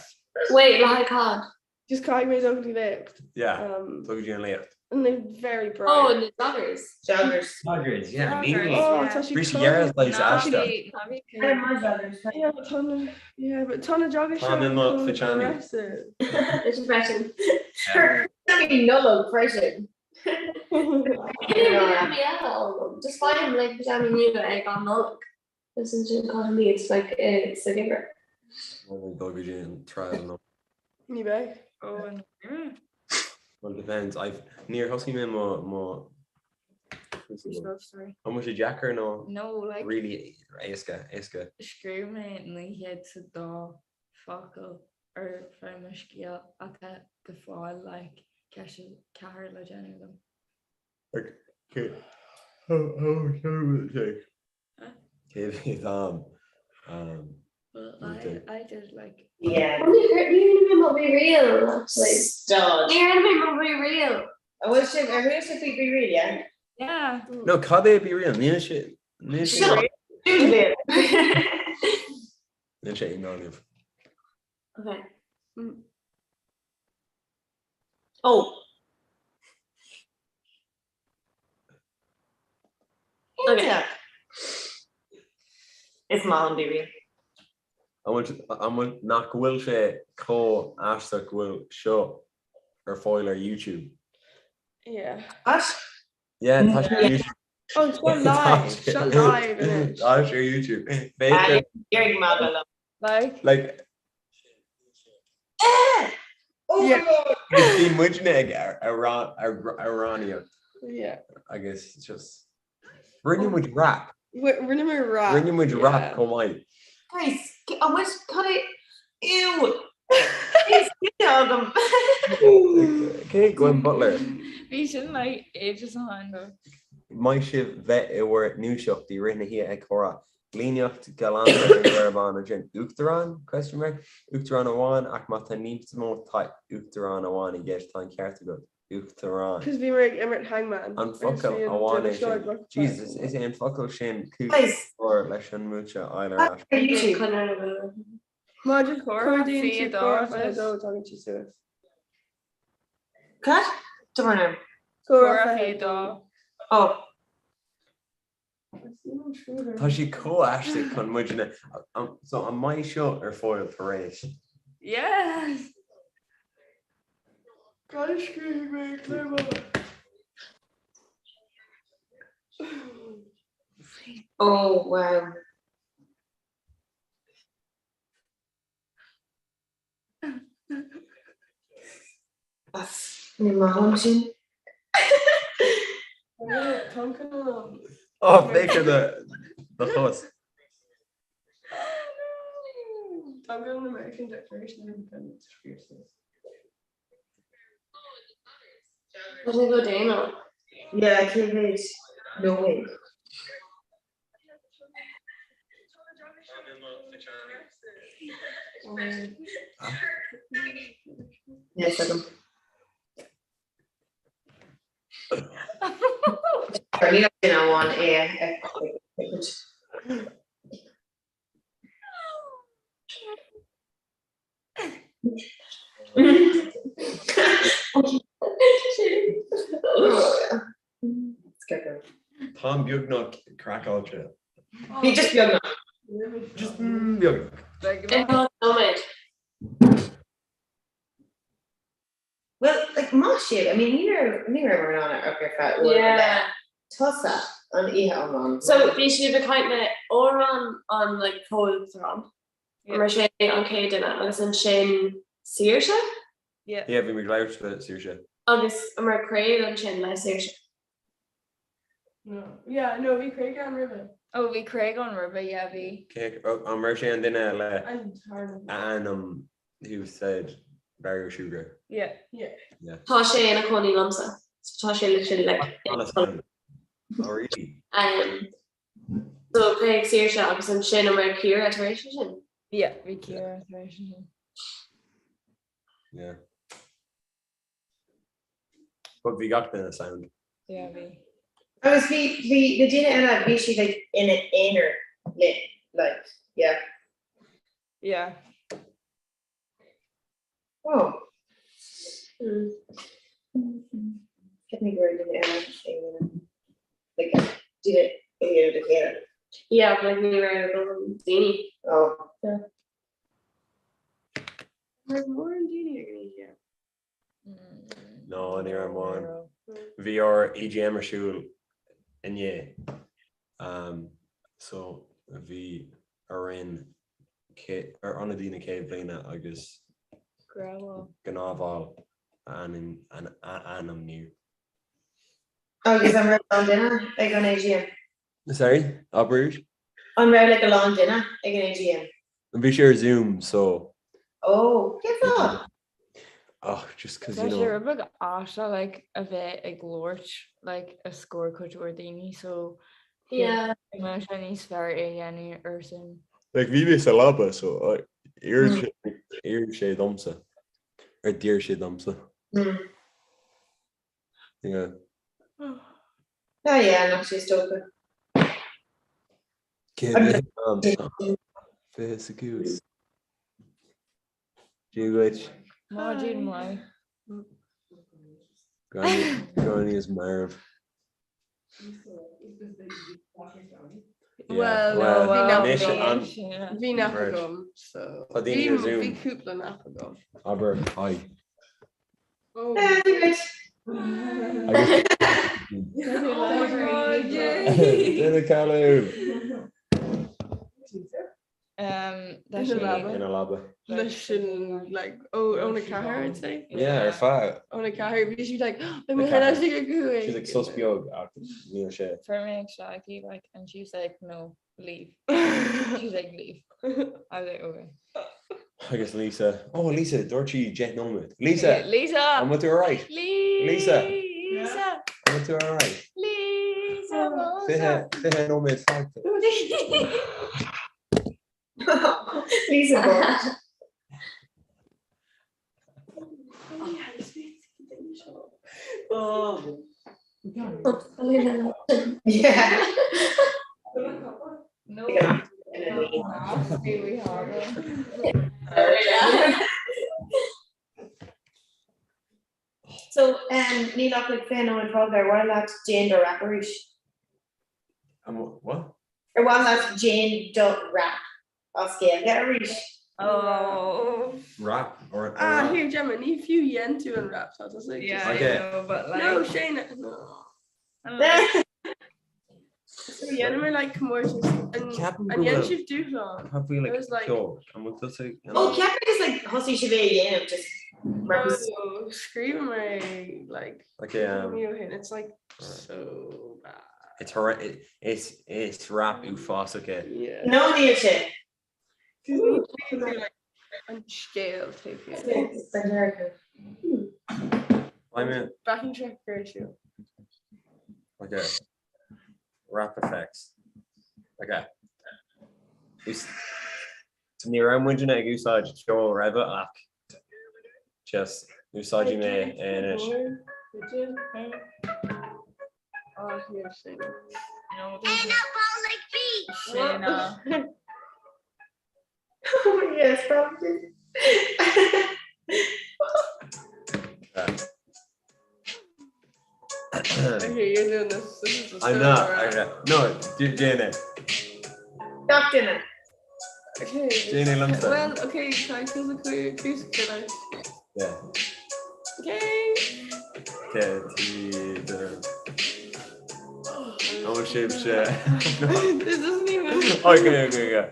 Wait, le haghaidh cad? Just caithfidh mé dul go dtí léacht. Yeah, Um, dul go dtí an léacht. and they're very bright. Oh, na joggers. Joggers. Joggers, yeah. Joggers, Oh, yeah. tá siad Brístí chomh- gearra is like aisteach. Yeah, but tá na yeah, but tá na joggers Tá na seo chomh pajamaí. aggressive. It's freisin. Nollag freisin. Pajamaí eile agam. Just faighim like pajamaí nua ag an Nollaig. Is ansin caithim iad like eh, sa gheimhreadh. Dul go dtí an trial nó. Ní bheidh. Oh, an Well, depends. I've níor thosaigh mé mo mo Love story. An bhfuil sé deacair nó No, like really éasca éasca. Scríobh mé 902 focal ar feadh mo scéal ach tá go fóill like ceist 4 le déanamh agam. Okay. How how how will it take? Cé mhéad am? Um, Well, I, I did like Yeah. Ní rinne mé mo BeReal actually. Stud. Ní rinne mé mo BeReal. An bhfuil sibh ar chuala sibh faoi BeReal, yeah? Yeah. No, cad é BeReal? Níl sé níl sé Shut up. níl sé i nGaillimh. Okay. Oh. Okay. Is maith an BeReal. An bhfuil an bhfuil nach bhfuil sé chomh aisteach go bhfuil seo ar fáil ar YouTube? Yeah. What? Yeah, tá sé ar YouTube. Oh, seo live, seo live anois. Tá sé ar YouTube. B'fhéidir. Iarraidh magadh liom. Like. Like. Oh my God! Bhí muidne ag amhránaíocht. Yeah. Agus just rinne muid rap. Rinne muid rap. Rinne muid rap chomh maith. Guys, an bhfuil cad é Ew! Is duine agam. Cé Gwen Butler? Bhí sin like ages ó shin though. Maith sibh bheith i bhur ndúiseacht i rith na hoíche ag comhrá. Líníocht galánta ar an gcarbhán ansin. Uachtarán? Question mark? Uachtarán amháin ach má tá níos mó tá uachtarán amháin i gceist tá an ceart agat. Uachtarán. Cos bhí mé ag imirt Hangman. An focal amháin é sin. Jesus, is é an focal sin cúis mhór leis an mbuaite a fháil ar ais. Má just cuardaíonn tú comhrá 22 tagann sí suas. Cad? Dúirt mé. Comhrá 22. Oh. Tá sé chomh aisteach chun muidne so an mbeidh seo ar fáil tar éis? Yes! Cad a scríobhfaidh mé ag Claire Oh wow. Ní maith liom sin. Oh, féach ar do chos. Tá an American Declaration of Independence scríofa suas. Tá sé go déanach. Yeah, cé mhéad nóiméad? Yes, agam. Níl duine amháin é a Táim beagnach craiceáilte. Bhí just beagnach. Just beagnach. Nóiméad. Well, like, maith sibh, I mean, ní raibh ní raibh mé in ann ar feadh uair go leith. Tusa an oíche iomlán. So bhí sibh ag caint le Odhrán an like comh-uachtarán. Mar sé an chéad duine agus ansin Saoirse? Yeah, bhí mé ag labhairt le Saoirse. Agus an raibh Craig ansin le Saoirse? No. Yeah, no, bhí Craig ann roimhe. Oh, bhí Craig ann roimhe, yeah, bhí. Cé, an raibh sé an duine le An tarna. ainm who said Barry Ó Siúgra? Yeah. Yeah. Yeah. Tá sé ina chónaí liomsa. So tá sé literally like Honestly. Oh, really? Um, so Craig Saoirse agus ansin an raibh Ciara tar éis sin? Yeah, bhí Ciara tar éis sin. Yeah. But bhí gach duine sound. Yeah, bhí. Agus bhí bhí na daoine eile bhí siad like ina aonar le like yeah. Yeah. Oh. Mm. Cheap mé go raibh duine eile aonar like duine a dhéanamh de chéile. Yeah, but like ní raibh daoine. Oh. Yeah. Raibh mórán daoine ag an oíche. No, ní raibh mórán. Bhí ár AGM ar siúl inné. So bhí orainn ar ionadaí na céad bhliana agus gnáthbhall a ainmniú. Agus an raibh a lán duine ag an AGM? Sorry, abair arís? An raibh like a lán duine ag an AGM? Bhí sé ar Zoom so. Oh, cén fáth? Ach, just cause Tá you sé know. rud beag aisteach like a bheith ag labhairt like os comhair cuid mhór daoine so Yeah. go mbeadh sé níos fearr é a dhéanamh ar Zoom. Like bhí mé sa leaba so d'iarr sé d'iarr sé domsa or d'iarr sé domsa. Mm. Yeah. Ah yeah, nach sé is dócha. Cé mhéad am 25. Dia dhuit. Maidin mhaith. Gráinne is marbh. Well, Well, bhí nap anois agam. an- Bhí nap Right. agam, so Tá daoine ar bhí Zoom. bhí cúpla nap agam. Abair, hi. Oh. Dia duit. Agus Duine Callum! Ina leaba. Leis an like ó óna ceathair I'd say. Yeah, ar feadh. Óna ceathair bhí sí like beidh mé thar n-ais ag a cúig. She's like sos beag ach níl sé. Fuair mé ag seo like and she was like no leave. She was like leave. I was like okay. Agus Lisa, oh Lisa, dúirt sí 10 nóiméad. Lisa! Lisa! An bhfuil tú alright? Lisa! Lisa! An bhfuil tú alright? Lisa! 20 nóiméad fágtha. Lisa bocht. Oh. Yeah. No. So um, níl ach like 20 nóiméad fágtha ar mhaith leat déan do rap arís. What? Ar mhaith leat déan do rap as Gaeilge arís. Oh. Rap or Ah, here Gemma, ní fiú dhein tú an rap tá like Yeah, I Okay. know, but like No, Shane, no. So dhéanamar like comórtas an Ceapaim an go dhein bhfuil- sibh dúshlán. Have we like It was like- ceol? An bhfuil tusa Oh, ceapaim just like thosaigh sibh é a dhéanamh just No, scríobhamar é like Okay, um, mí ó shin. It's like so bad. It's horri- it, it's it's rap uafásach é. Yeah. No níl sé. Cos ní like an scéal taobh thiar. I'm in. Backing track ar siúl. Okay. Rap effects. Okay. Ús- Ní raibh muidne ag úsáid ceol roimhe ach just úsáidfidh mé é anois. Oh, here, Shane. Shane. Oh, yes, probably. Okay, you're doing this. This is a I'm not. solo rap. Okay. No, déan é. Gach duine. Okay. Déan é liomsa. Well, okay, tá tús a chuir tús a chur leis. Yeah. Okay. Okay, trí, dó. Ó sibhse. This doesn't even. Okay, okay, okay.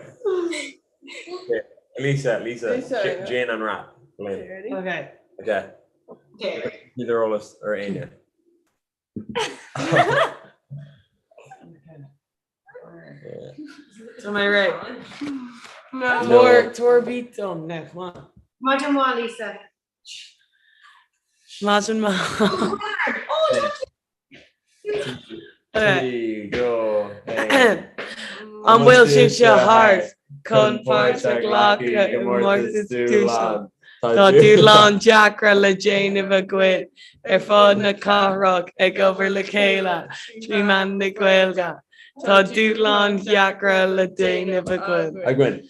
Okay, Lisa, Lisa, Lisa, yeah. Déan an rap. Linn. Okay, ready? Okay. Okay. Okay. Níl ar eolas ar éinne. Tá mé réidh. No. Tabhair tabhair beat dom now, come on. Maidin mhaith, Lisa. Maidin mhaith. Trí, dó, haon. An bhfuil sibhse thart chun páirt a ghlacadh i gcomórtas Dúshlán? Tá dúshláin deacra le déanamh againn ar fud na cathrach ag obair le chéile trí mheán na Gaeilge. Tá dúshláin dheacra le déanamh againn. Againn.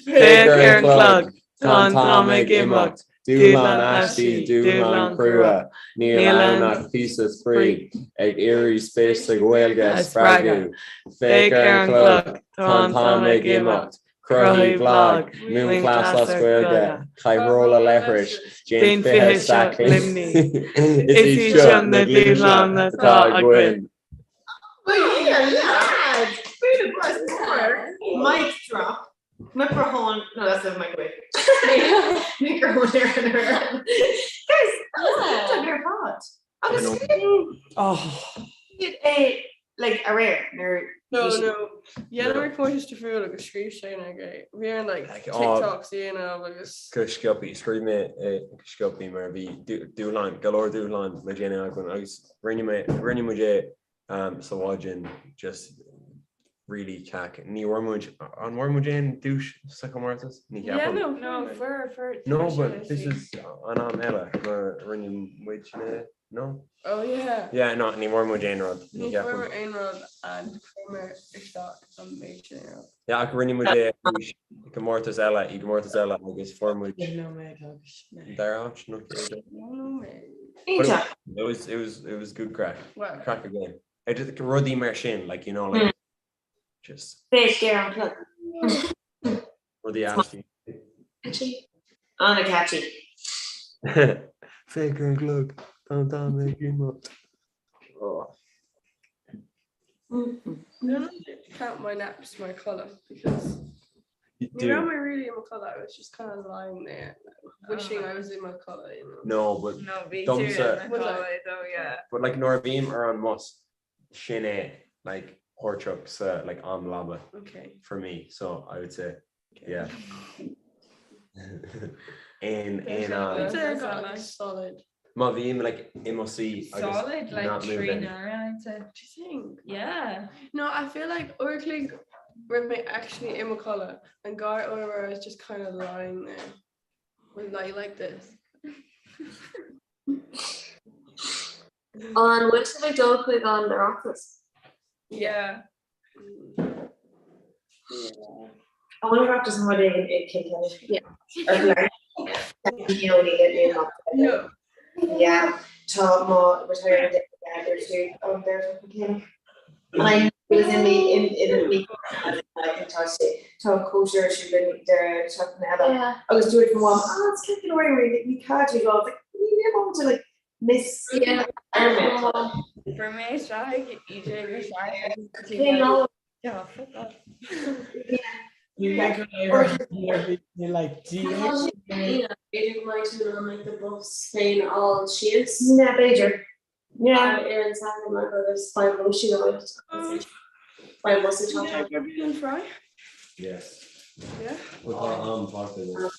Féach ar an chlog, tá an t-am ag imeacht. Dúshlán aistí, dúshlán crua, níl ann ach píosa spraoi, ag iarraidh spéis sa Ghaeilge a spreagadh. Féach ar an chlog, tá an t-am ag imeacht. Cruthaigh blag, múin cleas as Gaeilge, caith rolla leithris, déan 20 sac Luimní. Is iad seo na dúshláin atá againn. Here, lads! Food plus more. Mic drop. Microphone. No, that's the microwave. Microphone ar an ar. Guys, that was iontach ar fad. Agus Oh. siad é like aréir nuair No, bhí siad- no. Dhéanamar comórtas difriúil agus scríobh sé na gé. Bhí ar like Like, oh. TikToks a dhéanamh agus Go sciobtha, scríobh mé é go sciobtha mar bhí dúshlán, go leor dúshlán le déanamh againn agus rinne mé, rinne muid é sa mhaidin just really craic. Ní bhfuair muid, an bhfuair muid aon duais sa chomórtas? Ní Yeah, cheapaim. no. No, fuair fuair No, but this is an am eile mar rinne muid na, no? Oh yeah. Yeah, no, ní bhfuair muid aon rud. Ní Ní fuair cheapaim. muid aon rud and chuir mé isteach an méid sin ar. Yeah, ach rinne muid é arís i gcomórtas eile, i gcomórtas eile agus fuair muid No mé agus mé. dara háit, nó chéad áit. No mé. But Iontach. it was, it was, it was good craic. Well. Craic again. I just rudaí mar sin, like, you know, like, Mm. just Féach ar an chlog. rudaí aistí. Catchy. An-catchy. Féach ar an gclog. Tá an t-am ag imeacht. Oh. Count my naps my codladh because Ní raibh mé really i mo chodladh, I was just kind of lying there wishing I was in my codladh, you know. No, but No, bhí tú domsa in do chodladh though, yeah. But like nuair a bhím ar an mbus sin é like páirteach sa like am leaba Okay. for me so I would say yeah. Aon aon am. I'd say I got like solid. Má bhím like i mo suí agus Solid like not 3 moving. n-uaire I'd say. Do you think? Yeah. No, I feel like uair a chloig raibh mé actually i mo chodladh and dhá uair where I was just kind of lying there with like like this. An bhfuil sibh ag dul chuig an Oireachtas? Yeah. An bhfuil Oireachtas an rud éigin i Kilkenny? Yeah. No. Yeah, tá mo retirement day ar tú an deireadh seachtaine céanna. And I knew it was in the in in the week tá sé tá cóisir ar siúl an deireadh seachtaine eile. Agus dúirt mo mham, ah, it's Kilkenny Rory, ní caid go like, ní mé to like miss Yeah. Ireland. Fuair mé isteach ag EJ go sraith. Cén lá? Yeah, fuck off. Like B'fhéidir go mbeidh tú in ann like the bus féin a fháil síos. Yeah, b'fhéidir. Yeah. Ar an Satharn like agus beidh lóistín agat agus beidh bus ag teacht Yeah, grab you fry. Yes. Yeah. Well, tá am fágtha againn.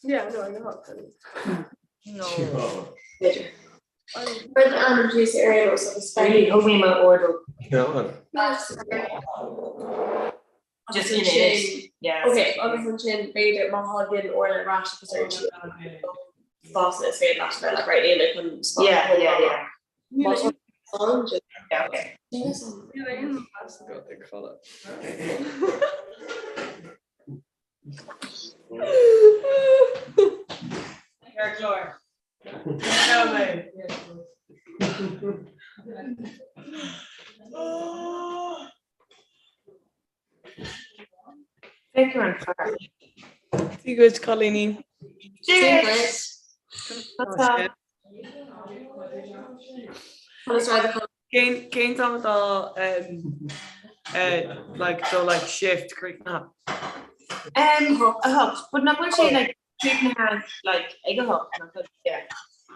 Yeah, no, I know how to. No. B'fhéidir. Cuir d'ainm síos ar aon nós agus beidh. Thug mé m'ordú. Yeah. Just in it. Yeah. Ok, agus ansin b'fhéidir má thagann Orla ar ais agus ar sí spásanna is féidir leat a bheith like right níl mé chun spás Yeah, yeah, yeah. Má tá an just Yeah, okay. Níl aon meas agat ar chodladh. Ar chlár. Tell me. Oh. Féach ar an fear. Dia dhuit cailíní. Cheers! Cén cén t-am atá um, eh, like do like shift críochnaithe? Um, a hocht, but nach bhfuil sé like críochnaithe like ag a hocht, nach bhfuil? Yeah.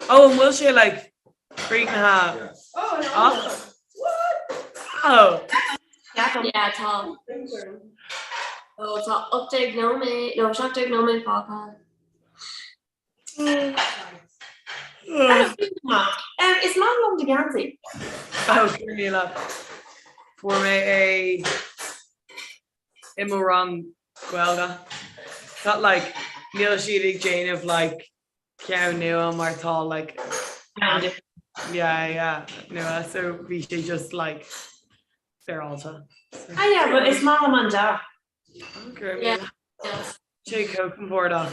Oh, an bhfuil sé like críochnaithe? Oh, no. Ach. Oh. Yeah, tá. Ó tá 18 nóiméad, nó 17 nóiméad fágtha. Um, is maith liom do gheansaí. Oh, go raibh míle. Fuair mé é i mo rang Gaeilge. Tá like níl siad ag déanamh like ceann nua mar tá like yeah yeah nua so bhí sé just like spéireáilte. Ah yeah, but is maith liom an dath. Oh, go raibh míle. Sé chomh compordach.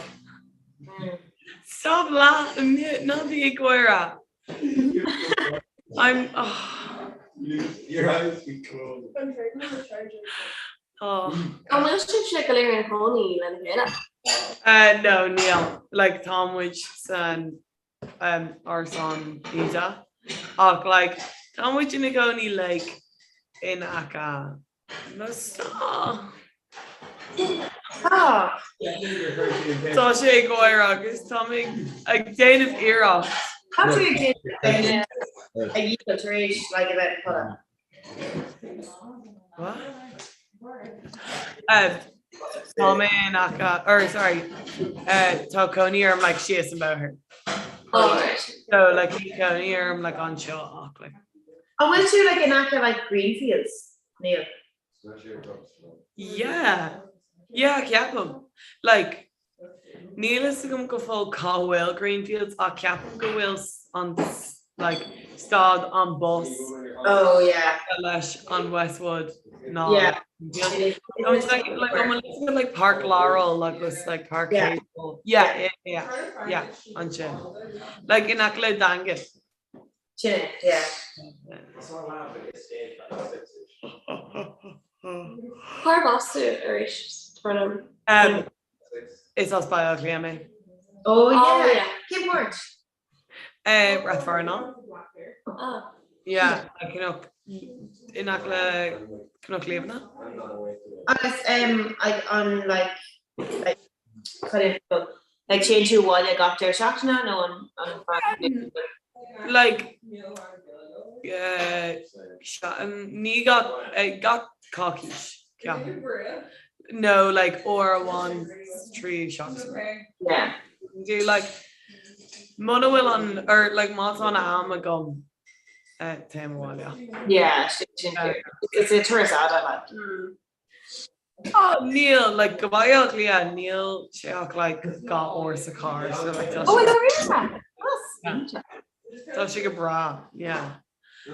Stop laughing, ná bí ag gáire. I'm oh. Your eyes be closed. Oh. An bhfuil sibhse go léir ina cónaí lena chéile? Uh, no, níl. Like, tá muid san um, árasán Íde. Ach, like, tá muid ina gcónaí, like, in aice No stop. Tá sé ag gáire agus tá mé ag déanamh iarracht. Tá tú ag déanamh a dhícheall tar éis like a bheith ag codladh. What? Um, Tá mé in aice, or sorry, uh, tá cónaí orm like síos an bóthar. So like ní cónaí orm like anseo ach like. An bhfuil tú like in aice like Greenfields? Níl. Yeah. Yeah, ceapaim. Like, níl fhios agam go fóill cá bhfuil Greenfields ach ceapaim go bhfuil an like stad an bus Oh yeah. leis an Westwood ná Yeah. No, it's like like an bhfuil fhios agat, like Park Laurel agus like Park Yeah. Hazel. Yeah, yeah, yeah, yeah, ansin. Like in aice le Daingean. Sin é, yeah. Cárb as tú arís Tornam? Um, is as Baile Átha Cliath mé. Oh Oh, yeah. yeah. Cén páirt? Eh, Rath Fearnáin. Ah. Yeah, Cnoc, in aice le Cnoc Liamhna. Agus um, like, an like, like, kind of, like téann tú abhaile gach deireadh seachtaine nó an an Like, eh, ní gach, eh, gach coicís, ceapaim. No, like, uair amháin sa tríú seachtain. Yeah. Do like, muna bhfuil an, or like, má tá an am agam, eh, téim abhaile. Yeah, sin sin fíor. It's a turas fhada like. Oh, níl, like, go Baile Átha Cliath, níl sé ach like 2 uair sa charr, so like tá Oh, sé is that really? Tá sé go breá, yeah.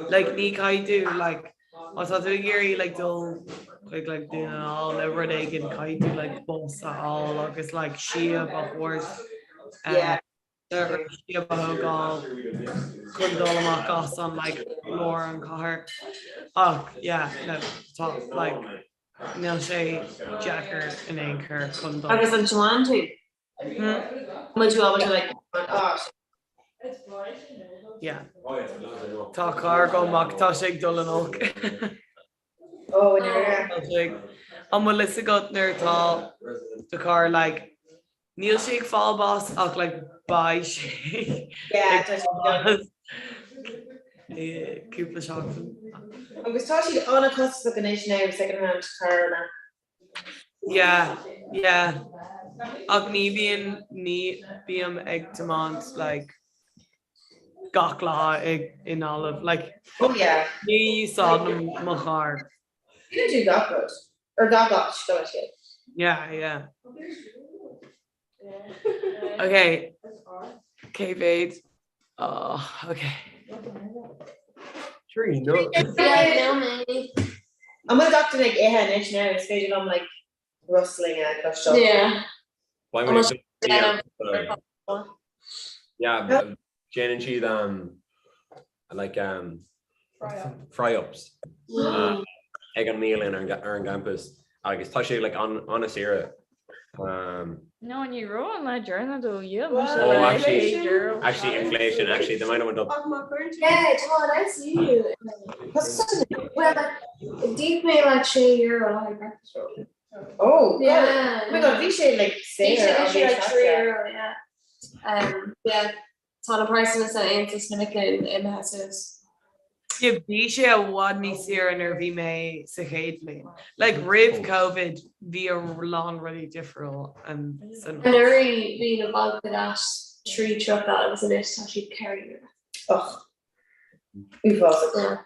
Like ní caithfidh tú like má tá tú ag iarraidh like dul chuig like Dún na nGall nó rud éigin caithfidh tú like bus a fháil agus like síob a thabhairt um, Yeah. síob a thógáil chun dul amach as an like lár an chathair. Ach yeah, no, tá like níl sé deacair in aon chor chun dul. Agus an tiomáineann tú? An bhfuil tú ábalta like oh Yeah. Tá carr agam ach tá sé ag dul in olc. Oh, yeah. Tá sé ag- An bhfuil fhios agat nuair atá do charr like níl sé ag fáil bás ach like beidh sé Yeah, ag tá sé fáil bás i cúpla seachtain. Agus tá siad an-chostasach anois now second hand carranna. Yeah, yeah. Ach ní bhíonn, ní bím ag tiomáint like gach lá i i nGaillimh. Like Oh yeah. ní úsáidim mo charr. You do gach rud. Or gach áit, go leis siad. Yeah, yeah. Okay. Cé mhéad? Oh, okay. An bhfuil gach duine ag ithe anois now? Is féidir liom like rustling a chloisteáil. Yeah. Yeah, déanann siad um, like um, fry-ups ag an mbialann ar an gcampas agus tá sé like an-saor. Um, No, ní raibh an lá deireanach dó dhíol Oh, actually, actually inflation, actually, they might have went up. Yeah, tá an ICU. Well, d'íoc mé like €6 le breakfast roll. Oh, Yeah. Oh my God, bhí sé like Bhí saor sé an literally like bhí €3, yeah. Um, yeah. Tá na praghsanna san Aontas na Mic Léinn imithe suas. Yeah, bhí sé i bhfad níos saoire nuair a bhí mé sa chéad bhliain. Like roimh Covid bhí a lán rudaí difriúil san. Anuraidh bhí na vodka dash 3.30 agus anois tá siad €4. Och, uafásach. Yeah.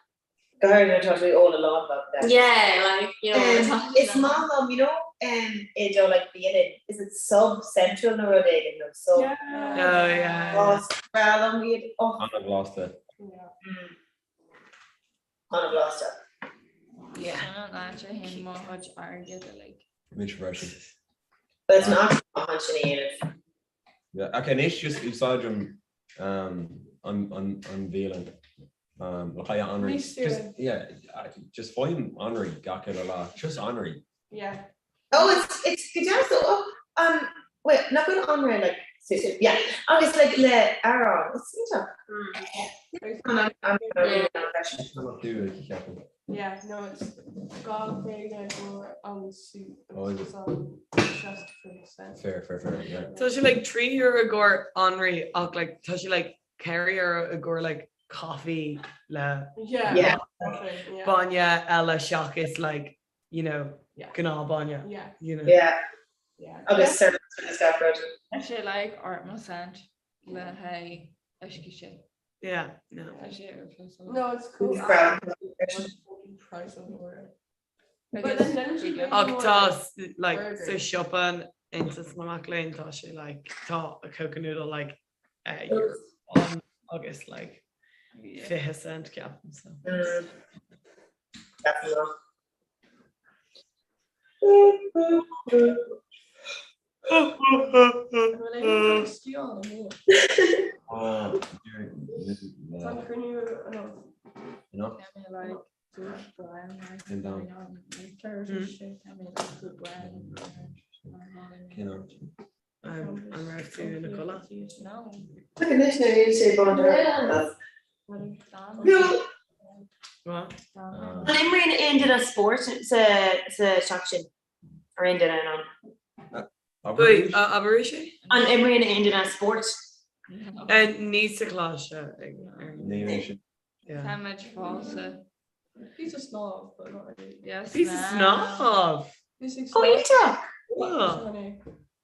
Go háirithe nuair atá tú ag ól a lán vodka. Yeah, like, you know, Um, is maith liom, you know, um, i do like bialann, is it sub central nó rud éigin nó sub? Yeah. Oh, yeah. Oh, is breá liom iad. Oh. An-bhlasta. Mm. An-bhlasta. Yeah. Sin an áit a théann mo chuid airgid uilig. Mise freisin. But it's an maith ansin a dhéanamh. Yeah, ach anois just úsáidim um, an, an, an bhialann. Um, le haghaidh anraith. Níos saoire. Just, yeah, just faighim anraith gach uile lá. Just anraith. Yeah. Oh, it's, it's go deas though. Oh, um, wait, nach bhfuil anraith like suited? Yeah. Agus like le arán. It's iontach. An- an- an- freisin. Do it, ceapaim. Yeah, no, it's 2.50 go an soup Oh, is agus it? an 64 cent. Fair, fair, fair, yeah. Tá sé like €3 i gcomhair anraith ach like tá sé like €4 i gcomhair like coffee le Yeah. Yeah. Yeah. bainne eile seachas like you know Yeah. gnáth bainne. Yeah. You know. Yeah. Yeah. Agus service agus gach rud. Tá sé like 80 cent le haghaidh uisce te. Yeah, no. Tá sé ar fós. No, it's cool. It's brown. Price on order. But But then then she Ach tá s- like Burger. sa siopa in Aontas na Mac Léinn tá sé like tá a Coke noodle like eh, euro amháin agus like 20 cent ceapaim so. Mm. Definitely. Oh, No. Cannot. An raibh tú ina codladh? No. Anois na níl sé bándearg. An imríonn aon duine spórt sa teach sin? Ar aon duine in ann? Wait, abair arís é? An imríonn aon duine spórt? Ní sa choláiste. Táimid fásta. Píosa snámh, but not really. Yes, Píosa snámh! Ó, iontach!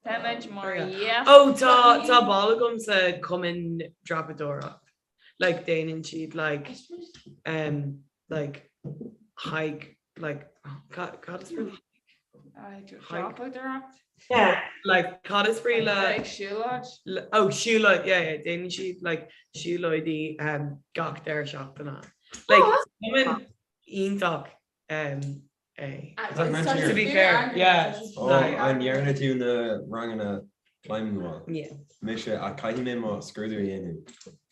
Táimid mar dhea. Ó, tá tá ball agam sa cumann dreapadóireacht. Like, déanann siad like, um, like, hike, like, cad cad is brí le Dreapadóireacht? Yeah. Like, cad is brí le Ag siúlóid? Oh, siúlóid, yeah, yeah, déanann siad like siúlóidí um, gach deireadh seachtaine. Like, Oh, cumann iontach um, é. Is that mentioned To be fair, yeah. Oh, an ndearna tú na ranganna climbing wall? Yeah. Mise, ach caithfidh mé mo scrúdú a dhéanamh.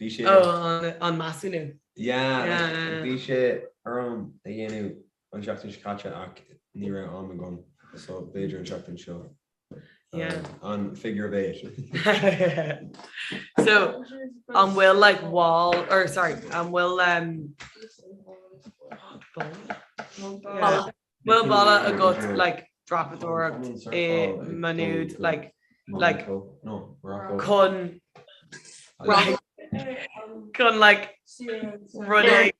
Bhí sé. Oh, an, an measúnú. Yeah, Yeah, yeah, yeah. bhí sé orm a dhéanamh an seachtain seo caite ach ní raibh am agam so b'fhéidir an seachtain seo. Yeah. An figure of 8. So an bhfuil like wall or sorry an bhfuil um, bhfuil balla agat like dreapadóireacht i Maigh Nuad like like chun like chun like rudaí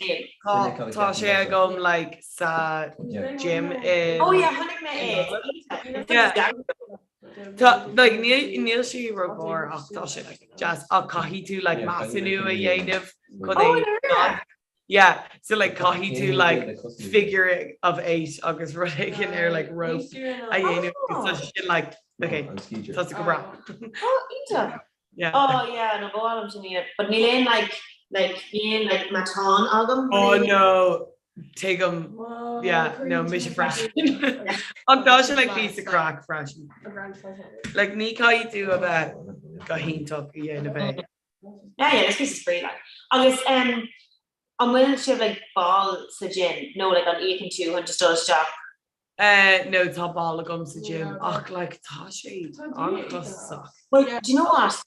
Tá sé agam like sa gym i Oh yeah, chonaic mé é. Yeah. Tá like níl níl sé rómhór ach tá sé like deas ach caithfidh tú like measúnú a dhéanamh chun Oh, é yeah. Yeah, so like caithfidh tú like figure of 8 agus rud éigin ar like rope a dhéanamh agus tá sé sin like okay tá sé go breá. Oh, iontach. Yeah. Oh yeah, no ba mhaith liom sin a dhéanamh. But níl aon like like níl aon like matán agam. Oh no, tuigim yeah, no mise freisin. Ach tá sé like píosa craic freisin. Like ní caithfidh tú a bheith go hiontach a dhéanamh é. Yeah, yeah, is píosa spraoi like. Agus um, an bhfuil sibh like ball sa gym nó like an íocann tú chun just dul isteach? Eh, no, tá ball agam sa gym ach like tá sé an-chostasach. Well, do you know what?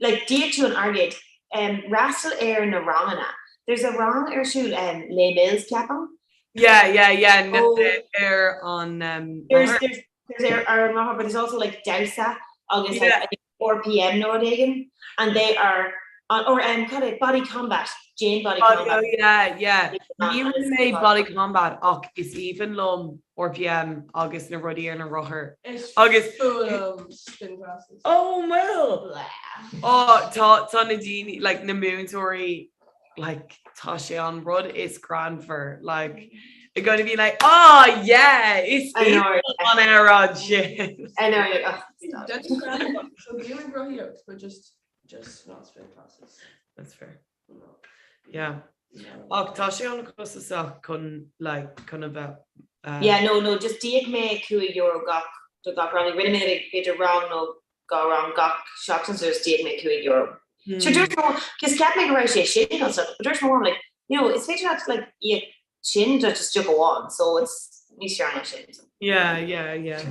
Like d'íoc tú an airgead, um, freastal ar na ranganna. There's a rang ar siúl um, Les Mills ceapaim. Yeah, yeah, yeah, Oh. ar an um, There's, rothar. there's, there's ar, ar an rothar, but there's also like damhsa agus like, Yeah. I think RPM nó rud éigin, and they are on, or um, cad é, body combat, Jane body Oh, combat. oh, yeah, yeah. Ní rinne mé body combat ach is aoibhinn liom RPM agus na rudaí ar na rothair. Is Agus fuath liom spin classes. Oh well. Oh tá tá na daoine like na múinteoirí like tá sé an rud is greannmhar like ag gonna be like oh yeah is I know, an aeráid sin. I know, you're like, oh, stop. That's incredible. So doing rothaíocht, but just just not spin classes. That's fair. Yeah. Ach tá sé an-chostasach chun like chun a bheith uh, Yeah, no, no, just d'íoc mé €5 gach do gach rang. Rinne mé like, b'fhéidir rang nó dhá rang gach seachtain so just d'íoc mé €5. So dúirt mo, cos cheap mé go raibh sé sin costasach, but dúirt mo mham, like, you know, is féidir leat like íoc sin do just deoch amháin, so it's níos fearr ná sin. So. Yeah, yeah, yeah.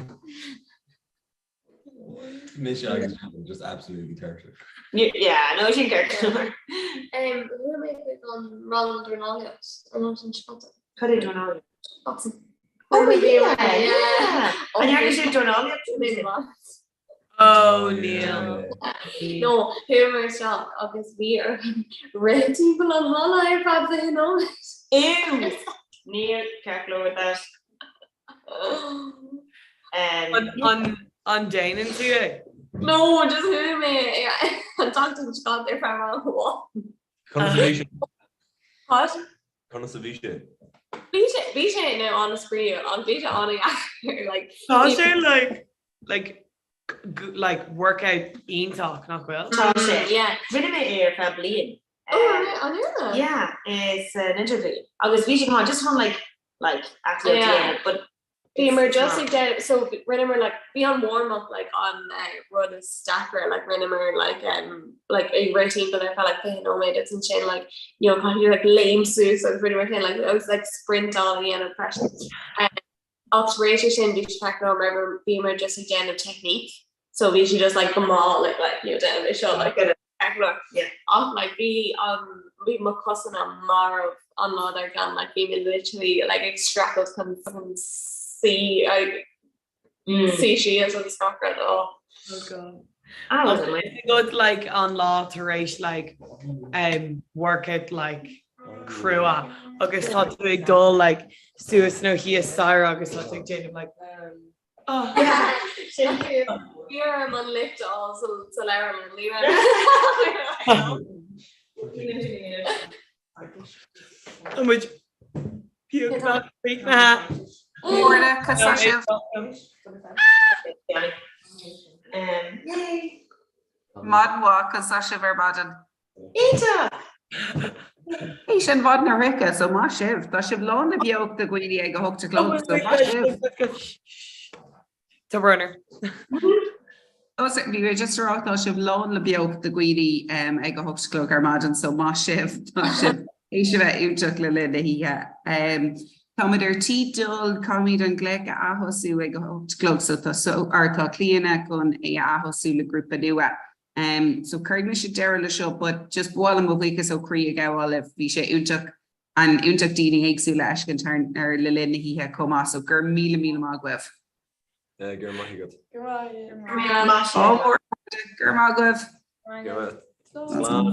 Mise agus just absolutely tuirseach. Yeah, no, sin ceart go leor. Um, Chuaigh mé chuig an rang dornálaíocht an lá sin seo. Cad é dornálaíocht? Boxing. Oh, yeah, yeah. An ndearna sibh dornálaíocht? Oh, níl. No, chuamar isteach agus bhí orainn rith timpeall an halla ar feadh 20 nóiméad. Ew! Níl ceart go leor with that. An, an, an déanann tú é? No, just chuaigh mé an tseachtain seo ar feadh rang amháin. Conas a bhí sé? What? Conas a bhí sé? Bhí sé, bhí sé no an-spraíúil, ach bhí sé an-dheacair, like. Tá sé like, like, like workout iontach, nach bhfuil? Tá sé. Yeah. Rinne mé é ar feadh bliain. Oh, an rinne? Yeah, san idirbhliain. Agus bhí sé go maith, just chun like, like, aclaíocht a dhéanamh, but Bhíomar just ag déanamh, so rinneamar like, bhí an warm up like an rud is deacra, like rinneamar like um like ag rith timpeall ar feadh like 20 nóiméad agus ansin like you know caithfidh tú like léim suas agus rinneamar sin like agus like sprintáil a dhéanamh freisin. Ach tar éis sin bhí sé ceart go leor mar bhíomar just ag déanamh technique so bhí sé just like go mall like like you know déanamh é seo like ceart go leor. Yeah. Ach like bhí an bhí mo chosanna marbh an lá dár gcionn like bhí mé literally like ag streachailt chun fucking suí like suí síos agus gach rud oh. Oh God. Is good like an lá tar éis like um, workout like crua agus tá tú ag dul like suas nó thíos staighre agus tá tú ag déanamh like oh. Sin bhí orm an lift a fháil sa sa leabharlann ní raibh Tá muid beagnach críochnaithe. Orla, conas tá sibh? Maidin mhaith, conas tá sibh ar maidin? Iontach! Théis an mhaidin a shroicheadh, so maith sibh. Tá sibh lán le beocht a dhaoine ag a hocht a chlog, so maith sibh. Tá brón orm. Bhí mé just ag rá tá sibh lán le beocht a dhaoine ag a hocht a chlog ar maidin, so maith sibh, tá sibh théis a bheith iontach le linn na hoíche. Táimid ar tí dul, caithfimid an glaoch a athosú ag a hocht a chlog, so tá or tá Clíona chun é a athosú le grúpa nua. So cuirfidh mise deireadh le seo but just ba mhaith liom mo bhuíochas ó chroí a ghabháil libh, bhí sé iontach an iontach daoine éagsúla a fheiscint thar ar le linn na hoíche chomh maith so go raibh míle míle maith agaibh. Go raibh maith agat. Go raibh maith Ádh mór, go raibh maith agaibh. Go raibh. Slán.